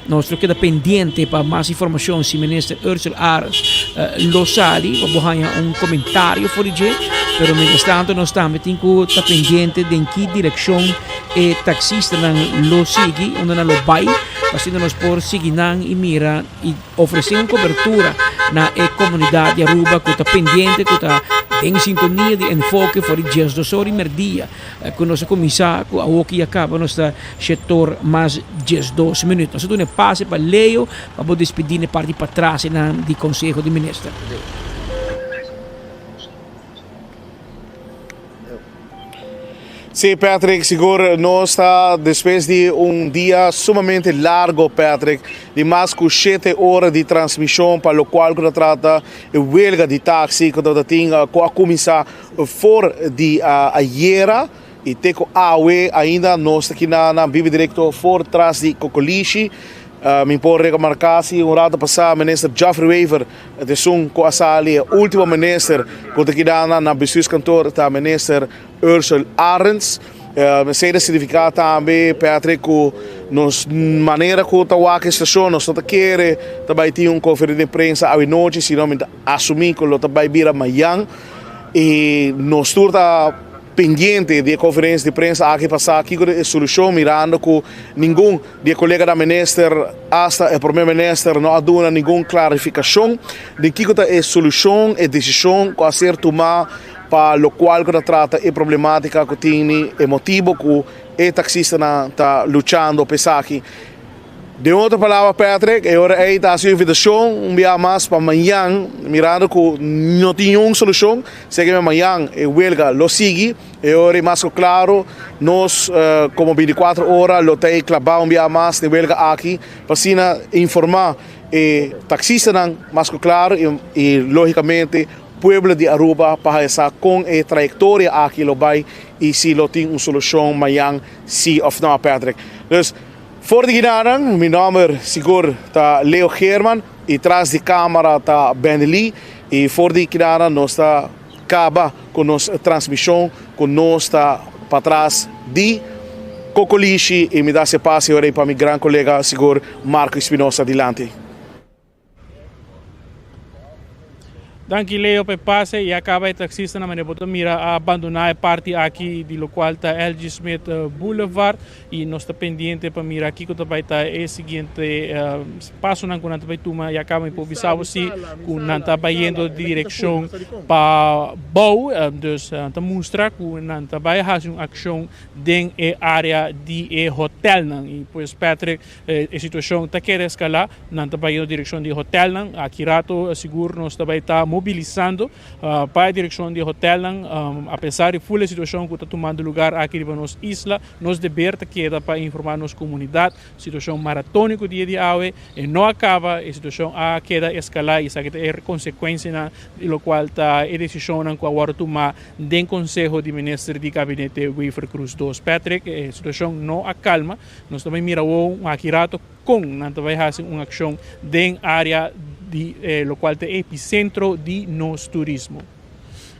nos lo keda pendiente pa mas informacion si minister Ursell Arends lo sali pa bo haya un comentario for di dje pero mientras tanto nos tambe tin cu ta pendiente den ki direccion E taxistanan lo sigui unda nan lo bai pa asina nos por sigui nan y mira y ofrece un cobertura na e comunidad di Aruba cu ta pendiente cu ta den sintonia di Enfoke for di diesdos or y merdia cu nos a cuminsa cu awoki ya caba nos ta shetor mas 12 minuut. Nos a duna e pase pa Leo pa bo despedi na e parti patras einan di Conseho di Minister. Sí, Patrick, sigur nos ta despues di un dia sumamente largo, Patrick, di mas ku shete ora di transmishon pa lokual ku ta trata e welga di taxi ku tabata tin ku a kuminsá for di ayera i te ku awe ainda nos ta kina na bibi direkto for tras di Kokolishi. Mi por remarká si un rato pasá Minister Geoffrey Wever Esun ku a sali e ultimo minister ku ta keda na bestuurskantoor ta minister Ursell Arends. Esei ta signifiká tambe, Patrick, ku nos manera ku ta wak e stashon nos no ta kere ta bai tin un konferensia di prensa awinochi, sino mi ta asumí ku lo ta bai bira mayan i nos tur ta pendiente di e konferensia di prensa aki pa sa kiko ta e solushon mirando ku ningun Di e koleganan minister asta e prome minister no a duna ningun klarifikashon di kiko ta e solushon, e desishon ku a ser tumá pa lokual ku ta trata e problematika ku tini e motibu ku e taksistanan ta luchando pa esaki. Den otro palabra Patrick, e ora ei ta hasi un invitashon un bia mas pa mañan mirando ku no tin niun solushon, seki mañan e welga lo sigui. E ora ei mas ku klaro, nos komo bintikuater ora lo ta e klabá un bia mas den welga aki pa asina informá e taksistanan mas ku klaro i lógikamente pueblo di Aruba pa haya sa kon e trayektoria aki lo bai i si lo tin un solushon mañan si òf nò, Patrick. Dus, for di ginanan, mi nòmber sigur ta Leo Geerman i tras di kámara ta Benny Lee i for di kinanan nos ta. Caba cu nos transmision cu nos ta patras di Cocolishi y mi da se pase ora pa mi gran colega sigur Marco Espinosa dilanti. Danki Leo pa e pase y a caba e taxista na manera bo ta mira a abandona e parti aki di locual ta LG Smith Boulevard. Y nos ta pendiente pa mira kico ta bay ta e siguiente pasonan cu nan ta bay tuma. Ya caba mi por bisa bo si cu nan ta bayendo direccion pa bou. Dus nan ta mustra cu nan ta bay haci un accion den e area di e hotelnan. Y pues Patrick e situacion ta keda escala. Nan ta bayendo direccion di e hotelnan. Aki rato sigur nos ta bay ta mobilisando. Pa e direccion di e hotelnan, apesar di ful e situacion cu ta tumando lugar aki riba nos isla, nos deber ta keda pa informa nos comunidad. Situacion maratonico dia di awe e no a caba, e situacion a keda escala y esaki ta e consecuencianan di locual ta e decisionnan cu a wordo tuma den Conseho di Minister di Gabinete Wever-Croes dos. Patrick, e situacion no a calma, nos ta bay mira awor un aki rato. Kon nan ta bai hasi un akshon den área di lokual ta e episentro di nos turismo.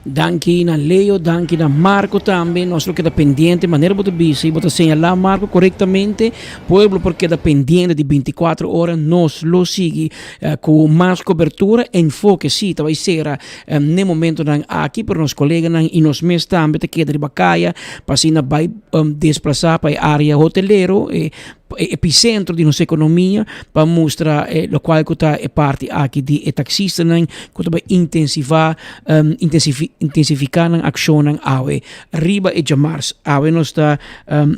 Danki na Leo, danki na Marco tambe. Nos lo keda pendiente, manera bo ta bisa y bo ta señala Marco corectamente, pueblo por keda pendiente di 24 ora, nos lo sigui eh, cu mas cobertura, enfoke si ta bay sera eh, n'e momentonan aki, pero nos coleganan y nos mes tambe ta keda riba caya pa asina bay um, desplaza pa e area hotelero, e e epicentro di nos economia pa mustra e locual cu ta e parti aki di e taxistanan cu ta bay intensiva um, intensifi, intensifica nan accionnan awe riba e djamars. Awe nos ta um,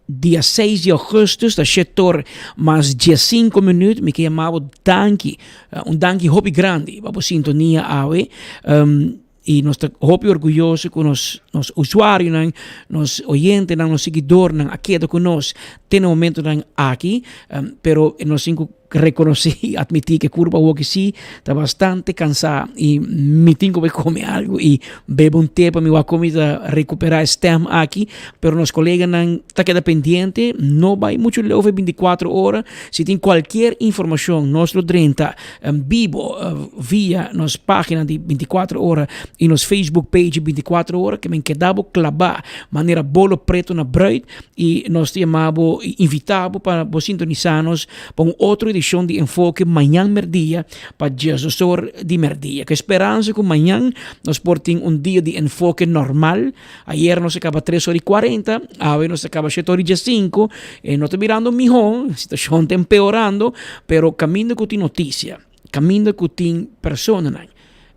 dia 6 di augustus, ta shetor mas 15 minuut. Mi ke yama bo danki, un danki hopi grandi pa bo sintonia awe. Um, Y nos ta hopi orguyoso cu nos, nos usuarionan, nos oyentenan, nos seguidornan a keda cu nos te na momentonan aki. Um, pero nos tin cu reconoce y admiti que curpa awoki si ta bastante cansa y mi tin cu bay come algo y bebe un te pa mi wak como mi ta recupera e stem aki. Pero nos coleganan ta keda pendiente, no bay mucho leu for 24 ora. Si tin cualkier informacion nos lo drenta bibo via nos pagina di 24 ora y nos Facebook page 24 ora que men keda bo claba manera bolo preto na bruid y nos ta yama bo y invita bo pa bo sintonisa nos pa un otro edicion di Enfoke mañan merdia pa diesdos or di merdia. Cu esperansa cu mañan nos por tin un dia di Enfoke normal. Ayer nos a caba tres ora y cuarenta, awe nos a caba shete ora y diescinco. E no ta birando miho, situacion ta empeorando, pero caminda cu tin noticia, caminda cu tin personanan,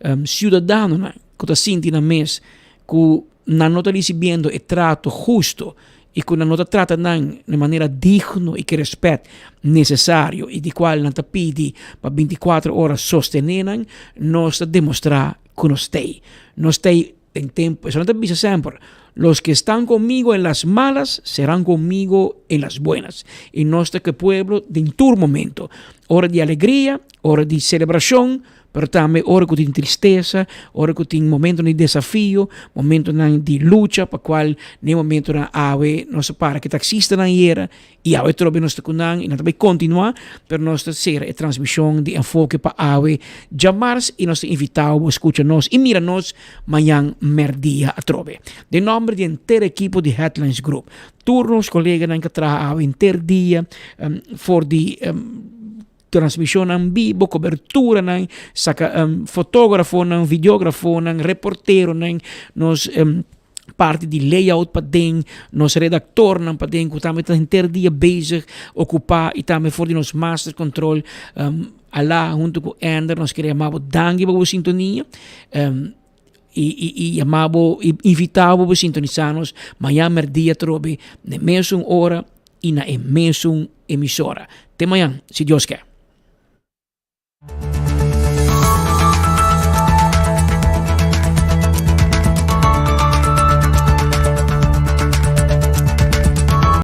um, ciudadanonan cu ta sinti nan mes cu nan no ta ricibiendo e trato husto y cu nan no ta trata nan na manera digno y cu respet necesario y di cual nan ta pidi pa 24 ora sostene nan, nos ta demostra cu nos t'ey. Nos t'ey Den tempo, eso no ta bisa semper, los que están conmigo en las malas serán conmigo en las buenas. Y nos ta ke pueblo den tur momento. Ora di alegria, ora di celebracion, pero tambe ora cu tin tristeza, ora cu tin momentonan di desafio, momentonan di lucha, pa cual n'e momentonan awe nos a para ke taxistanan yera Y awe trobe nos ta cu nan y nan ta bay continua, pero nos ta cera e transmision di Enfoke pa awe djamars y nos ta invitao bo scucha nos y mira nos mañan merdia atrobe. Den nomber di henter ekipo di Headlines Group, tur nos coleganan cu a traha awe henter dia for di transmisionnan bibo, coberturanan, saca fotografonan, videografonan, reporteronan, nos parti di layout paden, nos redactornan paden cu tambe ta henter dia bezig, ocupa y tambe for di nos master control um, Ala hunto cu Ender nos quiere yama bo danki pa bo sintonia um, y, y, y yama bo y invita bo pa sintonisa nos mañana merdia trobe na e mesun ora y na e mesun emisora. Te mañana, si Dios ke.